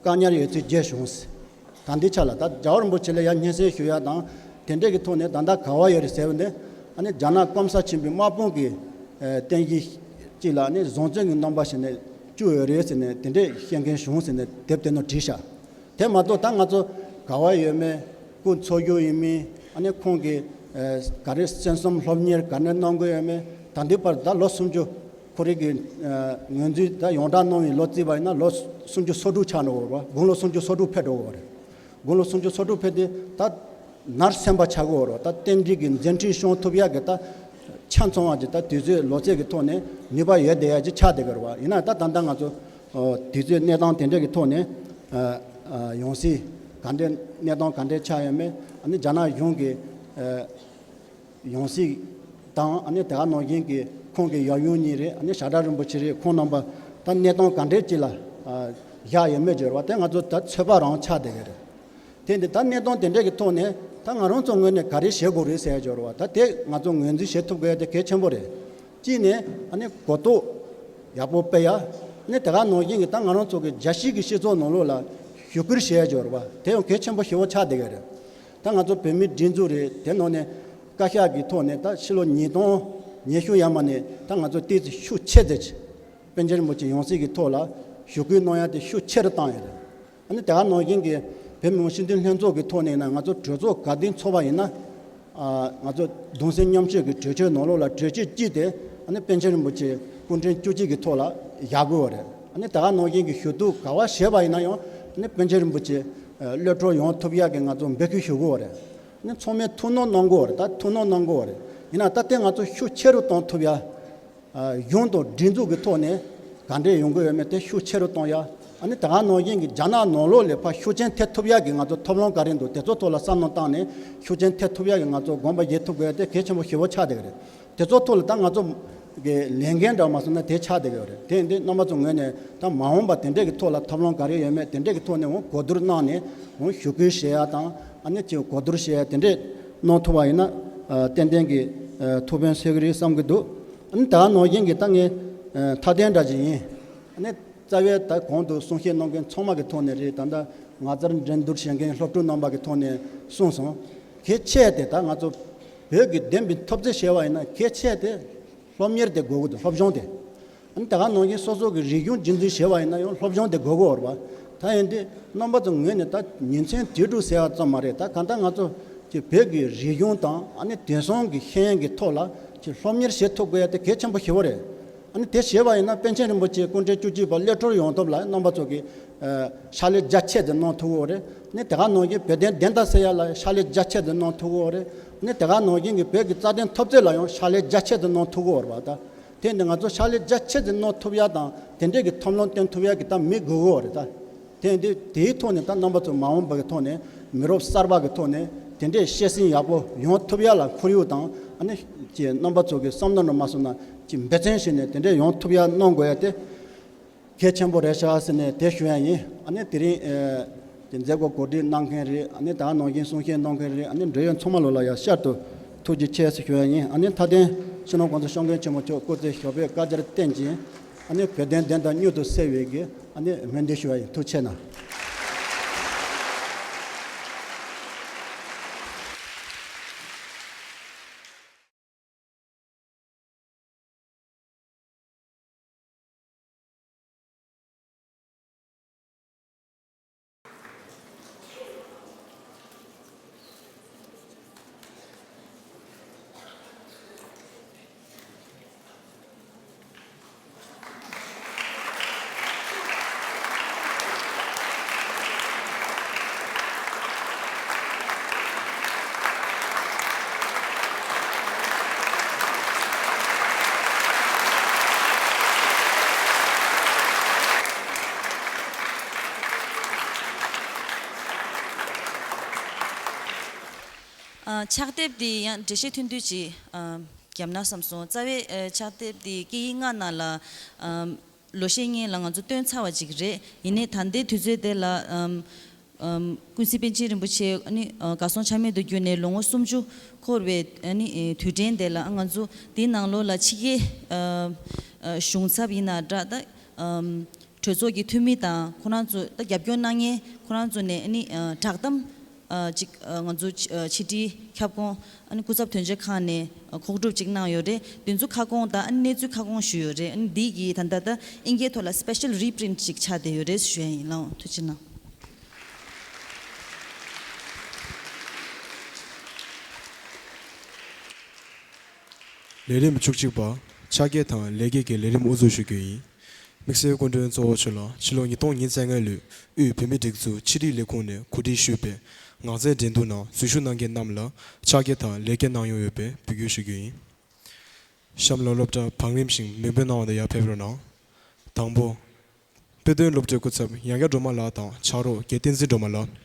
བཀག་ཉར་ཡོད་ཚུལ་བརྗོད་བྱུང་། ད་འདི་ཆ་ལ་ད་རྒྱལ་བ་རིན་པོ་ཆེ་ལ་ཡང་སྙན་སེང་ཞུ་ཡ་དང་དེ་འདྲས་ཀྱི་ཐོག་ནས་ད་ལྟ་ག་བ་ཡོད་རེད་ཟེར་བ་ནས། ཨ་ནི་རྒྱ་ནག་ཀོང་ས་ཆེན་པོའི་དམག་དཔུང་གི་ཨ་རྟེན་གཞི་གཅིག་ལ་ཨ་ནི་གཟུང་བཙན་གྱི་རྣམ་པ་ཞིག་ནས་བཅུག་ཡོད་རེད་ཟེར་ནས་དེ་འདྲས་བཤད་མཁན་བྱུང་ཟེར་ནས་དེབ་དེ་ནང་བྲིས་ཤག་དེ་མ་གཏོགས་ད་ང་ཚོ་ག་བ་ཡོད་མེད། སྐུ་འཚོ་བཞུགས་ཡིན་མིན། ཨ་ནི་ཁོང་གིས་ཨ་ག་རེ་གསན་བསམ་སློབ་གཉེར་ག་འདྲ་གནང་དགོས་ཡོད་མེད། ད་ལྟའི་བར་ད་ལོ་སུམ་ཅུ། ཁོ་རང་གི་ཨ་ངོས་འཛིན་ད་ཡོངས་གྲགས་གནང་བའི་ལོ་བརྩིས་པ་ཡིན་ན་ལོ་སུམ་ཅུ་སོ་དྲུག་ཆགས་འགྲོ་གི་རེད་བ། དགུང་ལོ་སུམ་ཅུ་སོ་དྲུག་ཕེབས་འགྲོ་གི་རེད། དགུང་ལོ་སུམ་ཅུ་སོ་དྲུག་ཕེབས་དུས་ད་ནར་སེམས་པ་ཆགས་ཀྱི་ཡོད་རེད། ད་རྟེན་འབྲེལ་གྱི་མཛད་འཕྲིན་སྐྱོང་ཐུབ་ཡག་གི་ད་ཆ་ཚང་བ་ཅིག་ད་དུས་ཚོད་ལོ་ཚད་ཀྱི་ཐོག་ནས་ནུས་པ་ཡོད་བསྡད་ཡག་ཅིག་ཆགས་བསྡད་ཀྱི་རེད་བ། ཡིན་ན་ད་ད་ལྟ་ང་ཚོ་ཨོ་དུས་ཚོད་གནས་སྟངས་དེ་འདྲ་གི་ཐོག་ནས་ཨ་ཨ་ཡང་སྲིད་ག་འདྲ་གནས་སྟངས་ག་འདྲ་ཆགས་ཡོད་མེད། ཨ་ནི་རྒྱ་ནག་གཞུང་གི་ཨ་ཡང་སྲིད་དང་། ཨ་ནི་དེ་ག་ནང་བཞིན་གྱི་ཁོང་གི་ཡབ་ཡུམ་གཉིས་རེད། ཨ་ནི་ཞབས་དྲུང་རིན་པོ་ཆེ་རེད། ཁོང་རྣམ་པ་ད་གནས་སྟངས་ག་འདྲ་ཅིག་ལ་ བཞག་ཡོད་མེད་ཅིག་ཡོད་རེད་བ། དེ་ང་ཚོ་ད་ཚོད་དཔག་རང་ཆགས་བསྡད་ཀྱི་རེད། དེ་འདི་ད་གནད་དོན་དེ་འདྲ་གི་ཐོག་ནས་ད་ང་རང་ཚོ་ངོས་ནས་ག་རེ་བྱེད་དགོས་རེད་ཟེར་ཡ་ཅིག་ཡོད་རེད་བ། ད་དེ་ང་ཚོ་ངོས་འཛིན་བྱེད་ཐུབ་དགོས་ཡ་དེ་གལ་ཆེན་པོ་རེད། གཅིག་ནས་ཨ་ནི་གོ་རྟོགས་ཡག་པོ་སྤེལ་ཡ། ཨ་ནི་དེ་ག་ནང་བཞིན་གྱི་ད་ང་རང་ཚོ་གི་རྒྱལ་སྤྱི་གི་སྤྱི་ཚོགས་ནང་ལོགས་ལ་ཞུ་སྐུལ་བྱེད་ཡ་ཅིག་ཡོད་རེད་བ། དེ་ཡང་གལ་ཆེན་པོ་ཞེ་པོ་ཆགས་བསྡད་ཀྱི་རེད། ད་ང་ཚོ་བོད་མིའི་སྒྲིག་འཛུགས་རེད། དེ་ནང་ནས་བཀའ་ཤག་གི་ཐོག་ནས་ད་ཕྱི་ལོ་ཉིས་སྟོང་ཉི་ཤུ་ཡར་མ་ནས་ད་ང་ཚོ་ཏོག་ཙམ་ཤུགས་ཆེ་ཙམ་ཅིག་པཎ་ཆེན་རིན་པོ་ཆེ་ཡང་སྲིད་ཀྱི་ཐོག་ལ་ཞུ་སྐུལ་གནང་ཡ་དེ་ཤུགས་ཆེ་རུ་བཏང་ཡོད་རེད། ཨ་ནི་དེ་ག་ནང་བཞིན་གྱི་བོད་མི་མང་སྤྱི་འཐུས་ལྷན་ཚོགས་ཀྱི་ཐོག་ནས་ན་ང་ཚོ་གྲོས་ཚོགས་ག་དུས་འཚོགས་པ་ཡིན་ན། ཨ་ང་ཚོ་གདུང་སེམས་མཉམ་སྐྱེད་ཀྱི་གྲོས་ཆོད་ནང་ལོགས་ལ་གྲོས་ཆོད་གཅིག་དེ་ཨ་ནི་པཎ་ཆེན་རིན་པོ་ཆེ་སྐུ་ཕྲེང་བཅུ་གཅིག་གི་ཐོག་ལ་བཞག་དགོས་པ་རེད། ཨ་ནི་དེ་ག་ནང་བཞིན་གྱི་ཞུ་གཏུག་ག་བ་བྱས་པ་ཡིན་ན་ཡང་ཨ་ནི་པཎ་ཆེན་རིན་པོ་ཆེ་གློད་གྲོལ་ཡོང་ཐུབ་ཡག་གི་ང་ཚོ་འབོད་སྐུལ་ཞུ་དགོས་པ་རེད། ཨ་ནི་ཚང་མས་ཐུགས་སྣང་གནང་དགོས་པ་རེད། ད་ཐུགས་སྣང་གནང་དགོས་པ་རེད། ཡིན་ན་ད་ལྟའི་ང་ཚོ་ཤུགས་ཆེ་རུ་གཏོང་ཐུབ་ཡ། ཨ་གཞུང་དང་སྒྲིག་འཛུགས་ཀྱི་ཐོག་ནས་ག་འདྲས་ཡོང་གི་ཡོད་མེད་དེ་ཤུགས་ཆེ་རུ་གཏོང་ཡ། ཨ་ནི་དེ་ག་ནང་བཞིན་གྱི་རྒྱ་ནག་ནང་ལོགས་ལ་ཕར་ཤུགས་རྐྱེན་ཐེབས་ཐུབ་ཡ་གི་ང་ཚོ་ཐབས་ལམ་ག་རེ་འདུག་དེ་ཚོ་ཐོག་ལ་བསམ་བློ་བཏང་ནས་ཤུགས་རྐྱེན་ཐེབས་ཐུབ་ཡ་གི་ང་ཚོ་དགོངས་པ་བཞེས་ཐུབ་དགོས་ཡ་དེ་གལ་ཆེན་པོ་ཞེ་པོ་ཆགས་བསྡད་ཀྱི་རེད། དེ་ཚོ་ཐོག་ལ་ད་ང་ཚོ་གི་ལས་འགན་འདྲ་མ་སོང་ན་དེ་ཆགས་བསྡད་ཀྱི་ཡོད་རེད། དེ་ཡིན་དུས་རྣམ་པ་ཚོ་ངོས་ནས་ད་མ་འོངས་པ་དེ་འདྲས་ཀྱི་ཐོག་ལ་ཐབས་ལམ་ག་རེ་ཡོད་མེད་དེ་འདྲས་ཀྱི་ཐོག་ནས་འོང་གོ་བསྡུར་གནང་ནས་འོང་ཞུ་སྐུལ་བྱེད་ཡ་དང་ཨ་ནི་ཅིག་གོ་བསྡུར་བྱེད་ཡ་དེ་འདྲས་གནང་ཐུབ་པ་ཡིན་ན་ཨ་ཏན་ཏན་གྱི་ཨ་ཐུགས་ཕན་གསོས་ཀྱི་རེད་བསམ་གྱི་འདུག་ཨ་ནི་ད་ནང་བཞིན་གྱི་ད་ངས་ཨ་མཐའ་དོན་འདྲ་ཅིག་ཡིན། ཨ་ནི་རྩ་བའི་ད་གོང་དུ་གསུང་བཤད་གནང་མཁན་ཚང་མ་གི་ཐོག་ནས་རེད། ད་ལྟ་ང་ཚོར་འགྲན་བསྡུར་བྱེད་མཁན་སློབ་ཕྲུག་རྣམ་པ་གི་ཐོག་ནས་གསུངས་སོང་། གལ་ཆེ་དེ་ད་ང་ཚོ་བོད་ཀྱི་བདེན་པའི་འཐབ་རྩོད་བྱས་པ་ཡིན་ན་གལ་ཆེ་དེ་སློབ་གཉེར་དེ་དགོས་ཀྱི་འདུག་སློབ་སྦྱོང་དེ། ཨ་ནི་ད་ག་ནང་བཞིན་སོ་སོ་གི་རིག་གཞུང་རྒྱུན་འཛིན་བྱས་པ་ཡིན་ན་ཡང་སློབ་སྦྱོང་དེ་དགོས་ཀྱི་ཡོད་རེད་པ། ད་ཡིན་དུས་རྣམ་པ་ཚོ་ངོས་ནས་ད་ཉིན་མཚན་དུས་དྲུག་ཟེར་བ་ཙམ་མ་རེད། ད་གང་ལྟར་ང་ཚོ་ཀྱི་བོད་ཀྱི་རིག་གཞུང་དང་ཨ་ནི་དེང་སང་གི་ཤེས་ཡོན་གྱི་ཐོག་ལ་ཀྱི་སློབ་གཉེར་བྱེད་ཐུབ་དགོས་ཡ་དེ་གལ་ཆེན་པོ་ཞེ་པོ་རེད། ཨ་ནི་དེ་བྱས་པ་ཡིན་ན་པཎ་ཆེན་རིན་པོ་ཆེ་སྐུ་ཕྲེང་བཅུ་གཅིག་པ་གློད་གྲོལ་ཡོང་ཐབས་ལ་རྣམ་པ་ཚོ་གིས་ཨ་ཕྱག་ལས་རྒྱ་ཆེ་ཙམ་གནང་ཐུབ་ཀྱི་ཡོད་རེད། ཨ་ནི་དེ་ག་ནང་བཞིན་བོད་དོན་བདེན་མཐའ་གསལ་ཡ་ལ་ཕྱག་ལས་རྒྱ་ཆེ་ཙམ་གནང་ཐུབ་ཀྱི་ཡོད་རེད། ཨ་ནི་དེ་ག་ནང་བཞིན་གྱི་བོད་ཀྱི་རྩ་དོན་འཐབ་རྩོད་ལ་ཡང་ཕྱག་ལས་རྒྱ་ཆེ་ཙམ་གནང་ཐུབ་ཀྱི་ཡོད་རེད་པ། ད་དེ་ནི་ང་ཚོ་ཕྱག་ལས་རྒྱ་ཆེ་ཙམ་གནང་ཐུབ་ཡ་དང་དེ་འདྲས་ཀྱི་ཐབས་ལམ་སྟོན་ཐུབ་ཡ་གི་ད་མི་དགོས་ཀྱི་ཡོད་རེད་ད། དེ་ཡིན་དུས་དེའི་ཐོག་ནས་ད་རྣམ་པ་ཚོ་མ་འོངས་པ་གི་ཐོག་ནས་མི་རབས་གསར་པ་གི་ཐོག་ནས་དེ་འདྲས་བཤད་སྲིང་ཡག་པོ་ཡོང་ཐུབ་ཡ་ལ་ཁོར་ཡུག་དང་ཨ་ནི་ཀྱི་རྣམ་པ་ཚོ་གི་བསམ་བློ་འདྲ་མ་སོང་ན་ཀྱི་འབད་བརྩོན་བྱས་ནས་དེ་འདྲས་ཡོང་ཐུབ་ཡ་གནང་དགོས་ཡ་དེ་གལ་ཆེན་པོ་རེད་ཤག་ཟེར་ནས་དེ་ཞུ་ཡ་ཡིན། ཨ་ནི་དེ་རིང་ཨེ་ཀྱི་མཛད་སྒོ་གོ་སྒྲིག་གནང་མཁན་རེད། ཨ་ནི་ད་ག་ནང་བཞིན་གསུང་བཤད་གནང་མཁན་རེད། ཨ་ནི་འབྲེལ་ཡོད་ཚང་མ་ལོ་ལ་ཡ་བསྐྱར་དུ་ཐུགས་རྗེ་ཆེ་ཟེར་ཞུ་ཡ་ཡིན། ཨ་ནི་མཐའ་དོན་སྤྱི་ནོར་༸གོང་ས་༸སྐྱབས་མགོན་ཆེན་པོ་མཆོག་སྐུ་ཚེ་ཞབས་པད་བསྐལ་བརྒྱར་བརྟན་ཅིང་། ཨ་ནི་བོད་དོན་བདེན་མཐའ་མྱུར་དུ་གསལ་བའི་གི་ཨ་ནི་སྨོན་འདུན་ཞུ་བ་ཡིན། ཐུགས་རྗེ་གནང་། ཕྱག་དེབ་འདི་ཡང་འགྲེལ་བཤད་ཐུང་ཐུང་ཅིག་བརྒྱབ་ན་བསམ་སོང་། རྩ་བའི་ཕྱག་དེབ་འདི་སྐད་ཡིག་ལྔ་ནང་ལ་ལོ་ཤས་སྔོན་ལ་ང་ཚོ་བཏོན་ཚར་བ་ཅིག་རེད། ཡིན་ནའི་ད་ལྟའི་དུས་ཚོད་དེ་ལ་ཀུན་གཟིགས་པཎ་ཆེན་རིན་པོ་ཆེ་ཨ་ནི་གར་སོང་ཆ་མེད་དུ་གྱུར་ནས་ལོ་ངོ་སུམ་ཅུ་འཁོར་བའི་ཨ་ནི་དུས་དྲན་དེ་ལ་ང་ཚོ་དེའི་ནང་ལོགས་ལ་ཕྱི་རྒྱལ་གཞུང་ཚབ་ཡིན་ན་འདྲ། ད་གྲོས་ཚོགས་ཀྱི་འཐུས་མི་དང་ཁོ་རང་ཚོ་ད་རྒྱབ་སྐྱོར་གནང་མཁན་ཁོ་རང་ཚོ་ནས་ཨ་ནི་བསྒྲགས་གཏམ་ཅིག་ང་ཚོ་ཕྱི་དྲིལ་ཁྱབ་ཁོངས་ཨ་ནི་སྐུ་ཚབ་དོན་གཅོད་ཁང་ནས་ལྐོག་སྒྲུབ་ཅིག་གནང་ཡོད་རེད། དེ་ཚོ་ཁ་སྐོང་དང་ཨ་ནི་གནས་ཚུལ་ཁ་སྐོང་ཞུས་ཡོད་རེད། ཨ་ནི་འདི་གི་ད་ལྟ་ད་ཨིན་སྐད་ཐོག་ལ་སི་པེ་ཤལ་རི་པི་རིན་ཊི་ཅིག་ཆགས་བསྡད་ཡོད་རེད་ཞུ་ཡ་ཡིན། ལགས་འོང་། ཐུགས་རྗེ་གནང་། ལས་རིམ་བཅུ་གཅིག་པ། ཕྱག་འཁྱེར་དང་ལས་འཁྱེར་གྱི་ལས་རིམ་དབུ་འཛུགས་ཞུ་རྒྱུ་ཡིན། དམིགས་བསལ་སྐུ་མགྲོན་གཙོ་བོ་མཆོག་ལ་ཕྱི་ལོ་ཉིས་སྟོང་ཉེར་ལྔ་ལོའི་དབུས་བོད་མིའི་སྒྲིག་འཛུགས་ཕྱི་དྲིལ་ལས་ཁུངས་ནས་གོ་སྒྲིག་ཞུས་པའི་ངག་རྩལ་འགྲན་བསྡུར་ནང་འཛུལ་ཞུགས་གནང་མཁན་རྣམས་ལ་ཕྱག་འཁྱེར་དང་ལས་འཁྱེར་གནང་ཡོང་ཡོད་པས་འབོད་སྐུལ་ཞུ་རྒྱུ་ཡིན། གཤམ་ལ་སློབ་གྲྭ་བང་རིམ་བཞིན་མིང་འབོད་གནང་བ་དང་ཡར་ཕེབས་རོགས་གནང་། དང་པོ། དཔེ་སྟོན་སློབ་གྲྭའི་སྐུ་ཚབ་ཡང་རྒྱལ་སྒྲོལ་མ་ལགས་དང་ཕྱག་རོགས་རྒྱལ་བསྟན་འཛིན་སྒྲོལ་མ་ལགས།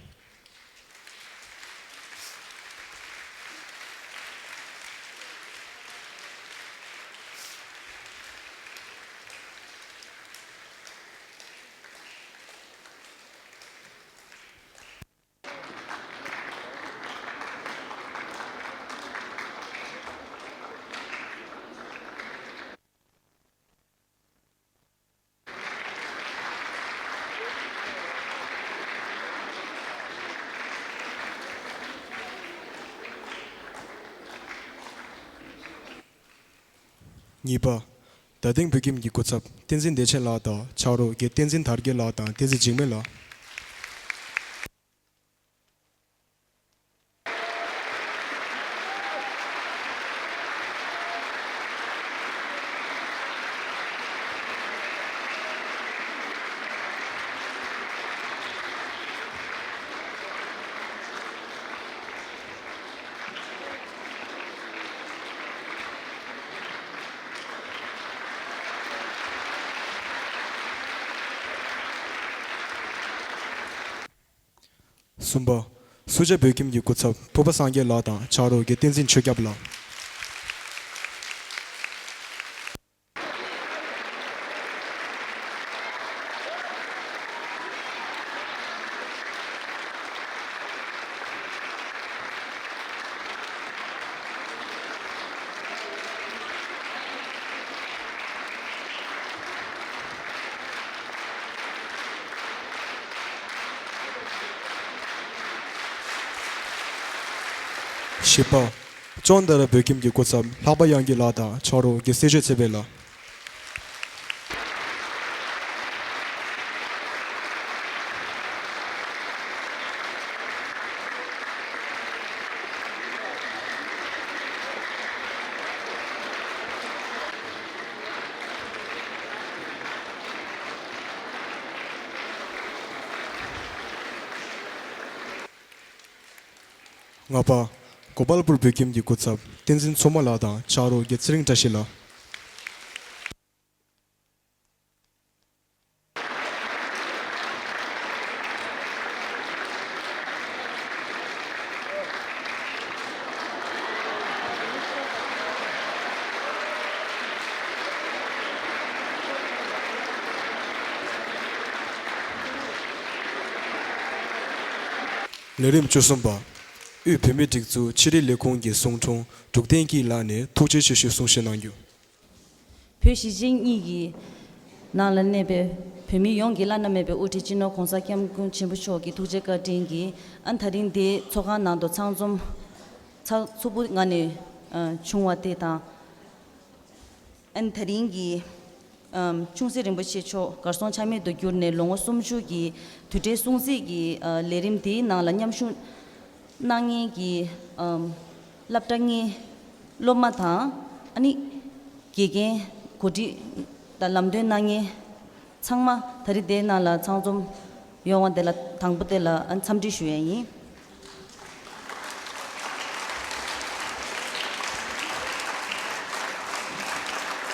གཉིས་པ། རྡ་སྟེང་བོད་ཁྱིམ་གྱི་སྐུ་ཚབ་བསྟན་འཛིན་བདེ་ཆེན་ལགས་དང་ཕྱག་རོགས་དགེ་བསྟན་འཛིན་དར་རྒྱས་ལགས་དང་བསྟན་འཛིན་འཇིགས་མེད་ལགས། གསུམ་པ། སུ་ཇཱ་བོད་ཁྱིམ་གྱི་སྐུ་ཚབ་ཕུར་པ་སངས་རྒྱས་ལགས་དང་ཕྱག་རོགས་དགེ་བསྟན་འཛིན་ཆོས་སྐྱབས་ལགས། བཞི་པ། ཅོང་ཏ་ར་བོད་ཁྱིམ་གྱི་སྐུ་ཚབ་ལྷག་པ་དབྱངས་སྐྱིད་ལགས་དང་ཕྱག་རོགས་དགེ་སེ་ཆོས་ཚེ་འཕེལ་ལགས། ལྔ་པ། གོ་པལ་པུར་བོད་ཁྱིམ་གྱི་སྐུ་ཚབ་བསྟན་འཛིན་མཚོ་མོ་ལགས་དང་ཕྱག་རོགས་དགེ་ཚེ་རིང་བཀྲ་ཤིས་ལགས། ལས་རིམ་བཅུ་གསུམ་པ། དབུས་བོད་མིའི་སྒྲིག་འཛུགས་ཕྱི་དྲིལ་ལས་ཁུངས་ཀྱི་གསུང་དྲུང་འབྲུག་བསྟན་སྐྱིད་ལགས་ནས་ཐུགས་རྗེ་ཆེ་ཞུའི་གསུང་བཤད་གནང་རྒྱུ། བོད་གཞིས་བྱེས་གཉིས་ཀྱི་ནང་ལ་གནས་པའི་བོད་མི་ཡོངས་ཀྱི་བླ་ན་མེད་པའི་དབུ་ཁྲིད་སྤྱི་ནོར་༸གོང་ས་༸སྐྱབས་མགོན་ཆེན་པོ་མཆོག་གི་ཐུགས་རྗེ་བཀའ་དྲིན་གྱིས་ཨ་ནི་ད་རིང་འདིའི་ཚོགས་ཁང་ནང་དུ་ཚང་འཛོམས་ཚགས་ཚུད་པོ་ངང་ནས་ཨ་བྱུང་བ་དེ་དང་། ཨ་ནི་ད་རིང་གི་ཨམ་ཆུང་སྲིད་རིན་པོ་ཆེ་མཆོག་གར་སོང་ཆ་མེད་དུ་གྱུར་ནས་ལོ་ངོ་སུམ་ཅུ་གི་དུས་དྲན་སྲུང་བརྩི་གི་ཨ་ལས་རིམ་དེའི་ནང་ལ་མཉམ་ཞུགས་གནང་མཁན་གྱི་ཨམ་སློབ་གྲྭ་ལྔའི་སློབ་མ་དང་ཨ་ནི་དགེ་རྒན་གོ་སྒྲིག་དང་ལམ་སྟོན་གནང་མཁན་ཚང་མ་ད་རེས་དེའི་ནང་ལ་ཚང་འཛོམས་ཡོང་བ་དེ་ལ་དང་པོ་དེ་ལ་ཨ་འཚམས་འདྲི་ཞུ་ཡས་ཡིན།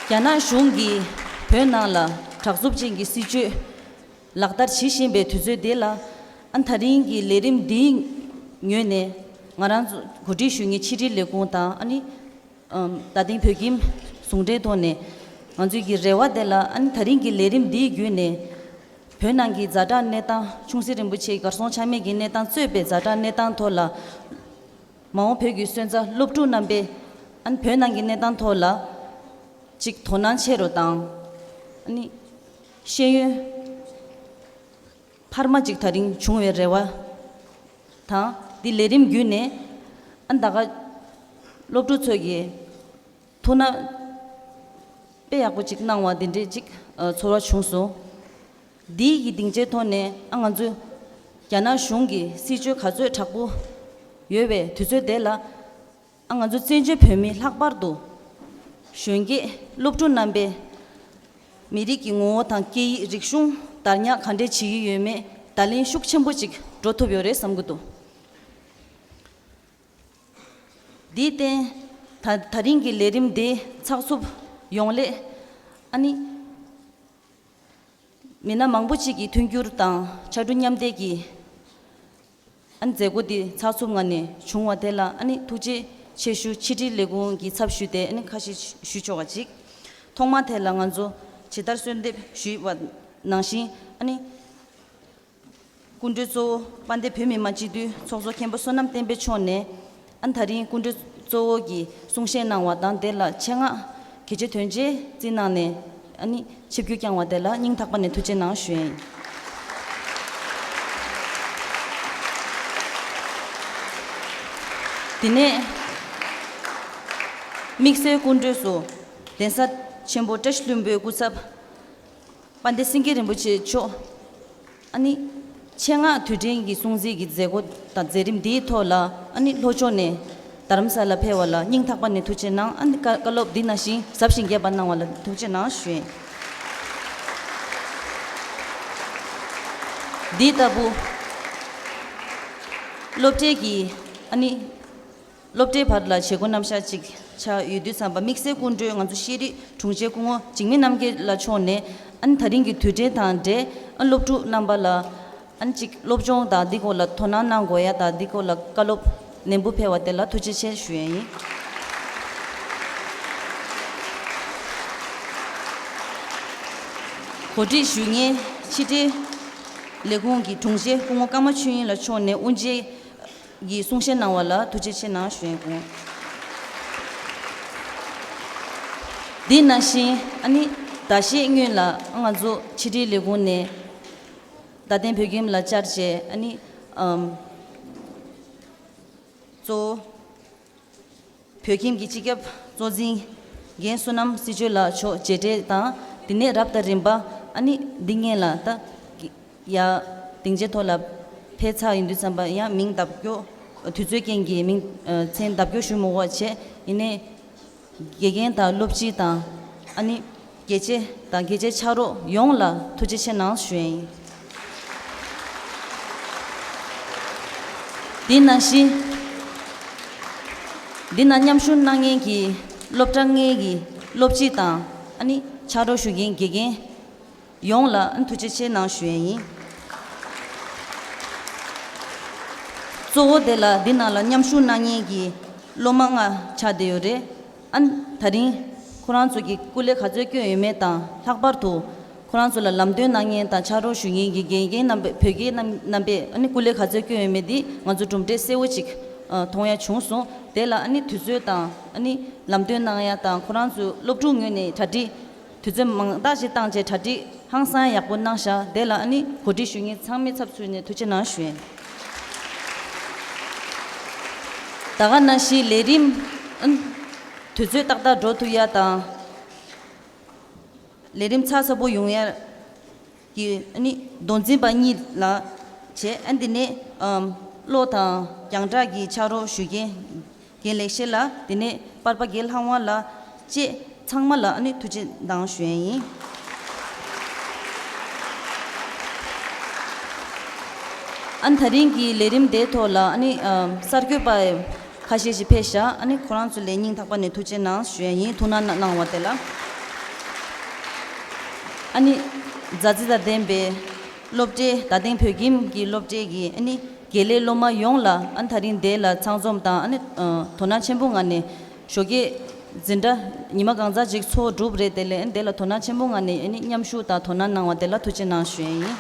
རྒྱ་ནག་གཞུང་གིས་བོད་ནང་ལ་དྲག་རྩུབ་ཅན་གྱི་སྲིད་བྱུས་ལག་བསྟར་བྱེད་བཞིན་པའི་དུས་ཚོད་འདི་ལ་ཨ་ད་རིང་གི་ལས་རིམ་འདིའི་ངོས་ནས་ང་རང་ཚོ་གོ་སྒྲིག་ཞུ་མཁན་ཕྱི་དྲིལ་ལས་ཁུངས་དང་ཨ་ནི་ཨམ་རྡ་སྟེང་བོད་ཁྱིམ་ཟུང་འབྲེལ་ཐོག་ནས་ང་ཚོའི་གི་རེ་བ་དེ་ལ་ཨ་ནི་ད་རིང་གི་ལས་རིམ་འདིའི་བརྒྱུད་ནས་བོད་ནང་གི་ཛ་དྲག་གནས་སྟངས་ཆུང་སྲིད་རིན་པོ་ཆེ་གར་སོང་ཆ་མེད་ཀྱི་གནས་སྟངས་གཙོས་པའི་ཛ་དྲག་གནས་སྟངས་ཐོག་ལ་མ་འོངས་བོད་ཀྱི་སོན་རྩ་སློབ་ཕྲུག་རྣམ་པས་ཨ་ནི་བོད་ནང་གི་གནས་སྟངས་ཐོག་ལ་ཅིག་དོ་སྣང་ཆེ་རུ་དང་ཨ་ནི་ཤེས་ཡོན་འཕར་མ་ཅིག་ད་རིང་བྱུང་བའི་རེ་བ་དང་། འདི་ལས་རིམ་བརྒྱུད་ནས་ཨ་ནི་ད་ག་སློབ་ཕྲུག་ཚོས་ཀྱི་ཐུགས་སྣང་དཔེ་ཡག་པོ་ཅིག་གནང་བ་འདི་འདྲས་ཅིག་ཨ་ཚོར་བ་བྱུང་སོང་། འདི་ཡི་སྡིངས་ཆའི་ཐོག་ནས་ཨ་ང་ཚོས་རྒྱ་ནག་གཞུང་གི་སྲིད་བྱུས་ག་ཚོད་དྲག་པོ་ཡོད་པའི་དུས་ཚོད་དེ་ལ་ཨ་ང་ཚོ་བཙན་བྱོལ་བོད་མི་ལྷག་པར་དུ་གཞོན་སྐྱེས་སློབ་ཕྲུག་རྣམ་པས་མི་རིགས་ཀྱི་ངོ་བོ་དང་སྐད་ཡིག་རིག་གཞུང་དར་ཉག་ག་འདྲས་བྱེད་ཀྱི་ཡོད་མེད་བརྡ་ལན་ཤུགས་ཆེན་པོ་ཅིག་འགྲོ་ཐུབ་ཡོད་རེད་བསམ་གྱི་འདུག་འདིའི་སྟེང་ད་ད་རིང་གི་ལས་རིམ་འདི་ཚགས་ཚུད་ཡོང་སླད་ཨ་ནི་མི་སྣ་མང་པོ་ཅིག་གི་མཐུན་འགྱུར་དང་ཕྱར་གྲུ་མཉམ་འདེགས་ཀྱི་ཨ་ནི་མཛད་སྒོ་འདི་ཚགས་ཚུད་ངང་ནས་བྱུང་བ་དེ་ལ་ཨ་ནི་ཐུགས་རྗེ་ཆེ་ཞུ། ཕྱི་དྲིལ་ལས་ཁུངས་ཀྱི་ཚབ་ཞུས་ཏེ་ཨ་ནི་ཁ་ཤས་ཞུ་ཆོག་པ་ཅིག་ཐོག་མ་དེ་ལ་ང་ཚོ་ཇི་ལྟར་གསོལ་འདེབས་ཞུས་པ་ནང་བཞིན་ཨ་ནི། སྐུ་མགྲོན་གཙོ་བོ་དཔལ་ལྡན་བོད་མི་མང་སྤྱི་འཐུས་ཚོགས་གཙོ་མཁན་པོ་བསོད་ནམས་བསྟན་འཕེལ་མཆོག་ནས་ཨ་ནི་ད་རིང་སྐུ་མགྲོན་གཙོ་བོ་གིས་གསུང་བཤད་གནང་བ་དང་དེ་ལ་ཆེད་མངགས་གལ་ཆེ་དོན་ཆེ་བརྩིས་གནང་ནས་ཨ་ནི་ཆིབས་བསྒྱུར་བསྐྱངས་བ་དེ་ལ་སྙིང་ཐག་པ་ནས་ཐུགས་རྗེ་གནང་ཞུ་ཡ་ཡིན། དེ་ནས་དམིགས་བསལ་སྐུ་མགྲོན་སུ། གདན་ས་ཆེན་པོ་བཀྲ་ཤིས་ལྷུན་པོའི་སྐུ་ཚབ་དཔལ་ལྡན་སེང་གེ་རིན་པོ་ཆེ་མཆོག་ཨ་ནི་ཆེད་མངགས་དུས་དྲན་གྱི་སྲུང་བརྩི་གི་མཛད་སྒོ་དང་མཛད་རིམ་འདིའི་ཐོག་ལ་ཨ་ནི་ལྷོ་ཕྱོགས་ནས་རྡ་རམ་ས་ལ་ཕེབས་པ་ལ་སྙིང་ཐག་པ་ནས་ཐུགས་རྗེ་གནང་། ཨ་ནི་བཀའ་བཀའ་སློབ་འདི་ནང་བཞིན་ཟབ་ཞིང་རྒྱས་པ་གནང་བ་ལ་ཐུགས་རྗེ་གནང་ཞུ་ཡིན། འདི་ལྟ་བུ་སློབ་གྲྭའི་གི་ཨ་ནི་སློབ་གྲྭའི་བར་ལ་བྱེད་སྒོ་རྣམ་གཞག་ཅིག་ཆགས་ཡོད་དུས་ཙམ་པ། དམིགས་བསལ་སྐུ་མགྲོན་ང་ཚོ་ཤེས་རིག་དྲུང་ཆེ་སྐུ་ངོ་འཇིགས་མེད་རྣམ་རྒྱལ་ལགས་མཆོག་ནས་ཨ་ནི་ད་རིང་གི་དུས་དྲན་དང་འབྲེལ་ཨ་ནི་སློབ་ཕྲུག་རྣམ་པ་ལ་ཨ་ནི་ཅིག་སློབ་སྦྱོང་དང་འདི་སྐོར་ལ་དོ་སྣང་གནང་དགོས་ཡ་དང་འདི་སྐོར་ལ་བཀའ་སློབ་ནན་པོ་ཕེབས་པ་དེ་ལ་ཐུགས་རྗེ་ཆེ་ཞུ་ཡ་ཡིན། གོ་སྒྲིག་ཞུ་མཁན་ཕྱི་དྲིལ་ལས་ཁུངས་ཀྱི་དྲུང་ཆེ་སྐུ་ངོ་ཀརྨ་ཆོས་དབྱིངས་ལགས་མཆོག་ནས་དབུ་འབྱེད་ཀྱི་གསུང་བཤད་གནང་བ་ལ་ཐུགས་རྗེ་ཆེ་གནང་ཞུ་ཡ་ཡིན། འདི་ནང་བཞིན་ཨ་ནི་ཟླ་ཤས་སྔོན་ལ་ང་ཚོ་ཕྱི་དྲིལ་ལས་ཁུངས་ནས་རྡ་སྟེང་བོད་ཁྱིམ་ལ་བཅར་བྱས་ཨ་ནི་ཨམ་གཙོ་བོ་བོད་ཁྱིམ་གྱི་སྤྱི་ཁྱབ་གཙོ་འཛིན་རྒན་བསོད་ནམས་སྲིད་གཅོད་ལགས་མཆོག་མཇལ་འཕྲད་དང་། དེ་ནས་རབ་དང་རིམ་པ་ཨ་ནི་འདི་སྔོན་ལ་ད་ཡ་སྡིངས་ཆའི་ཐོག་ལ་ཕེབས་ཚར་ཡིན་དུས་ཙམ་པ་ཡང་མིང་ལྡབ་སྐྱོར་དུས་ཚོད་རྐྱེན་གྱིས་མིང་ཨ་མཚན་ལྡབ་སྐྱོར་ཞུ་མི་དགོས་པ་བྱས། ཡིན་ནའི་དགེ་རྒན་དང་སློབ་སྤྱི་དང་ཨ་ནི་དགེ་ཆེ་དང་དགེ་ཆེ་ཕྱག་རོགས་ཡོངས་ལ་ཐུགས་རྗེ་ཆེ་གནང་ཞུ་ཡ་ཡིན། དེ་ནང་བཞིན་འདི་ན་མཉམ་ཞུགས་གནང་མཁན་གྱི་སློབ་གྲྭ་ལྔའི་གི་སློབ་སྤྱི་དང་ཨ་ནི་ཕྱག་རོགས་ཞུ་མཁན་དགེ་རྒན་ཡོངས་ལ་ཨ་ནི་ཐུགས་རྗེ་ཆེ་གནང་ཞུ་ཡ་ཡིན། གཙོ་བོ་དེ་ལ་འདི་ནང་ལ་མཉམ་ཞུགས་གནང་མཁན་གྱི་སློབ་མ་ལྔ་ཆགས་བསྡད་ཡོད་རེད། ཨ་ནི་ད་རིང་ཁོ་རང་ཚོ་གི་སྐུ་ལས་ག་ཚོད་བསྐྱོན་ཡོད་མེད་དང་། ལྷག་པར་དུ་ཁོ་རང་ཚོ་ལ་ལམ་སྟོན་གནང་མཁན་དང་ཕྱག་རོགས་ཞུ་མཁན་གྱི་དགེ་རྒན་རྣམ་པ་བོད་དགེ་རྣམ་རྣམ་པས་ཨ་ནི་སྐུ་ལས་ག་ཚོད་བསྐྱོན་ཡོད་མེད་འདི་ང་ཚོ་གྲུབ་འབྲས་གསལ་བོ་ཅིག་ཨ་མཐོང་ཡ་བྱུང་སོང་། དེ་ལ་ཨ་ནི་དུས་ཚོད་དང་ཨ་ནི་ལམ་སྟོན་གནང་ཡ་དང་། ཁོ་རང་ཚོའི་སློབ་ཕྲུག་ངོས་ནས་གྲ་སྒྲིག་དུས་ཚོད་མང་དག་ཅིག་བཏང་བྱས་གྲ་སྒྲིག་ཧང་སང་ཡག་པོ་གནང་ཤག་དེ་ལ་ཨ་ནི་གོ་སྒྲིག་ཞུ་མཁན་ཚང་མའི་ཚབ་ཚུད་ནས་ཐུགས་རྗེ་གནང་ཞུ་ཡིན། ད་ག་ནང་བཞིན་ལས་རིམ་ཨ་ནི་དུས་ཚོད་ཏག་ཏག་འགྲོ་ཐུབ་ཡ་དང་། ལས་རིམ་ཚགས་ཚུད་པོ་ཡོང་ཡ་གི་ཨ་ནི་མདོ་འཛིན་པ་གཉིས་ལ་བྱས། ཨ་འདི་ནས་ཨམ་བློ་དང་རྒྱང་བསྒྲགས་ཀྱི་ཕྱག་རོགས་ཞུ་མཁན་རྒན་ལེགས་བཤད་ལགས། དེ་ནས་པར་པ་རྒན་ལྷ་དབང་ལགས་བཅས་ཚང་མ་ལ་ཨ་ནི་ཐུགས་རྗེ་གནང་ཞུ་ཡ་ཡིན། ཨ་ནི་ད་རིང་གི་ལས་རིམ་དེའི་ཐོག་ལ་ཨ་ནི་ཨམ་གསར་འགོད་པ་ཁ་ཤས་ཤིག་ཕེབས་ཤག་ཨ་ནི་ཁོ་རང་ཚོ་ལ་སྙིང་ཐག་པ་ནས་ཐུགས་རྗེ་གནང་ཞུ་ཡ་ཡིན། ཐུགས་སྣང་གནང་བ་དེ་ལ། ཨ་ནི་མཛའ་བརྩེ་དང་ལྡན་པའི་སློབ་གྲྭའི་རྡ་སྟེང་བོད་ཁྱིམ་གྱི་སློབ་གྲྭའི་གི་ཨ་ནི་དགེ་ལས་སློབ་མ་ཡོངས་ལ་ཨ་ནི་ད་རིང་དེ་ལ་ཚང་འཛོམས་དང་ཨ་ནི་ཨ་དོ་སྣང་ཆེན་པོ་ངང་ནས་ཞོགས་ཀས་འཛིན་གྲྭ་ཉི་མ་གང་ཙམ་ཅིག་འཚོགས་གྲུབ་རེད། དེ་ལས་ཨ་ནི་དེ་ལ་དོ་སྣང་ཆེན་པོ་ངང་ནས་ཨ་ནི་མཉམ་ཞུགས་དང་དོ་སྣང་གནང་བ་དེ་ལ་ཐུགས་རྗེ་གནང་ཞུ་ཡ་ཡིན།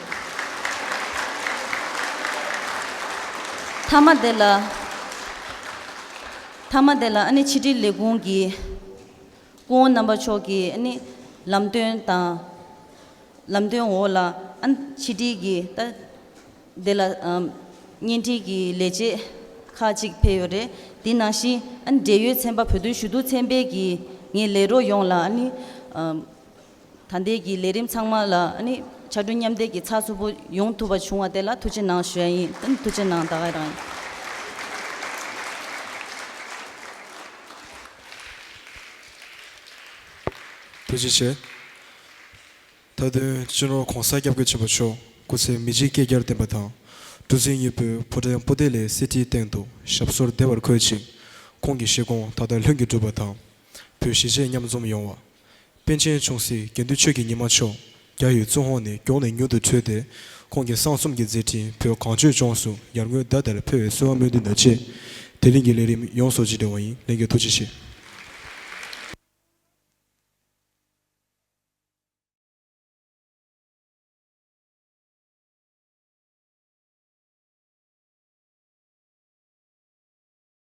མཐའ་མ་དེ་ལ། མཐའ་མ་དེ་ལ་ཨ་ནི་ཕྱི་དྲིལ་ལས་ཁུངས་ཀྱི་སྐུ་ངོ་རྣམ་པ་མཆོག་གིས་ཨ་ནི་ལམ་སྟོན་དང་། ལམ་སྟོན་འོག་ལ་ཨ་ནི་ཕྱི་དྲིལ་གྱི་ད་དེ་ལ་ཨམ་བརྙན་འཕྲིན་གྱི་ལས་བྱེད་ཁག་ཅིག་ཕེབས་ཡོད་རེད། དེ་ནང་བཞིན་ཨ་ནི་འབྲེལ་ཡོད་ཚན་པ་བོད་དོན་ཞུ་གཏུག་ཚན་པའི་གི་ངའི་ལས་རོགས་ཡོངས་ལ་ཨ་ནི་ཨམ་ད་ལྟའི་གི་ལས་རིམ་ཚང་མ་ལ་ཨ་ནི་ཕྱར་གྲུ་མཉམ་འདེགས་ཀྱི་ཚགས་ཚུད་པོ་ཡོང་ཐུབ་པ་བྱུང་བ་དེ་ལ་ཐུགས་རྗེ་གནང་ཞུ་ཡ་ཡིན། ཨ་ནི་ཐུགས་རྗེ་གནང་། ད་ག་རང་ཡིན། ཐུགས་རྗེ་ཆེ། མཐའ་དོན་སྤྱི་ནོར་༸གོང་ས་༸སྐྱབས་མགོན་ཆེན་པོ་མཆོག་སྐུ་ཚེ་མི་འཇིག་བསྐལ་བརྒྱར་བརྟན་པ་དང་། གྲུ་གཟིངས་སྙིང་པོའི་ཕོ་བྲང་པོ་ཏཱ་ལའི་གསེར་ཁྲིའི་སྟེང་དུ་ཞབས་སོར་བདེ་བར་འཁོད་ཅིང་། ཁོང་གི་བཞེད་དགོངས་མཐའ་དག་ལྷུན་གྱིས་གྲུབ་པ་དང་། བོད་གཞིས་བྱེས་མཉམ་འཛོམས་ཡོང་བ། པཎ་ཆེན་ཆུང་སྲིད་དགེ་འདུན་ཆོས་ཀྱི་ཉི་མ་མཆོག་རྒྱ་ཡི་བཙོན་འོག་ནས་མགྱོགས་ནས་མྱུར་དུ་བྲོས་ཏེ། ཁོང་གི་གསང་གསུམ་གྱི་མཛད་འཕྲིན་བོད་གངས་ཅན་ལྗོངས་སུ་ཡར་ངོའི་ཟླ་ལྟར་འཕེལ་བའི་གསོལ་བ་སྨོན་འདུན་དང་བཅས། དེ་རིང་གི་ལས་རིམ་ཡོངས་སུ་རྗེས་དྲན་བ་ཡིན། ལྷན་རྒྱས་ཐུགས་རྗེ་ཆེ།